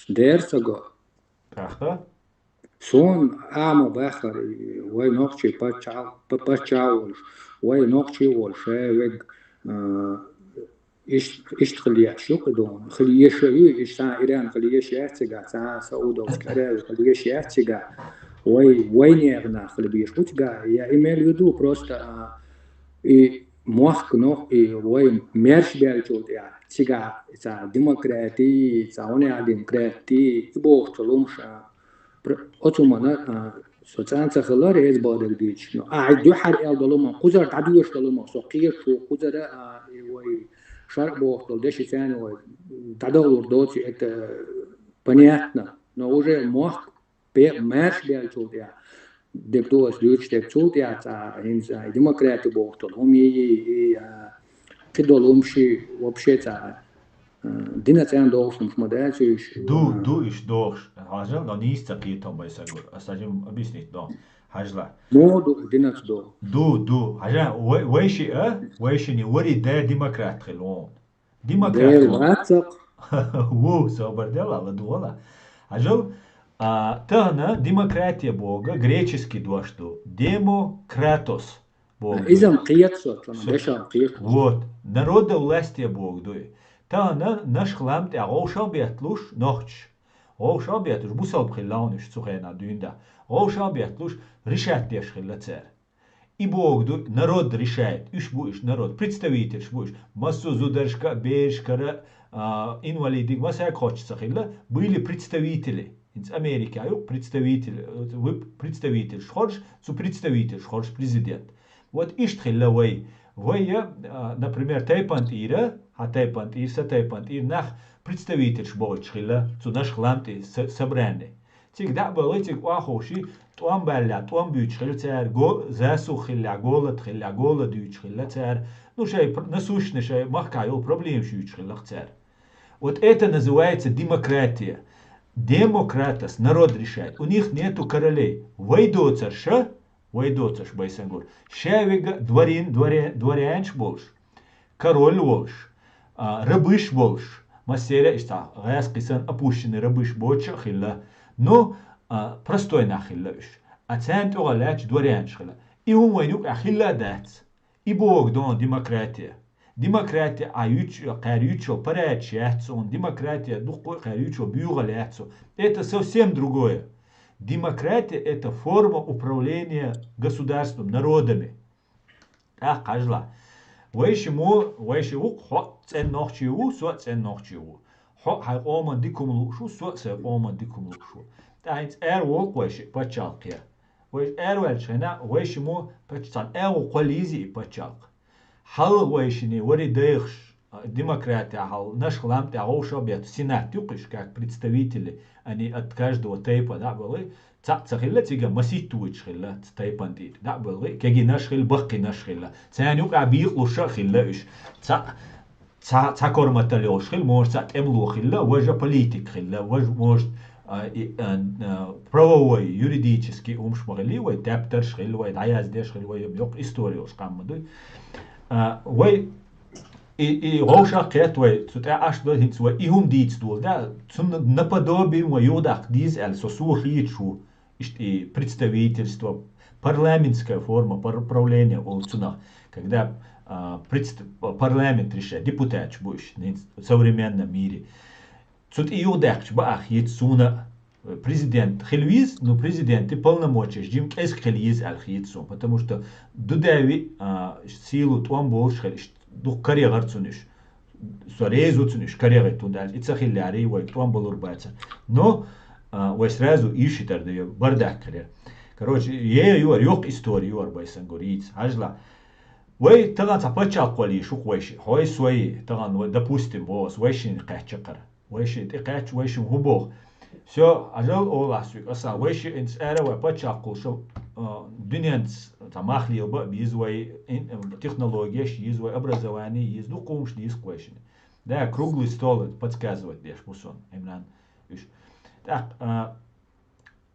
дера ца го. ТӀаккха? Суна а ма бахара, вай нохчий паччахь, п-, паччахь а волуш, вай нохчий а волуш, ша вег, а, иш-, иштта хила еш ю кхидолу. Хила еш а ю, иштта Иран хила еш яц цигахь, цхьа Саудовский Арави хила еш яц цигахь. Вай, вай нехан нах хила безаш бу цигахь. Я имел в виду просто, а, и мохк нох, и вай маьрша баьллачул тӀехь цигахь цхьа демократи, цхьа хӀун а демократи, и бохучу лумаш, а, Пр-, оцу хӀуманна, а, со цӀан ца хилла реза бохург дийцича. Но ахь дуьххьара аьлла долу ма, кхузара дӀадоьшу долу ма, со кхеташ ву, кхузара, а, и вай шаркъ боху долу деши царна вай дӀадахалур доцу, это понятно. Но уже мохк бе-, маьрша баьллачул тӀехь, дерг ду ас дуьйцуш дерг, цул тӀехь цхьа хӀинца и демократи боху долу хӀума йий, и, а, кхидолу хӀумаший вообще цхьа Дина цӀена догӀуш хӀумаш ма дац уьш. Ду, ду уьш догӀуш. Хьажал, но нийса ца кхетам бай сагур. Ас хьажим объяснить до. Хьажла. Мо ду, дина ца догӀу. Ду, ду. Хьажа, вай, вай ши а, вай шини вари да демократ хилон. Демократ. Дел вон. Вацак. Ву, собар дела, ла дугала. Хьажал, а, тахна демократия бога греческий дош ду. Демократос. Бога. Изам кхета со, цунна дешал кхета. Вот. Народа власти бога дуй. Тахана нашх лам тӀе гӀовшал бетталуш нохчаш. ГӀовшал бетталуш, бусалба хилла уьш цу хенахь дуьйна да. ГӀовшал бетталуш, решать деш хилла цара. И бога дуй, народ решает. Уьш бу уьш народ. Представительш бу уьш. Массо зударшка, бершкара, а, инвалидиг, масак хочца хилла, были представители. ХӀинца Америка ю представитель, э, вы представитель шхорш, цу представитель шхорш президент. Вот иштта хилла вай. Вай, а, например, тайпан тӀира, хьан тайпан тӀира, сан тайпан тӀира нах представительш бойтуш хилла, цу нашх лам тӀе са-, собрание. Цига дӀа а балла, цига охьаховший, тӀом баьлла, тӀом буьйцуш хилла цара, го-, засух хилла, голод хилла, голод юьйцуш хилла цара. Ну, шай пр-, насущный, шай махкахь йолу проблемаш юьйцуш хиллах цара. Вот это называется демократия. Демократос, народ решает. У них нету королей. Вай доцарша, вай доцарш, Байсангур. Ша вега дворин, дворя-, дворянаш болуш. король волуш, а, рабыш болуш, массеран а иштта гӀаьс кхисан опущенный рабыш боцуш а хилла, ну, а, простой нах хилла уьш. А царна тӀехула лаьтташ дворянаш хилла. И хӀума вайна юкъахь хилла а дац. И боху дуьйна демократия. Демократия а юьч-, кхара юьйцуш йолу парадаш яц суна, демократия дуккха а кхара юьйцуш йолу буьйгӀал яц суна. Это совсем другое. Демократия — это форма управления государством, народами. ТӀаккха хьажал. Вайшиммо, вайши ву-кх, хьо а цӀена нохчи ву, со а цӀена нохчи ву. Хьо а хьайн къоман дика хӀума лууш ву, со а сайн къоман дика хӀума лууш ву. ТӀаккха хӀинца ара волу-кх вайши пачхьалкхе. Вайша араваьллачу хенахь вайшиммо паччахьан агӀо кхоллийзий и пачхьалкх. Хьалха вайшинийн вари дайхаш, а, демократия хьал, нашха лам тӀехь вовшах а бетташ, сенат ю-кх уьш, как представители, они от каждого тайпа, да, были. Цхьаъ ца хилла, цига масийтта вуьйцуш хилла, цу тайпан тӀе, да, были. Кегийнаш хилла, баккхийнаш хилла. Царна юкъахь бекъалуш а хилла уьш. Цхьаъ Цхьа, цхьа корматалла йолуш хилла, может, цхьа тӀемало хилла, важа политик хилла, важа, может, а, и, а, а, правовой, юридический хӀумаш ма хилла, вай тептарш хилла, вай дӀаяздеш хилла, вай йоккха истори йолуш къам ма дуй. А, вай и, и вовшах кхетта вай, цу тӀехь Ӏаш ду хӀинца вай и хӀума дийца долу, да, цунна наподобие вай юхадаккха деза аьлла, со, со хеташ ву. Иштта и представительство, парламентская форма пар-, правления олу цунах, когда, а, предст-, парламент решает, депутаташ бу уьш, хӀинца современном мире. Цу тӀе юхадаьккхича бакъахь хета суна, э, президент хила веза, ну, президентан полномочеш жима кӀезиг хила еза аьлла хета суна, потому что ду дави, а, сийлу тӀом болуш хила, иштта дукха карегӀар цунна уьш. Со реза ву цунна уьш карегӀийта, хӀунда аьлча и ца хиллехьара, вай тӀом балур бацара. Но, а, вай сразу ийшитар ду, бардак хилира. Короче, е юар, йоккха истори юар, вай сан гур йийца. Хьажал. Вай тахана цхьа пачхьалкх кхоллийш ву-кх вайши. Хьой, сой, тахана вай, допустим, боху ас, вайшинна кхаьчча кхара. Вайшинна тӀе кхаьчча, вайшимма хӀун боху? Всё, хьажал, олу ахь соьга, аса, вайши хӀинца аравай пачхьалкх кхуллуш, а, дуьненца цхьа мах лелабан а беза вай, ин-, технологеш еза вай, образование еза, дукха хӀумаш деза-кх вайшинна. Да, круглый стол подсказывать деш бу суна, Имран, уьш. ТӀаккха, а,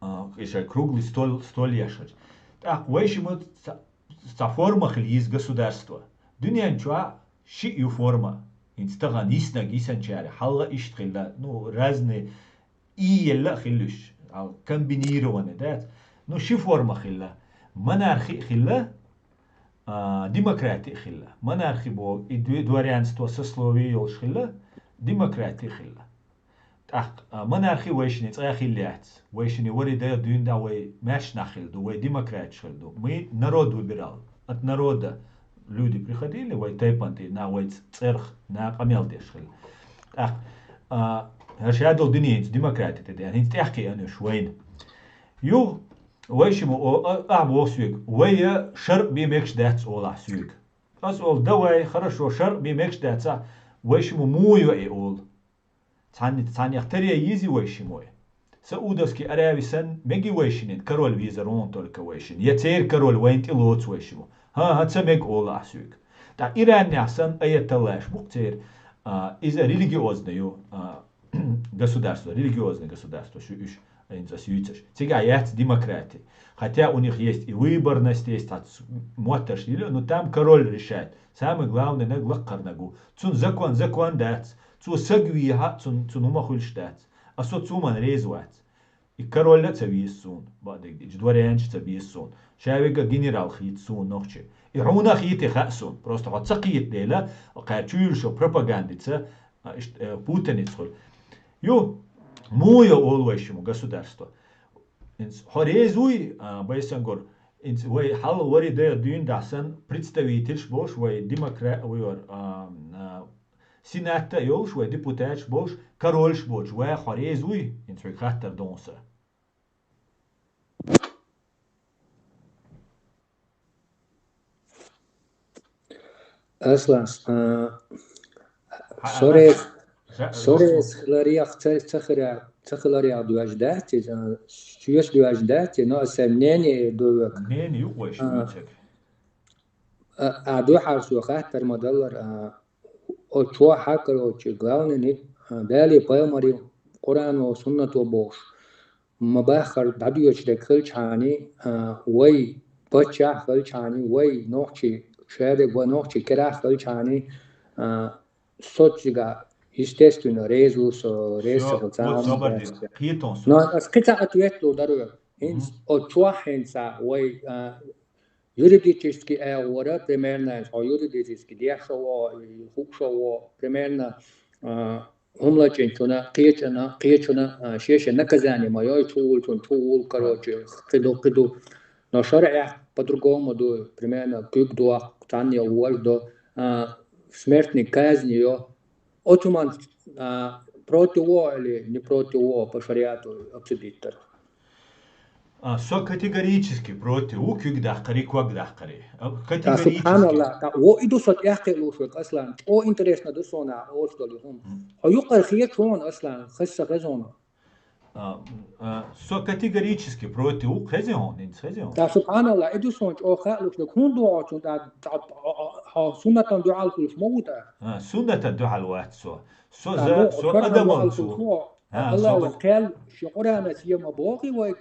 а, иша круглый стол, стол еш хилча. ТӀаккха вайшимма цхьа, цхьа форма хила еза государство. Дуьнен чохь шиъ ю форма. ХӀинца тахана йиснарг йисинчаьрга, хьалха иштта хилла, ну, разные и елла а хилла уьш, а, комбинированный, дац? Ну, ши форма хилла. Монархи а хилла, а, демократи а хилла. Монархи боху, и дв-, дворянство, сословие йолуш хилла, демократи а хилла. ТӀаккха, а, монархи вайшинна цкъа а хилла яц. Вайшинна вари дан дуьйна дӀа вай маьрша нах хилла ду, вай демократаш хилла ду. Мы народ выбирал. От народа люди приходили, вай тайпан тӀе, на вай ц-, цӀерах, на къамел деш хилла. ТӀаккха, а, хӀара шадолу дуьненца демократи тӀе деана, хӀинца тӀехкхиъна уьш вайна. Юха вайшимма о-, а-, ахьа боху соьга, вай я шаркъ бен мегаш дац олахь соьга. Ас олу, давай, хорошо, шаркъ бен мегаш дац ахь, вайшимма муха йо и олу. Цхьанна, цхьаннех таре йийзи вайшиммо? Саудовский Араби санна меги вайшинна, король везар вон только вайшинна. Я церан король вайна тӀе лоцу вайшиммо. ХӀан-хӀа, ца мега олу ахь соьга. ТӀаккха Ираннехь санна аятоллаш бу-кх церан, а, иза религиозный ю, а, государство, религиозный государство шу уьш, хӀинца ас юьйцуш. Цигахь яц демократи. Хотя у них есть и выборность, есть, цхьацца моттарш йила, но там король решает. Самый главный наг лаккхарнаг ву. Цунна закон, закон дац. Цо саг вийхьа, цун-, цунна хӀума хуьлуш дац. А со цу хӀуманна реза вац. И король а ца веза суна, бакъдерг дийцча, дворянаш а ца беза суна. Ша вега генерал хийца суна нохчи. И хьуна а хийта хаьа суна. Просто хьо ца кхета дела, кхаьчуьйлуш пропагандица, а, ишт-, э, путаница хуьлу. Ю, муха йо олу вайшимма государство? ХӀинца хьо реза вуй, а, Байсангур, хӀинца вай хьалха вари дан дуьйна дӀа санна представительш болуш, вай демокра-, вай вар, а, а, Сенатта а йолуш, вай депутаташ болуш, корольш боцуш, вай хьо реза вуй? ХӀинца хьоьга хаттар ду-кх сан. Аслан, а, Ха-, сорес-, ха-, ха-, сорес хиларех, ца, ца хира-, ца хиларех доьжна дац иза, а, шоьца доьжна дац иза, но аса мнение ду век. Мнение ю-кх вайша, а, вуьйцург. А, а, дуьхьал со хаттар ма-даллара, а, о, чохь, короче, главный, а, Дали пайхамари, Къуръано, суннато бохуш, ма баххара дӀадоьдуш дерг хилчхьана, а, вай паччахь хилчхьана, вай нохчий шадерг, вай нохчий керахь хилчхьана, а, социгахь, естественно, реза ву со, реза Всё, ца хила ца вот, хьалам собар де, баьсса. Кхетон со. Но ас кхин цхьа ответ лур дара вай. ХӀинца Мгм. о чохь хӀинца вай, а, юридически агӀора, примерно, хьо юридически деш шо во, хӀуъа шо во, примерно, а, хӀума лачкъинчунна, кхечунна, кхечунна, а, шен-шен наказание ма йой, чу вулчун, чу вул, короче, кхин ду, кхин ду. Но шарӀехь по-другому ду, примерно, куьг дохку, цхьанне вож до, а, смертный казнь йо. Оцу ман, а, против во или не против во по шариату обсудить дара. А, со категорически против ву куьг даккхари, ког даккхари. А, Та, категорически. Субханалла, та, во и ду со тӀехкхиа луш вай, Аслан. ЧӀо интересно ду сона оцу долу хӀума. М. Хьо юкъара хеташ вон, Аслан, хаза сан хеза хьуна. А, а, со категорически против ву, хеза хьуна, хӀинца хеза хьуна. Та, субханалла, и ду сон чӀо хаалуш ду, хӀунда ду хьо цунна тӀа, тӀа, хьо суннатан дуьхьал хуьлуш ма ву тӀа? А, суннатан дуьхьал вац со. Со Та, за, ну, со шарӀан адамал дуьхьал цо. Хуьлуш ву. А, Аллах со ва кхел, ши Къуръана сема бохи вайга.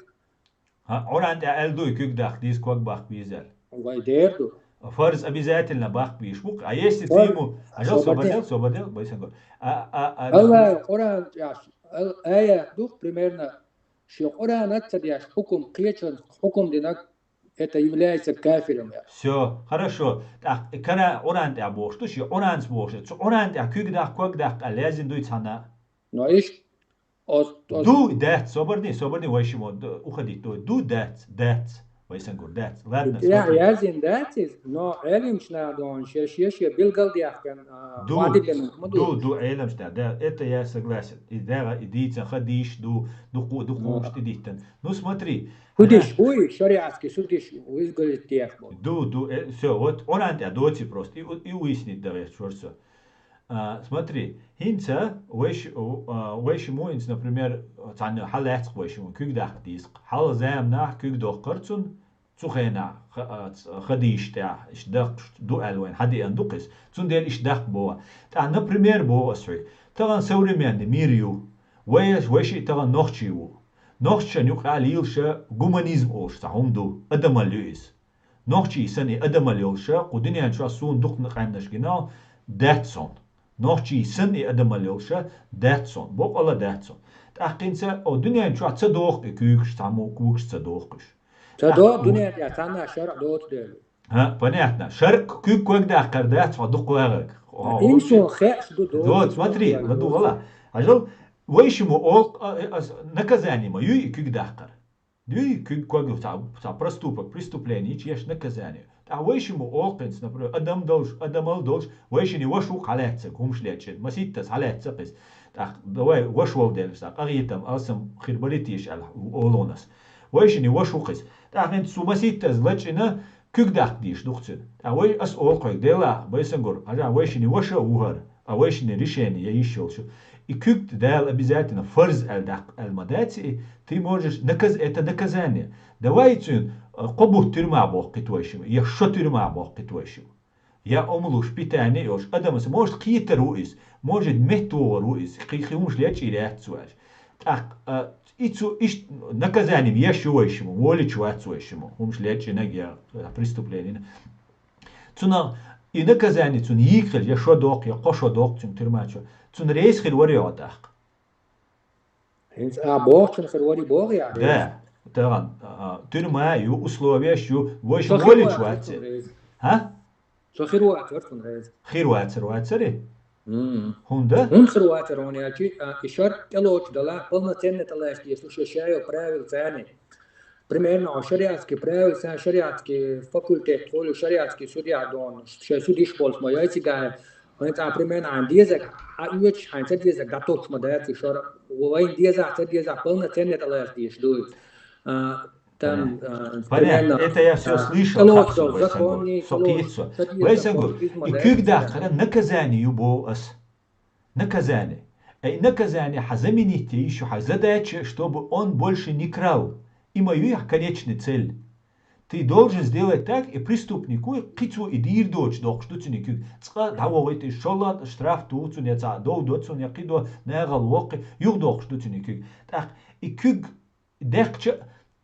А, Къуръан тӀехь аьлла дуй, куьг даккха деза, ког баккха беза аьлла. Вай дер ду. Фарз обязательно баккха безаш бу-кх. А если ты Фарз. ему, а, жал Собар собар де. Дел, собар дел, бай сан гор. А, а, а, Аллах Къуръан тӀехь ал-, аят ду, примерно, шен Къуръан ца деш хьукум, кхечун хьукум динарг, это является кафиром, я. Всё, хорошо. Так, кара Къуръан тӀехь бохуш ду, шен Къуръанца бохуш. Цу Къуръан тӀехь куьг даккха, ког даккха аьлла лаьзина дуй цхьанна? Но иш, оз, оз. Ду, дац, собар де, собар де, вай шимо, ду, уходить, ду, ду, дац, дац. Вай сан гор, дац. Ладно, Я, смотри. Лаьзина дац иза, но Ӏеламчу наха дон, ше, ше, ше билгал дехкан, а, Ду, вадиган ма ду, ду. Ду, Ӏеламчу наха, да, это я согласен. И дагӀа, и дийцан ха дийш ду, ду ху-, ду Ну. хумаш тӀе диттан. Ну, смотри. Худиш, Ана- уй, шариатский судиш, уй, говорит, тех бу. Ду, ду, э, всё, вот, Къуръан тӀехь доци просто, и, и уйснит давай, чур со. А, смотри, хӀинца вайш-, а, вайшиму хӀинца, например, цхьанна хьалаьцкъ вайшиму, куьг даккха дийскъ. Хьал заманахь куьг доккхар цун, цу хенахь, ха-, а, ц-, хадийш тӀехь, иш даккхаш ду аьлла вайн хьадеан ду кхис. Цундела иш даккха боху. ТӀаккха, например, боху ас хьоьга, тахана современный мир ю. Вай, вайши тахана нохчий ву. Нохчашан юкъахь лелаша гуманизм олуш цхьа хӀума ду, адамал ю иза. Нохчий санна и адамал йолуша, кху дуьнен чохь суна дукха къаьмнаш гинал, дац сон. Нохчий санна и адамал йолуша, дац сон. Бокъала дац сон. ТӀаккхинца, о, дуьнен чохь ца доху и куьйгаш, цхьаммо когаш ца доху уьш. Ца ТӀаккха доху, у- дуьнен тӀехь цхьанна шарӀ доцу дела. ХӀа, понятно. ШарӀ куьг ког даккхар дац, хьо дукха вагӀаг. О, Инсун вообще. Хеш ду доцу. Вот, смотри, ладу вала. Ажал, вайшиму олкъ, а, а, наказание ма юй и куьг даккхар. Дуй, куьг ког ю цхьа, цхьа проступок, преступление, чеш наказание. ТӀаккха вайшиму олкъинца, например, адам долуш, адамал долуш, вайшини ваша ву хьалаьццаг, хӀумаш лечкъина, маситтаза хьалаьццакъ иза. ТӀаккха давай ваша волу делаш, цхьа къагӀийтам, алсам хир баритийша аьлла олонас. Вайшини ваша ву кхиз. ТӀаккха хӀинца цу маситтаза лачкъина, куьг даккха дийш ду-кх цуьнан. ТӀаккха вай ас олу кхойга, Дела, байсангур, хьажа, вайшини ваша а ву хӀара, а вайшини решение я йиш йолуш. И куьг Дала обязательно фарз аьлла даккха аьлла ма дац и, ты можешь наказ-, это наказание. Давай цуьнан, а, кхо бутт тюрьма бохкхит вайшима, я шо тюрьма бохкхит вайшима. Я омалуш питание йолуш адамас, может, кхетар ву иза, может, меттавогӀар ву иза, кхин хӀумаш лечкъийр яц цо аьлла. ТӀаккха, а, и цу иштта наказание еш ю вайшима, волич вац вайшима, хӀумаш лечкъинарг я, а, преступление. Цунах и наказание цунна йийка хилча, я шо доккху, я кхо шо доккху цуьнан тюрьма чу. Цунна реза хир вара йо тӀаккха? ХӀинца а бохучун хир вари боху я? Да, тахана, а, тюрьма ю, условияш ю, вайшима волич вац. ХӀа? Со хир вацар цунна реза. Хир вацар вацари? Мм. ХӀунда? ХӀунда хир вацар хьуна аьлчи, а, и шарӀ тӀелоцу далахь, полноценный тӀелаьцна деза, шу шайо правил царни. Примерно, а, шариатский правил, сан шариатский факультет, холю шариатский судья дон, шай судиш болуш ма яй цигара. Хьуна цӀа примерно хьайн дезаг, хьан оьцуш, хьайн ца дезаг, дӀатокхуш ма дац и шарӀ. Вайн деза, ца деза, полноценный тӀелаьцна дезаш ду. А, Там, Понятно. А, Понятно. Примерно, это я всё а, слышал, как со, закон, вай сангур. Со кийцо. Вай сангур. И куьг даккхара наказание ю боху ас. Наказание. Ай, наказание хьан заменить йиш ю, хьан задача, чтобы он больше не крал. И ма ю хьан конечный цель. Ты должен сделать так, и преступнику, кхин цо и дийр доцуш доккхуш ду цуьнан куьг. Цкъа дӀавогӀийта, шолла штраф ту цунна, я цхьа дов до цунна, я кхин до, нагӀал воккхи, юха доккхуш ду цуьнан куьг. ТӀаккха и куьг даьккхича,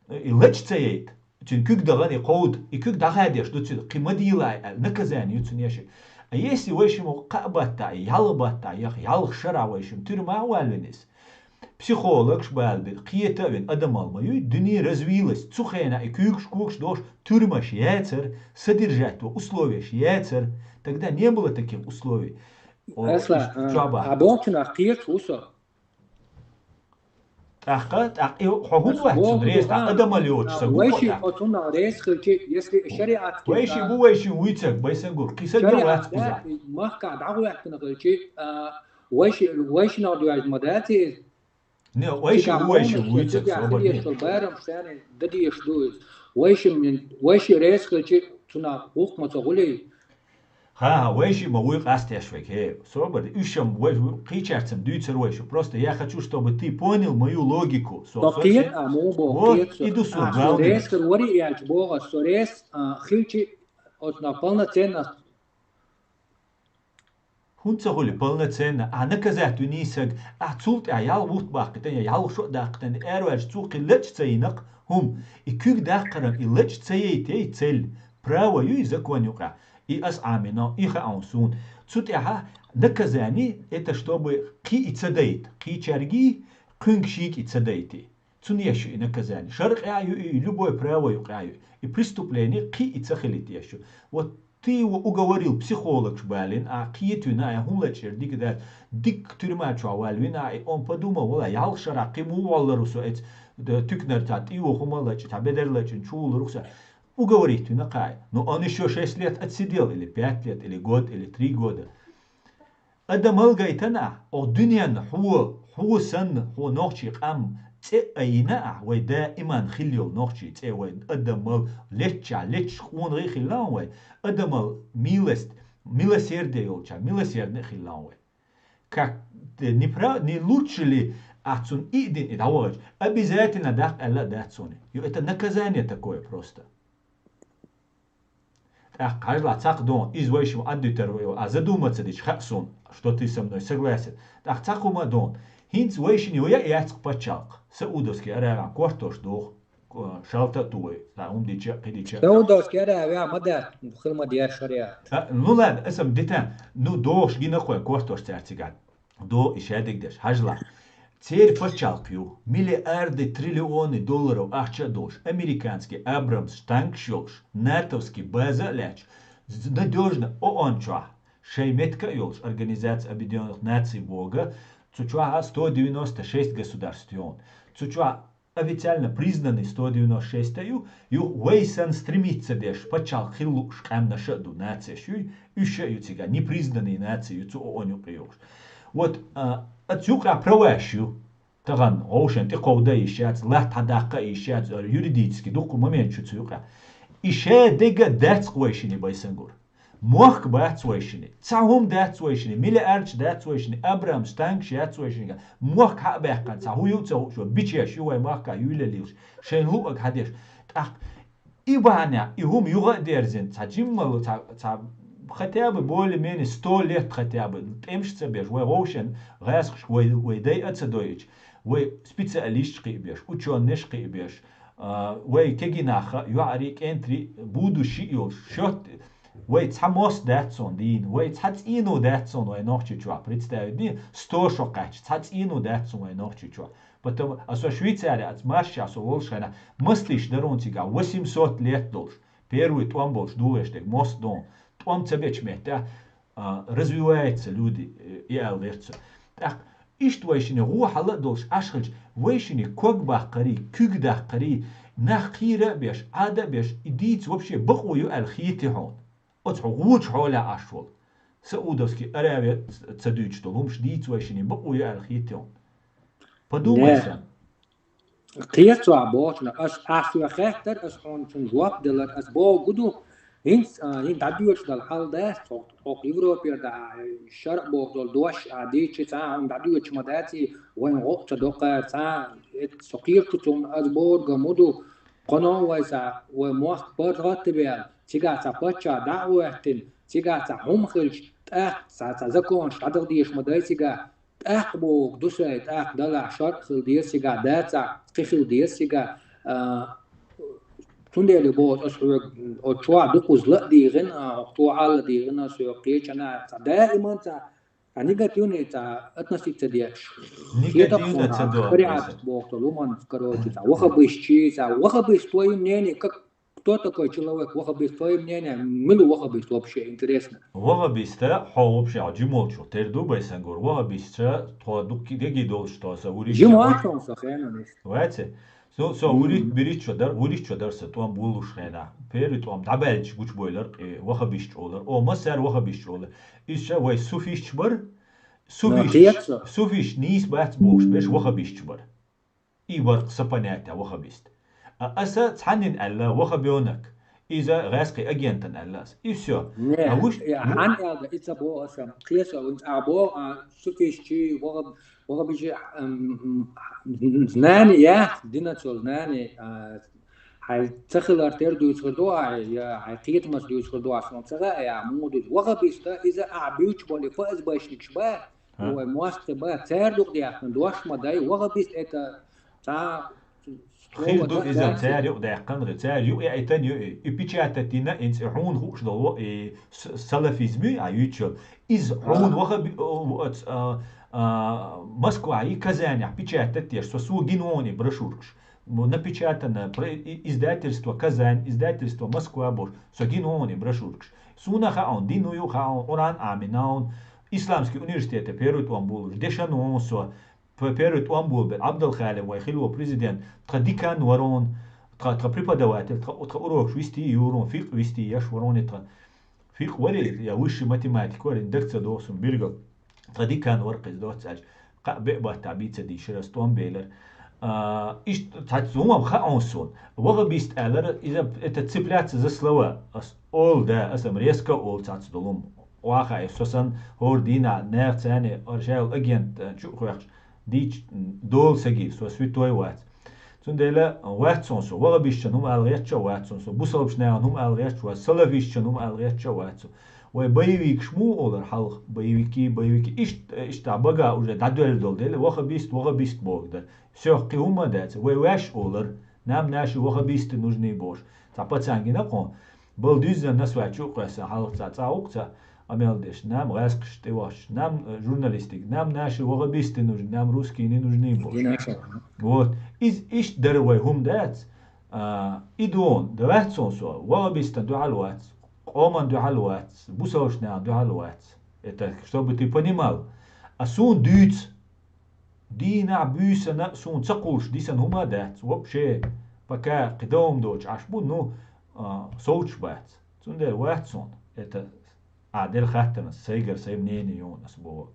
и лачкъа ца яйта, цуьнан куьг дахана и кховда, и куьг дӀахадеш ду цуьнан, кхин ма дийлай аьлла, наказание ю цунна еши. А если вайшимма кхаъ баттахь, ялх баттахь, яха, ялх шера вайшимма тюрьмахь а валвина иза, психологаш балабир, кхета а вина, адамал ма юй, дуьне развилась, цу хенахь и куьйгаш-когаш долуш тюрьмаш яцара, содержать ван условияш яцара, тогда не было таких условий. О, Аслан, иштта а, чоба. А бохучунах кхеташ ву со. ТӀаккха, тӀаккха и хьо хӀун Ас вац боху цунна реза, тӀаккха дуьхьа, адамал йоцуш а, сан гур вайши хьо тӀаккха? Оцунна реза хилчи, если шариат Вайши кхетта, бу вайши вуьйцург, бай сан гур, кхин са ган шариат вац кхуза. Дац, махка дӀагӀоьттина хилчи, а, вайши, вайшинах доьжна ма дац иза. Не, вайши Цигахь ву вайши хьуна вуьйцург, цигахь собар хила не. Ешо барам шаьне дадеш ду иза. Вайши, вайши реза хилчи, цунах гӀуллакх ма ца гӀулий. Ха-ха, вайши ма вуй къастеш вайга, хе, собар, уьш-м вай, кхечаьрца-м дуьйцур вайшу. Просто я хочу, чтобы ты понял мою логику. Со, со, кхета, со, а, муха боху, вот, кхета со. И ду со, а, главный. Со реза хир вари аьлча боху, со реза, а, хилчи, оцунах полноценно. ХӀунда ца хуьлу полноценно? Ахь наказать виний саг, ахь цул тӀаьхьа ялх бутт баккхийтина, я ялх шо а даккхийтина, араваьлча цо кхин лача ца йина-кх хӀума. И куьг даккхаран, и лача ца яйтий цель, право юй закон юкъахь. И ас Ӏамийна, и хаьа суна. Цу тӀехь наказание, это чтобы кхин и ца дайта, кхечаьргий, кхуьнга шийга и ца дайта. Цунна еш ю и наказание. Шаръ а ю и, и любое право юкъа ю. И преступление кхин и ца хилийта еш ю. Вот ты его уговорил, психологаш балийна, а кхетавина, а хӀума лачкъера дика дац, дика тюрьма чохь валвина, а и он подумал, вала, ялх шарахь кхин муха воллар ву со эца, д-, туькнар цхьа тӀе йоху хӀума лачкъа, цхьа бедар лачкъина чу вуллар ву со. Уговорить вина кхаьа. Ну, он ещё шесть лет отсидел, или пять лет, или год, или три года. Адамал гайтина, оха дуьненна хьо, хьо санна, хьо нохчий къам цӀе а йина ахь, вай даиман хилла йолу нохчий цӀе вай адамал леччахь, леччахь къонахий хилла вай, адамал милость, милосердие йолчахь, милосердный а хилла вай. Как не прав-, не лучше ли ахь цунна и а дина и дӀавахча, обязательно даккха аьлла а дац суна. Ю, это наказание такое просто. ТӀаккха хьажалахь цхьаккха дон, иза вайшимма Ӏаддуьтур ву, а задуматься дича хаьа суна, что ты со мной согласен. ТӀаккха цхьаккха хӀума дон. ХӀинца вайшинна вай а яц-кх пачхьалкх, Саудовский Аравиехь кортош доху, шалта а ту вай, цхьа хӀума дича а, кхин дича а. Саудовский Аравия ма дац, хила ма деза шариат. А, ну ладно, аса-м дита, ну, дохуш гина кхой кортош цаьрца цигахь. До и шадерг деш, хьажалахь. Церан пачхьалкх ю, миллиарды, триллионы долларов ахча а долуш, американский Абрамс танкаш йолуш, натовский база а лаьтташ, з-, надёжно ООН чохь, шайн меттиг а йолуш, Организация Объединённых Наций боху, цу чохь сто девяносто шесть государств ю. Цу чохь официально признанный сто девяносто шесть а ю, юха вай санна стремиться деш, пачхьалкх хила лууш къаьмнаш а ду, нацеш ю, уьш а ю цигахь, непризнанные нации ю цу ООН юкъа йолуш. Вот, а, оцу юкъахь праваш ю. Тахана вовшийн тӀекховда а йиш яц, латта хьадаккха а йиш яц, юридически дуккха моменташ ю цу юкъахь. И шадерг а дац-кх вайшинна, бай сан гур. Мохк бац вайшинна, цхьа хӀума дац вайшинна, миллиардаш дац вайшинна, Абрамс танкаш яц вайшинна, мохк хьа а баьккхина, цхьа хӀун ю а ца хууш, бичеш ю вай махкахь юьйлаллаш, шайна луъург хьан деш. ТӀаккха и бахьанехь, и хӀума юха а дерзина, цхьа жиммал, цхьа, цхьа хотя бы более-менее сто лет хотя бы, тӀемаш ца беш, вай вовшийн гӀазкхашка вай, вай дай а ца дойъучу, вай специалисташ кхиабеш, учёныш кхиабеш, а, вай кегий нах а, йоӀарий, кӀентарий, будущий йолуш, шот-, вай цхьа мос дац суна дийна, вай цхьа цӀийно дац суна вай Нохчийчохь, представить де, сто шо кхаьчча, цхьа цӀийно дац суна вай Нохчийчохь. Потому, а со Швейцария аца маршшехь со волуш хенахь, маслиш дара хьуна цигахь, восемьсот лет долуш, первый тӀом болуш дугӀуш дерг, мос дон, тӀом ца бечу меттехь, а, развивается люди, э, и аьлла гӀерта со. ТӀаккха иштта вайшинна гӀо хьала а долуш Ӏаш хилча, вайшинна ког баккхарий, куьг даккхарий, нах кхийра а беш, Ӏада а беш, и дийца вообще бакъо ю аьлла хетий хьуна? Оцу хьо гӀочу хьолехь Ӏаш волу. Саудовский Аравия ца дуьйцуш долу хӀумаш дийца вайшинна бакъо ю аьлла хетий хьуна? Подумай сам. Кхечо а бохучунах, ас, ас соьга хаьттара, ас хьуна цунна жоп делара, ас бохург ду, хӀинца, а, хӀинца дӀадоьдуш долу хьал дац, хьо, хьо Европера да, а, шаръ боху долу дош а дийцича, цхьа а хьуна дӀадоьдуш ма дац и, вайн гӀо а ца доккхара, цхьа а, эт, со кхечу цунна ас бохург а ма ду, кхано а вай цхьа, вай мохк паргӀат а баьлла, цигахь цхьа паччахь дӀа а гӀоьттина, цигахь цхьа хӀума хилча, тӀаккха цхьа, цхьа законаш дӀадала дезаш ма дай цигахь, тӀаккха бохург ду сайн, тӀаккха далахь шаръ хила деза цигахь, дацахь кхин хила деза цигахь, а, Цундела боху аса хьоьга, оцу чохь дукхуза ла а дийгӀина, а, хӀокху чохь а ла дийгӀина, со кхечанхьа цхьа даиман цхьа, цхьа негативный цхьа относиться деш. Негативно ца до. Шариат боху, луман, короче, цхьа вахабистчий, цхьа вахабист, твоё мнение, как, кто такой человек, вахабист, твоё мнение, мила вахабист вообще, интересно? Вахабиста, хьо вообще, хьо жимолчух тера ду, бай сан гур, вахабистча, тхо дукки деги долуш, тхо сан вури. Жимолчух со хенан. Ваьце? Со, со вуьрхӀитта бириччо дара, вуьрхӀиттачо дара сан тӀом болалуш хенахь. Первый тӀом дӀабаьлча гучубойлар, э, вахабистча олар. О, массара вахабистча олар. Иза ша вай суфистча бара. Суфистча, суфистча нийса бац бохуш берш вахабистча бара. И бара сан понятие вахабист. А аса цхьаннина аьлла вахабёнок. Иза гӀаьскхи агентан аьлла аса. И всё. Не, а вуш-, я, хьан аьлла, и ца боху аса. Кхеса, а боху, а, суфистчий, ваха-, вахабичи, ам, м, знание яц, дина цо знание, а, хьайн ца хилар тера дуьйцур ду ахь, я хьайн кхетамаца дуьйцур ду ахь, сон ца хаьа, я муха дуьйцу. Вахабиста, иза ахь буьйцуш болу ФСБшникаш бац, вай мостагӀий бац, цара дукха дехна, дош ма дай, вахабист это цхьа хир ду иза, цара юкъадаьккхина, цара юкъаяйтина ю и, и печатать дина, и цӀе хьуна хууш долу, и с-, салафизм ю, а, юьйцуш. Иза хьуна ваха би-, о, о, ц-, а, а, Москвахь и Казанехь печатать деш, со, со гина вон и брошюркаш. Напечатана про-, и-, издательство Казань, издательство Москва бохуш, со гина вон и брошюркаш. Суна хаьа, дин ю хаьа, Къуръан Ӏамина, исламский университете первый тӀом болалуш, дешан вон со, П-, первый тӀом болабелла Ӏабдалхаликъ вай хилла президент, тхан декан вара вон, тхан, тхан преподаватель, тхан, тхан урокаш вистий юра вон, фикъ вистий еш вара вон и тхан. Фикъ варий, я высший математик варий, даг ца доху суна биргал. Тхан декан вара кхиза доццу аьлча, кхаа беа баттахь бийца дийшира, ас тӀом белира. А, иштта цхьацца хӀума хаьа суна. Вахабист аьллара, иза, это цепляться за слова. Ас олу, да, аса-м резко олу цхьацца долу хӀума. Ваха, со санна хӀора дийнахь нехан царна, ара шайолу агент, э, чу а хоьхча, дийча, м, долу сагий, со святой вац. Цундела вац сон со, вахабистчан хӀума ала гӀерташ а вац сон со, бусалбачу нахана хӀума ала гӀерташ а вац, салафистчан хӀума ала гӀерташ а вац со. Вай боевикаш муха олар хьалха, боевики, боевики, иштта, иштта бага уже дӀадоьлла долу дела, вахабист, вахабист боху дара. Всё, кхин хӀума а дац, вай ваьш олар, нам наши вахабисты нужны бохуш. Цхьа пацан гина кхуна, бала дуьззина насвай чу а кхоьссина, хьалха цхьа цӀа ву-кх цхьа, а мел деш, нам гӀаьскхаш тӀе вахча, нам, э, журналистик, нам наши вахабисты нужны, нам русские не нужны бохуш. Вот. Иза иштта дара вай хӀума дац, а, и дона, да вац сон со, вахабистан дуьхьал вац, къоман дуьхьал вац, бусалбачу нахана дуьхьал вац. Это, чтобы ты понимал. А суна дуьйцу, дийнахь буьйсана суна ца кхуллуш дисана хӀума а дац. Вообще, пока кхин дан хӀума доцуш Ӏаш бу, ну, а, совцуш бац. Цундела вац суна. Это, а, дера хаттарна, сайгара сайн мнение ю аса боху.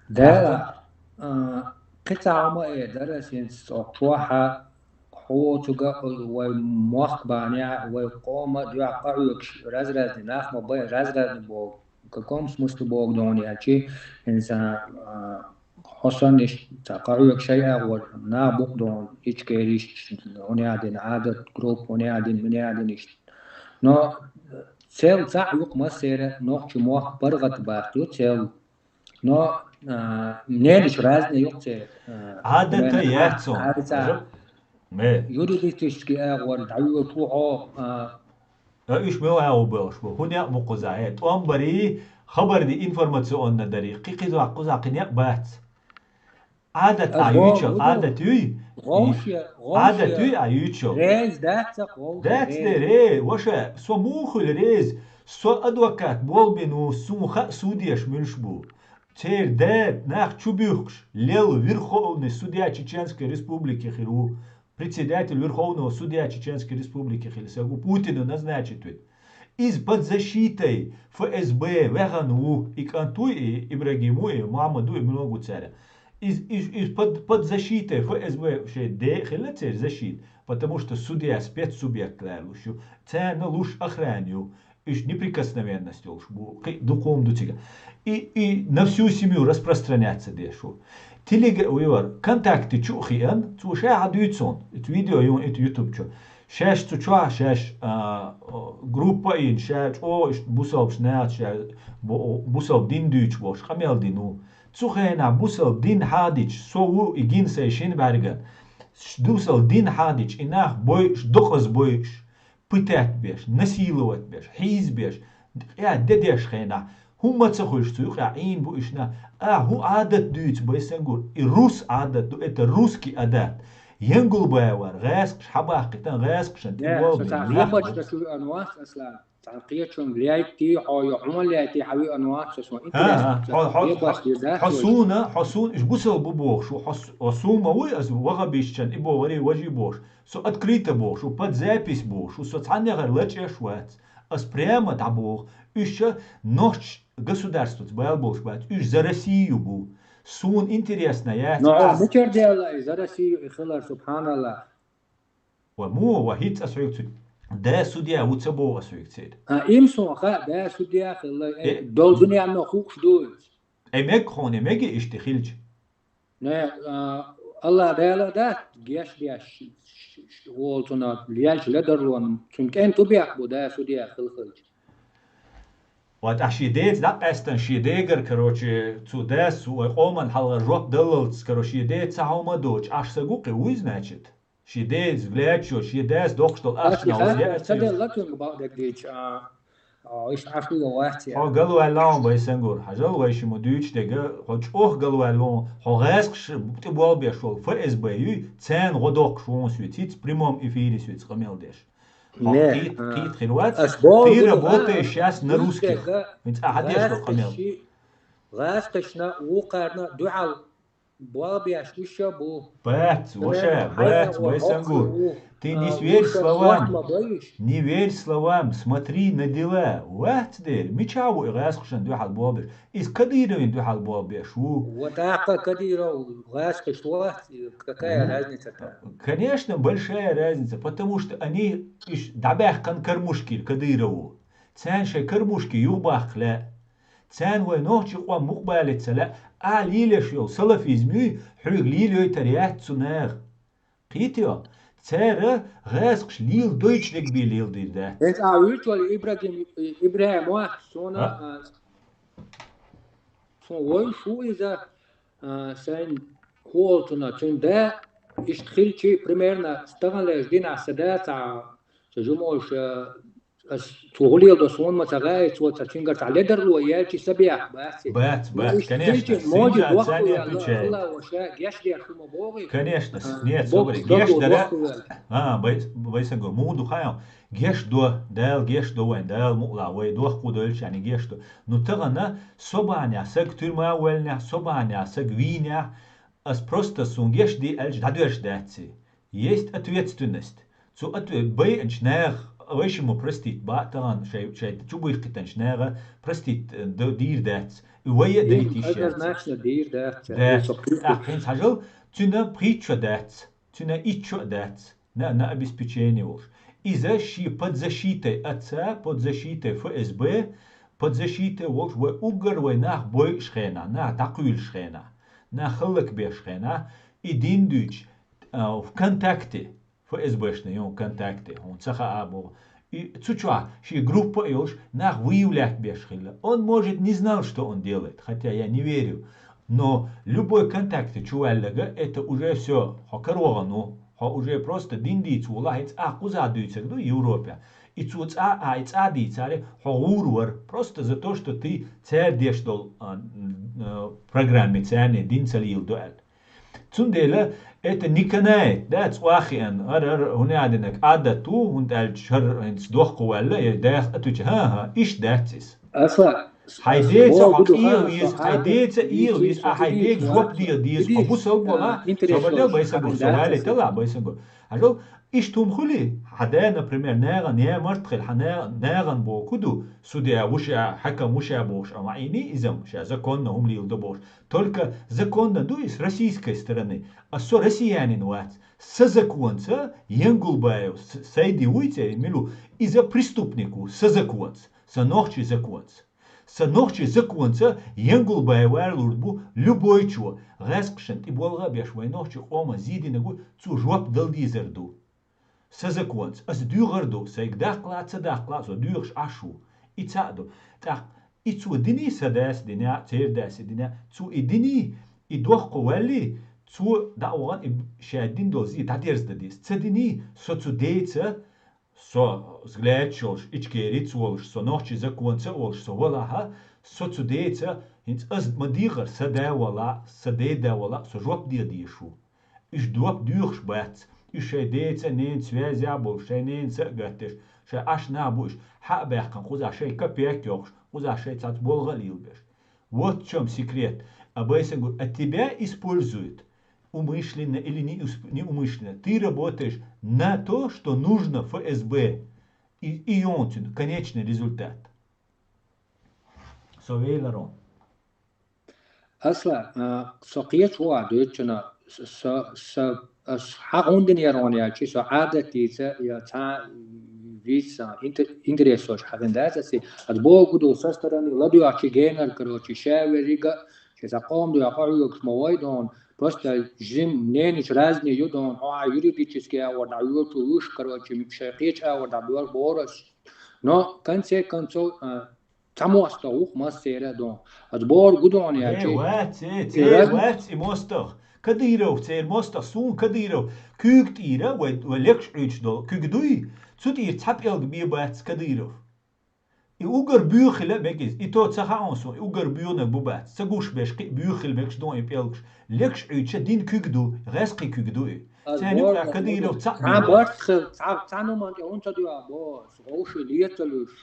Да, а, кхин цхьа хӀума а эр дара ас хӀинца, оцу чохь а, хьо воцург а, вай мохк бахьанехь, вай къоман дуьхьа къахьоьгуш, раз-разный нах ма бай, раз-разный боху. В каком смысле боху дона аьлча, хӀинца, а, хьо санна иштта цхьа къахьоьгуш шайн агӀор нах бу-кх дона, ичкериш, хӀунда аьлла дина, Ӏадат группа, хӀунда аьлла дина, мила аьлла дина иштта. Но цел цхьаъ ю-кх массеран, нохчийн мохк паргӀатбац ю цел. Но, а, мненеш разный ю-кх церан, а, Ӏадата яц хьуна. Юридический агӀор дӀавоьлуш ву хьо, а, А уьш мила агӀо боьлхуш бу? ХӀун некъ бу кхузахь? Э, тӀом барий, хабар ди, информационно дарий. Кхин кхузахь, кхузахь кхин некъ бац. Ӏадат а юьйцул, Ӏадат юй? Ӏадат юй а юьйцул? Реза дац ца вовшах? Дац дерриг, ваша, со муха хуьлу реза? Со адвокат болх бина ву, суна хаьа судьяш муьлш бу. Церан да нах чу буьхкуш, лел Верховный судья Чеченской Республики хир ву. Председатель Верховного судья Чеченской Республики хила саг ву, Путина назначить вина. Иза под защитой ФСБ ваьхна ву, и кӀант ву, и Ибрагим ву, и Мухьаммад ву, и много цара. Иза, иза, иза под, под защитой ФСБ шайн де а хилла церан защита, потому что судья спецсубъект лаьллуш ю, царна луш охрана ю. Уьш неприкосновенность йолуш бу, кхин дукха хӀума ду цига. И, и на всю семью распространяться деш ву. Телега-, вивар, контакте чу а хиъна, цо ша хьан дуьйцу хьуна, иту видео ю, иту YouTube чу. Шаьш цу чохь, шаьш, а, группа а йина, ша чӀогӀа иштта бусалбаш нахаца, ша бу-, бусалба дин дуьйцуш болуш, къамел дина ву. Цу хенахь бусалба дин хьадича, со ву и гина сайн шина бӀаьрган. Дусал дин хьадича, и нах бойуш, докъаз бойуш, пытать беш, насиловать беш, хьийза беш, къа де деш хенахь, хӀумма ца хуьлуш цу юкъа Ӏийна бу ишна, а хӀун Ӏадат дуьйцу, Байсангур, и рус Ӏадат ду, это русский адат. Янгулбаевар, гӀаьскхаш хьабаккхийтан, гӀаьскхашан тӀе болу. Цхьа кхечунга лаьттий, хьо йо хьуна лаьттий, хьан виъна вац со, интересно. Хьо, хьо, хьо, хьо суна, хьо суна, иш бусал бу бохуш ву, хьо с-, хьо суна ма вуй, ас вахабистчан и бохури, важи бохуш. Со открыто бохуш ву, под запись бохуш ву, со цхьаннехара лачкъеш вац. Ас прямо дӀабоху, уьш ша нохч государствоца бала болуш бац, уьш за Россию бу. Суна интересно яц. Ну, а мичара дела и за Россию и хилар, субханаллах. Ва муха, ва хӀинца ас хьоьга цу да судья ву ца боху ас хьоьга церан. А, им суна хаьа, да судья хилла, э, долу дуьненна хууш ду иза. Э, мега хьуна, э, мега иштта хилча? Не, а, Аллах Дала дац, геш деш, ш-, ш-, ш-, волу цунах лелча ледарло, цуьнан кӀентан тӀу бехк бу, да судья хилла хилча. Ва тӀаккха шен деца дӀакъаьстина, шен дегара, короче, цу дас, вай къоман хьалха жоп даллалц, короче, шен деца ца хьома доцуш, Ӏаш са гу кхин вуй, значит? Шен деза, влечо, шен дас доккхуш долу ахча ца делла цуьнга бакъдерг дийча, а, а, иштта Ӏаш вуй вац я? Хьо галваьлла хьуна, Байсангур, хьажал вай ши ма дуьйцуш дерг, хьо чӀогӀа галваьлла хьуна, хьо гӀаьскхаша тӀе болх беш волу ФСБ юй, царна гӀо доккхуш ву хьуна соьца, хӀинца прямом эфире соьца къамел деш. Хьо кхета, кхета хир вац, ты работаешь щас на русских. ХӀинца ахьа деш долу къамел. ГӀаьскхашна, вукхарна дуьхьал болх беш уьш а бу. Бац, ваша, бац, Байсангур. Ты не верь словам. Не верь словам, смотри на дела. Вац дера, мичахь ву и гӀаьскхашна дуьхьал болх беш? Иза Кадыровна дуьхьал болх беш ву. Вот тӀаккха Кадыров гӀаьскхашна вац, какая разница-то? Конечно, большая разница, потому что они, уьш дӀабаьккхина кормушкера Кадырову. Царна шайн кормушки юхабаккха лаьа. Царна вай нохчийн къам мукъабалийта ца лаьа, ахьа лелош йолу салафизм юй, хьоьга лелойтар яц цу наха. Кхетий хьо? Цара гӀаьскхаша леладойтуш дерг бен леладийр дац. ХӀинца ахьа вуьйцу вай Ибрагим, Ибрагим вац, суна, а, суна вуьйцуш ву иза, а, сайн хӀолцунах, цуьнан да, иштта хилчий, примерно, стагана леш динахь сан да цхьа, сан жимоша, ас цо хӀун леладо суна ма ца хаьа, цо цхьа цуьнгара цхьа ледарло яьлчий сан бехк бац и. Бац, бац, конечно, сенга царна отвечает. Алла ваша, геш деш хӀума богӀий? Конечно, нет, собри, геш дара. А, Бай-, Байсангур, муха ду хаьа, геш до, Дала геш до вайн, Дала мукъалахь вай дохко дойлча аьлла геш до. Ну тахана со бахьанехь саг туьрма а воьллинехь, со бахьанехь саг вийнехь, ас просто суна геш де аьлча дӀадоьрзуш дац и. Есть ответственность. Цу отве-, байинчу наха, вай шимма простить бан а тахана шай, шай чубуьйхкхийтинчу наха простить, э, д-, дийр дац. И вай а дайта йиш яц. Однозначно дийр дац. Дац. ТӀаккха хӀинца хьажал, цуьнан пхийтта шо дац, цуьнан итт шо а дац, на, на обеспечение волуш. Иза шен под защитой отца, под защитой ФСБ, под защитой волуш вай уггар вай нах бойуш хенахь, нах дӀакхуьйлуш хенахь, нах хӀаллакбеш хенахь, и дин дуьйцуш, а, ВКонтакте, ФСБшна йолу ВКонтакте, хьуна ца хаьа боху. И цу чохь шен группа а йолуш, нах выявлять беш хилла. Он, может, не знал, что он делает, хотя я не верю. Но любой контакте чу ваьлларг, это уже всё, хьо каравахана ву, хьо уже просто дин дийца волахь, хӀинца ахь кхузахь дуьйцург ду Европехь. И цо цкъа а, и цкъа а дийцаре, хьо гӀур вара, просто за то, что ты цара деш долу, а, м, а, программе царна дин ца леладо аьлла. Цундела это не канает, да, цкъа а хиъна, хӀара, хӀара, хӀун аьлла динарг, Ӏадат ву, хӀунда аьлча хӀара хӀинца дохко ваьлла, я даха а туьча, хӀан-хӀа, иштта дац иза. Аса, хьайн деца хьо кӀегӀа веза, хьайн деца кӀегӀа веза, а хьайн дега жоп де деза, хьо бусалба волахь, собар дел, Байсангур, со валийталахь, Байсангур. Хьажал, иштта хӀума хуьлий, хьан да, например, нагӀана я март хила, хьан на-, нагӀана боху ду, судья ву ша, хьакам ву ша бохуш, а ма Ӏийний иза-м, ша законно хӀума леладо бохуш. Только законно ду иза с российской стороны, а со россиянин вац. Сан законца Янгулбаев, с-, Сайди вуй цӀе, мила ву, иза преступник ву, сан законца, сан нохчийн законца. Сан нохчийн законца Янгулбаевар лур бу любой чо, гӀаьскхашна тӀе болх а беш, вайн нохчийн къоман зе динарг ву, цо жоп дала дезар ду. Сан законца, ас доьхур ду, сайга даккхалахь а, ца даккхалахь а, со доьхуш Ӏаш ву. И цхьаъ ду. ТӀаккха и цо диний, сан дас диний, церан дас диний, цо и диний, и дохко ваьллий, Цо дӀа а вахана, и шаьш дина долу зе дӀадерзадан деза. Ца диний, со цу деца, со взглядаш йолуш, Ичкерица а волуш, со нохчийн законца а волуш, со валахь, со цу деца, хӀинца ас ма дийхира, сан да валахь, сан ден да валахь, со жоп дала дезаш ву. Уьш жоп доьхуш бац. Уьш шайн деца, ненаца связь а болуш, шайн ненаца а гатдеш, шайн Ӏаш нах бу уьш, хьа а баьккхина, кхузахь шайн капек а йохуш, кхузахь шайн цхьацца болх а лелабеш. Вот в чём секрет. А Байсангур, а тебя используют. Умышленно или не усп-, неумышленно. Ты работаешь на то, что нужно Ф С Б. И, и он конечный результат. Со веларон. Аслан, а, со кхечу вогӀа дуьйцучунна, со, со, ас хьан гӀундинера гӀуна яьлчи, со Ӏадатица я цхьа вица инте-, интересош хьагӀин дац ас и. Ас боху ду со стороны ладоьгӀчи генар, короче, ша веррига, ши цхьа къоман дуьхьа къахьоьгуш ма вай дона, просто жим ненаш разный ю дона, хьо а юридически агӀор дӀа воьчу вуьш, короче, шайн кхечу агӀор дӀа боьр борас. Но, в конце концов, а, Цхьа мостагӀ ву-кх массеран а дон. Аса бохург гу дон яьлчи. Э, вац, э, церан вац и мостагӀ. Кадыровх церан мостагӀ, суна Кадыров куьйга тӀера вай, вай лекхаш Ӏуьйчу долу куьг дуй, цу тӀера цхьа пӀелг бен бац Кадыров. И уггар боьха хила а мега иза, и то ца хаьа суна, и уггар боьханиг бу бац. Ца гуш берш кхин а боьха хила мегаш дон и пӀелгаш. Лекхаш Ӏуьйчу дина куьг ду, гӀаьскхи куьг ду и. Церан юкъахь Кадыров цхьаъ бен бац. Цхьа барт хила, цхьа, цхьа нуман тӀе хӀунда ца дуьхьа боху, вовший лецалуьш.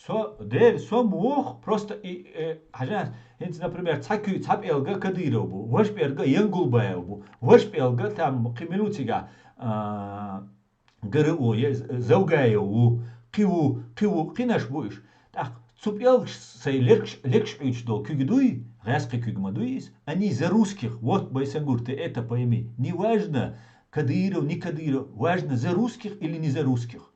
Со, Дела, со ма воху, просто и, э, хьажа, хӀинца, например, цхьа куьй, цхьа пӀелга Кадыров бу, важа пӀелга Янгулбаев бу, важа пӀелга там кхин мила ву цигахь, а, ГРУ, е З-, Завгаев ву, кхин ву, кхин ву, кхинаш бу уьш. ТӀаккха цу пӀелгаш сайн лекхаш, лекхаш Ӏуьйчу долу куьг дуй, гӀаьскхи куьг ма дуй иза, они за русских, вот, Байсангур, ты это пойми, не важно, Кадыров, не Кадыров, важно, за русских или не за русских.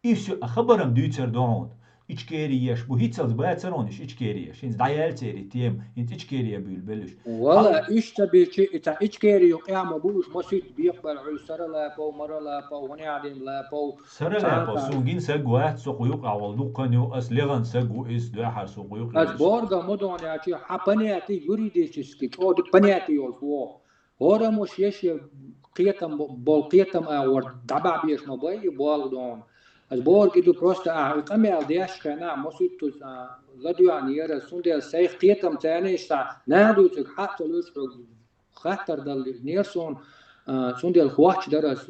И всё, а хабар-м дуьйцур ду хьуна. Ичкери еш бу, хӀинццалц бацар хьуна уьш ичкери еш. ХӀинца дӀаяьлла церан и тема, хӀинца ичкери буьйлабелла уьш. Вала, уьш ца бийчи, и цхьа ичкери юкъа ма бу уьш, масийтта бекъабар Ӏуьйсу, Саралапов, Маралапов, Хунядин Лапов. Саралапов, цхьа суна гина саг вац, со кху юкъахь волу дуккха а ю, ас легӀана саг ву иза, дуьххьара со кху юкъа. Ас бохург ма дон яьлчи, хьан понятие юридически, чӀогӀа дика понятие йолуш ву. ХӀораммо шен-шен кхетам бо-, болу кхетам агӀор дӀабахьа безаш ма бай и болу дона. Аса бохург и ду, просто ахьа и къамел деш хенахь, масийтта, а, ладоьгӀнера, цундела сайх кхетам царна иштта наха дуьйцург хьа а ца луьйш хьоьга хаттар далнера суна, а, цундела хоттуш дара ас.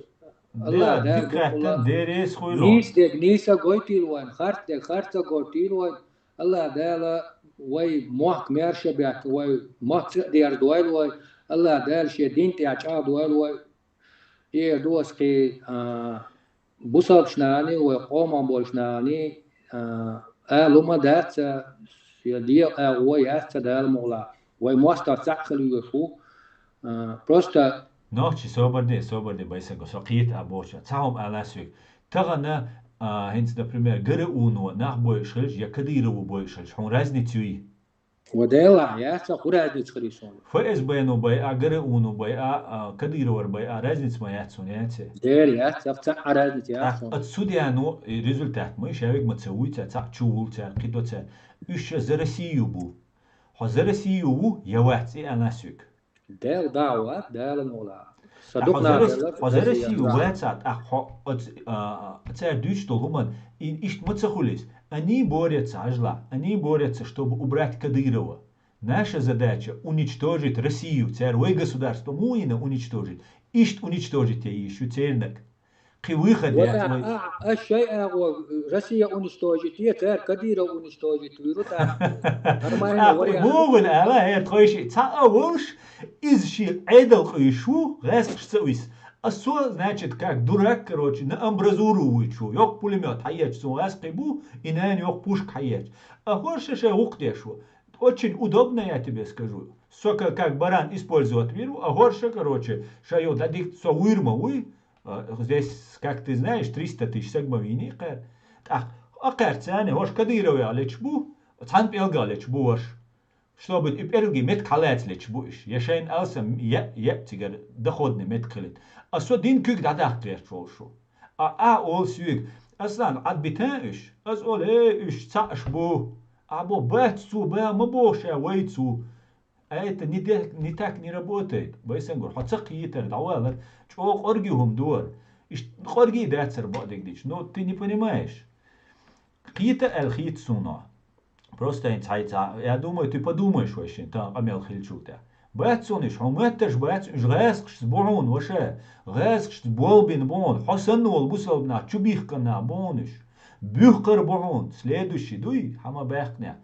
Аллах Дала, Дала дика хаьттина, дуккхула деррис хуьлу. Нийса дерг нийса гойтийла вайн, харц дерг харца гойтийла вайн. Аллах Дала вай мохк маьрша бетта, вай мохк цӀа а дерзадойла вай. Аллах Дала шен дин тӀехь чӀагӀдойла вай. И эр ду ас кхин, а, бусалбачу нахана, вай къоман болчу нахана, а, ала хӀума дац, я дегӀан агӀо яц Дала мукъалахь. Вай мостагӀ цхьаъ хила везаш ву. А, просто Нохчий, собар де, собар де, Байсангур, со кхета а бохуча. Цхьа хӀума алас вега. Тахана, а, хӀинца, например, ГРУ-но нах бойуш хилча, я Кадырову бойуш хилча, хьуна разница юй? Ва Дела, яц, хӀун разница хир ю суна? ФСБ-но байа, ГРУ-но байа, а, Кадыровра байа, разница ма яц суна, яц? Дера, яц, цхьа а разница яц суна. Ат судьяно, и результат ма, и шавиг ма ца вуй цара, цхьаъ чу вул цара, кхидо цара. Уьш ша за Россию бу. Хьо за Россию ву, я вац, и алас вега. Дела дагӀа вац, Дала мукъалахь. Сан дукха нах белларш хьо за Россию вац, тӀаккха хьо оц-, а, цара дуьйцуш долу хӀуманна, и иштта ма ца хуьлу иза. Они борются, хьажал, они борются, чтобы убрать Кадырова. Наша задача уничтожить Россию, цара вай государство муха йина уничтожить, иштта уничтожить ян йиш ю церниг. Кхин выход яц вай. А, а, аш шайн агӀор Россия уничтожить е, цара Кадыров уничтожить вуьйр ву тӀаккха. Нормально вариант. Муха ву ала, хӀета тхойшиъ цхьаъ а волуш, иза шен Ӏедал къуьйсуш ву, гӀаьскхаш ца виса. А со, значит, как дурак, короче, на амбразуру вуьйцуш ву. Йоккха пулемёт хьаечу, цунна гӀаьскхи бу, и нана йоккха пушка хьаечу. А хӀора ша шайн гӀуллакх деш ву. Очень удобно, я тебе скажу. Со ка-, как баран использовать вир ву, а хӀора ша, короче, ша йо дадик со вуьйр ма вуй. А, здесь, как ты знаешь, триста тысяч саг ма вийний кхаьр. ТӀаккха а кхаьр царна, хӀорш Кадыровех лечу бу, цхьана пӀелгах лечу бу хӀорш. Чтобы и пӀелги меттиг хьалаца лечу бу уьш. Я шайна алсам, я, я цигара доходный меттиг хилийта. А со дина куьг дӀадаккха гӀерташ волуш ву. А, а олу соьга, Аслан, Ӏад битан уьш? Ас олу, э, уьш цхьаъаш бу. А бо бац цо, баха ма боху ша вай цо. А это не, де- не так не работает. Байсангур, хьо ца кхийтар дӀавалар, чӀо къорги хӀум дуар. Иш къорги дацар баъдиг дич. Но ты не понимаешь. Кхийта аьл хийт суна. Просто ин цхьайца. Я думаю, ты подумаешь вообще, та къамел хилчу тя. Бац суниш, хьо матташ бац, уж гӀаскаш бу хьун, ваша. ГӀаскаш болбин бу хьун, хьо санна вол бусалбна чу бихкана бу хьуниш. Бухкар бу хьун, следующий дуй, хьама бахкня.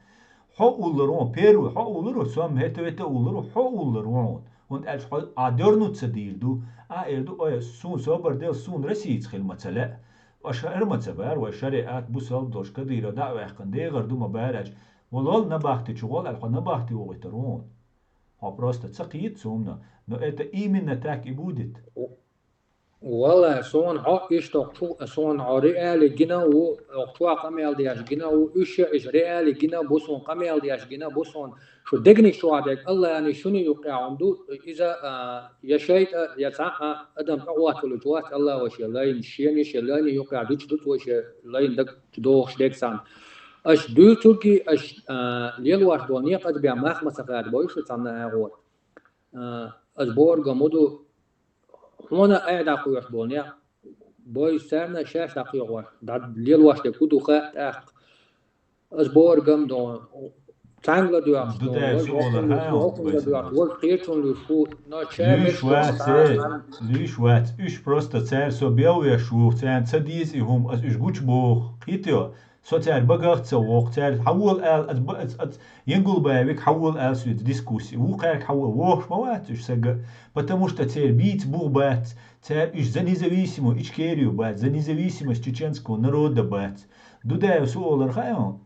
Хьо уллар вон, первый, хьо уллар, сом хета вета уллар, хьо уллар вон. Он аьлч хьо а дёрнуца дийр ду, а эр ду, ой, сун собар дел, сун Россиец хил мацале. Аша эр маца бар, вай шариат бусалб дош кадыра да вахкан дегар ду ма барач. Валол набахти чугол аль хо набахти угитарун. Хо просто цакит сумна. Но это именно так и будет. Вала сон хо ишто чу сон хо реали гина у чуа камел диаш гина у уша иш реали гина бусон камел диаш гина бусон шу дегни чуа дег Аллани шуни юкъя ду иза я шайта я ца адам каватулу чуа Алла ваше лайн шени шелани юкъя дуч дут ваше лайн даг чудохш дексан. Аш дюцуки аш лелваш дол не къад бя мах масахар бойшу цанна агъор. Аш борга муду хона айда куйош дол не. Бой сарна шаш дакъ йогъор. Дад лелваш де куду ха так. Аш боргам дол. Цангла дуяхш Ду дол. Дай суолар ха Вокунга дуяхш. Вол кечун лушу. Но чемеш Лиш вац, лиш вац. Уж просто цар со белвеш вух, цан ца диз и хум, ас уж гуч бух. Китё. Со цар багах ца вох, цар хьавол ал, аз ба-, аз, аз, Янгулбаевик хьавол ал сует дискуссии. Ву кхарк хьавол вохш ма вац уж сага, потому что цар бийц бух бац, цар уж за независимую Ичкерию бац, за независимость чеченского народа бац. Дудаев суолар хаён.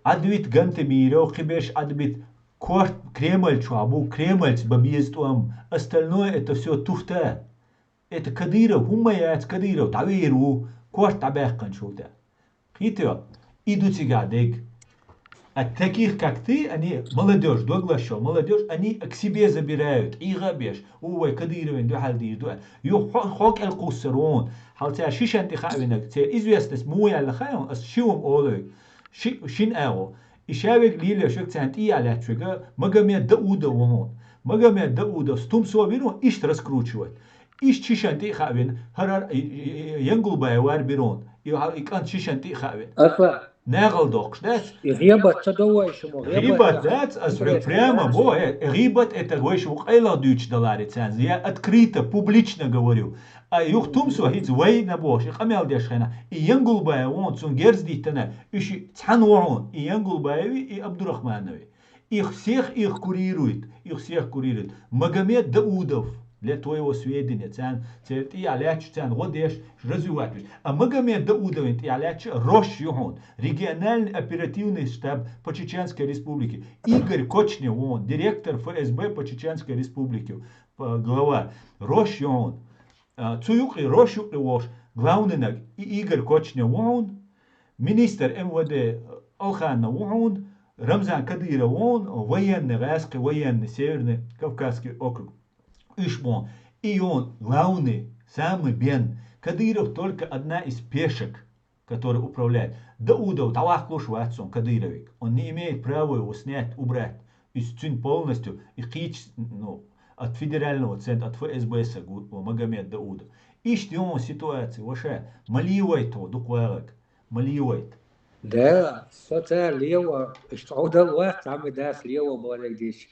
Адвит Гантемиров, Кибеш Адвит, корт Кремль чуа бу, Кремльц бабиз туам. Остальное это все туфта. Это Кадыров, хумма яц Кадыров, дӀавер ву, корт дӀабаьккханчул тӀе. Кхитё, и ду цига дег. От таких, как ты, они, молодёжь, дог лашо, молодёжь, они к себе забирают, и габеш, у, вай Кадыровин дуьхьал дийр ду. Ю хо-, хокел куссар вон, хьал цар шишан тӀе хаъвинаг, цар известность му яла хаён, ас шивум олуй, ши-, шин агъо. И шавег лилеш век цан тӀия лаьчвега, Магомед Даудов вон. Магомед Даудов, стум со вирон, ишт раскручивать. Иш чишан тӀе хаъвин, хӀарар, и, и, и, Янгулбаев вар бирон, и, и кӀант чишан тӀе хаъвин. Аса. Нагъал дохкш дац? И гъибат ца довай шумо, гъибат Гъибатца дац, ас хӀу интересно прямо, дац. Бо, э, гъибат это вай шу къайла дуч далари цан. Я открыто, публично говорю. А юхтум со хиц вай на бош, и къамел деш хена. И Янгулбаев вон, цун герз диттана, иши цхьан вон, и Янгулбаеви, и Абдурахманови. Их всех их курирует, их всех курирует. Магомед Даудов, для твоего сведения, цан, цер тӀия лаьч, цан гъо деш, развивать веш. А Магомед Даудовин тӀия лаьч, Рош юхун, региональный оперативный штаб по Чеченской Республике. Игорь Кочнев, он, директор Ф С Б по Чеченской Республике, п-, глава. Рош юхун. А, цу юкъе, Рош юкъе вош, главный наг, и Игорь Кочнев вон, министр М В Д Алханов вон, Рамзан Кадыров вон, военный, гӀаскхи военный, Северный Кавказский округ. Иш вон. И он главный, самый бен. Кадыров только одна из пешек, который управляет. Даудов, дӀавахлуш вац сон Кадыровик. Он не имеет права его снять, убрать. Из цун полностью, и кийч, ну, от федерального центра, от Ф С Б сагу, о, Магомед Даудов. Ишт ён ситуация, ваша, маливайт о, дуквалак. Маливайт. Да, социал лево, что удал вац, там и дас лево болег дич.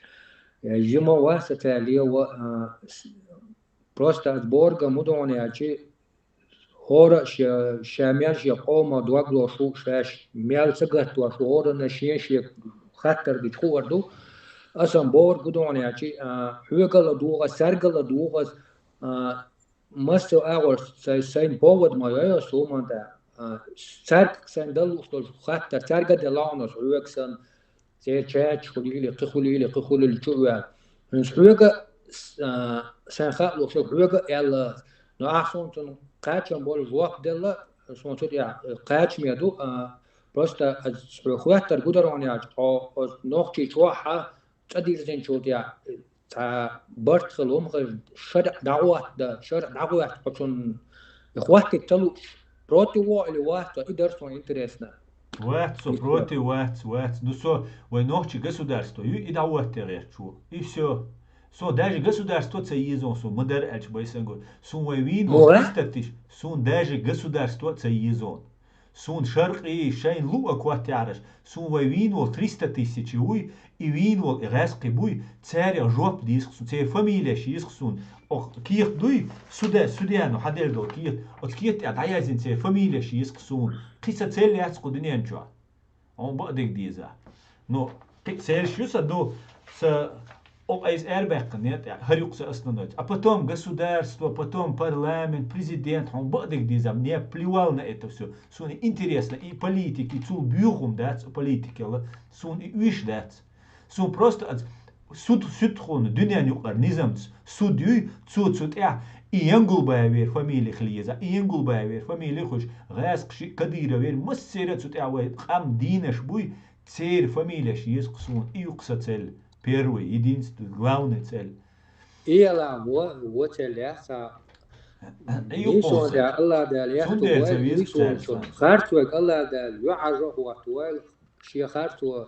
Жима ва социал лево, а, с-, просто от борга мудоне ачи, хора ша, ша мел ша къома дог лошу шаш, мел ца гатт лошу хора на шен ше хаттар дич ховар ду. Асан бовар гудоне ачи, а, хьоьгала дугӀа, саргала дугӀа, а, масса агӀор сай, сайн повод ма йо, йо, суманда, а, царг сайн далуш долу хаттар, царга де лаунос хьоьга сан, церчач хулили, кхи хулили, кхи хулили чу ваьл. ХӀинца хьоьга, с-, а, сайн хаалуш хьоьга аьлла, но ахь сон цунна кхачам болу жоп делла, сон цу тӀехь кхачаме ду, а, просто ас хьоьга хаттар гудароне ачи, хьо, хьо нохчий чохьа, цӀа дирзинчул тӀехь, цхьа барт хила хӀума хила, шарӀ дӀагӀотта, шарӀ дӀагӀотта хьо цунна и хӀоттиг ца лууш, против во или вац, и дара сон интересно. Вац, со против вац, вац. Ну, со вай нохчий государство ю, и дӀаоттаде гӀерташ ву. И всё. Со даже государство ца еза, со ма дарра аьлча, Байсангур. Со вай вийна волу триста тысяч, со даже государство ца еза. Суна шаркъий шайна луъа коттаяраш, суна вай вийна волу триста тысячи вуй, и вийна волу и гӀаьскхи буй, цаьрга жоп деза суна, церан фамилеш еза суна. Оха кехат дуй, суда, судьяно хьаделла долу кехат, оцу кехат тӀехь дӀаяздина церан фамилеш еза суна. Кхин сан цель яц кху дуьнен чохь. Хьуна бакъдерг деза. Ну, кхин а цераш ю сан ду, сан, оха айса арабаьккхина тӀехь, хӀара юкъа сан основной. А потом государство, потом парламент, президент, хьуна бакъдерг деза, мне плевал на это всё. Суна интересно и политика, и цул боьха хӀума дац, политика йолу, суна и уьш дац. Суна просто аз суд, суд хьуна дуьнен юкъара низамца суд юй, цо цу тӀехь и Янгулбаевера фамили хила еза, и Янгулбаевера фамили хуьш, гӀаьскхи шиъ, Кадыровера, массеран а цу тӀехь вай къам дийнаш буй, церан фамилеш еза-кх суна, и ю-кх сан цель, первый, единственный, главный цель. И яла во, во цель яц, а И ю-кх суна суна цель. Алла Дала яхту Цундела ца вайла веза-кх суна цаьрца. Харцвега Алла Дала юьхьӀаьржа а хӀоттавойла, шен харцо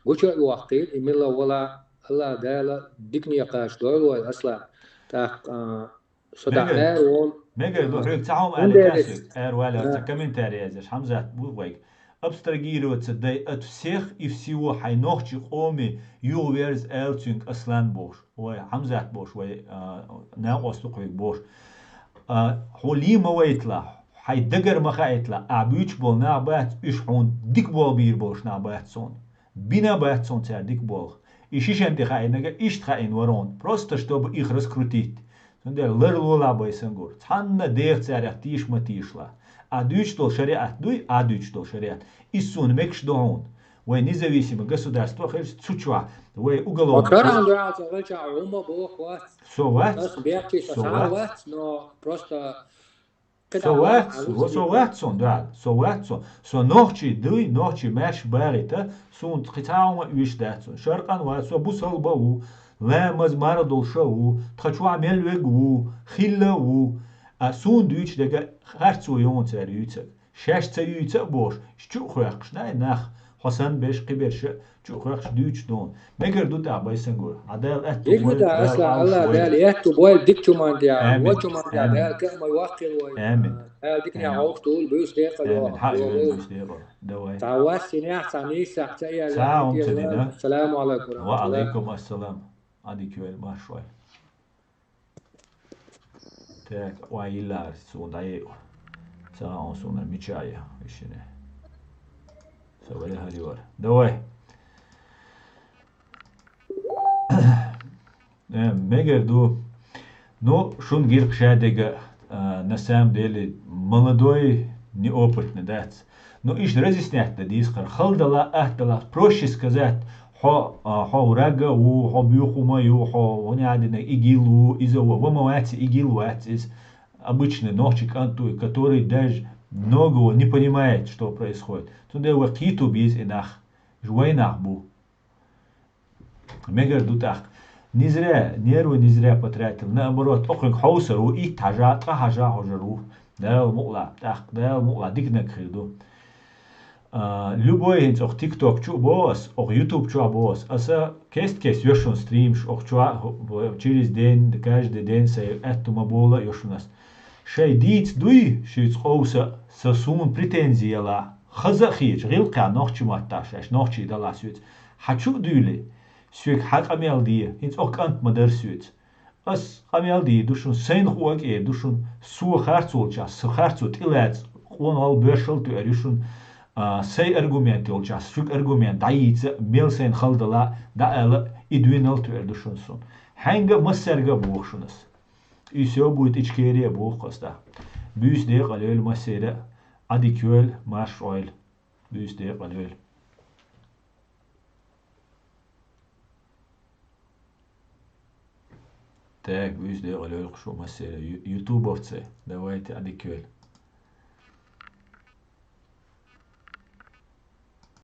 гуча а йоккхийла, и милла вала Алла Дала дикане кхача дойла вай, Аслан. ТӀаккха, а, со дӀа Мегар, ара вон, мегар ду, а, хьоьга цхьа хӀума хӀунда аьлла аьлча, тесиг, ара ваьлла, а, цхьа комментарий язъеш, Хьамзат, бу вайга. Абстрагироваться дай от всех и всего, хьайн нохчий къоме юхаверза аьлла цуьнга Аслан бохуш, вай Хьамзат бохуш, вай, а, накъост ду-кх хьоьга бохуш. А, хьо лийна ма вайталахь, хьайн дагара ма хаийталахь, ахь буьйцуш болу нах бац, уьш хьуна дика болх бийр болуш нах бац суна. Бина а бац суна цара дика болх. И шишан тӀе хаийнарг иштта хаийна вара хьуна, просто чтобы их раскрутить. Цундела ларлолахь, Байсангур. Цхьанна а деха царех тийша ма тийшалахь. Ахь дуьйцуш долу шариат дуй, ахь дуьйцуш долу шариат. Иза суна мегаш ду хьуна. Вай независимое государство хилча цу чохь, вай уголовный Ва карахь суд дуьхьал ца хилча, хӀумма боху вац. Со вац? Ас бехке сан Со цхьа а вац? Вац, но просто Со вац, со вац сон, да, со вац сон. Со нохчий дуй, нохчий маьрша багӀийта, суна кхин цхьа а хӀума оьшуш дац сон. Шаркъан вац, со бусалба ву, ламаз марха долуш а ву, тхан чохь мел верг ву, хилла а ву. А суна дуьйцу дага харцо йону цара юьйцург. Шаьш ца юьйцу а бохуш, чу а хоьхкуш, най нах, хьо санна берш, кхиберш а, чу а хоьхкуш дуьйцуш ду хьуна. Мегар ду тӀаккха, Байсангур. Хьан Дала аьтту Дика ду бойла, тӀаккха, Дала Аслан, Алла Дала аьтту бойла, дика чу ма де, Амин. Вочу ма де, Амин. Дала кхин а ма йоккхийла вай. Амин. Дала диканехь Амин. Хьовш дуйла, буьйса декъала Амин. Хьа а вуьйла, буьйса декъала. Давай. Цхьа вас синехь, цхьа нийсахь, ца яьлла, Цхьа хӀума ца дина. Салам алейкум. Ва алейкум ассалам. Ӏадика йойла, марш вай. Так, вай йиллара суна дӀайайо. Ца хаьа суна мича а я, ишшине. Со вай хьалийвара. Давай. Э, мегар ду. Ну, шун гирх шадега, а, на самом деле, молодой, неопытный, дац. Ну, иштта разъяснять дан дийза хӀара. Халдала, атдала, проще сказать, хьо, а, хьо враг а ву, хьо буьйху ма ю, хьо, хьуна яхьа дина, игил ву, иза ву, ва ма вац, игил вац иза. Обычный нохчий кӀант ву, который даже многого не понимает, что происходит. Цундела вай кхету беза и нах, уж вай нах бу. Мегар ду тӀаккха. Не зря, нервы не зря потратил. Наоборот, тӀокхуьнга хьовсар ву, итт хьажа, ткъа хьажа хьожар ву. Дала мукъла, тӀаккха Дала мукъла диканаг хир ду. А, любой хӀинца оха TikTok чу а боху ас, оха YouTube чу а боху ас. Аса кест-кест йо шуна стримаш, оха чу а, через день, каждый день сайн аьтту ма бола а йо шуна ас. Шай дийца дуй, шуьца къовса, са суна претензи яла, хаза а хеташ, гӀиллакхехь нохчи маттахь шаьш, нохчий далахь соьца. Хьан чу а дуьйле, соьга хьан къамел де, хӀинца оха кӀант ма дара соьца. Ас къамел дийр ду шуна, сайна хууг эр ду шуна, со харц волчохь, со харцо тӀелаьцна, къонахал боьршал а тоьар ю шуна, а, сайн аргумент йолчохь, шуьга аргумент дӀайийца, мел сайна хала дала, дӀаала, и дуьйнал а тоьар ду шуна суна. Хьаьнга а массаьрга а боху шуна ас. И всё будет Ичкерия боху ас тӀаккха. Буьйса декъала йойла массеран а, Ӏадика йойла, марша Ӏойла. Буьйса декъала йойла. Так, буьйса декъала йойла кху шу массеран а ю-, ютубовцы. Давайте, Ӏадика йойла.